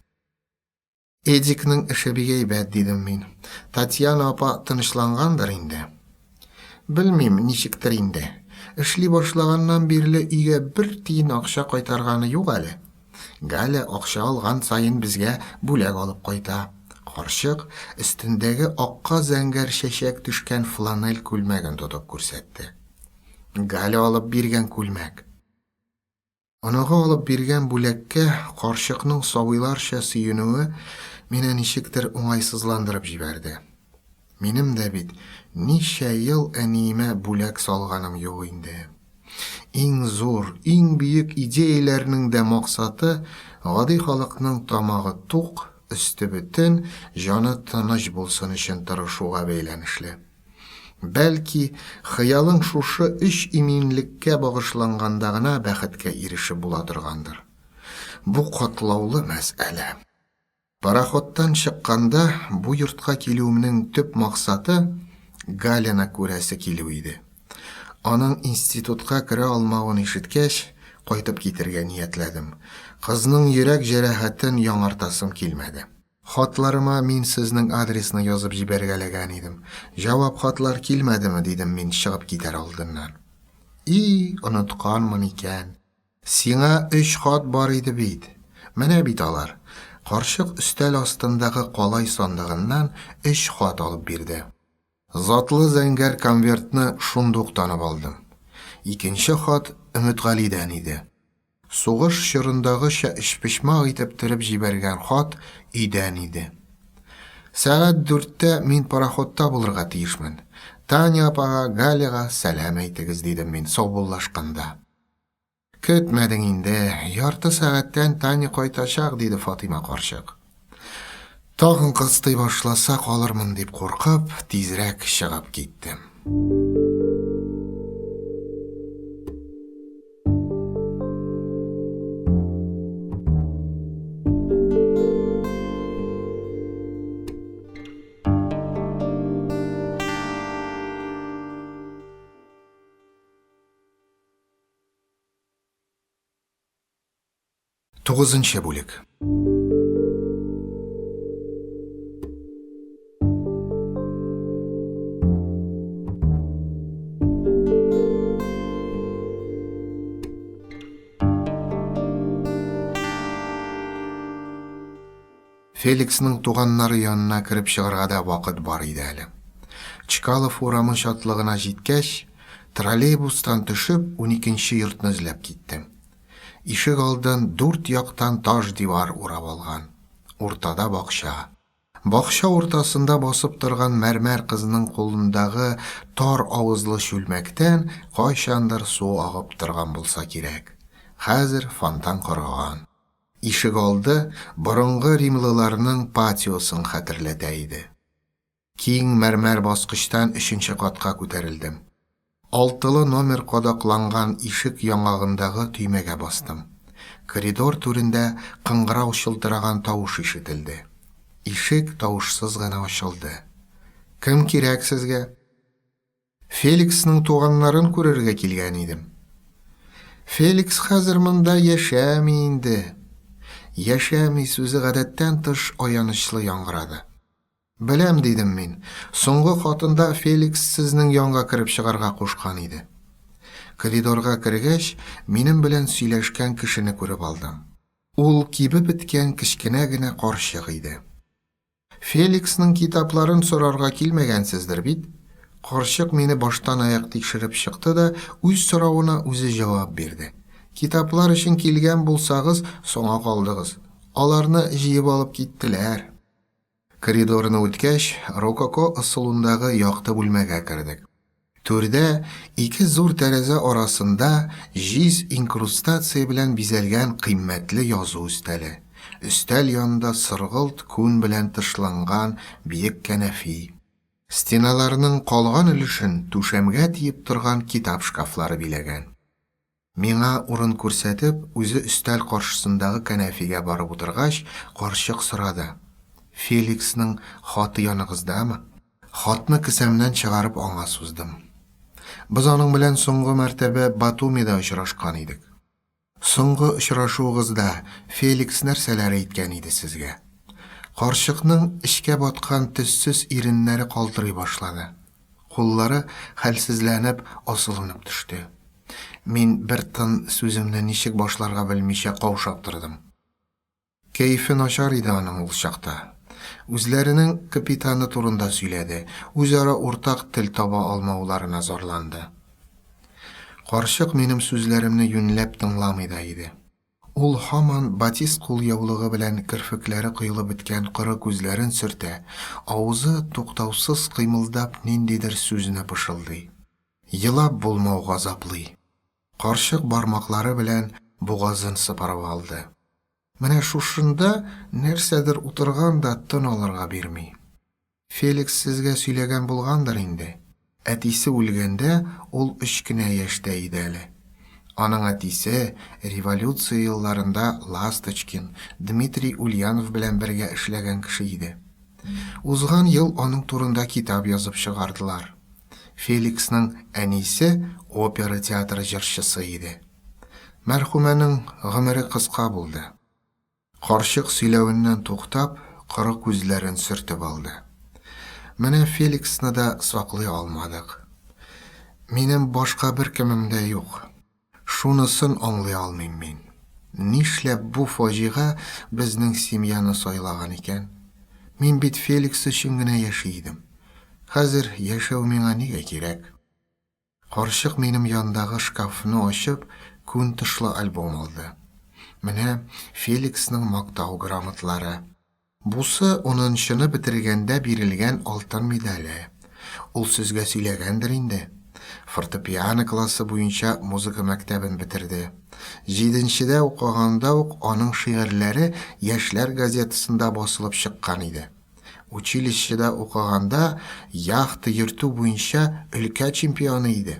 Эдикның эше бик әйбәт, дидем мин. Татьяна апа тынычлангандыр инде. Белмим, ничектер инде. Эшли башлаганнан бирле өйгә бер тиен акча кайтарганы юк әле. Галя акча алган саен безгә бүләк алып кайта. Карчык өстендәге акка зәңгәр чәчәк төшкән фланель күлмәген тотып күрсәтте. Галя алып биргән күлмәк. Оныгы алып биргән бүләккә карчыкның сабыйларча сөенүе мине ничектер уңайсызландырып җибәрде. Минем дә бит ничә ел әниемә бүләк салганым юк инде. Иң зур, иң бөек идеяләрнең дә максаты гади халыкның тамагы тук, өсте бөтен, җаны тыныч булсын өчен тырышуга бәйләнешле. Бәлки, хыялың шушы өч иминлеккә багышланганда гына бәхеткә ирешеп була торгандыр. Бу катлаулы мәсьәлә. Пароходтан чыкканда бу йортка килүемнең төп максаты Галяны күрәсе килү иде. Аның институтка керә алмавын ишеткәч, кайтып китергә ниятләдем. Кызның йөрәк җәрәхәтен яңартасым килмәде. Хатларыма мин сезнең адресны язып җибәргәләгән идем. Җавап хатлар килмәдеме, дидем мин чыгып китәр алдыннан. И, онытканмын икән. Сиңа өч хат бар иде бит. Менә бит алар. Карчык өстәл астындагы калай сандыгыннан өч хат алып бирде. Затлы зәңгәр конвертны шундук танып алдым. Икенче хат Өметгалидән иде. Сугыш чорындагыча өчпочмак итеп төреп җибәргән хат өйдән иде. Сәгать дүрттә мин пароходта булырга тиешмен. Таня апага, Галяга сәлам әйтегез, дидем мин саубуллашканда. Көтмәдең инде, ярты сәгатьтән Таня кайтачак, диде Фатыйма карчык. Тагын кыстый башласа калырмын дип куркып, тизрәк чыгып киттем. Тугызынчы бүлек. Феликсның туганнары янына кереп чыгарга да вакыт бар иде әле. Чкалов урамы чатлыгына җиткәч, троллейбустан төшеп, уникенче йортны эзләп киттем. Ишек алдын дүрт яктан таш дивар урап алган. Уртада бакча. Бакча уртасында басып торган мәрмәр кызның кулындагы тар авызлы чүлмәктән кайчандыр су агып торган булса кирәк. Хәзер фонтан корыган. Ишек алды борынгы римлыларның патиосын хәтерләтә иде. Киң мәрмәр баскычтан өченче катка күтәрелдем. Алтылы номер кадакланган ишек яңагындагы төймәгә бастым. Коридор түрендә кыңгырау чылтыраган тавыш ишетелде. Ишек тавышсыз гына ачылды. Кем кирәк сезгә? Феликсның туганнарын күрергә килгән идем. Феликс хәзер монда яшәми инде. Яшәми сүзе гадәттән тыш аянычлы яңгырады. Беләм, дидем мин. Соңгы хатында Феликс сезнең янга кереп чыгарга кушкан иде. Коридорга кергәч, минем белән сөйләшкән кешене күреп алдым. Ул кибеп беткән кечкенә генә карчык иде. Феликсның китапларын сорарга килмәгәнсездер бит? Карчык мине баштан-аяк тикшереп чыкты да үз соравына үзе җавап бирде. Китаплар өчен килгән булсагыз, соңа калдыгыз. Аларны җыеп алып киттеләр. Коридорны үткәч, рококо ысулындагы якты бүлмәгә кердек. Түрдә, ике зур тәрәзә арасында җиз инкрустация белән бизәлгән кыйммәтле язу өстәле. Өстәл янында соргылт күн белән тышланган биек кәнәфи. Стеналарның калган өлешен түшәмгә тиеп торган китап шкафлары биләгән. Миңа урын күрсәтеп, үзе өстәл каршысындагы кәнәфигә барып утыргач, карчык сорады, Феликсның хаты яныгыздамы? Хатны кесәмнән чыгарып аңа суздым. Без аның белән соңгы мәртәбә Батумида очрашкан идек. Соңгы очрашуыгызда Феликс нәрсәләр әйткән иде сезгә? Карчыкның эчкә баткан төссез иреннәре калтырый башлады. Куллары хәлсезләнеп, асылынып төште. Мин бер тын сүземне ничек башларга белмичә каушап тордым. Кәефе начар иде аның ул чакта. Үзләренең капитаны турында сөйләде, үзара уртак тел таба алмауларына зарланды. Карчык минем сүзләремне юньләп тыңламый да иде. Ул һаман батист кулъяулыгы белән керфекләре коелып беткән коры күзләрен сөртә, авызы туктаусыз кыймылдап ниндидер сүзне пышылдый. Елап булмау газаплый. Карчык бармаклары белән бугазын сыпырып алды. Менә шушында нәрсәдер утырган да тын алырга бирми. Феликс сезгә сөйләгән булгандыр инде. Әтисе үлгәндә ул өч кенә яшьтә иде әле. Аның әтисе революция елларында Ласточкин, Дмитрий Ульянов белән бергә эшләгән кеше иде. Узган ел аның турында китап язып чыгардылар. Феликсның әнисе опера театры җырчысы иде. Мәрхүмәнең гомере кыска булды. Карчык сөйләвеннән туктап, коры күзләрен сөртеп алды. Менә Феликсны да саклый алмадык. Минем башка беркемем дә юк. Шунысын аңлый алмыйм мин. Нишләп бу фаҗига безнең семьяны сайлаган икән? Мин бит Феликс өчен генә яши идем. Хәзер яшәү миңа нигә кирәк? Карчык минем яндагы шкафны ачып, күн тышлы альбом алды. Менә Феликсның мактау грамотлары. Бусы унынчыны бетергәндә бирелгән алтын медале. Ул сезгә сөйләгәндер инде. Фортепиано классы буенча музыка мәктәбен бетерде. Җиденчедә укыганда ук аның шигырьләре яшьләр газетасында басылып чыккан иде. Училищеда укыганда яхта йөртү буенча өлкә чемпионы иде.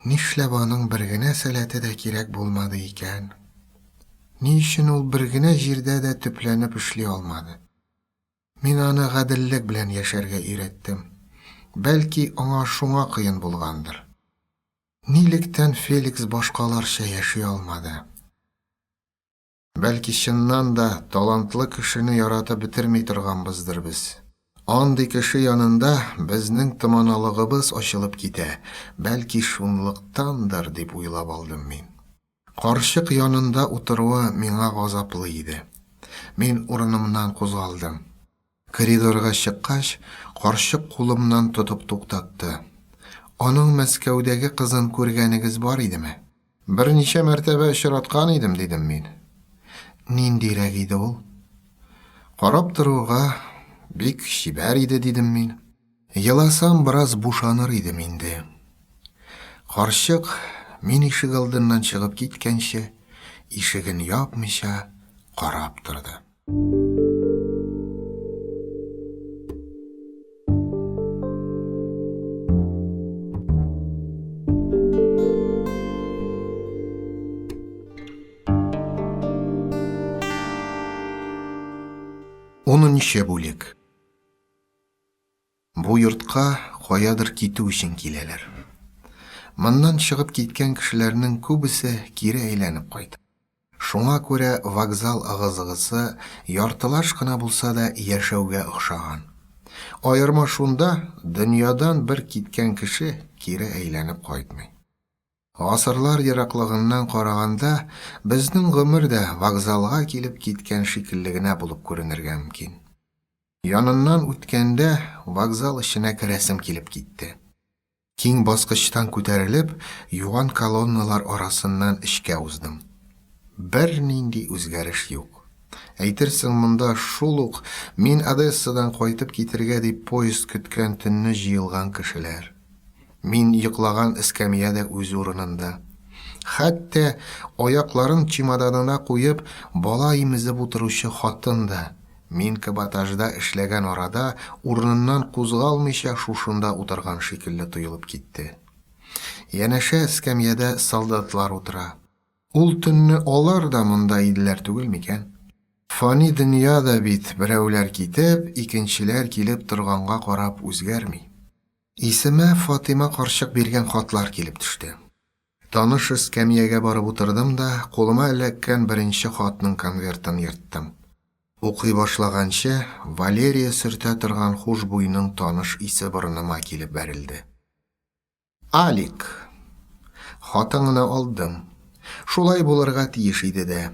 Нишләп аның бер генә сәләте дә кирәк булмады икән? Ни өчен ул бер генә җирдә дә төпләнеп эшли алмады? Мин аны гаделлек белән яшәргә өйрәттем. Бәлки, аңа шуңа кыен булгандыр. Нилектән Феликс башкаларча яши алмады? Бәлки, чыннан да, талантлы кешене яратып бетерми торганбыздыр без. Андый кеше янында безнең томаналыгыбыз ачылып китә, бәлки, шунлыктандыр, дип уйлап алдым мин. Карчык янында утыруы миңа газаплы иде. Мин урынымнан кузгалдым. Коридорга чыккач, карчык кулымнан тотып туктатты. Аның Мәскәүдәге кызын күргәнегез бар идеме? Берничә мәртәбә очраткан идем, дидем мин. Ниндирәк иде ул? Карап торуга бик чибәр иде, дидем мин. Еласам, бераз бушаныр идем инде. Карчык, мин ишегалдыннан чыгып киткәнче, ишеген япмыйча карап торды. Унынчы бүлек. Бу йортка каядыр китү өчен киләләр. Моннан чыгып киткән кешеләрнең күбесе кире әйләнеп кайта. Шуңа күрә вокзал ыгы-зыгысы яртылаш кына булса да яшәүгә охшаган. Аерма шунда, дөньядан бер киткән кеше кире әйләнеп кайтмый. Гасырлар ераклыгыннан караганда, безнең гомер дә вокзалга килеп киткән шикелле генә булып күренергә мөмкин. Яныннан үткәндә, вокзал эченә керәсем килеп китте. Киң баскычтан күтәрелеп, юан колонналар арасыннан эчкә уздым. Бернинди үзгәреш юк. Әйтерсең, монда шул ук мин Одессадан кайтып китергә дип поезд көткән төнне җыелган кешеләр. Мин йоклаган эскәмия дә үз урынында. Хәтта аякларын чемоданына куеп, бала имезеп утыручы хатын да, мин каботажда эшләгән арада урыныннан кузгалмыйча шушында утырган шикелле тоелып китте. Янәшә эскәмиядә солдатлар утыра. Ул төнне алар да монда иделәр түгел микән? Фани дөнья да бит берәүләр китеп, икенчеләр килеп торганга карап үзгәрми. Исемә Фатыйма карчык биргән хатлар килеп төште. Таныш эскәмиягә барып утырдым да, кулыма эләккән беренче хатның конвертын ерттым. Укый башлаганчы, Валерия сөртә торган хушбуйның таныш исе борыныма килеп бәрелде. Алик! Хатыңны алдым. Шулай булырга тиеш иде дә.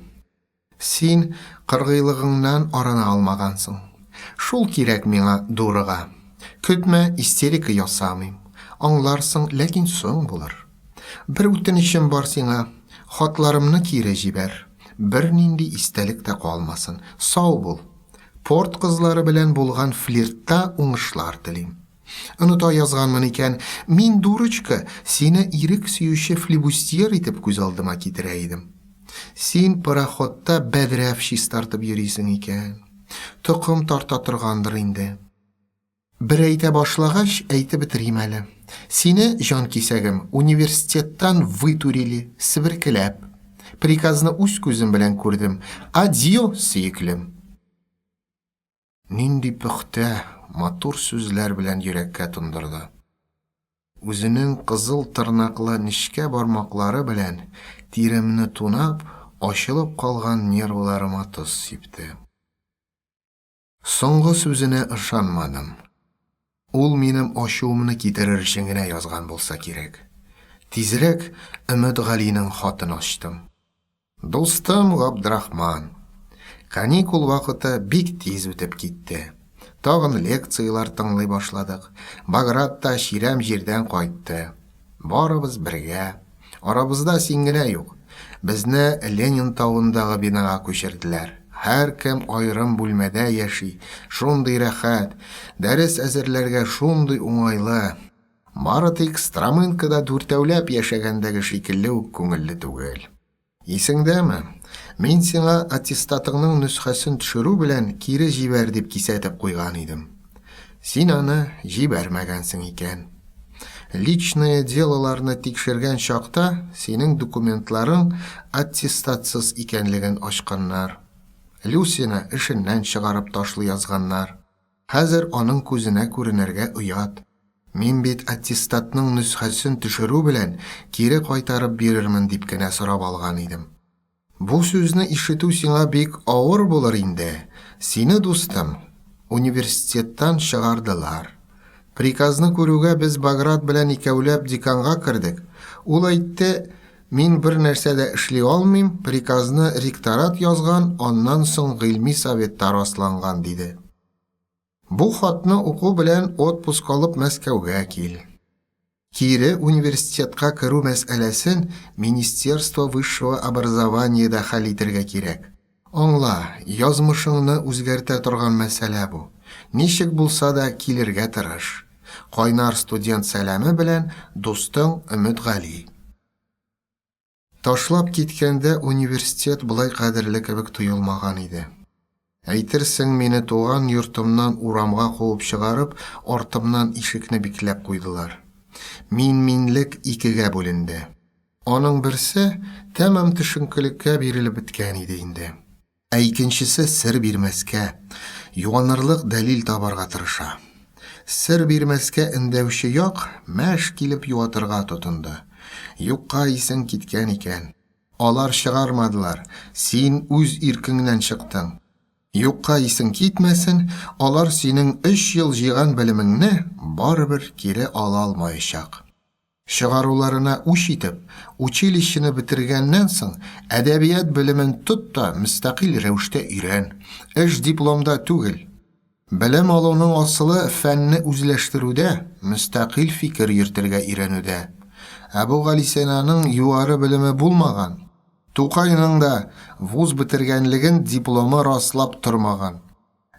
Син кыргыйлыгыңнан арына алмагансың. Шул кирәк миңа, дурыга. Көтмә, истерика ясамыйм. Аңларсың, ләкин соң булыр. Бер үтенечем бар сиңа, хатларымны кире җибәр. Бернинди истәлек тә калмасын. Сау бул. Порт кызлары белән булган флиртта уңышлар телим. Оныта язганмын икән, мин, дурочка, сине ирек сөюче флибустьер итеп күз алдыма китерә идем. Син пароходта бәдрәф чистартып йөрисең икән. Токым тарта торгандыр инде. Бер әйтә башлагач, әйтеп бетерим әле. Сине, җан кисәгем, университеттан вытурили, себеркеләп. Приказны үз күзем белән күрдем. Адьё, сөеклем! Нинди пөхтә, матур сүзләр белән йөрәккә тондырды. Үзенең кызыл тырнаклы нечкә бармаклары белән тиремне тунап, ачылып калган нервларыма тоз сипте. Соңгы сүзенә ышанмадым. Ул минем ачуымны китерер өчен генә язган булса кирәк. Тизрәк Өметгалинең хатын ачтым. Дустым Габдрахман! Каникул вакыты бик тиз үтеп китте. Тагын лекцияләр тыңлый башладык. Баграт та чирәм җирдән кайтты. Барыбыз бергә. Арабызда син генә юк. Безне Ленин тавындагы бинага күчерделәр. Һәркем аерым бүлмәдә яши. Шундый рәхәт. Дәрес әзерләргә шундый уңайлы. Бары тик Стромынкада дүртәүләп яшәгәндәге шикелле үк күңелле түгел. Исеңдәме, мин сиңа аттестатыңның нөсхәсен төшерү белән кире җибәр дип кисәтеп куйган идем. Син аны җибәрмәгәнсең икән. Личное делоларны тикшергән чакта синең документларың аттестатсыз икәнлеген ачканнар. Люсяны эшеннән чыгарып ташлый язганнар. Хәзер аның күзенә күренергә оят. Мин бит аттестатның нөсхәсен төшерү белән кире кайтарып бирермен дип кенә сорап алган идем. Бу сүзне ишетү сиңа бик авыр булыр инде. Сине, дустым, университеттан чыгардылар. Приказны күрүгә без Баграт белән икәүләп деканга кердек. Ул әйтте, мин бер нәрсә дә эшли алмыйм, приказны ректорат язган, аннан соң гыйльми советта расланган, диде. Бу хатны уку белән отпуск алып Мәскәүгә кил. Кире университетка керү мәсьәләсен Министерство высшего образованиедә хәл итергә кирәк. Аңла, язмышыңны үзгәртә торган мәсьәлә бу. Ничек булса да килергә тырыш. Кайнар студент сәламе белән, дустың Өметгали. Ташлап киткәндә университет болай кадерле кебек тоелмаган иде. Әйтерсең, мине туган йортымнан урамга куып чыгарып, артымнан ишекне бикләп куйдылар. Мин-минлек икегә бүленде. Аның берсе тәмам төшенкелеккә бирелеп беткән иде инде. Ә икенчесе сер бирмәскә, Юанырлык дәлил табарга тырыша. Сер бирмәскә өндәүче як мәш килеп юатырга тотынды. Юкка исең киткән икән. Алар чыгармадылар, син үз иркеңнән чыктың. Юкка исең китмәсен, алар синең өч ел җыйган белемеңне барыбер кире ала алмаячак. Чыгаруларына үч итеп, училищены бетергәннән соң, әдәбият белемен тот та мөстәкыйль рәвештә өйрән. Эш дипломда түгел. Белем алуның асылы фәнне үзләштерүдә, мөстәкыйль фикер йөртергә өйрәнүдә. Әбүгалисинаның югары белеме булмаган. Тукайның да вуз бетергәнлеген дипломы раслап тормаган.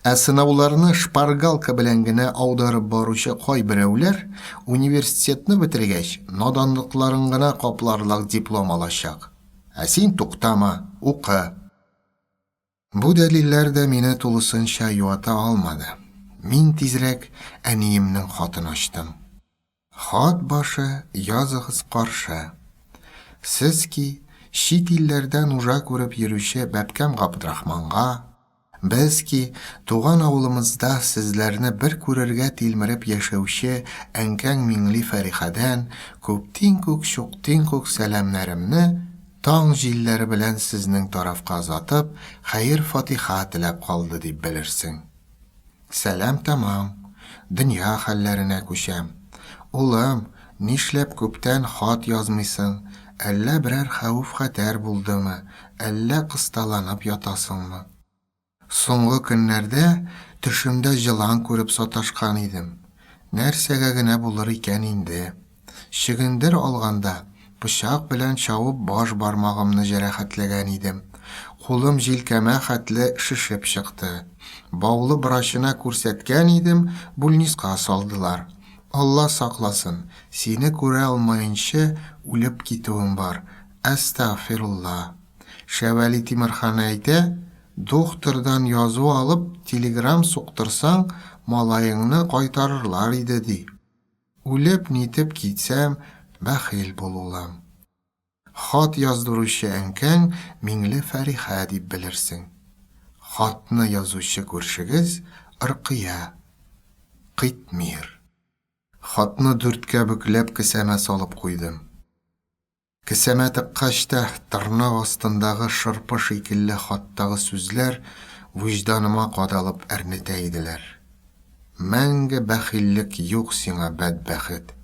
Ә сынауларны шпаргалка белән генә аударып баручы кайберәүләр, университетны бетергәч, наданлыкларын гына капларлык диплом алачак. Ә син туктама, укы. Бу дәлилләр дә мине тулысынча юата алмады. Мин тизрәк әниемнең хатын ачтым. Хат башы языгыз каршы. Сез ки, чит илләрдә нужа күреп йөрүче бәбкәм Габдрахманга, без ки, туган авылымызда сезләрне бер күрергә тилмереп яшәүче әнкәң Миңлифәрихәдән күптин-күк чуктин-күк сәламнәремне таң җилләре белән сезнең тарафка озатып, хәер-фатиха теләп калды дип белерсең. Сәлам тәмам. Дөнья хәлләренә күчәм. Улым, нишләп күптән хат язмыйсың? Әллә берәр хәвеф-хәтәр булдымы, әллә кысталанып ятасыңмы? Соңгы көннәрдә төшемдә җылан күреп саташкан идем. Нәрсәгә генә булыр икән инде? Чөгендер алганда, пычак белән чабып баш бармагымны җәрәхәтләгән идем. Кулым җилкәмә хәтле шешеп чыкты. Баулы брачына күрсәткән идем, бүлниска салдылар. Алла сакласын, сине күрә алмаенчы үлеп китүем бар. Әстәгъфирулла. Шәвәли Тимерхан әйтә, духтырдан язу алып, телеграм суктырсаң, малаеңны кайтарырлар иде, ди. Үлеп-нитеп китсәм, бәхил бул, улым. Хат яздыручы әнкәң Миңлефәрихә дип белерсең. Хатны язучы күршегез Ыркыя. Кыйтмир. Хатны дүрткә бөкләп кесәмә салып куйдым. Кесәмә тыккач та, тырнак астындагы шырпы шикелле хаттагы сүзләр вөҗданыма кадалып әрнетә иделәр. Мәңге бәхиллек юк сиңа, бәдбәхет!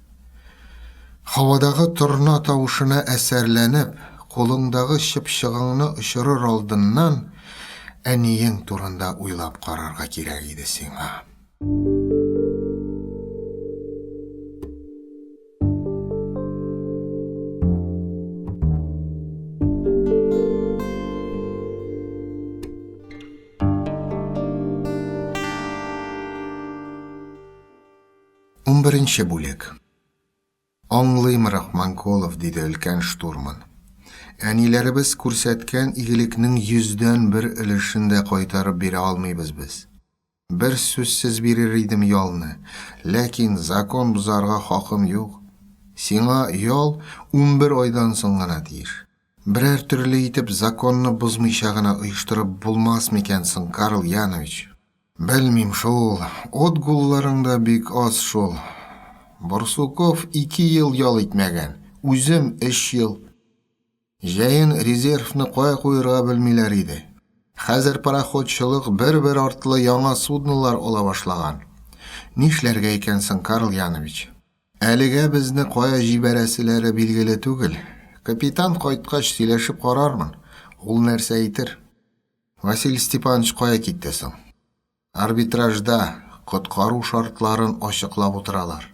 Һавадагы торна тавышына әсәрләнеп, кулыңдагы чыпчыгыңны очырыр алдыннан, әниең турында уйлап карарга кирәк иде сиңа. Унберенче бүлек. Аңлыйм, Рахманколов, диде өлкән штурман. Әниләребез күрсәткән игелекнең йөздән бер өлешен дә кайтарып бирә алмыйбыз без. Бер сүзсез бирер идем ялны, ләкин закон бозарга хакым юк. Сиңа ял 11 айдан соң гына тиеш. Берәр төрле итеп законны бозмыйча гына оештырып булмас микән соң, Карл Янович? Белмим шул, отгулларың да бик аз шул. Барсуков ике ел ял итмәгән, үзем өч ел. Җәен резервны кая куерга белмиләр иде. Хәзер пароходчылык бер-бер артлы яңа суднолар ала башлаган. Нишләргә икән соң, Карл Янович? Әлегә безне кая җибәрәселәре билгеле түгел. Капитан кайткач сөйләшеп карармын. Ул нәрсә әйтер? Василий Степанович кая китте соң? Арбитражда коткару шартларын ачыклап утыралар.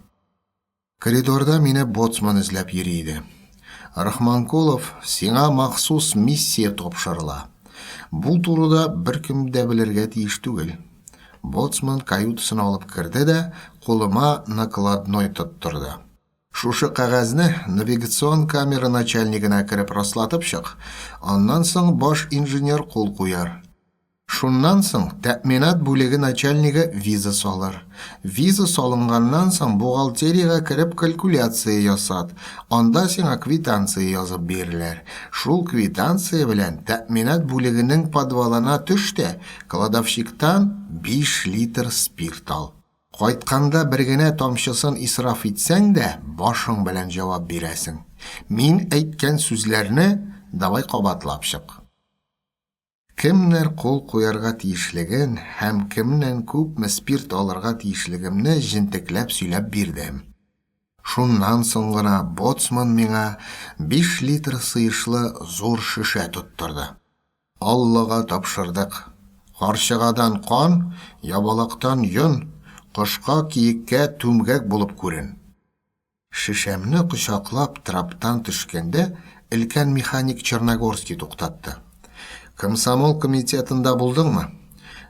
Коридорда мине боцман эзләп йөри иде. Рахманкулов, сиңа махсус миссия тапшырыла. Бу турыда беркем дә белергә тиеш түгел. Боцман каютасына алып керде дә кулыма накладной тоттырды. Шушы кәгазьне навигацион камера начальнигына кереп раслатып чык, аннан соң баш инженер кул куяр. Шуннан соң тәэминат бүлеге начальнигы виза салыр. Виза салынганнан соң бухгалтериягә кереп калькуляция ясат. Анда сиңа квитанция язып бирерләр. Шул квитанция белән тәэминат бүлегенең подвалына төш тә, кладовщиктан 5 литр спирт ал. Кайтканда бер генә тамчысын исраф итсәң дә, башың белән җавап бирәсең. Мин әйткән сүзләрне давай кабатлап чык. Кемнәр кул куярга тиешлеген һәм кемнән күпме спирт алырга тиешлегемне җентекләп сөйләп бирдем. Шуннан соң гына боцман миңа 5 литр сыешлы зур шешә тоттырды. Аллага тапшырдык. Карчыгадан кан, ябалактан йон, кошка, киеккә түмгәк булып күрен. Шешәмне кочаклап траптан төшкәндә, өлкән механик Черногорский туктатты. Комсомол комитетында булдыңмы?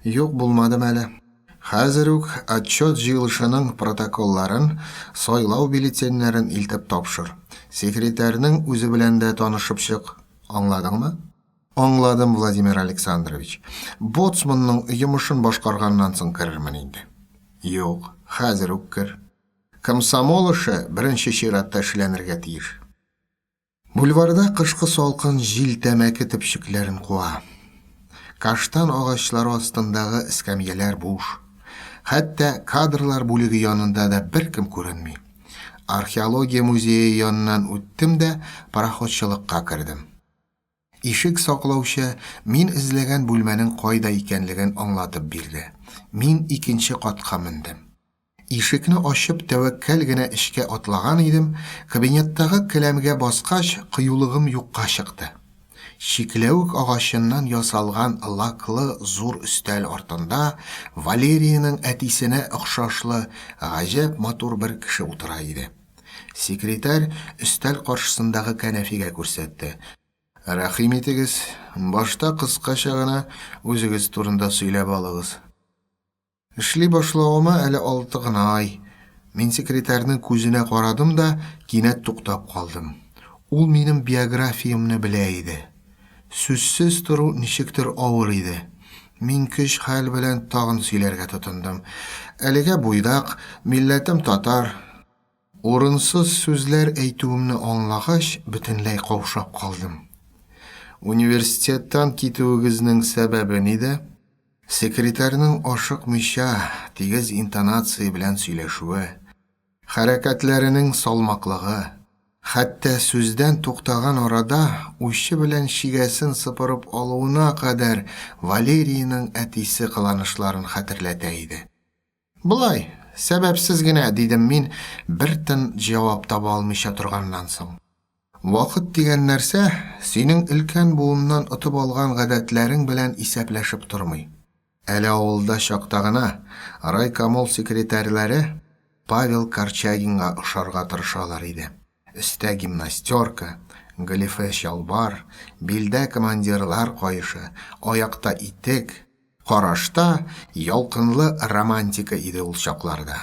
Юк, булмадым әле. Хәзер үк отчет җыелышының протоколларын, сайлау бюллетеньнәрен илтеп тапшыр. Секретарьның үзе белән дә танышып чык. Аңладыңмы? Аңладым, Владимир Александрович. Боцманның йомышын башкарганнан соң керермен инде. Юк, хәзер үк кер. Комсомол эше беренче чиратта эшләнергә тиеш. Бульварда кышкы салкын җил тәмәке төпчекләрен куа. Каштан агачлары астындагы эскәмияләр буш. Хәтта кадрлар бүлеге янында да беркем күренми. Археология музее яныннан үттем дә пароходчылыкка кердем. Ишек саклаучы мин эзләгән бүлмәнең кайда икәнлеген аңлатып бирде. Мин икенче катка мендем. Ишекне ачып тәвәккәл генә эчкә атлаган идем, кабинеттагы келәмгә баскач, кыюлыгым юкка чыкты. Чикләвек агачыннан ясалган лаклы зур өстәл артында Валериянең әтисенә охшашлы гаҗәп матур бер кеше утыра иде. Секретарь өстәл каршысындагы кәнәфигә күрсәтте. Рәхим итегез, башта кыскача гына үзегез турында сөйләп алыгыз. Эшли башлавыма әле алты гына ай. Мин секретарьның күзенә карадым да, кинәт туктап калдым. Ул минем биографиямне белә иде. Сүзсез тору ничектер авыр иде. Мин көч-хәл белән тагын сөйләргә тотындым. Әлегә буйдак, милләтем татар. Урынсыз сүзләр әйтүемне аңлагач, бөтенләй каушап калдым. Университеттан китүегезнең сәбәбе нидә? Секретарьның ашыкмыйча, тигез интонация белән сөйләшүе, хәрәкәтләренең салмаклыгы, хәтта сүздән туктаган арада учы белән чигәсен сыпырып алуына кадәр Валерийның әтисе кыланышларын хәтерләтә иде. Болай, сәбәпсез генә, дидем мин, бер тын җавап таба алмыйча торганнан соң. Вакыт дигән нәрсә синең өлкән буыннан отып алган гадәтләрең белән исәпләшеп тормый. Әле авылда чакта гына райкомол секретарьлары Павел Корчагинга ошарга тырышалар иде. Өстә гимнастерка, галифе чалбар, билдә командирлар каешы, аякта итек, Карашта ялкынлы романтика иде ул чакларда.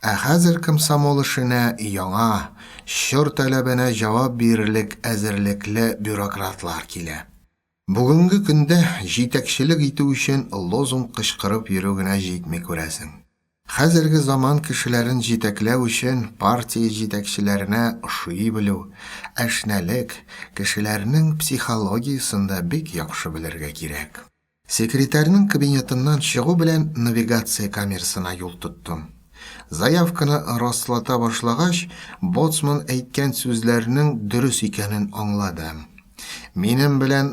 Ә хәзер комсомол эшенә яңа, чор таләбенә җавап бирерлек әзерлекле бюрократлар килә. Бүгенге көндә җитәкчелек итү өчен лозунг кычкырып йөрү генә җитми, күрәсең. Хәзерге заман кешеләрен җитәкләү өчен партия җитәкчеләренә ошый белү, әшнәлек, кешеләрнең психологиясен дә бик яхшы белергә кирәк. Секретарьның кабинетыннан чыгу белән навигация камерасына юл тоттым. Заявканы раслата башлагач, боцман әйткән сүзләрнең дөрес икәнен аңладым. Минем белән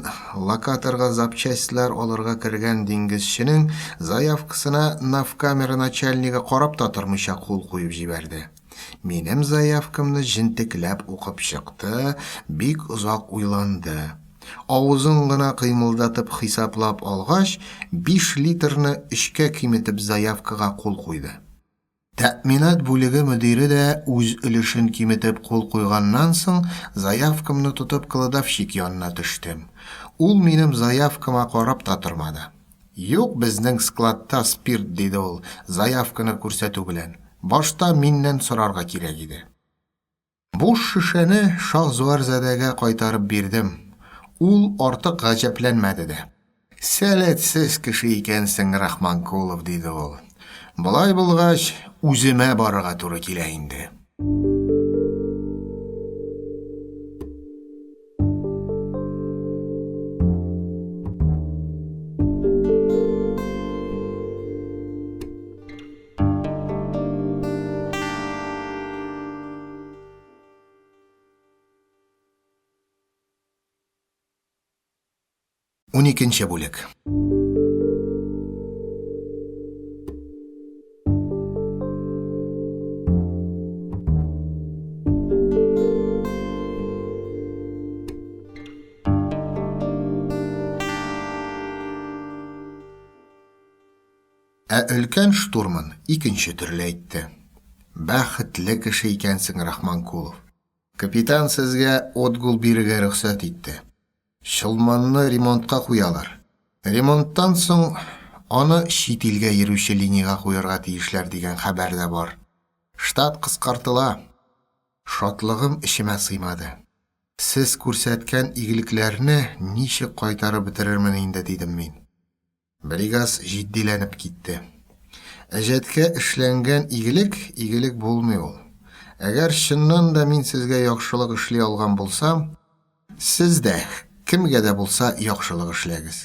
локаторга запчастьлар алырга кергән диңгезченең заявкасына навкамера начальнигы карап та тормыйча кул куеп җибәрде. Минем заявкамны җентекләп укып чыкты, бик озак уйланды. Авызын гына кыймылдатып хисаплап алгач, 5 литрны өчкә киметеп заявкага кул куйды. Тәэминат бүлеге мөдире дә үз өлешен киметеп кул куйганнан соң, заявкамны тотып кладовщик янына төштем. Ул минем заявкама карап та тормады. Юк безнең складта спирт, диде ул, заявканы күрсәтү белән. Башта миннән сорарга кирәк иде. Буш шешәне Шаһзуарзадәгә кайтарып бирдем. Ул артык гаҗәпләнмәде дә. Сәләтсез кеше икәнсең, Рахманкулов, диде ул. Болай булгач, үземә барырга туры килә инде. Уникенче бүлек. Ә өлкән штурман икенче төрле әйтте. Бәхетле кеше икәнсең, Рахманкулов. Капитан сезгә отгул бирергә рөхсәт итте. Чолманны ремонтка куялар. Ремонттан соң аны чит илгә йөрүче линиягә куярга тиешләр дигән хәбәр дә бар. Штат кыскартыла. Шатлыгым эчемә сыймады. Сез күрсәткән игелекләрне ничек кайтарып бетерермен инде, дидем мин. Бригас җитдиләнеп китте. Әҗәткә эшләнгән игелек игелек булмый ул. Әгәр чыннан да мин сезгә яхшылык эшли алган булсам, сез дә кемгә дә булса яхшылык эшләгез.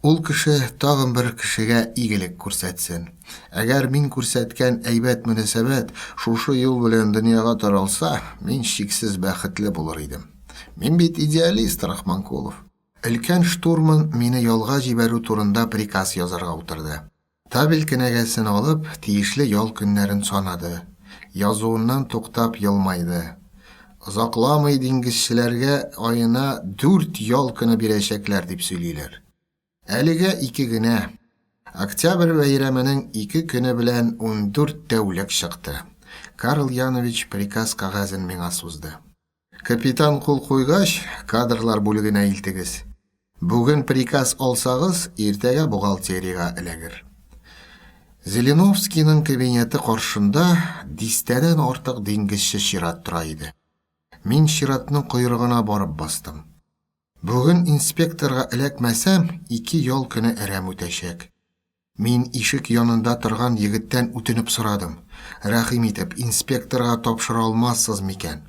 Ул кеше тагын бер кешегә игелек күрсәтсен. Әгәр мин күрсәткән әйбәт мөнәсәбәт шушы юл белән дөньяга таралса, мин чиксез бәхетле булыр идем. Мин бит идеалист, Рахманкулов. Өлкән штурман мине ялга җибәрү турында приказ язарга утырды. Табель кенәгәсен алып, тиешле ял көннәрен санады. Язуыннан туктап елмайды. Озакламый диңгезчеләргә аена дүрт ял көне бирәчәкләр дип сөйлиләр. Әлегә ике генә. Октябрь бәйрәменең ике көне белән 14 тәүлек чыкты. Карл Янович приказ кәгазен миңа сузды. Капитан кул куйгач, кадрлар бүлегенә илтегез. Бүген приказ алсагыз, иртәгә бухгалтериягә эләгер. Зеленовскийның кабинеты каршында дистәдән артык диңгезче чират тора иде. Мин чиратның койрыгына барып бастым. Бүген инспекторга эләкмәсәм, ике ял көне әрәм үтәчәк. Мин ишек янында торган егеттән үтенеп сорадым. Рәхим итеп, инспекторга тапшыра алмассыз микән?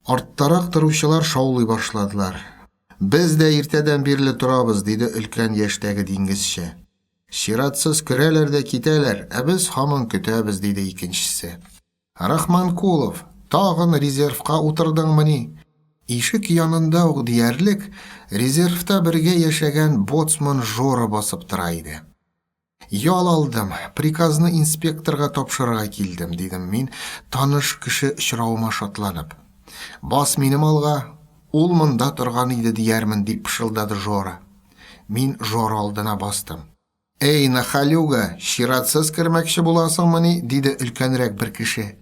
Арттарак торучылар шаулый башладылар. Без дә иртәдән бирле торабыз, диде өлкән яшьтәге диңгезче. Чиратсыз керәләр дә китәләр, ә без һаман көтәбез, диде икенчесе. Рахманкулов, тагын резервка утырдыңмыни? Ишек янында ук диярлек резервта бергә яшәгән боцман Жора басып тора иде. Ял алдым, приказны инспекторга тапшырырга килдем, дидем мин, таныш кеше очравыма шатланып. Бас минем алга, ул монда торган иде диярмен, дип пышылдады Жора. Мин Жора алдына бастым. Эй, нахалюга, чиратсыз кермәкче буласыңмыни? диде өлкәнрәк бер кеше.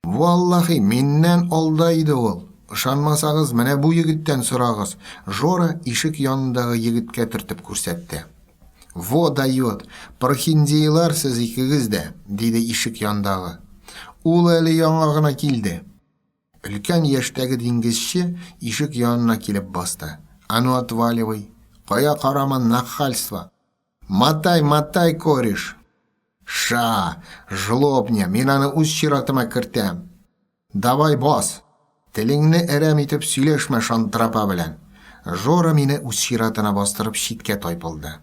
Валлахи, миннән алда иде ул. Ышанмасагыз, менә бу егеттән сорагыз. Жора ишек янындагы егеткә төртеп күрсәтте. Во дает, прохиндейлар сез икегез дә, диде ишек яндагы. Ул әле яңа гына килде. Өлкән яшьтәге диңгезче ишек янына килеп басты. А ну отваливай. Кая карама нахальство. Матай, матай, кореш. Ша, жлобня, мин аны үз чиратыма кертәм. Давай бас. Телеңне әрәм итеп сөйләшмә шантрапа белән. Жора мине үз чиратына бастырып читкә тайпылды.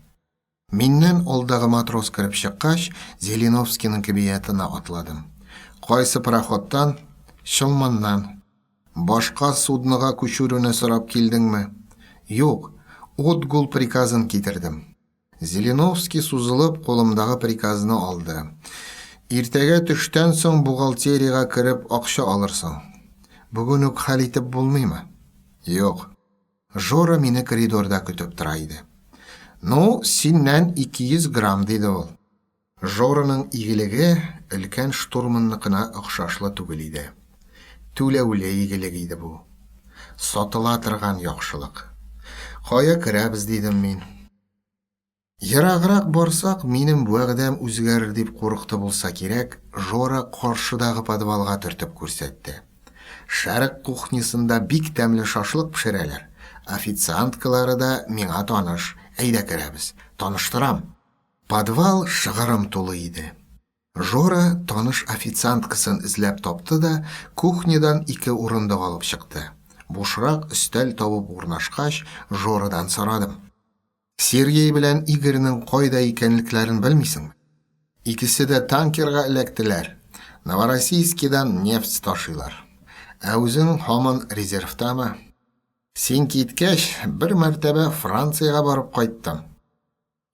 Миннән алдагы матрос кереп чыккач, Зеленовскийның кабинетына атладым. Кайсы пароходтан? Чолманнан. Башка суднога күчерүне сорап килдеңме? Юк, отгул приказын китердем. Зеленовский сузылып кулымдагы приказны алды. Иртәгә төштән соң бухгалтериягә кереп акча алырсың. Бүген үк хәл итеп булмыймы? Юк. Жора мине коридорда көтеп тора иде. Ну, синнән 200 грамм, диде ул. Жораның игелеге өлкән штурманныкына охшашлы түгел иде. Түләүле игелек иде бу. Сатыла торган яхшылык. Кая керәбез, дидем мин. Ераграк барсак, минем вәгъдәм үзгәрер дип курыкты булса кирәк, Жора каршыдагы подвалга төртеп күрсәтте. Шәрык кухнясында бик тәмле шашлык пешерәләр. Официанткалары да миңа таныш. Әйдә керәбез. Таныштырам. Подвал шыгрым тулы иде. Жора таныш официанткасын эзләп тапты да кухнядан ике урындык алып чыкты. Бушрак өстәл табып урнашкач, Жорадан сорадым. Сергей белән Игорьның кайда икәнлекләрен белмисеңме? Икесе дә танкерга эләктеләр. Новороссийскидан нефть ташыйлар. Ә үзең һаман резервтамы? Син киткәч, бер мәртәбә Франциягә барып кайттым.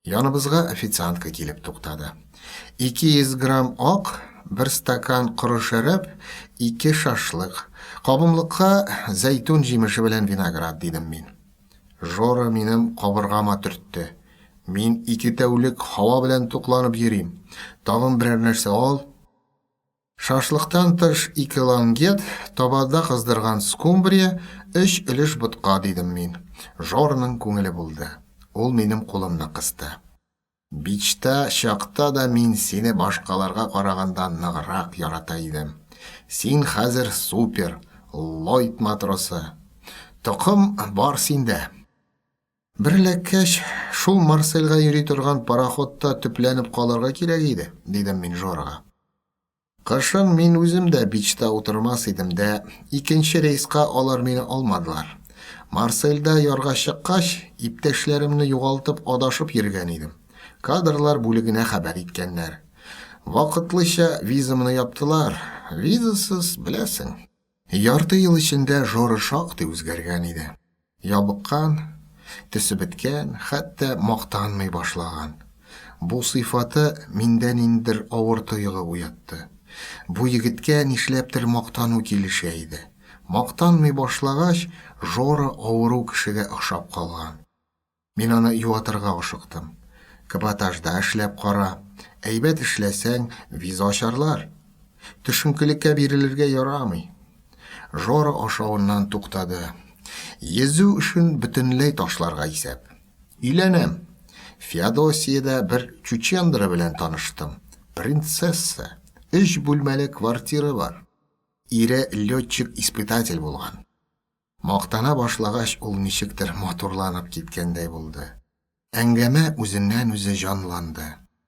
Яныбызга официантка килеп туктады. 200 грамм ак, бер стакан коры шәраб, ике шашлык. Кабымлыкка зәйтүн җимеше белән виноград, дидем мин. Жора минем кабыргама төртте. Мин ике тәүлек һава белән тукланып йөрим. Тагын берәр нәрсә ал. Шашлыктан тыш ике лангет, табада кыздырган скумбрия, өч өлеш ботка, дидем мин. Жораның күңеле булды. Ул минем кулымны кысты. Бичта чакта да мин сине башкаларга караганда ныграк ярата идем. Син хәзер супер, Ллойд матросы. Токым бар синдә. Бер эләккәч, шул Марсельгә йөри торган пароходта төпләнеп калырга кирәк иде, дидем мин Жорага. Кышын мин үзем дә бичта утырмас идем дә, икенче рейска алар мине алмадылар. Марсельдә ярга чыккач, иптәшләремне югалтып адашып йөргән идем. Кадрлар бүлегенә хәбәр иткәннәр. Вакытлыча визамны яптылар. Визасыз, беләсең. Ярты ел эчендә Жора шактый үзгәргән иде. Ябыккан, төсе беткән, хәтта мактанмый башлаган. Бу сыйфаты миндә ниндидер авыр тойгы уятты. Бу егеткә нишләптер мактану килешә иде. Мактанмый башлагач, Жора авыру кешегә охшап калган. Мин аны юатырга ашыктым. Каботажда эшләп кара. Әйбәт эшләсәң, виза ачарлар. Төшенкелеккә бирелергә ярамый. Жора ашавыннан туктады. Йөзү эшен бөтенләй ташларга исәп. Өйләнәм. Феодосиядә бер чучендра белән таныштым. Принцесса. Өч бүлмәле квартира бар. Ире летчик-испытатель булган. Мактана башлагач, ул ничектер матурланып киткәндәй булды. Әңгәмә үзеннән-үзе җанланды.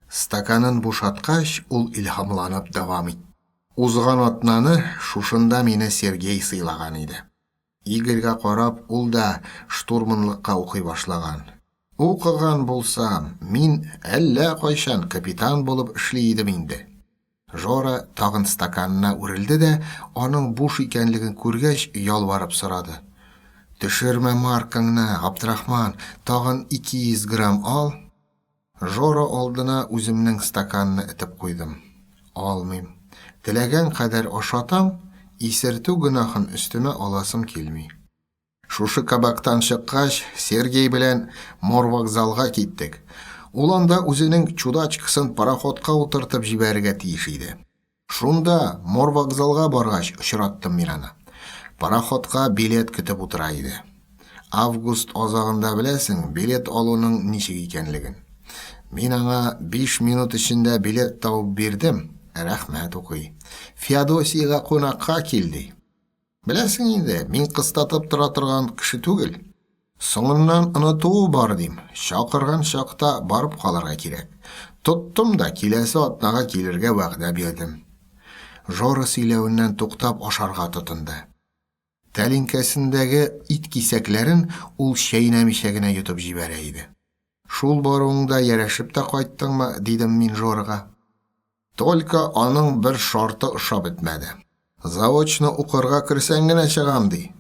Стаканын бушаткач, ул илһамланып дәвам итте. Узган атнаны шушында мине Сергей сыйлаган иде. Игорьгә карап, ул да штурманлыкка укый башлаган. Укыган булсам, мин әллә кайчан капитан булып эшли идем инде. Жора тагын стаканына үрелде дә, аның буш икәнлеген күргәч, ялварып сорады. Төшермә маркаңны, Габдрахман, тагын 200 грамм ал. Жора алдына үземнең стаканны этеп куйдым. Алмыйм. Теләгән кадәр ашатам, исертү гөнаһын өстемә аласым килми. Шушы кабактан чыккач, Сергей белән морвокзалга киттек. Ул анда үзенең чудачкасын пароходка утыртып җибәрергә тиеш иде. Шунда, морвокзалга баргач, очраттым мин аны. Пароходка билет көтеп утыра иде. Август азагында беләсең, билет алуның ничек икәнлеген. Мин аңа 5 минут эчендә билет табып бирдем, рәхмәт укый. Феодосиягә кунакка кил, ди. Беләсең инде, мин кыстатып тора торган кеше түгел. Соңыннан онытуы бар дим. Чакырган чакта барып калырга кирәк. Тоттым да киләсе атнага килергә вәгъдә бирдем. Жора сөйләвеннән туктап ашарга тотынды. Тәлинкәсендәге ит кисәкләрен ул чәйнәмичә генә йотып җибәрә иде. Шул баруыңда ярәшеп тә кайттыңмы? дидем мин Жорага. Только аның бер шарты ошап бетмәде. Заочно укырга керсәң генә чыгам, ди.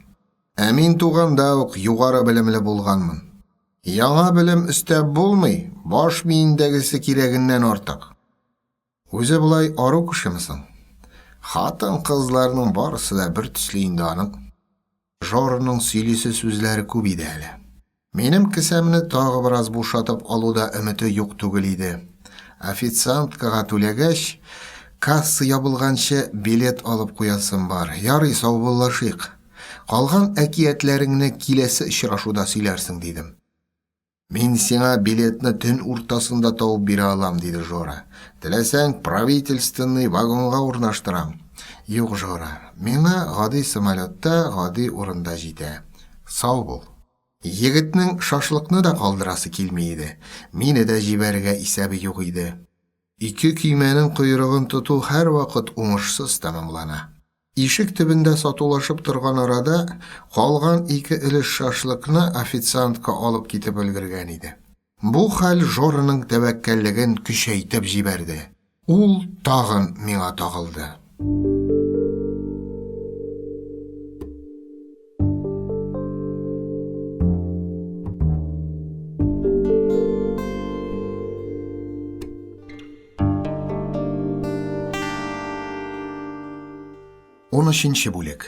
Ә мин туганда ук югары белемле булганмын. Яңа белем өстәп булмый, баш миендәгесе кирәгеннән артык. Үзе болай ару кешеме соң? Хатын-кызларның барысы да бер төсле инде аның. Жораның сөйлисе сүзләре күп иде әле. Минем кесәмне тагы бераз бушатып алу да өмете юк түгел иде. Официанткага түләгәч, касса ябылганчы билет алып куясым бар. Ярый, саубуллашыйк. Калган әкиятләреңне киләсе очрашуда сөйләрсең, дидем. Мин сиңа билетны төн уртасында табып бирә алам, диде Жора. Теләсәң, правительственный вагонга урнаштырам. Юк, Жора, миңа гади самолетта гади урында җитә. Сау бул. Егетнең шашлыкны да калдырасы килми иде, мине дә җибәрергә исәбе юк иде. Ике көймәнең койрыгын тоту һәрвакыт уңышсыз тәмамлана. Ишек төбендә сатулашып торган арада калган ике өлеш шашлыкны официантка алып китеп өлгергән иде. Бу хәл Жораның тәвәккәллеген көчәйтеп җибәрде. Ул тагын миңа тагылды. Унөченче бүлек.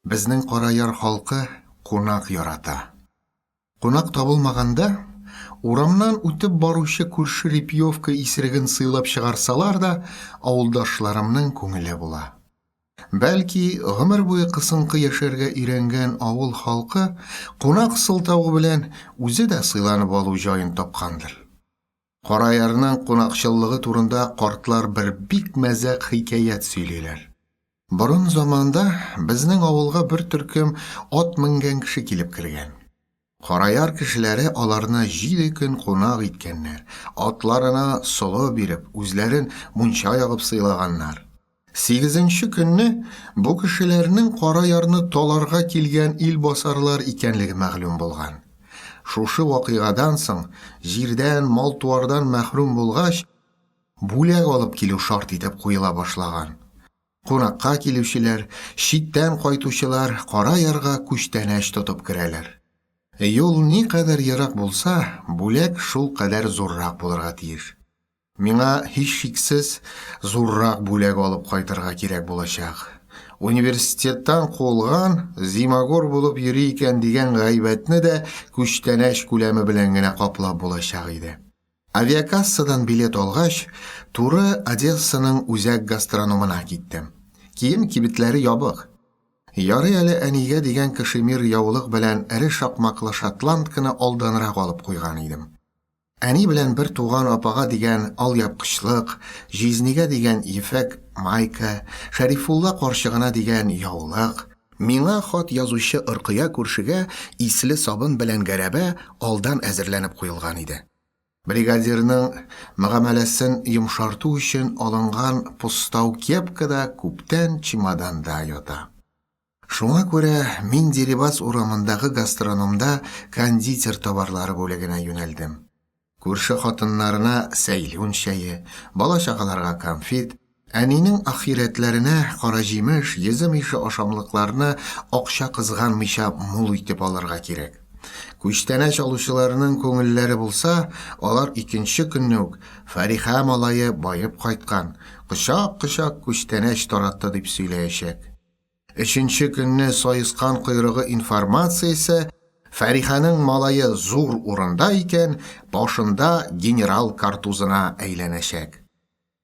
Безнең Караяр халкы кунак ярата. Кунак табылмаганда, урамнан үтеп баручы күрше Репьевка исереген сыйлап чыгарсалар да, авылдашларымның күңеле була. Бәлки, гомер буе кысынкы яшәргә өйрәнгән авыл халкы кунак сылтавы белән үзе дә сыйланып алу җаен тапкандыр. Караярның кунакчыллыгы турында картлар бер бик мәзәк хикәят сөйлиләр. Борын заманда безнең авылга бер төркем ат менгән кеше килеп кергән. Караяр кешеләре аларны җиде көн кунак иткәннәр, атларына солы биреп, үзләрен мунча ягып сыйлаганнар. Сигезенче көнне бу кешеләрнең Кара Ярны таларга килгән илбасарлар икәнлеге мәгълүм булган. Шушы вакыйгадан соң, җирдән, мал-туардан мәхрүм булгач, бүләк алып килү шарт итеп куела башлаган. Кунакка килүчеләр, читтән кайтучылар Кара Ярга күчтәнәч тотып керәләр. Юл никадәр ерак булса, бүләк шулкадәр зуррак булырга тиеш. Миңа, һичшиксез, зуррак бүләк алып кайтырга кирәк булачак. Университеттан куылган, зимагур булып йөри икән дигән гайбәтне дә күчтәнәч күләме белән генә каплап булачак иде. Авиакассадан билет алгач, туры Одессаның үзәк гастрономына киттем. Кием кибетләре ябык. Ярый әле әнигә дигән кашемир яулык белән эре шакмаклы шотландканы алданрак алып куйган идем. Әни белән бер туган апага дигән алъяпкычлык, җизнигә дигән ефәк майка, Шәрифулла карчыгына дигән яулык, миңа хат язучы Оркыя күршегә исле сабын белән гәрәбә алдан әзерләнеп куелган иде. Бригадирның мөгамәләсен йомшарту өчен алынган постау кепка да күптән чемоданда ята. Шуңа күрә мин Дерибас урамындагы гастрономда кондитер товарлары бүлегенә юнәлдем. Күрше хатыннарына сәйлүн чәе, бала-чагаларга конфет, әнинең ахирәтләренә караҗимеш, йөзем ише ашамлыкларны акча кызганмыйча мул итеп алырга кирәк. Күчтәнәч алучыларның күңелләре булса, алар икенче көнне үк, Фәриха малае баеп кайткан, кочак-кочак күчтәнәч таратты дип сөйләячәк. Өченче көнне саескан койрыгы информациясе Фәрихәнең малае зур урында икән, башында генерал картузына әйләнәчәк.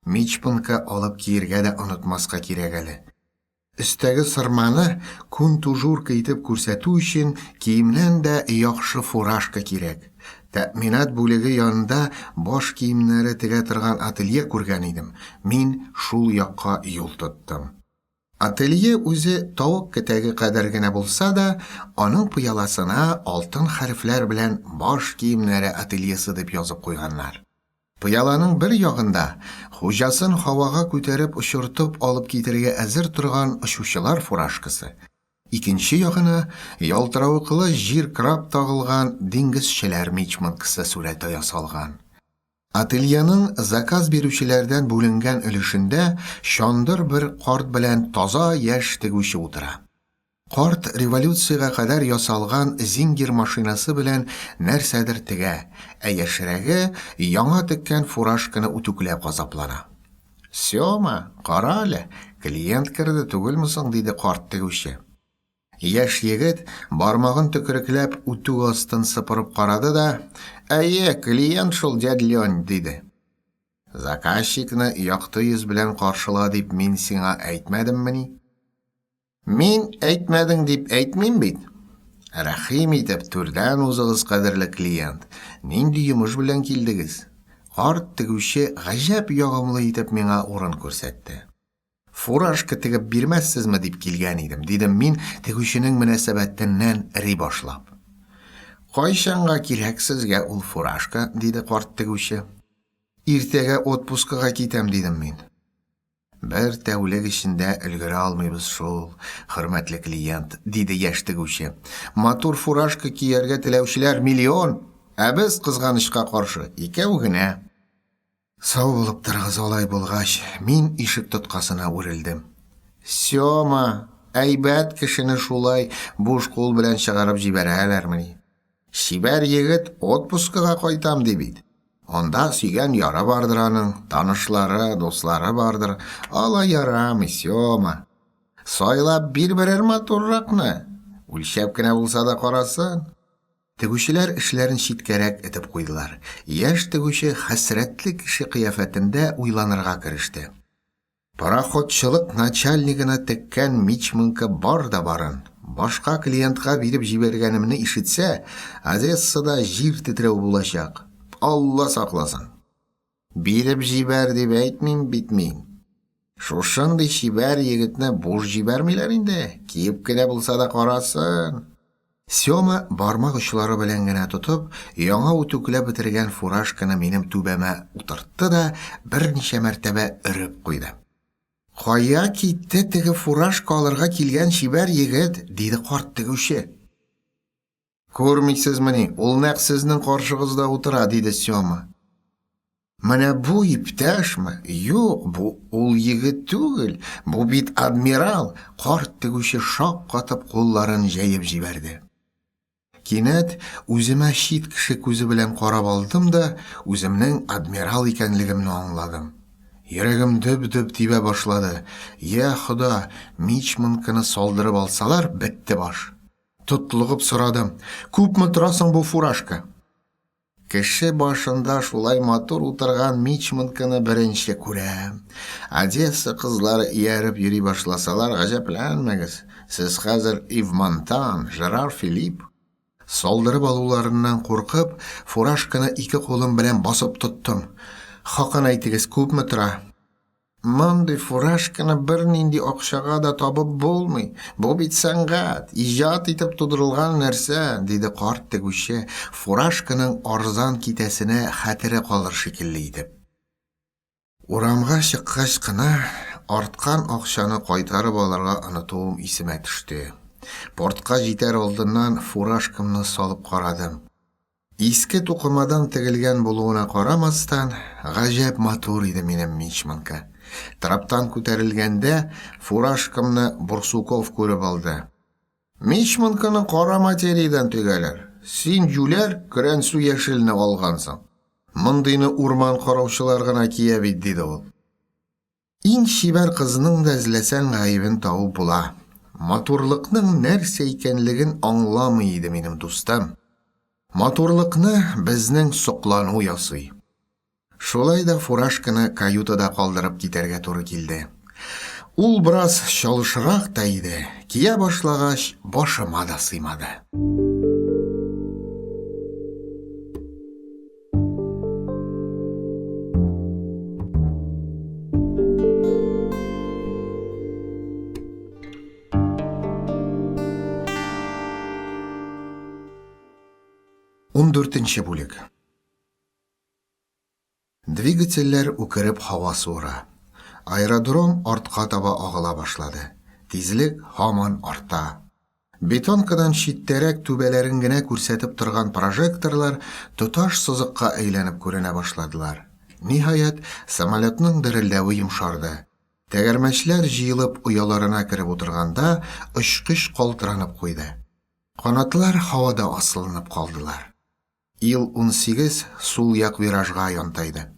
Мичпынка алып киергә дә онытмаска кирәк әле. Өстәге сырманы күн тужурка итеп күрсәтү өчен киемнән дә яхшы фуражка кирәк. Тәэминат бүлеге янында баш киемнәре тегә торган ателье күргән идем, мин шул якка юл тоттым. Ателье үзе тавык кетәге кадәр генә булса да, аның пыяласына алтын хәрефләр белән Баш киемнәре ательесы дип язып куйганнар. Пыяланың бер ягында хуҗасын һавага күтәреп очыртып алып китергә әзер торган очучылар фуражкасы, икенче ягына ялтыравыклы җир краб тагылган диңгезчеләр мичманкасы сурәте ясалган. Ательеның заказ бирүчеләрдән бүленгән өлешендә чандыр бер карт белән таза яшь тегүче утыра. Карт революциягә кадәр ясалган Зингер машинасы белән нәрсәдер тегә, ә яшьрәге яңа теккән фуражканы үтүкләп газаплана. Сёма, кара әле, клиент керде түгелме соң, диде карт тегүче. Яшь егет, бармагын төкерекләп, үтүк астын сыпырып карады да, Әйе, клиент шул, дядь Лень, диде. Заказчикны якты йөз белән каршыла дип мин сиңа әйтмәдеммени? Мин әйтмәдең дип әйтмим бит. Рәхим итеп, түрдән узыгыз, кадерле клиент. Нинди йомыш белән килдегез? Карт тегүче гаҗәп ягымлы итеп миңа урын күрсәтте. Фуражка тегеп бирмәссезме дип килгән идем, дидем мин, тегүченең мөнәсәбәтеннән эри башлап. Кайчанга кирәк сезгә ул фуражка? диде карт тегүче. Иртәгә отпускыга китәм, дидем мин. Бер тәүлек эчендә өлгерә алмыйбыз шул, хөрмәтле клиент, диде яшь тегүче. Матур фуражка кияргә теләүчеләр миллион, ә без, кызганычка каршы, икәү генә. Сау булып торыгыз алай булгач, мин ишек тоткасына үрелдем. Сёма, әйбәт кешене шулай буш кул белән чыгарып җибәрәләрмени? Чибәр егет отпускыга кайтам ди бит. Анда сөйгән яры бардыр аның, танышлары, дуслары бардыр. Алай ярамый, Сёма. Сайлап бир берәр матурракны. Үлчәп кенә булса да карасын. Тегүчеләр эшләрен читкәрәк этеп куйдылар. Яшь тегүче хәсрәтле кеше кыяфәтендә уйланырга кереште. Пароходчылык начальнигына теккән мичманка бар да барын. Башка клиентка биреп җибәргәнемне ишетсә, Одессада җир тетрәү булачак. Алла сакласын. Биреп җибәр дип әйтмим бит мин. Шушындый чибәр егетне буш җибәрмиләр инде, киеп кенә булса да карасын. Сёма бармак очлары белән генә тотып, яңа үтүкләп бетергән фуражканы минем түбәмә утыртты да берничә мәртәбә өреп куйды. Кая китте теге фуражка алырга килгән чибәр егет? диде карт тегүче. Күрмисезмени, ул нәкъ сезнең каршыгызда утыра, диде Сёма. Менә бу иптәшме? Юк, бу ул егет түгел, бу бит адмирал! Карт тегүче шаккатып кулларын җәеп җибәрде. Кинәт үземә чит кеше күзе белән карап алдым да, үземнең адмирал икәнлегемне аңладым. Йөрәгем дөп-дөп тибә башлады. Йә Хода, мичманканы салдырып алсалар, бетте баш. Тотлыгып сорадым, Күпме тора соң бу фуражка? Кеше башында шулай матур утырган мичманканы беренче күрәм. Одесса кызлары ияреп йөри башласалар, гаҗәпләнмәгез. Сез хәзер Ив Монтан, Жерар Филипп. Салдырып алуларыннан куркып, фуражканы ике кулым белән басып тоттым. Хакын әйтегез, күпме тора? Мондый фуражканы бернинди акчага да табып булмый. Бу бит сәнгать, иҗат итеп тудырылган нәрсә, диде карт тегүче, фуражканың арзан китәсенә хәтере калыр шикелле итеп. Урамга чыккач кына, арткан акчаны кайтарып алырга онытуым исемә төште. Портка җитәр алдыннан фуражкамны салып карадым. Иске тукымадан тегелгән булуына карамастан, гаҗәп матур иде минем мичманка. Траптан күтәрелгәндә, фуражкамны Бурсуков күреп алды. Мичманканы кара материядән тегәләр. Син, җүләр, көрәнсу яшелне алгансың. Мондыйны урман караучылар гына кия бит, диде ул. Иң чибәр кызның да эзләсәң гаебен табып була. Матурлыкның нәрсә икәнлеген аңламый иде минем дустым. Матурлыкны безнең соклану ясый. Шулай да фуражканы каютада калдырып китәргә туры килде. Ул бераз чалышрак та иде, кия башлагач, башыма да сыймады. Ундүртенче бүлек. Двигательләр үкереп һава суыра. Аэродром артка таба агыла башлады. Тизлек һаман арта. Бетонкадан читтәрәк түбәләрен генә күрсәтеп торган прожекторлар тоташ сызыкка әйләнеп күренә башладылар. Ниһаять, самолетның дерелдәве йомшарды. Тәгәрмәчләр җыелып ояларына кереп утырганда, очкыч калтыранып куйды. Канатлар һавада асылынып калдылар. Ил-18 сул як виражга янтайды.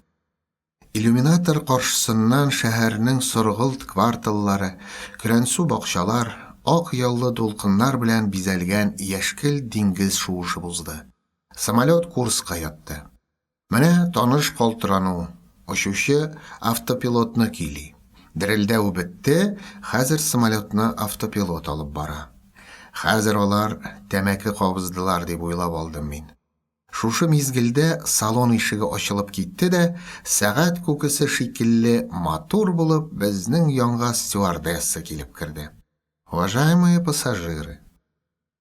Иллюминатор каршысыннан шәһәрнең соргылт кварталлары, көрәнсу бакчалар, ак яллы дулкыннар белән бизәлгән яшькелт диңгез шуышып узды. Самолет курска ятты. Менә таныш калтырану, очучы автопилотны көйли. Дерелдәү бетте, хәзер самолетны автопилот алып бара. Хәзер алар тәмәке кабыздылар дип уйлап алдым мин. Шушы мизгелдә салон ишеге ачылып китте дә, сәгать күкесе шикелле матур булып безнең янга стюардесса килеп керде. Уважаемые пассажиры!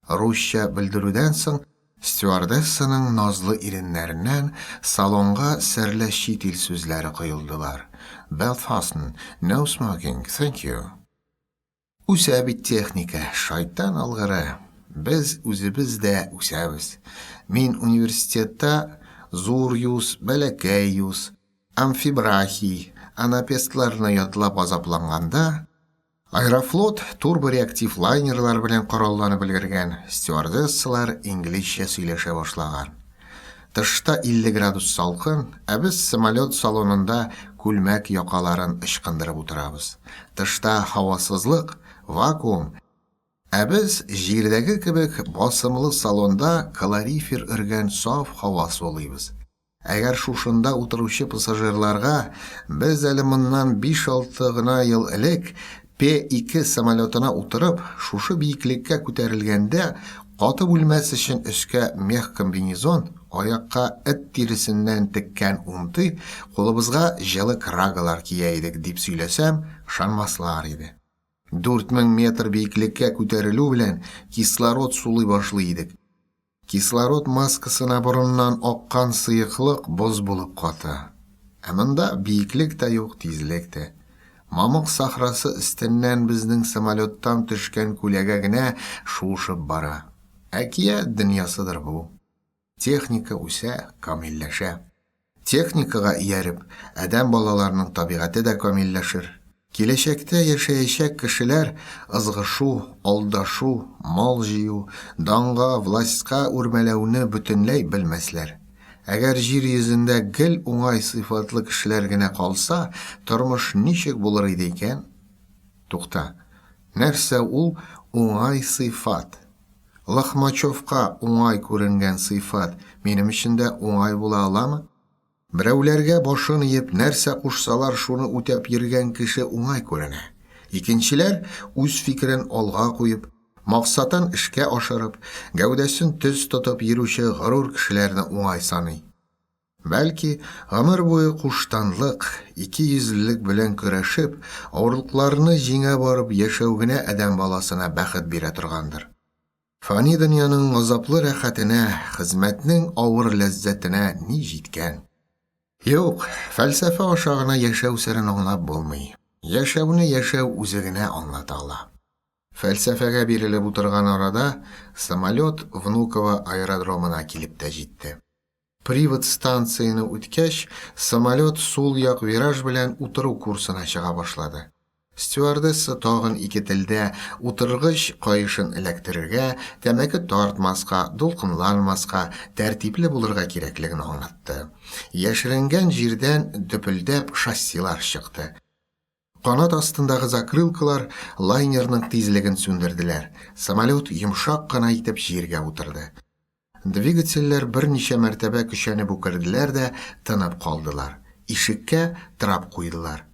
Русча белдерүдән соң стюардессаның назлы иреннәреннән салонга серле чит ил сүзләре коелдылар. Belt fasten, no smoking, thank you. Үсә бит техника, шайтан алгыры. Без үзебез дә үсәбез. Мин университетта зур юз, бәләкәй юз, амфибрахий, анапестларны ятлап азапланганда, Аэрофлот турбореактив лайнерлар белән коралланып өлгергән, стюардессалар инглизчә сөйләшә башлаган. Тышта 50 градус салкын, ә без самолет салонында күлмәк якаларын ычкындырып утырабыз. Тышта һавасызлык, вакуум, ә без җирдәге кебек басымлы салонда калорифер өргән саф һава сулыйбыз. Әгәр шушында утыручы пассажирларга без әле моннан 5-6 гына ел элек П-2 самолетына утырып, шушы биеклеккә күтәрелгәндә, катып үлмәс өчен өскә мех комбинезон, аякка эт тиресеннән теккән унты, кулыбызга җылы крагалар кия идек, дип сөйләсәм, ышанмаслар иде. 4000 метр биеклеккә күтәрелү белән кислород сулый башлый идек. Кислород маскасына борыннан аккан сыеклык боз булып ката. Ә монда биеклек тә юк, тизлек тә. Мамык сахрасы өстеннән безнең самолеттан төшкән күләгә генә шуышып бара. Әкият дөньясыдыр бу. Техника үсә, камилләшә. Техникага ияреп, адәм балаларының табигате дә камилләшер. Киләчәктә яшәячәк кешеләр ызгышу, алдашу, мал җыю, данга, властька үрмәләүне бөтенләй белмәсләр. Әгәр җир йөзендә гел уңай сыйфатлы кешеләр генә калса, тормыш ничек булыр иде икән? Тукта, нәрсә ул уңай сыйфат? Лохмачевка уңай күренгән сыйфат минем өчен дә уңай була аламы? Берәүләргә башын иеп, нәрсә кушсалар, шуны үтәп йөргән кеше уңай күренә. Икенчеләр, үз фикерен алга куеп, максатын эшкә ашырып, гәүдәсен төз тотып йөрүче горур кешеләрне уңай саный. Бәлки, гомер буе куштанлык, икейөзлелек белән көрәшеп, авырлыкларны җиңә барып яшәү генә адәм баласына бәхет бирә торгандыр. Фани дөньяның газаплы рәхәтенә, хезмәтнең авыр ләззәтенә ни җиткән? Юк, фәлсәфә аша гына яшәү серен аңлап булмый. Яшәүне яшәү үзе генә аңлата ала. Фәлсәфәгә бирелеп утырган арада самолет Внуково аэродромына килеп тә җитте. Привод станцияне үткәч, самолет сул як вираж белән утыру курсына чыга башлады. Стюардесса тагын ике телдә утыргыч каешын эләктерергә, тәмәке тартмаска, дулкынланмаска, тәртипле булырга кирәклеген аңлатты. Яшеренгән җирдән дөпелдәп шассилар чыкты. Канат астындагы закрылкалар лайнерның тизлеген сүндерделәр. Самолет йомшак кына итеп җиргә утырды. Двигательләр берничә мәртәбә көчәнеп үкерделәр дә тынып калдылар. Ишеккә трап куйдылар.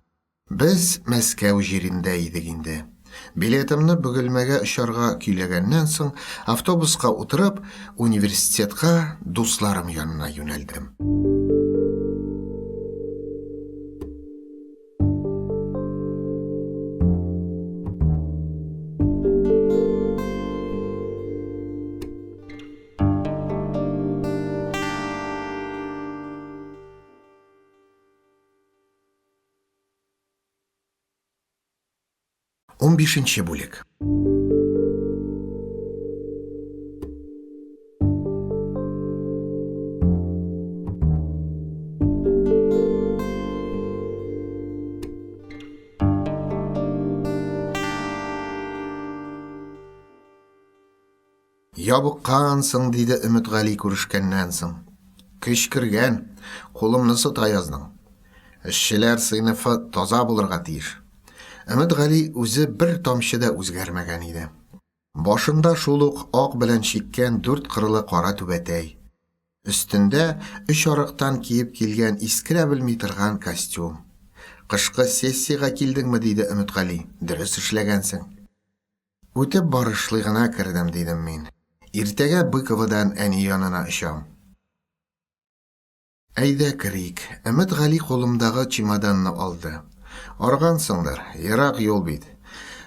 Без Мәскәү җирендә идек инде. Билетымны Бөгелмәгә очарга көйләгәннән соң, автобуска утырып, университетка дусларым янына юнәлдем. Унбишенче бүлек. Ябыккансың, диде Өметгали күрешкәннән соң. Көч кергән, кулымны сыта яздың. Эшчеләр сыйныфы таза булырга тиеш. Өметгали үзе бер тамчы да үзгәрмәгән иде. Башында шул ук ак белән чиккән дүрт кырлы кара түбәтәй. Өстендә өч арыктан киеп килгән искерә белми торган костюм. Кышкы сессиягә килдеңме, диде Өметгали. Дөрес эшләгәнсең. Үтеп барышлый гына кердем, дидем мин. Иртәгә Быковадан әни янына очам. Әйдә керик. Өмет Гали кулымдагы чемоданны алды. Аргансыңдыр, ерак юл бит.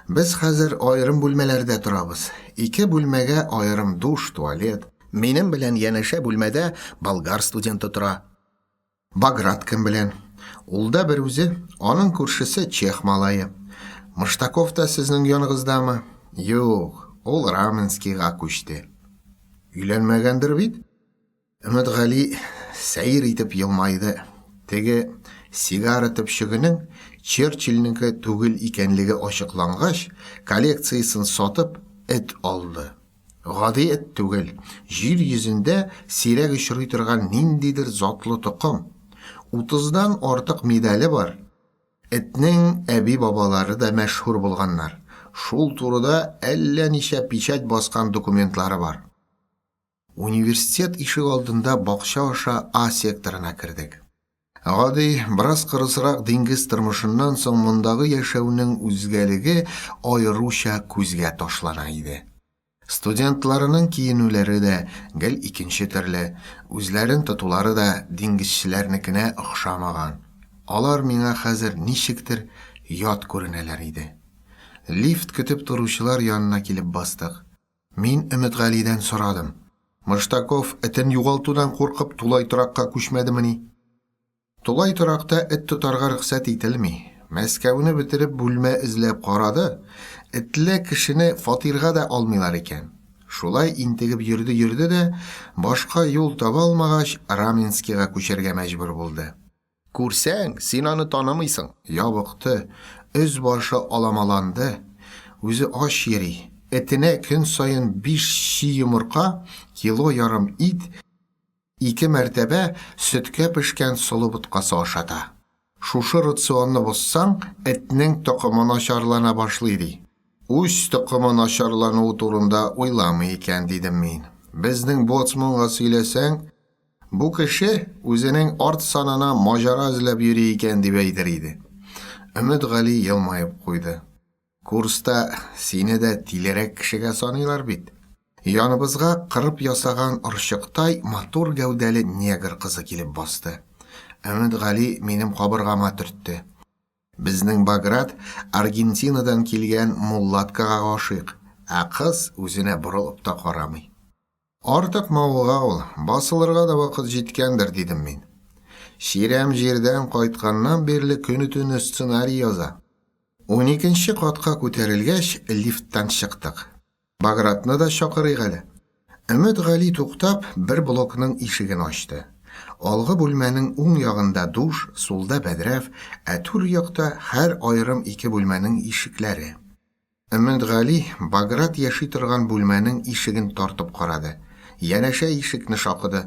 Без хәзер аерым бүлмәләрдә торабыз. Ике бүлмәгә аерым душ, туалет. Минем белән янәшә бүлмәдә болгар студенты тора. Баграт кем белән? Ул да бер үзе, аның күршесе чех малае. Мыштаков та сезнең яныгыздамы? Юк, ул Раменскийга күчте. Өйләнмәгәндер бит? Өметгали сәер итеп елмайды. Теге сигара төпчегенең Черчилльнеке түгел икәнлеге ачыклангач, коллекциясен сатып, эт алды. Гади эт түгел, җир йөзендә сирәк очрый торган ниндидер затлы токым. Утыздан артык медале бар. Этнең әби-бабалары да мәшһүр булганнар. Шул турыда әллә ничә печать баскан документлары бар. Университет ишек алдында бакча аша А секторына кердек. Гади, бераз кырысрак диңгез тормышыннан соң мондагы яшәүнең үзгәлеге аеруча күзгә ташлана иде. Студентларының киенүләре дә гел икенче төрле, үзләрен тотулары да диңгезчеләрнекенә охшамаган. Алар миңа хәзер ничектер ят күренәләр иде. Лифт көтеп торучылар янына килеп бастык. Мин Өметгалидән сорадым. Мыштаков этен югалтудан куркып тулай торакка күчмәдемени? Тулай торакта эт тотарга рөхсәт ителми. Мәскәүне бетереп бүлмә эзләп карады, этле кешене фатирга да алмыйлар икән. Шулай интегеп йөрде-йөрде дә, башка юл таба алмагач, Раменскийга күчәргә мәҗбүр булды. Күрсәң, син аны танымыйсың. Ябыкты, өс-башы аламаланды, үзе ач йөри. Этенә көн саен биш чи йомырка, кило ярым ит, ике мәртәбә сөткә пешкән солы боткасы ашата. Шушы рационны бозсаң, этнең токымы начарлана башлый, ди. Үз токымы начарлануы турында уйламый икән, дидем мин. Безнең боцманга сөйләсәң, Бу кеше үзенең арт санына маҗара эзләп йөри икән дип әйтер иде. Өмет Гали елмаеп куйды. Курста сине дә тилерәк кешегә саныйлар бит. Яныбызга кырып ясаган орчыктай матур гәүдәле негр кызы килеп басты. Өмет Гали минем кабыргама төртте. Безнең Баграт Аргентинадан килгән муллаткага гашыйк, ә кыз үзенә борылып та карамый. Артык мавыга ул, басылырга да вакыт җиткәндер, дидем мин. Чирәм җирдән кайтканнан бирле көне-төне сценарий яза. Уникенче катка күтәрелгәч, лифттан чыктык. Багратны да чакырыйк әле. Өмет Гали туктап, бер блокның ишеген ачты. Алгы бүлмәнең уң ягында душ, сулда бәдрәф, ә түр якта һәр аерым ике бүлмәнең ишекләре. Өметгали Баграт яши торган бүлмәнең ишеген тартып карады. Янәшә ишекне шакыды.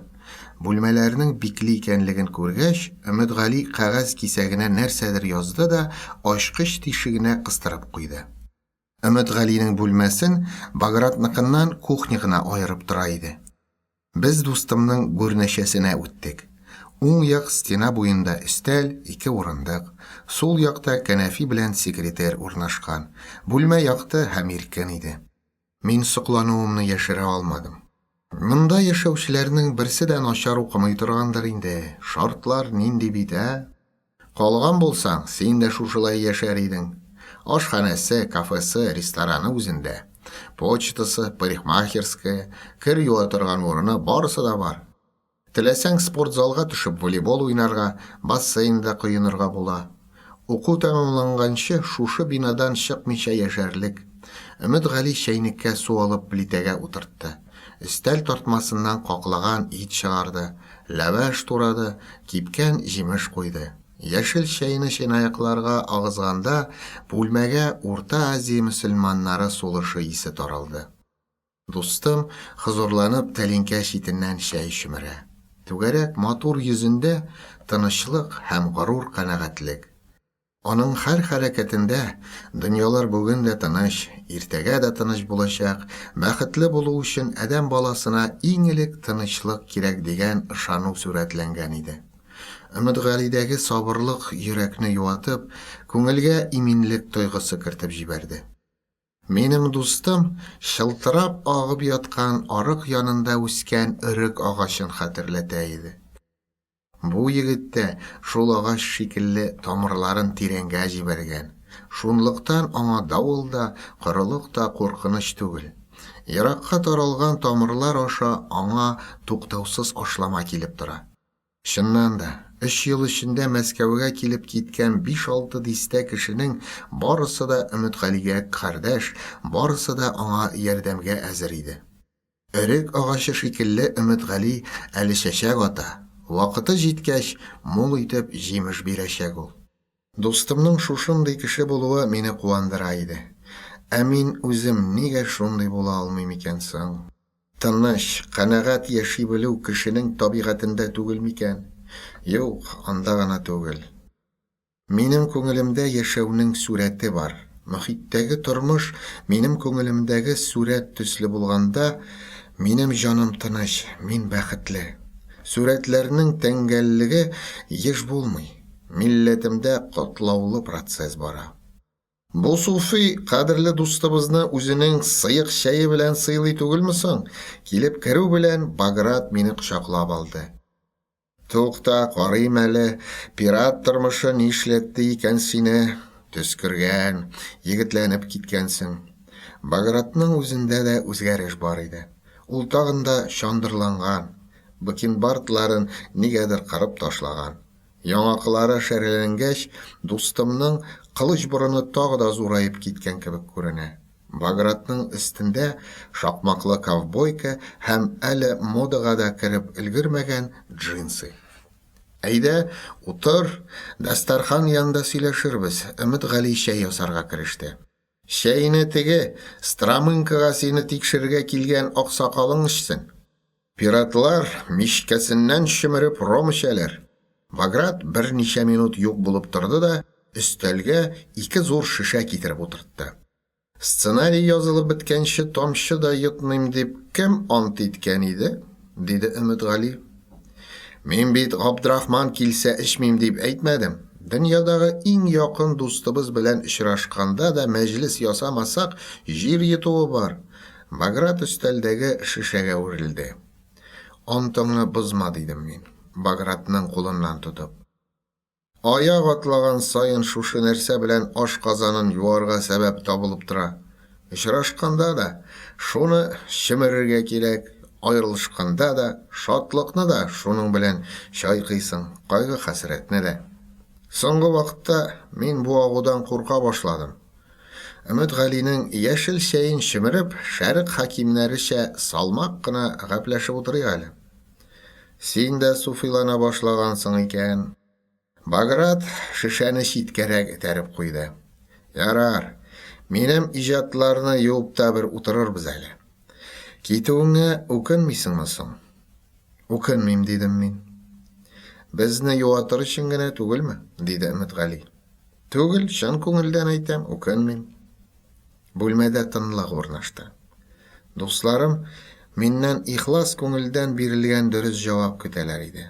Бүлмәләрнең бикле икәнлеген күргәч, Өметгали кәгазь кисәгенә нәрсәдер язды да ачкыч тишегенә кыстырып куйды. Өметгалинең бүлмәсен Багратныкыннан кухня гына аерып тора иде. Без дустымның гүрнәчәсенә үттек. Уң як стена буенда өстәл, ике урындык. Сул якта кәнәфи белән секретер урнашкан. Бүлмә якты һәм иркен иде. Мин соклануымны яшерә алмадым. Монда яшәүчеләрнең берсе дә начар укымый торгандыр инде, шартлар нинди бит, ә? Калган булсаң, син дә шушылай яшәр идең. Ашханәсе, кафесы, рестораны үзендә. Почтасы, парикмахерская, кер юа торган урыны, барысы да бар. Теләсәң, спортзалга төшеп волейбол уйнарга, бассейнда коенырга була. Уку тәмамланганчы шушы бинадан чыкмыйча яшәрлек. Өметгали чәйнеккә су алып плитәгә утыртты. Өстәл тартмасыннан каклаган ит чыгарды, ләвәш турады, кипкән җимеш куйды. Яшел чәйне чынаякларга агызганда, бүлмәгә Урта Азия мөселманнары сулышы исе таралды. Дустым, хозурланып, тәлинкә читеннән чәй чөмерә. Түгәрәк матур йөзендә тынычлык һәм горур канәгатьлек. Аның һәр хәрәкәтендә дөньялар бүген дә тыныч, иртәгә дә тыныч булачак, бәхетле булу өчен адәм баласына иң элек тынычлык кирәк дигән ышану сурәтләнгән иде. Өметгалидәге сабырлык йөрәкне юатып, күңелгә иминлек тойгысы кертеп җибәрде. Минем дустым чылтырап агып яткан арык янында үскән өрек агачын хәтерләтә иде. Бу егет тә шул агач шикелле тамырларын тирәнгә җибәргән. Шунлыктан аңа давыл да, корылык та куркыныч түгел. Еракка таралган тамырлар аша аңа туктаусыз ашлама килеп тора. Чыннан да, өч ел эчендә Мәскәүгә килеп киткән биш-алты дистә кешенең барысы да Өметгалигә кардәш, барысы да аңа ярдәмгә әзер иде. Өрек агачы шикелле Өметгали әле чәчәк ата, вакыты җиткәч, мул итеп җимеш бирәчәк ул. Дустымның шушындый кеше булуы мине куандыра иде. Ә мин үзем нигә шундый була алмыйм икән соң? Тыныч, канәгать яши белү кешенең табигатендә түгел микән? Юк, анда гына түгел. Минем күңелемдә яшәүнең сурәте бар. Мохиттәге тормыш минем күңелемдәге сурәт төсле булганда, минем җаным тыныч, мин бәхетле. Сурәтләрнең тәңгәллеге еш булмый. Милләтемдә катлаулы процесс бара. Бу суфи кадерле дустыбызны үзенең сыек чәе белән сыйлый түгелме соң? Килеп керү белән Баграт мине кочаклап алды. Тукта, карыйм әле, пират тормышы нишләтте икән сине? Төс кергән, егетләнеп киткәнсең. Багратның үзендә дә үзгәреш бар иде. Ул тагын да чандырланган, бакенбардларын нигәдер кырып ташлаган. Яңаклары шәрәләнгәч, дустымның кылыч борыны тагы да зураеп киткән кебек күренә. Багратның өстендә шакмаклы ковбойка һәм әле модага да кереп өлгермәгән джинсы. Әйдә, утыр, дастархан янында сөйләшербез, Өметгали чәй ясарга кереште. Чәйне теге, Стромынкага сине тикшерергә килгән аксакалың эчсен. Пиратлар мичкәсеннән чөмереп ром эчәләр. Баграт берничә минут юк булып торды да өстәлгә ике зур шешә китереп утыртты. Сценарий язылып беткәнче тамчы да йотмыйм дип кем ант иткән иде? диде Өметгали. Мин бит Габдрахман килсә эчмим дип әйтмәдем. Дөньядагы иң якын дустыбыз белән очрашканда да мәҗлес ясамасак, җир йотуы бар. Баграт өстәлдәге шешәгә үрелде. Антыңны бозма, дидем мин, Багратның кулыннан тотып. Аяк атлаган саен шушы нәрсә белән ашказанын юарга сәбәп табылып тора. Очрашканда да шуны чөмерергә кирәк, аерылышканда да, шатлыкны да шуның белән чайкыйсың, кайгы-хәсрәтне дә. Соңгы вакытта мин бу агудан курка башладым. Өметгалинең яшел чәен чөмереп, шәрык хакимнәречә салмак кына гәпләшеп утырыйк әле. Син дә суфилана башлагансың икән. Баграт шешәне читкәрәк этәреп куйды. Ярар, минем иҗатларны юып та бер утырырбыз әле. Китүеңә үкенмисеңме соң? Үкенмим, дидем мин. Безне юатыр өчен генә түгелме? диде Өметгали. Түгел, чын күңелдән әйтәм, үкенмим. Бүлмәдә тынлык урнашты. Дусларым миннән ихлас күңелдән бирелгән дөрес җавап көтәләр иде.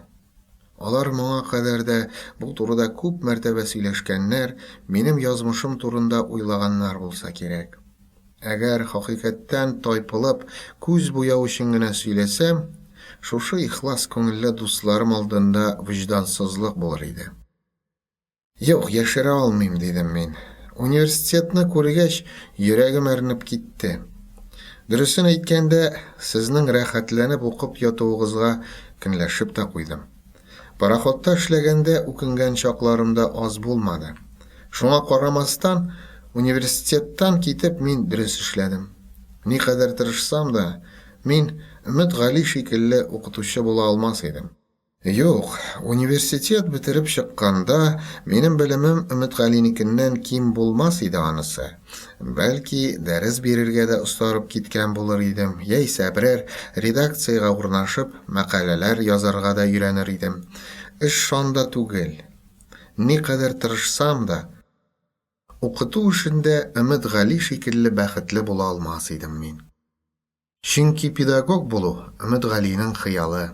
Алар моңа кадәр дә бу турыда күп мәртәбә сөйләшкәннәр, минем язмышым турында уйлаганнар булса кирәк. Әгәр хакыйкатьтән тайпылып, күз буяу өчен генә сөйләсәм, шушы ихлас күңелле дусларым алдында вөҗдансызлык булыр иде. Юк, яшерә алмыйм, дидем мин. Университетны күргәч, йөрәгем әрнеп китте. Дөресен әйткәндә, сезнең рәхәтләнеп укып ятуыгызга көнләшеп тә куйдым. Пароходта эшләгәндә үкенгән чакларым да аз булмады. Шуңа карамастан, университеттан китеп мин дөрес эшләдем. Никадәр тырышсам да, мин Өмет Гали шикелле укытучы була алмас идем. Юк, университет бетереп чыкканда, минем белемем Өметгалинекеннән ким булмас иде анысы. Бәлки, дәрес бирергә дә остарып киткән булыр идем, яисә берәр редакциягә урнашып, мәкаләләр язарга да өйрәнер идем. Эш шанда түгел. Никадәр тырышсам да, укыту эшендә Өметгали шикелле бәхетле була алмас идем мин. Чөнки педагог булу, Өметгалинең хыялы.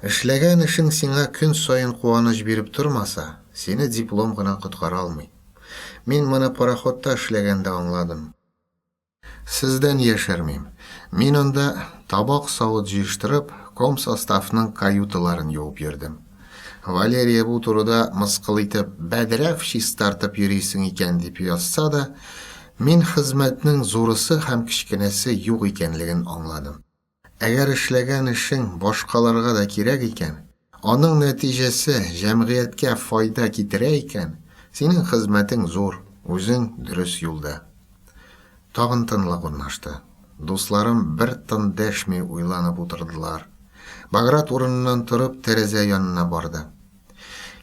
Эшләгән эшең сиңа көн саен куаныч биреп тормаса, сине диплом гына коткара алмый. Мин моны пароходта эшләгәндә аңладым. Сездән яшермим, мин анда табак-савыт җыештырып, комсоставның каюталарын юып йөрдем. Валерия бу турыда мыскыл итеп, бәдрәф чистартып йөрисең икән дип язса да, мин хезмәтнең зурысы һәм кечкенәсе юк икәнлеген аңладым. Әгәр эшләгән эшең башкаларга да кирәк икән, аның нәтиҗәсе җәмгыятькә файда китерә икән, синең хезмәтең зур, үзең дөрес юлда. Тагын тынлык урнашты. Дусларым бер тын дәшми уйланып утырдылар. Баграт урыныннан торып, тәрәзә янына барды.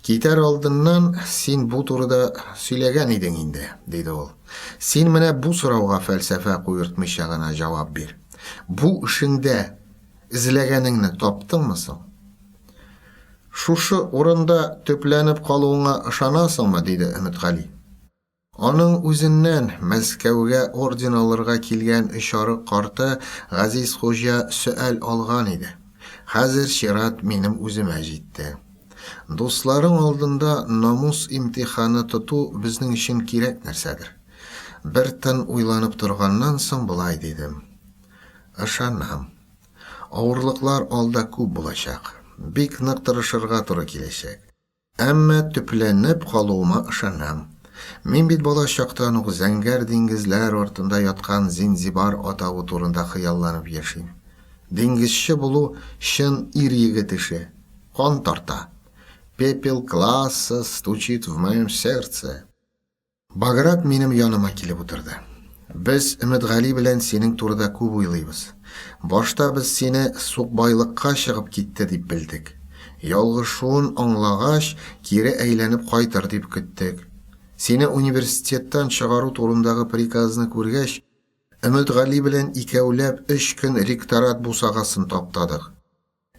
Китәр алдыннан син бу турыда сөйләгән идең инде, диде ул. Син менә бу сорауга фәлсәфә куертмыйча гына җавап бир. Бу эшеңдә эзләгәнеңне таптыңмы соң? Шушы урында төпләнеп калуыңа ышанасыңмы? диде Өметгали. Аның үзеннән Мәскәүгә орден алырга килгән өчарык карты Газиз Хуҗа сөаль алган иде. Хәзер чират минем үземә җитте. Дусларың алдында намус имтиханы тоту безнең өчен кирәк нәрсәдер. Бер тын уйланып торганнан соң болай дидем. Ышанам. Авырлыклар алда күп булачак. Бик нык тырышырга туры киләчәк. Әмма төпләнеп калуыма ышанам. Мин бит бала чактан ук зәңгәр диңгезләр артында яткан Зинзибар атавы турында хыялланып яшим. Диңгезче булу чын ир-егет эше. Кан тарта. Пепел класса стучит в моем сердце. Баграт минем яныма килеп утырды. Без Өметгали белән синең турыда күп уйлыйбыз. Башта без сине сукбайлыкка чыгып китте дип белдек. Ялгышуын аңлагач, кире әйләнеп кайтыр дип көттек. Сине университеттан чыгару турындагы приказны күргәч, Өметгали белән икәүләп өч көн ректорат бусагасын таптадык.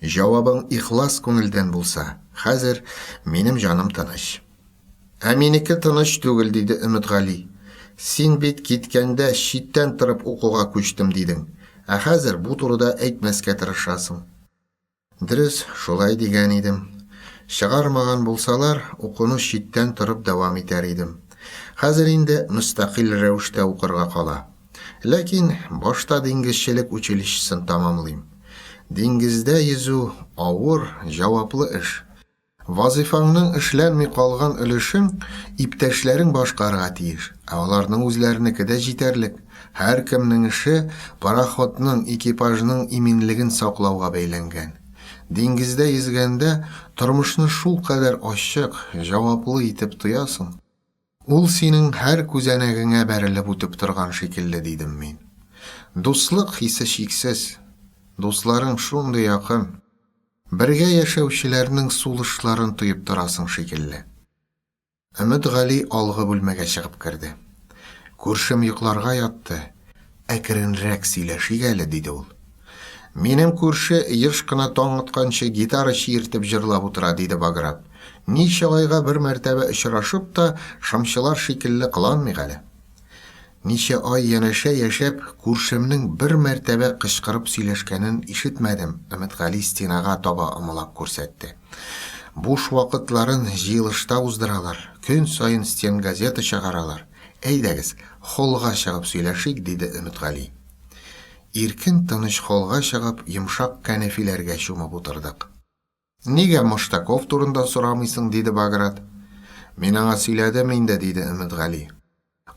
Җавабың ихлас күңелдән булса, хәзер минем җаным тыныч. Ә минеке тыныч түгел, диде Өметгали. Син бит киткәндә читтән торып укуга күчтем дидең. Ә хәзер бу турыда әйтмәскә тырышасың. Дөрес, шулай дигән идем. Чыгармаган булсалар, укуны читтән торып дәвам итәр идем. Хәзер инде мөстәкыйль рәвештә укырга кала. Ләкин башта диңгезчелек училищесын тәмамлыйм. Диңгездә йөзү, авыр, җаваплы эш. Вазыйфаңның эшләнми калган өлешен иптәшләрең башкарырга тиеш, ә аларның үзләренеке дә җитәрлек. Һәркемнең эше пароходның, экипажның иминлеген саклауга бәйләнгән. Диңгездә йөзгәндә тормышны шулкадәр ачык, җаваплы итеп тоясың. Ул синең һәр күзәнәгеңә бәрелеп үтеп торган шикелле, дидем мин. Дуслык хисе чиксез. Дусларың шундый якын. Бергә яшәүчеләрнең сулышларын тоеп торасың шикелле. Өмет Гали алгы бүлмәгә чыгып керде. Күршем йокларга ятты. Әкренрәк сөйләшик әле, диде ул. Минем күрше еш кына таң атканчы гитара чиертеп җырлап утыра, диде Баграт. Ничә айга бер мәртәбә очрашып та, шымчылар шикелле кыланмыйк әле. Ничә ай янәшә яшәп, күршемнең бер мәртәбә кычкырып сөйләшкәнен ишетмәдем, Өметгали стенага таба ымлап күрсәтте. Буш вакытларын җыелышта уздыралар, көн саен стенгазета чыгаралар. Әйдәгез, холлга чыгып сөйләшик, диде Өметгали. Иркен тыныч холлга чыгып, йомшак кәнәфиләргә чумып утырдык. Нигә Мыштаков турында сорамыйсың, диде Баграт. Мин аңа сөйләдем инде, диде Өметгали.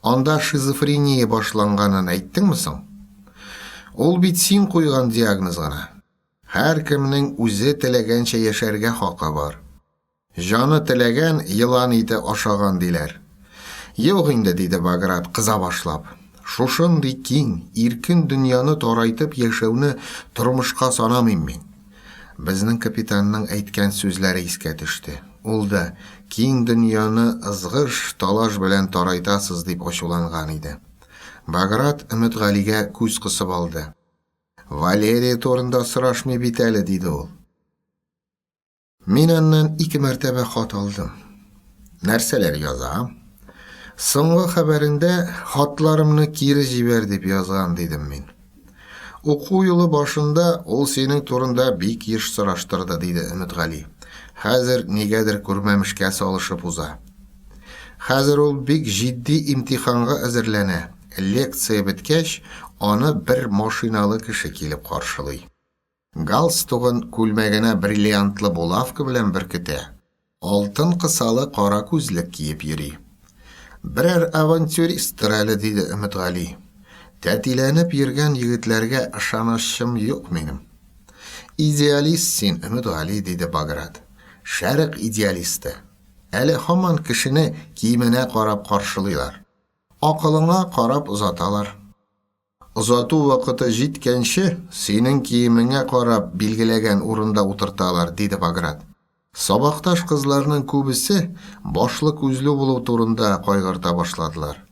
Анда шизофрения башланганын әйттеңме соң? Ул бит син куйган диагноз гына. Һәркемнең үзе теләгәнчә яшәргә хакы бар. Җаны теләгән, елан ите ашаган, диләр. Юк инде, диде Баграт, кыза башлап. Шушындый киң, иркен дөньяны тарайтып яшәүне тормышка санамыйм мин. Безнең капитанның әйткән сүзләре искә төште. Ул да, киң дөньяны ызгыш, талаш белән тарайтасыз, дип ачуланган иде. Баграт Өметгалигә күз кысып алды. Валерия турында сорашмый бит әле, диде ул. Мин аннан ике мәртәбә хат алдым. Нәрсәләр яза? Соңгы хәбәрендә хатларымны кире җибәр дип язган, дидем мин. Уку юлы башында ул синең турында бик еш сораштырды, диде Өметгали. Хәзер нигәдер күрмәмешкә салышып уза. Хәзер ул бик җитди имтиханга әзерләнә. Лекция беткәч, аны бер машиналы кеше килеп каршылый. Галстугын күлмәгенә бриллиантлы булавка белән беркетә. Алтын кысалы кара күзлек киеп йөри. Берәр авантюристтыр әле, диде Өметгали. Тәтиләнеп йөргән егетләргә ышанычым юк минем. Идеалист син, Өметгали, диде Баграт. Шәрык идеалисты. Әле һаман кешене киеменә карап каршылыйлар. Акылыңа карап озаталар. Озату вакыты җиткәнче, синең киемеңә карап билгеләгән урында утырталар, диде Баграт. Сабакташ кызларның күбесе башлы-күзле булу турында кайгырта башладылар.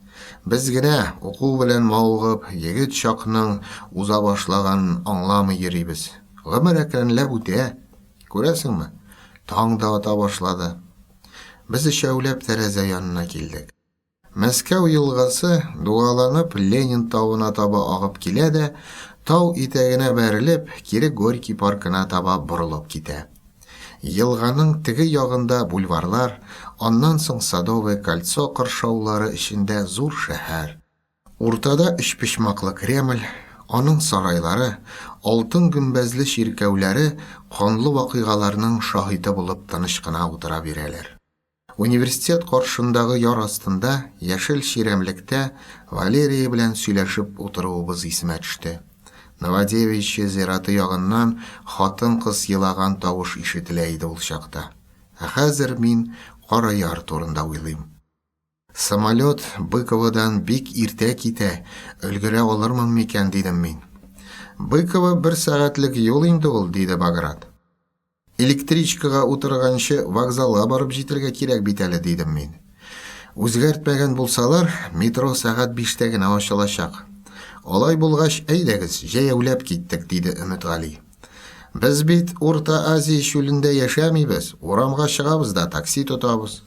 Без генә, уку белән мавыгып, егет чакның уза башлаганын аңламый йөрибез. Гомер әкренләп үтә. Күрәсеңме, таң да ата башлады. Без өчәүләп тәрәзә янына килдек. Мәскәү елгасы, дугаланып, Ленин тавына таба агып килә дә, тау итәгенә бәрелеп, кире Горький паркына таба борылып китә. Елганың теге ягында бульварлар, аннан соң Садовое кольцо кыршаулары эчендә зур шәһәр. Уртада өчпочмаклы Кремль, аның сарайлары, алтын гөмбәзле чиркәүләре канлы вакыйгаларның шаһиты булып тыныч кына утыра бирәләр. Университет каршындагы яр астында, яшел чирәмлектә Валерия белән сөйләшеп утыруыбыз исемә төште. Новодевичье зираты ягыннан хатын-кыз елаган тавыш ишетелә иде ул чакта. Ә хәзер мин Кара яр турында уйлыйм. Самолет Быководан бик иртә китә, өлгерә алырмын микән, дидем мин. Быково бер сәгатьлек юл инде ул, диде Баграт. Электричкага утырганчы вокзалга барып җитәргә кирәк бит әле, дидем мин. Үзгәртмәгән булсалар, метро сәгать биштә генә ачылачак. Алай булгач, әйдәгез, җәяүләп киттек, диде Өметгали. Без бит Урта Азия чүлендә яшәмибез, урамга чыгабыз да такси тотабыз.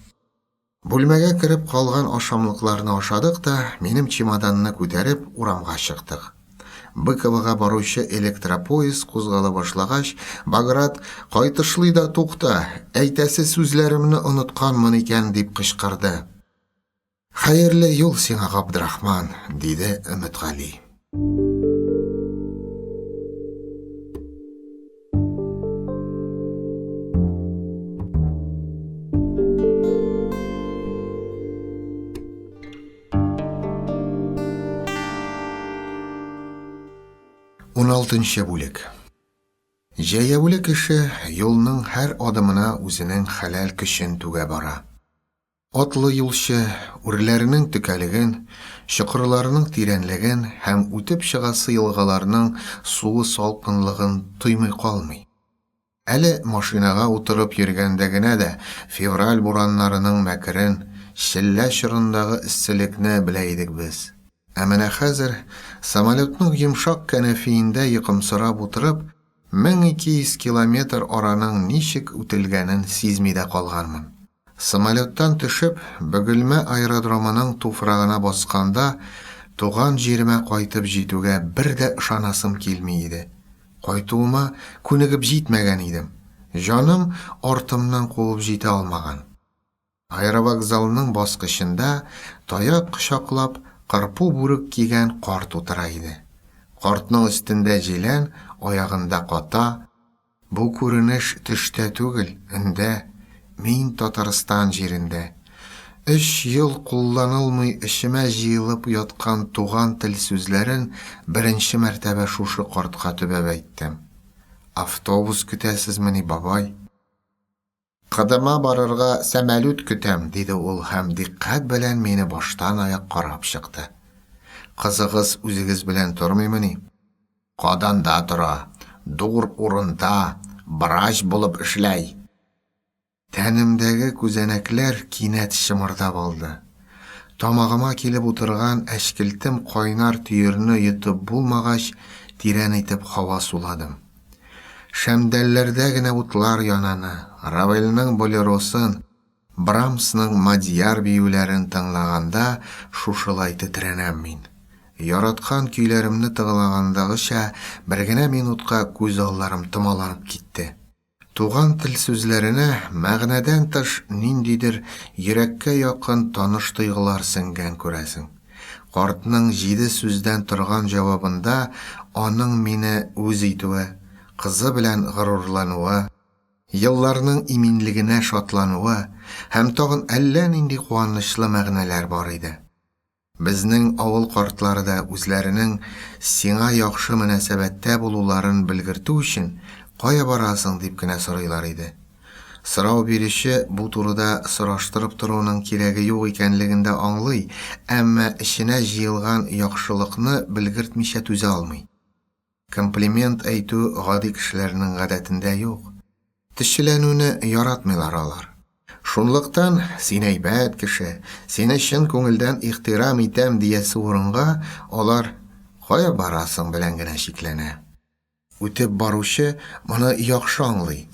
Бүлмәгә кереп калган ашамлыкларны ашадык та, минем чемоданны күтәреп, урамга чыктык. Быковога баручы электропоезд кузгала башлагач, Баграт, Кайтышлый да тукта, әйтәсе сүзләремне онытканмын икән, дип кычкырды. Хәерле юл сиңа, Габдрахман, диде Өметгали. Уналтынчы бүлек. Җәяүле кеше юлның һәр адымына үзенең хәләл көчен түгә бара. Атлы юлчы үрләренең текәлеген, чокырларының тирәнлеген һәм үтеп чыгасы елгаларның суы салкынлыгын тоймый калмый. Әле машинага утырып йөргәндә генә дә февраль бураннарының мәкерен, челлә чорындагы эсселекне белә идек без. Ә менә хәзер, самолетның йомшак кәнәфиендә йокымсырап утырып, 1200 километр араның ничек үтелгәнен сизми дә калганмын. Самолеттан төшеп, Бөгелмә аэродромының туфрагына басканда, туган җиремә кайтып җитүгә бер дә ышанасым килми иде. Кайтуыма күнегеп җитмәгән идем. Җаным артымнан куып җитә алмаган. Аэровокзалның баскычында, таяк кочаклап, кырпу бүрек кигән карт утыра иде. Картның өстендә җилән, аягында ката. Бу күренеш төштә түгел, өндә. Мин Татарстан җирендә. Өч ел кулланылмый эчемә җыелып яткан туган тел сүзләрен беренче мәртәбә шушы картка төбәп әйттем. Автобус көтәсезмени, бабай? Кыдыма барырга сәмәлүт көтәм, диде ул һәм дикъкать белән мине баштан-аяк карап чыкты. Кызыгыз үзегез белән тормыймыни? Каданда тора, дур урында, брач булып эшләй. Тәнемдәге күзәнәкләр кинәт чымырдап алды. Тамагыма килеп утырган әчкелтем кайнар төерне йотып булмагач, тирән итеп һава суладым. Шәмдәлләрдә генә утлар янаны, Равельның Болеросын, Брамсның Мадьяр биюләрен тыңлаганда шушылай тетрәнәм мин. Яраткан көйләремне тыңлагандагыча бер генә минутка күз алларым томаланып китте. Туган тел сүзләренә мәгънәдән тыш ниндидер йөрәккә якын таныш тойгылар сеңгән, күрәсең. Картның җиде сүздән торган җавабында аның мине үз итүе, кызы белән горурлануы, Елларның иминлегенә шатлануы һәм тагын әллә нинди куанычлы мәгънәләр бар иде. Безнең авыл картлары да үзләренең сиңа яхшы мөнәсәбәттә булуларын белгертү өчен кая барасың дип кенә сорыйлар иде. Сорау бирүче бу турыда сораштырып торуның кирәге юк икәнлеген дә аңлый, әмма эченә җыелган яхшылыкны белгертмичә түзә алмый. Комплимент әйтү гади кешеләрнең гадәтендә юк. Төчеләнүне яратмыйлар алар. Шунлыктан, син әйбәт кеше, сине чын күңелдән ихтирам итәм диясе урынга, алар кая барасың белән генә чикләнә. Үтеп баручы моны яхшы аңлый.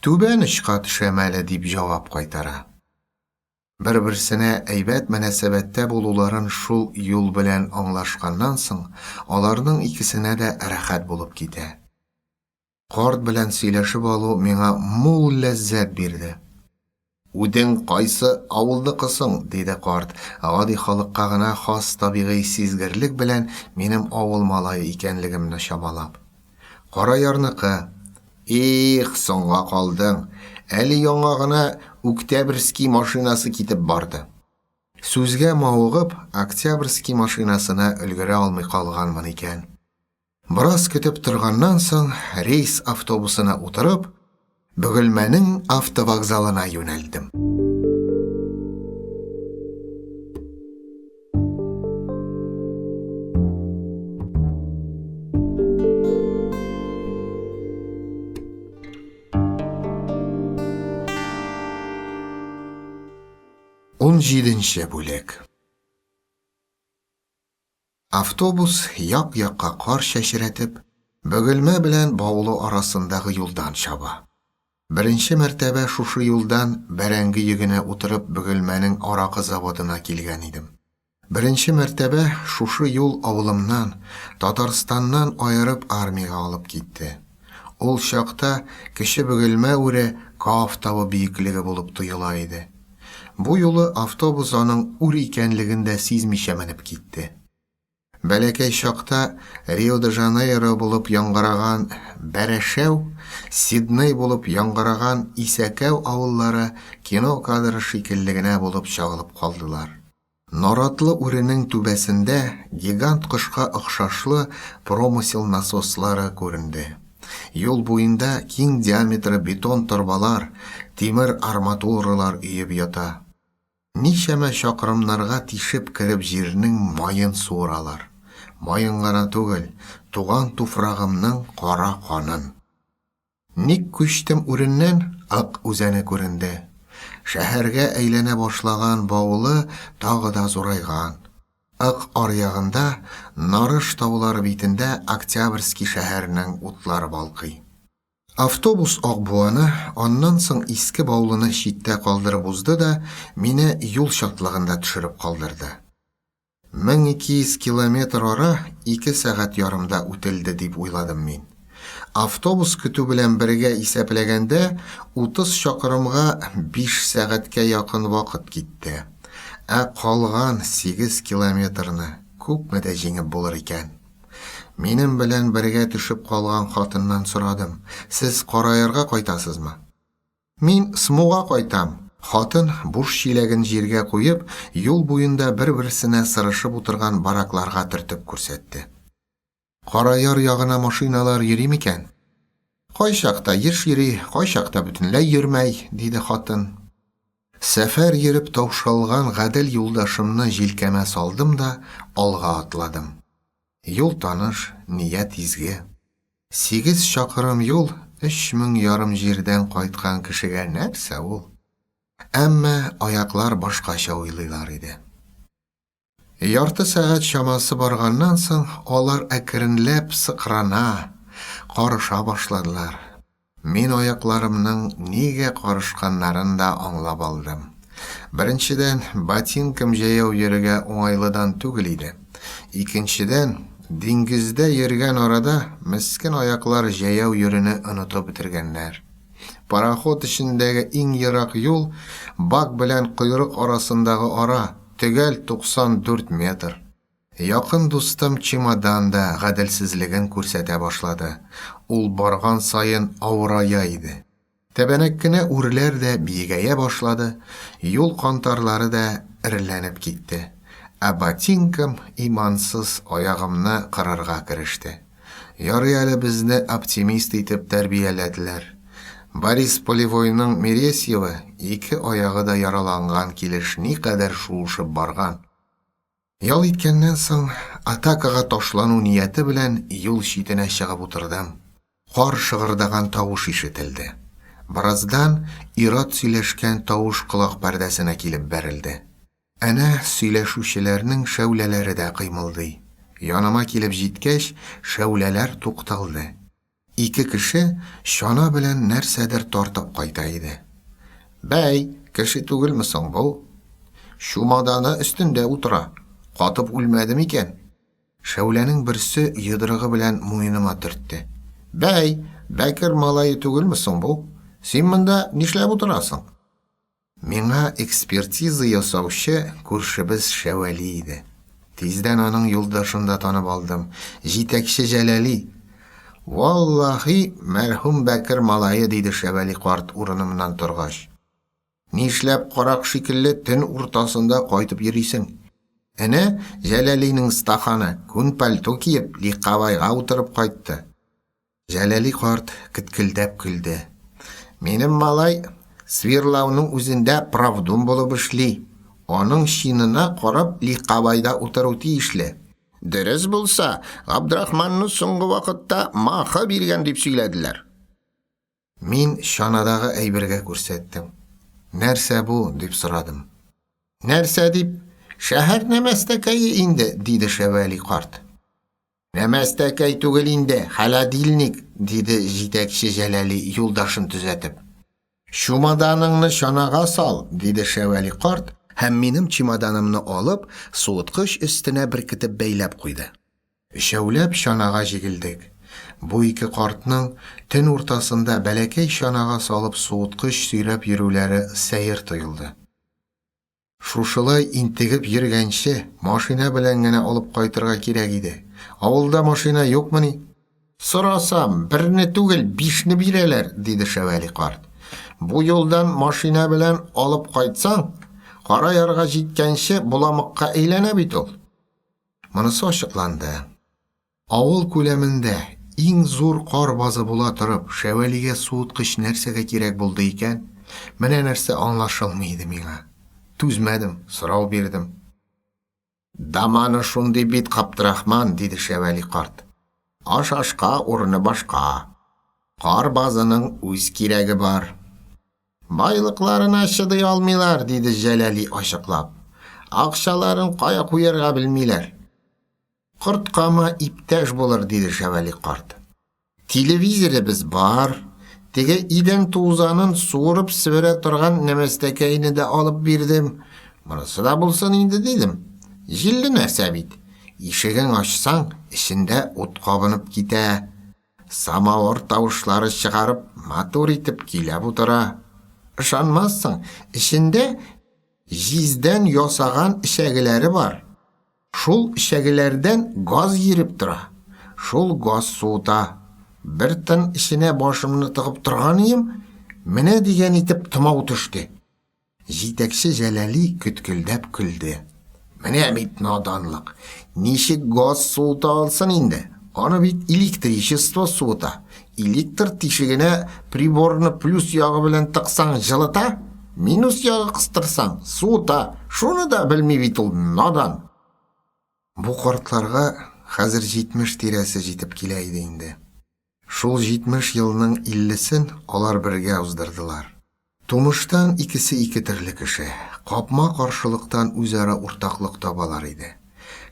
Түбән очка төшәм әле, дип җавап кайтара. Бер-берсенә әйбәт мөнәсәбәттә булуларын шул юл белән аңлашканнан соң, аларның икесенә дә рәхәт булып китә. Карт белән сөйләшеп алу миңа мул ләззәт бирде. Үзең кайсы авылныкы соң? диде карт, гади халыкка гына хас табигый сизгерлек белән минем авыл малае икәнлегемне чамалап. Караярныкы. Их, соңга калдың. Әле яңа гына Үктәбрский машинасы китеп барды. Сүзгә мавыгып, Октябрьский машинасына өлгерә алмый калганмын икән. Бераз көтеп торганнан соң, рейс автобусына утырып, Бөгелмәнең автовокзалына юнәлдем. 17 бүлек. Автобус як-якка кар чәчрәтеп, Бөгелмә белән Баулы арасындагы юлдан чаба. Беренче мәртәбә шушы юлдан бәрәңге йөгенә утырып Бөгелмәнең аракы заводына килгән идем. Беренче мәртәбә шушы юл авылымнан, Татарстаннан аерып армиягә алып китте. Ул чакта Кече Бөгелмә үре Каф тавы биеклеге булып тоела иде. Бу юлы автобус аның үр икәнлеген дә сизмичә менеп китте. Бәләкәй чакта Рио-де-Жанейро булып яңгыраган Бәрәшәү, Сидней булып яңгыраган Исәкәү авыллары кино кадры шикелле генә булып чагылып калдылар. Наратлы үренең түбәсендә гигант кошка охшашлы промысел насослары күренде. Юл буенда киң диаметры бетон торбалар, тимер арматуралар өеп ята. Ничәмә чакрымнарга тишеп кереп җирнең маен суыралар. Маен гына түгел, туган туфрагымның кара канын. Ник күчтем үреннән, Ык үзәне күренде. Шәһәргә әйләнә башлаган Баулы тагы да зурайган. Ык аръягында, Нарыш таулары битендә Октябрьский шәһәренең утлары балкый. Автобус Акбуаны, аннан соң Иске Баулыны читтә калдырып узды да, мине юл чатлыгында төшереп калдырды. 1200 километр ара ике сәгать ярымда үтелде дип уйладым мин. Автобус көтү белән бергә исәпләгәндә, 30 чакрымга биш сәгатькә якын вакыт китте. Ә калган 8 километрны күпме дә җиңеп булыр икән? Минем белән бергә төшеп калган хатыннан сорадым, Сез Караярга кайтасызмы? Мин СМУга кайтам. Хатын, буш чиләген җиргә куеп, юл буенда бер-берсенә сырышып утырган баракларга төртеп күрсәтте. Караяр ягына машиналар йөри микән? Кайчакта еш йөри, кайчакта бөтенләй йөрмәй, диде хатын. Сәфәр йөреп таушалган гадел юлдашымны җилкәмә салдым да алга атладым. Юл таныш, ният изге. Сигез чакрым юл 3000 ярым җирдән кайткан кешегә нәрсә ул? Әмма аяклар башкача уйлыйлар иде. Ярты сәгать чамасы барганнан соң, алар әкренләп сыкрана, карыша башладылар. Мин аякларымның нигә карышканнарын да аңлап алдым. Беренчедән, ботинкам җәяү йөрергә уңайлыдан түгел иде. Икенчедән, диңгездә йөргән арада мескен аяклар җәяү йөрүне онытып бетергәннәр. Пароход эчендәге иң ерак юл, бак белән койрык арасындагы ара, төгәл 94 метр. Якын дустым чемодан да гаделсезлеген күрсәтә башлады. Ул барган саен авырая иде. Тәбәнәк кенә үрләр дә биегәя башлады, юл кантарлары да эреләнеп китте. Ә ботинкам, имансыз, аягымны кырырга кереште. Ярый әле безне оптимист итеп тәрбияләделәр. Борис Полевойның Мересьевы ике аягы да яраланган килеш никадәр шуышып барган. Ял иткәннән соң, атакага ташлану нияте белән юл читенә чыгып утырдым. Кар шыгырдаган тавыш ишетелде. Бераздан ир-ат сөйләшкән тавыш колак пәрдәсенә килеп бәрелде. Әнә сөйләшүчеләрнең шәүләләре дә кыймылдый. Яныма килеп җиткәч, шәүләләр тукталды. Ике кеше чана белән нәрсәдер тартып кайта иде. Бәй, кеше түгелме соң бу? Чумаданы өстендә утыра. Катып үлмәде микән? Шәүләнең берсе йодрыгы белән муеныма төртте. Бәй, Бәкер малае түгелме соң бу? Син монда нишләп утырасың? Миңа экспертиза ясаучы күршебез Шәвәли иде. Тиздән аның юлдашын да танып алдым. Җитәкче Җәләли. Валлаһи, мәрхүм Бәкер малае, диде Шәвәли карт урынымнан торгач. Нишләп карак шикелле төн уртасында кайтып йөрисең? Әнә, Җәләлинең стаханы, күн пальто киеп, ликабайга утырып кайтты. Җәләли карт кеткелдәп көлде. Минем малай Свирлауның үзендә правдум булып эшли. Аның чинына карап ликабайда утыру тиешле. Дөрес булса, Габдрахманны соңгы вакытта махы биргән дип сөйләделәр. Мин чанадагы әйбергә күрсәттем. Нәрсә бу? дип сорадым. Нәрсә дип? Шәһәр нәмәстәкәе инде, диде Шәвәли карт. Нәмәстәкәй түгел инде, хәләдилник, диде җитәкче Җәләли, юлдашын төзәтеп. Чумаданыңны чанага сал, диде Шәвәли карт һәм минем чемоданымны алып, суыткыч өстенә беркетеп бәйләп куйды. Өчәүләп чанага җигелдек. Бу ике картның төн уртасында бәләкәй чанага салып суыткыч сөйрәп йөрүләре сәер тоелды. Шушылай интегеп йөргәнче, машина белән генә алып кайтырга кирәк иде. Авылда машина юкмыни? Сорасам, берне түгел, бишне бирәләр, диде Шәвәли карт. Бу юлдан машина белән алып кайтсаң, Кара ярга җиткәнче боламыкка әйләнә бит ул. Монысы ачыкланды. Авыл күләмендә иң зур кар базы була торып, Шәвәлигә суыткыч нәрсәгә кирәк булды икән? Менә нәрсә аңлашылмый иде миңа. Түзмәдем, сорау бирдем. Даманы шундый бит, Каптрахман, диде Шәвәли карт. Аш ашка, урыны башка. Кар базының үз кирәге бар. Байлыкларына чыдый алмыйлар, диде Җәләли ачыклап. Акчаларын кая куярга белмиләр. Корткама иптәш булыр, диде Шәвәли карт. Телевизорыбыз бар. Теге идән тузанын суырып себерә торган нәмәстәкәйне дә алып бирдем. Монысы да булсын инде, дидем. Җилле нәрсә бит. Ишегең ачсаң, эчендә ут кабынып китә. Самавыр тавышлары чыгарып, матур итеп көйләп утыра. Ышанмассың, эчендә җиздән ясаган эчәгеләре бар. Шул эчәгеләрдән газ йөреп тора. Шул газ суыта. Бер тын эченә башымны тыгып торган ием, менә дигән итеп томау төште. Җитәкче Җәләли көткелдәп көлде. Менә бит наданлык. Ничек газ суыта алсын инде? Аны бит электричество суыта. Электр тишегенә приборны плюс ягы белән тыксаң җылыта, минус ягы кыстырсаң суыта. Шуны да белми бит ул надан. Бу картларга хәзер 70 тирәсе җитеп килә иде инде. Шул 70 елның иллесен алар бергә уздырдылар. Тумыштан икесе ике төрле кеше, капма-каршылыктан үзара уртаклык табалар иде.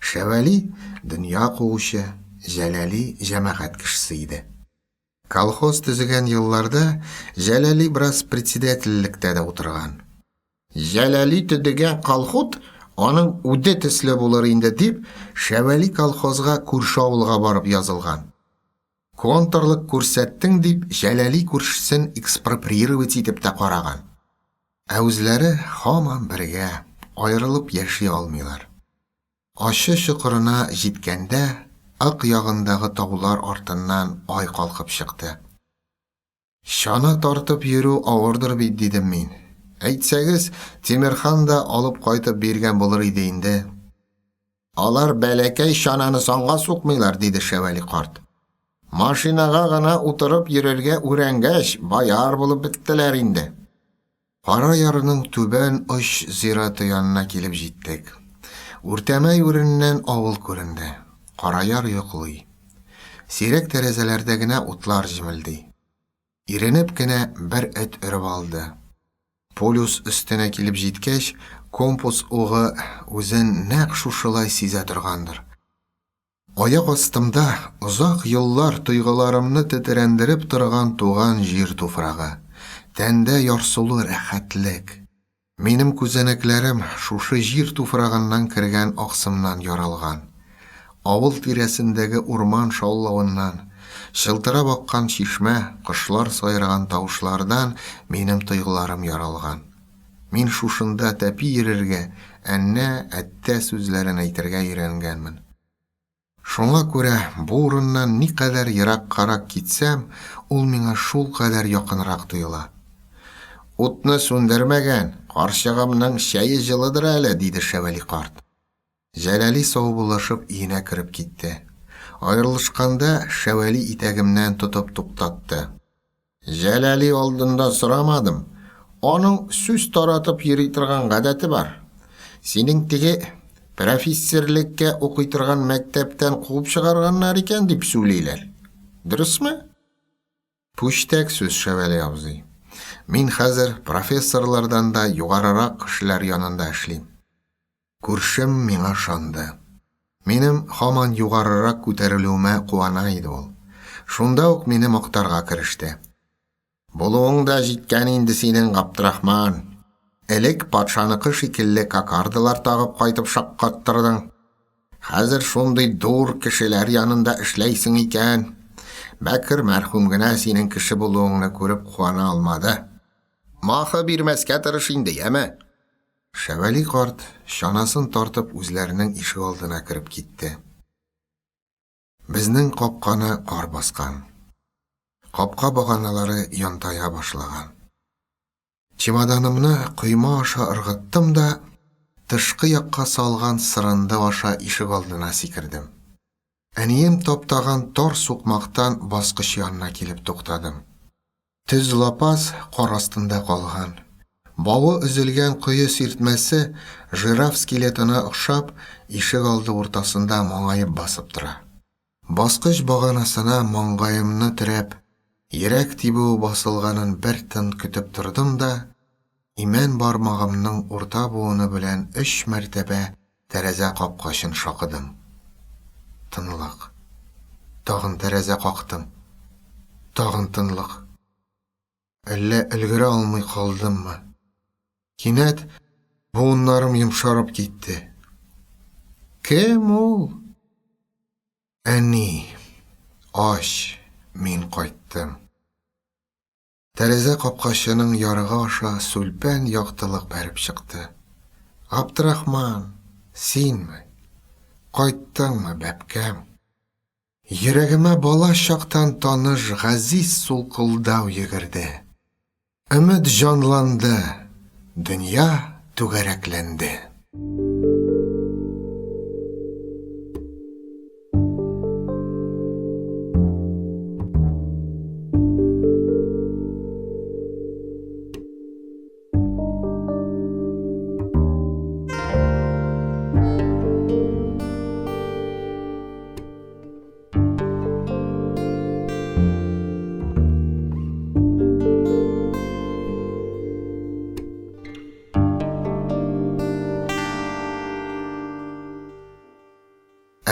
Шәвәли, дөнья куучы, Җәләли җәмәгать кешесе иде. Колхоз төзегән елларда Җәләли бераз председательлектә дә утырган. Җәләли төдегән колхуд аның үде төсле булыр инде дип, Шәвәли колхозга күрше авылга барып язылган. Контрлык күрсәттең дип, Җәләли күршесен экспроприировать итеп тә караган. Ә үзләре һаман бергә, аерылып яши алмыйлар. Ачы чокырына җиткәндә, Ык ягындагы таулар артыннан ай калкып чыкты. Чана тартып йөрү авырдыр бит, дидем мин. Әйтсәгез, Тимерхан да алып кайтып биргән булыр иде инде. Алар бәләкәй чананы санга сукмыйлар, диде Шәвәли карт. Машинага гына утырып йөрергә үрәнгәч, бояр булып беттеләр инде. Кара ярның түбән оч зираты янына килеп җиттек. Үртәмәй үреннән авыл күренде. Караяр йоклый. Сирәк тәрәзәләрдә генә утлар җемелди. Иренеп кенә бер эт өреп алды. Полюс өстенә килеп җиткәч, компас угы үзен нәкъ шушылай сизә торгандыр. Аяк астымда озак еллар тойгыларымны тетрәндереп торган туган җир туфрагы, тәндә ярсулы рәхәтлек. Минем күзәнәкләрем шушы җир туфрагыннан кергән аксымнан яралган. Авыл тирәсендәге урман шаулавыннан, чылтырап аккан чишмә, кошлар сайраган тавышлардан минем тойгыларым яралган. Мин шушында тәпи йөрергә, әннә, әттә сүзләрен әйтергә өйрәнгәнмен. Шуңа күрә бу урыннан никадәр ераккарак китсәм, ул миңа шулкадәр якынрак тоела. Утны сүндермәгән, карчыгымның чәе җылыдыр әле, диде Шәвәли карт. Җәләли саубуллашып өенә кереп китте. Аерылышканда Шәвәли итәгемнән тотып туктатты. Җәләли алдында сорамадым. Аның сүз таратып йөри торган гадәте бар. Синең теге прәфиссерлеккә укый торган мәктәптән куып чыгарганнар икән дип сүлиләр. Дөресме? Пүчтәк сүз, Шәвәли абзый. Мин хәзер профессорлардан да югарырак кешеләр янында эшлим. Күршем миңа ышанды. Минем һаман югарырак күтәрелүемә куана иде ул. Шунда ук мине мактарга кереште. Булуың да җиткән инде синең, Габдрахман. Элек патшаныкы шикелле кокардалар тагып кайтып шаккаттырдың. Хәзер шундый дур кешеләр янында эшләйсең икән. Бәкер мәрхүм генә синең кеше булуыңны күреп куана алмады. Махы бирмәскә тырыш инде, яме? Шәвәли карт, чанасын тартып, үзләренең ишегалдына кереп китте. Безнең капканы кар баскан. Капка баганалары янтая башлаган. Чемоданымны койма аша ыргыттым да, тышкы якка салган сырынды аша ишегалдына сикердем. Әнием таптаган тар сукмактан баскыч янына килеп туктадым. Төз лапас кар астында калган. Бавы өзелгән кое сиртмәсе, жираф скелетына охшап, ишегалды уртасында моңаеп басып тора. Баскыч баганасына маңгаемны терәп, йөрәк тибүе басылганын бер тын көтеп тордым да, имән бармагымның урта буыны белән өч мәртәбә тәрәзә капкачын шакыдым. Тынлык. Тагын тәрәзә кактым. Тагын тынлык. Әллә өлгерә алмый калдыммы? Кинәт буыннарым йомшарып китте. Кем ул? Әни. Ач, мин кайттым. Тәрәзә капкачының ярыгы аша сүлпән яктылык бәреп чыкты. Габдрахман, синме? Кайттыңмы, бәбкәм? Йөрәгемә бала чактан таныш газиз сулкылдау йөгерде. Өмет җанланды, дөнья түгәрәкләнде.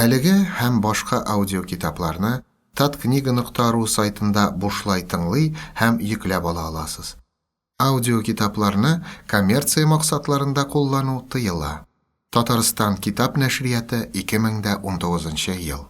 Әлеге һәм башка аудиокитапларны таткнига.ру сайтында бушлай тыңлый һәм йөкләп ала аласыз. Аудиокитапларны коммерция максатларында куллану тыела. Татарстан китап нәшрияты 2019 ел.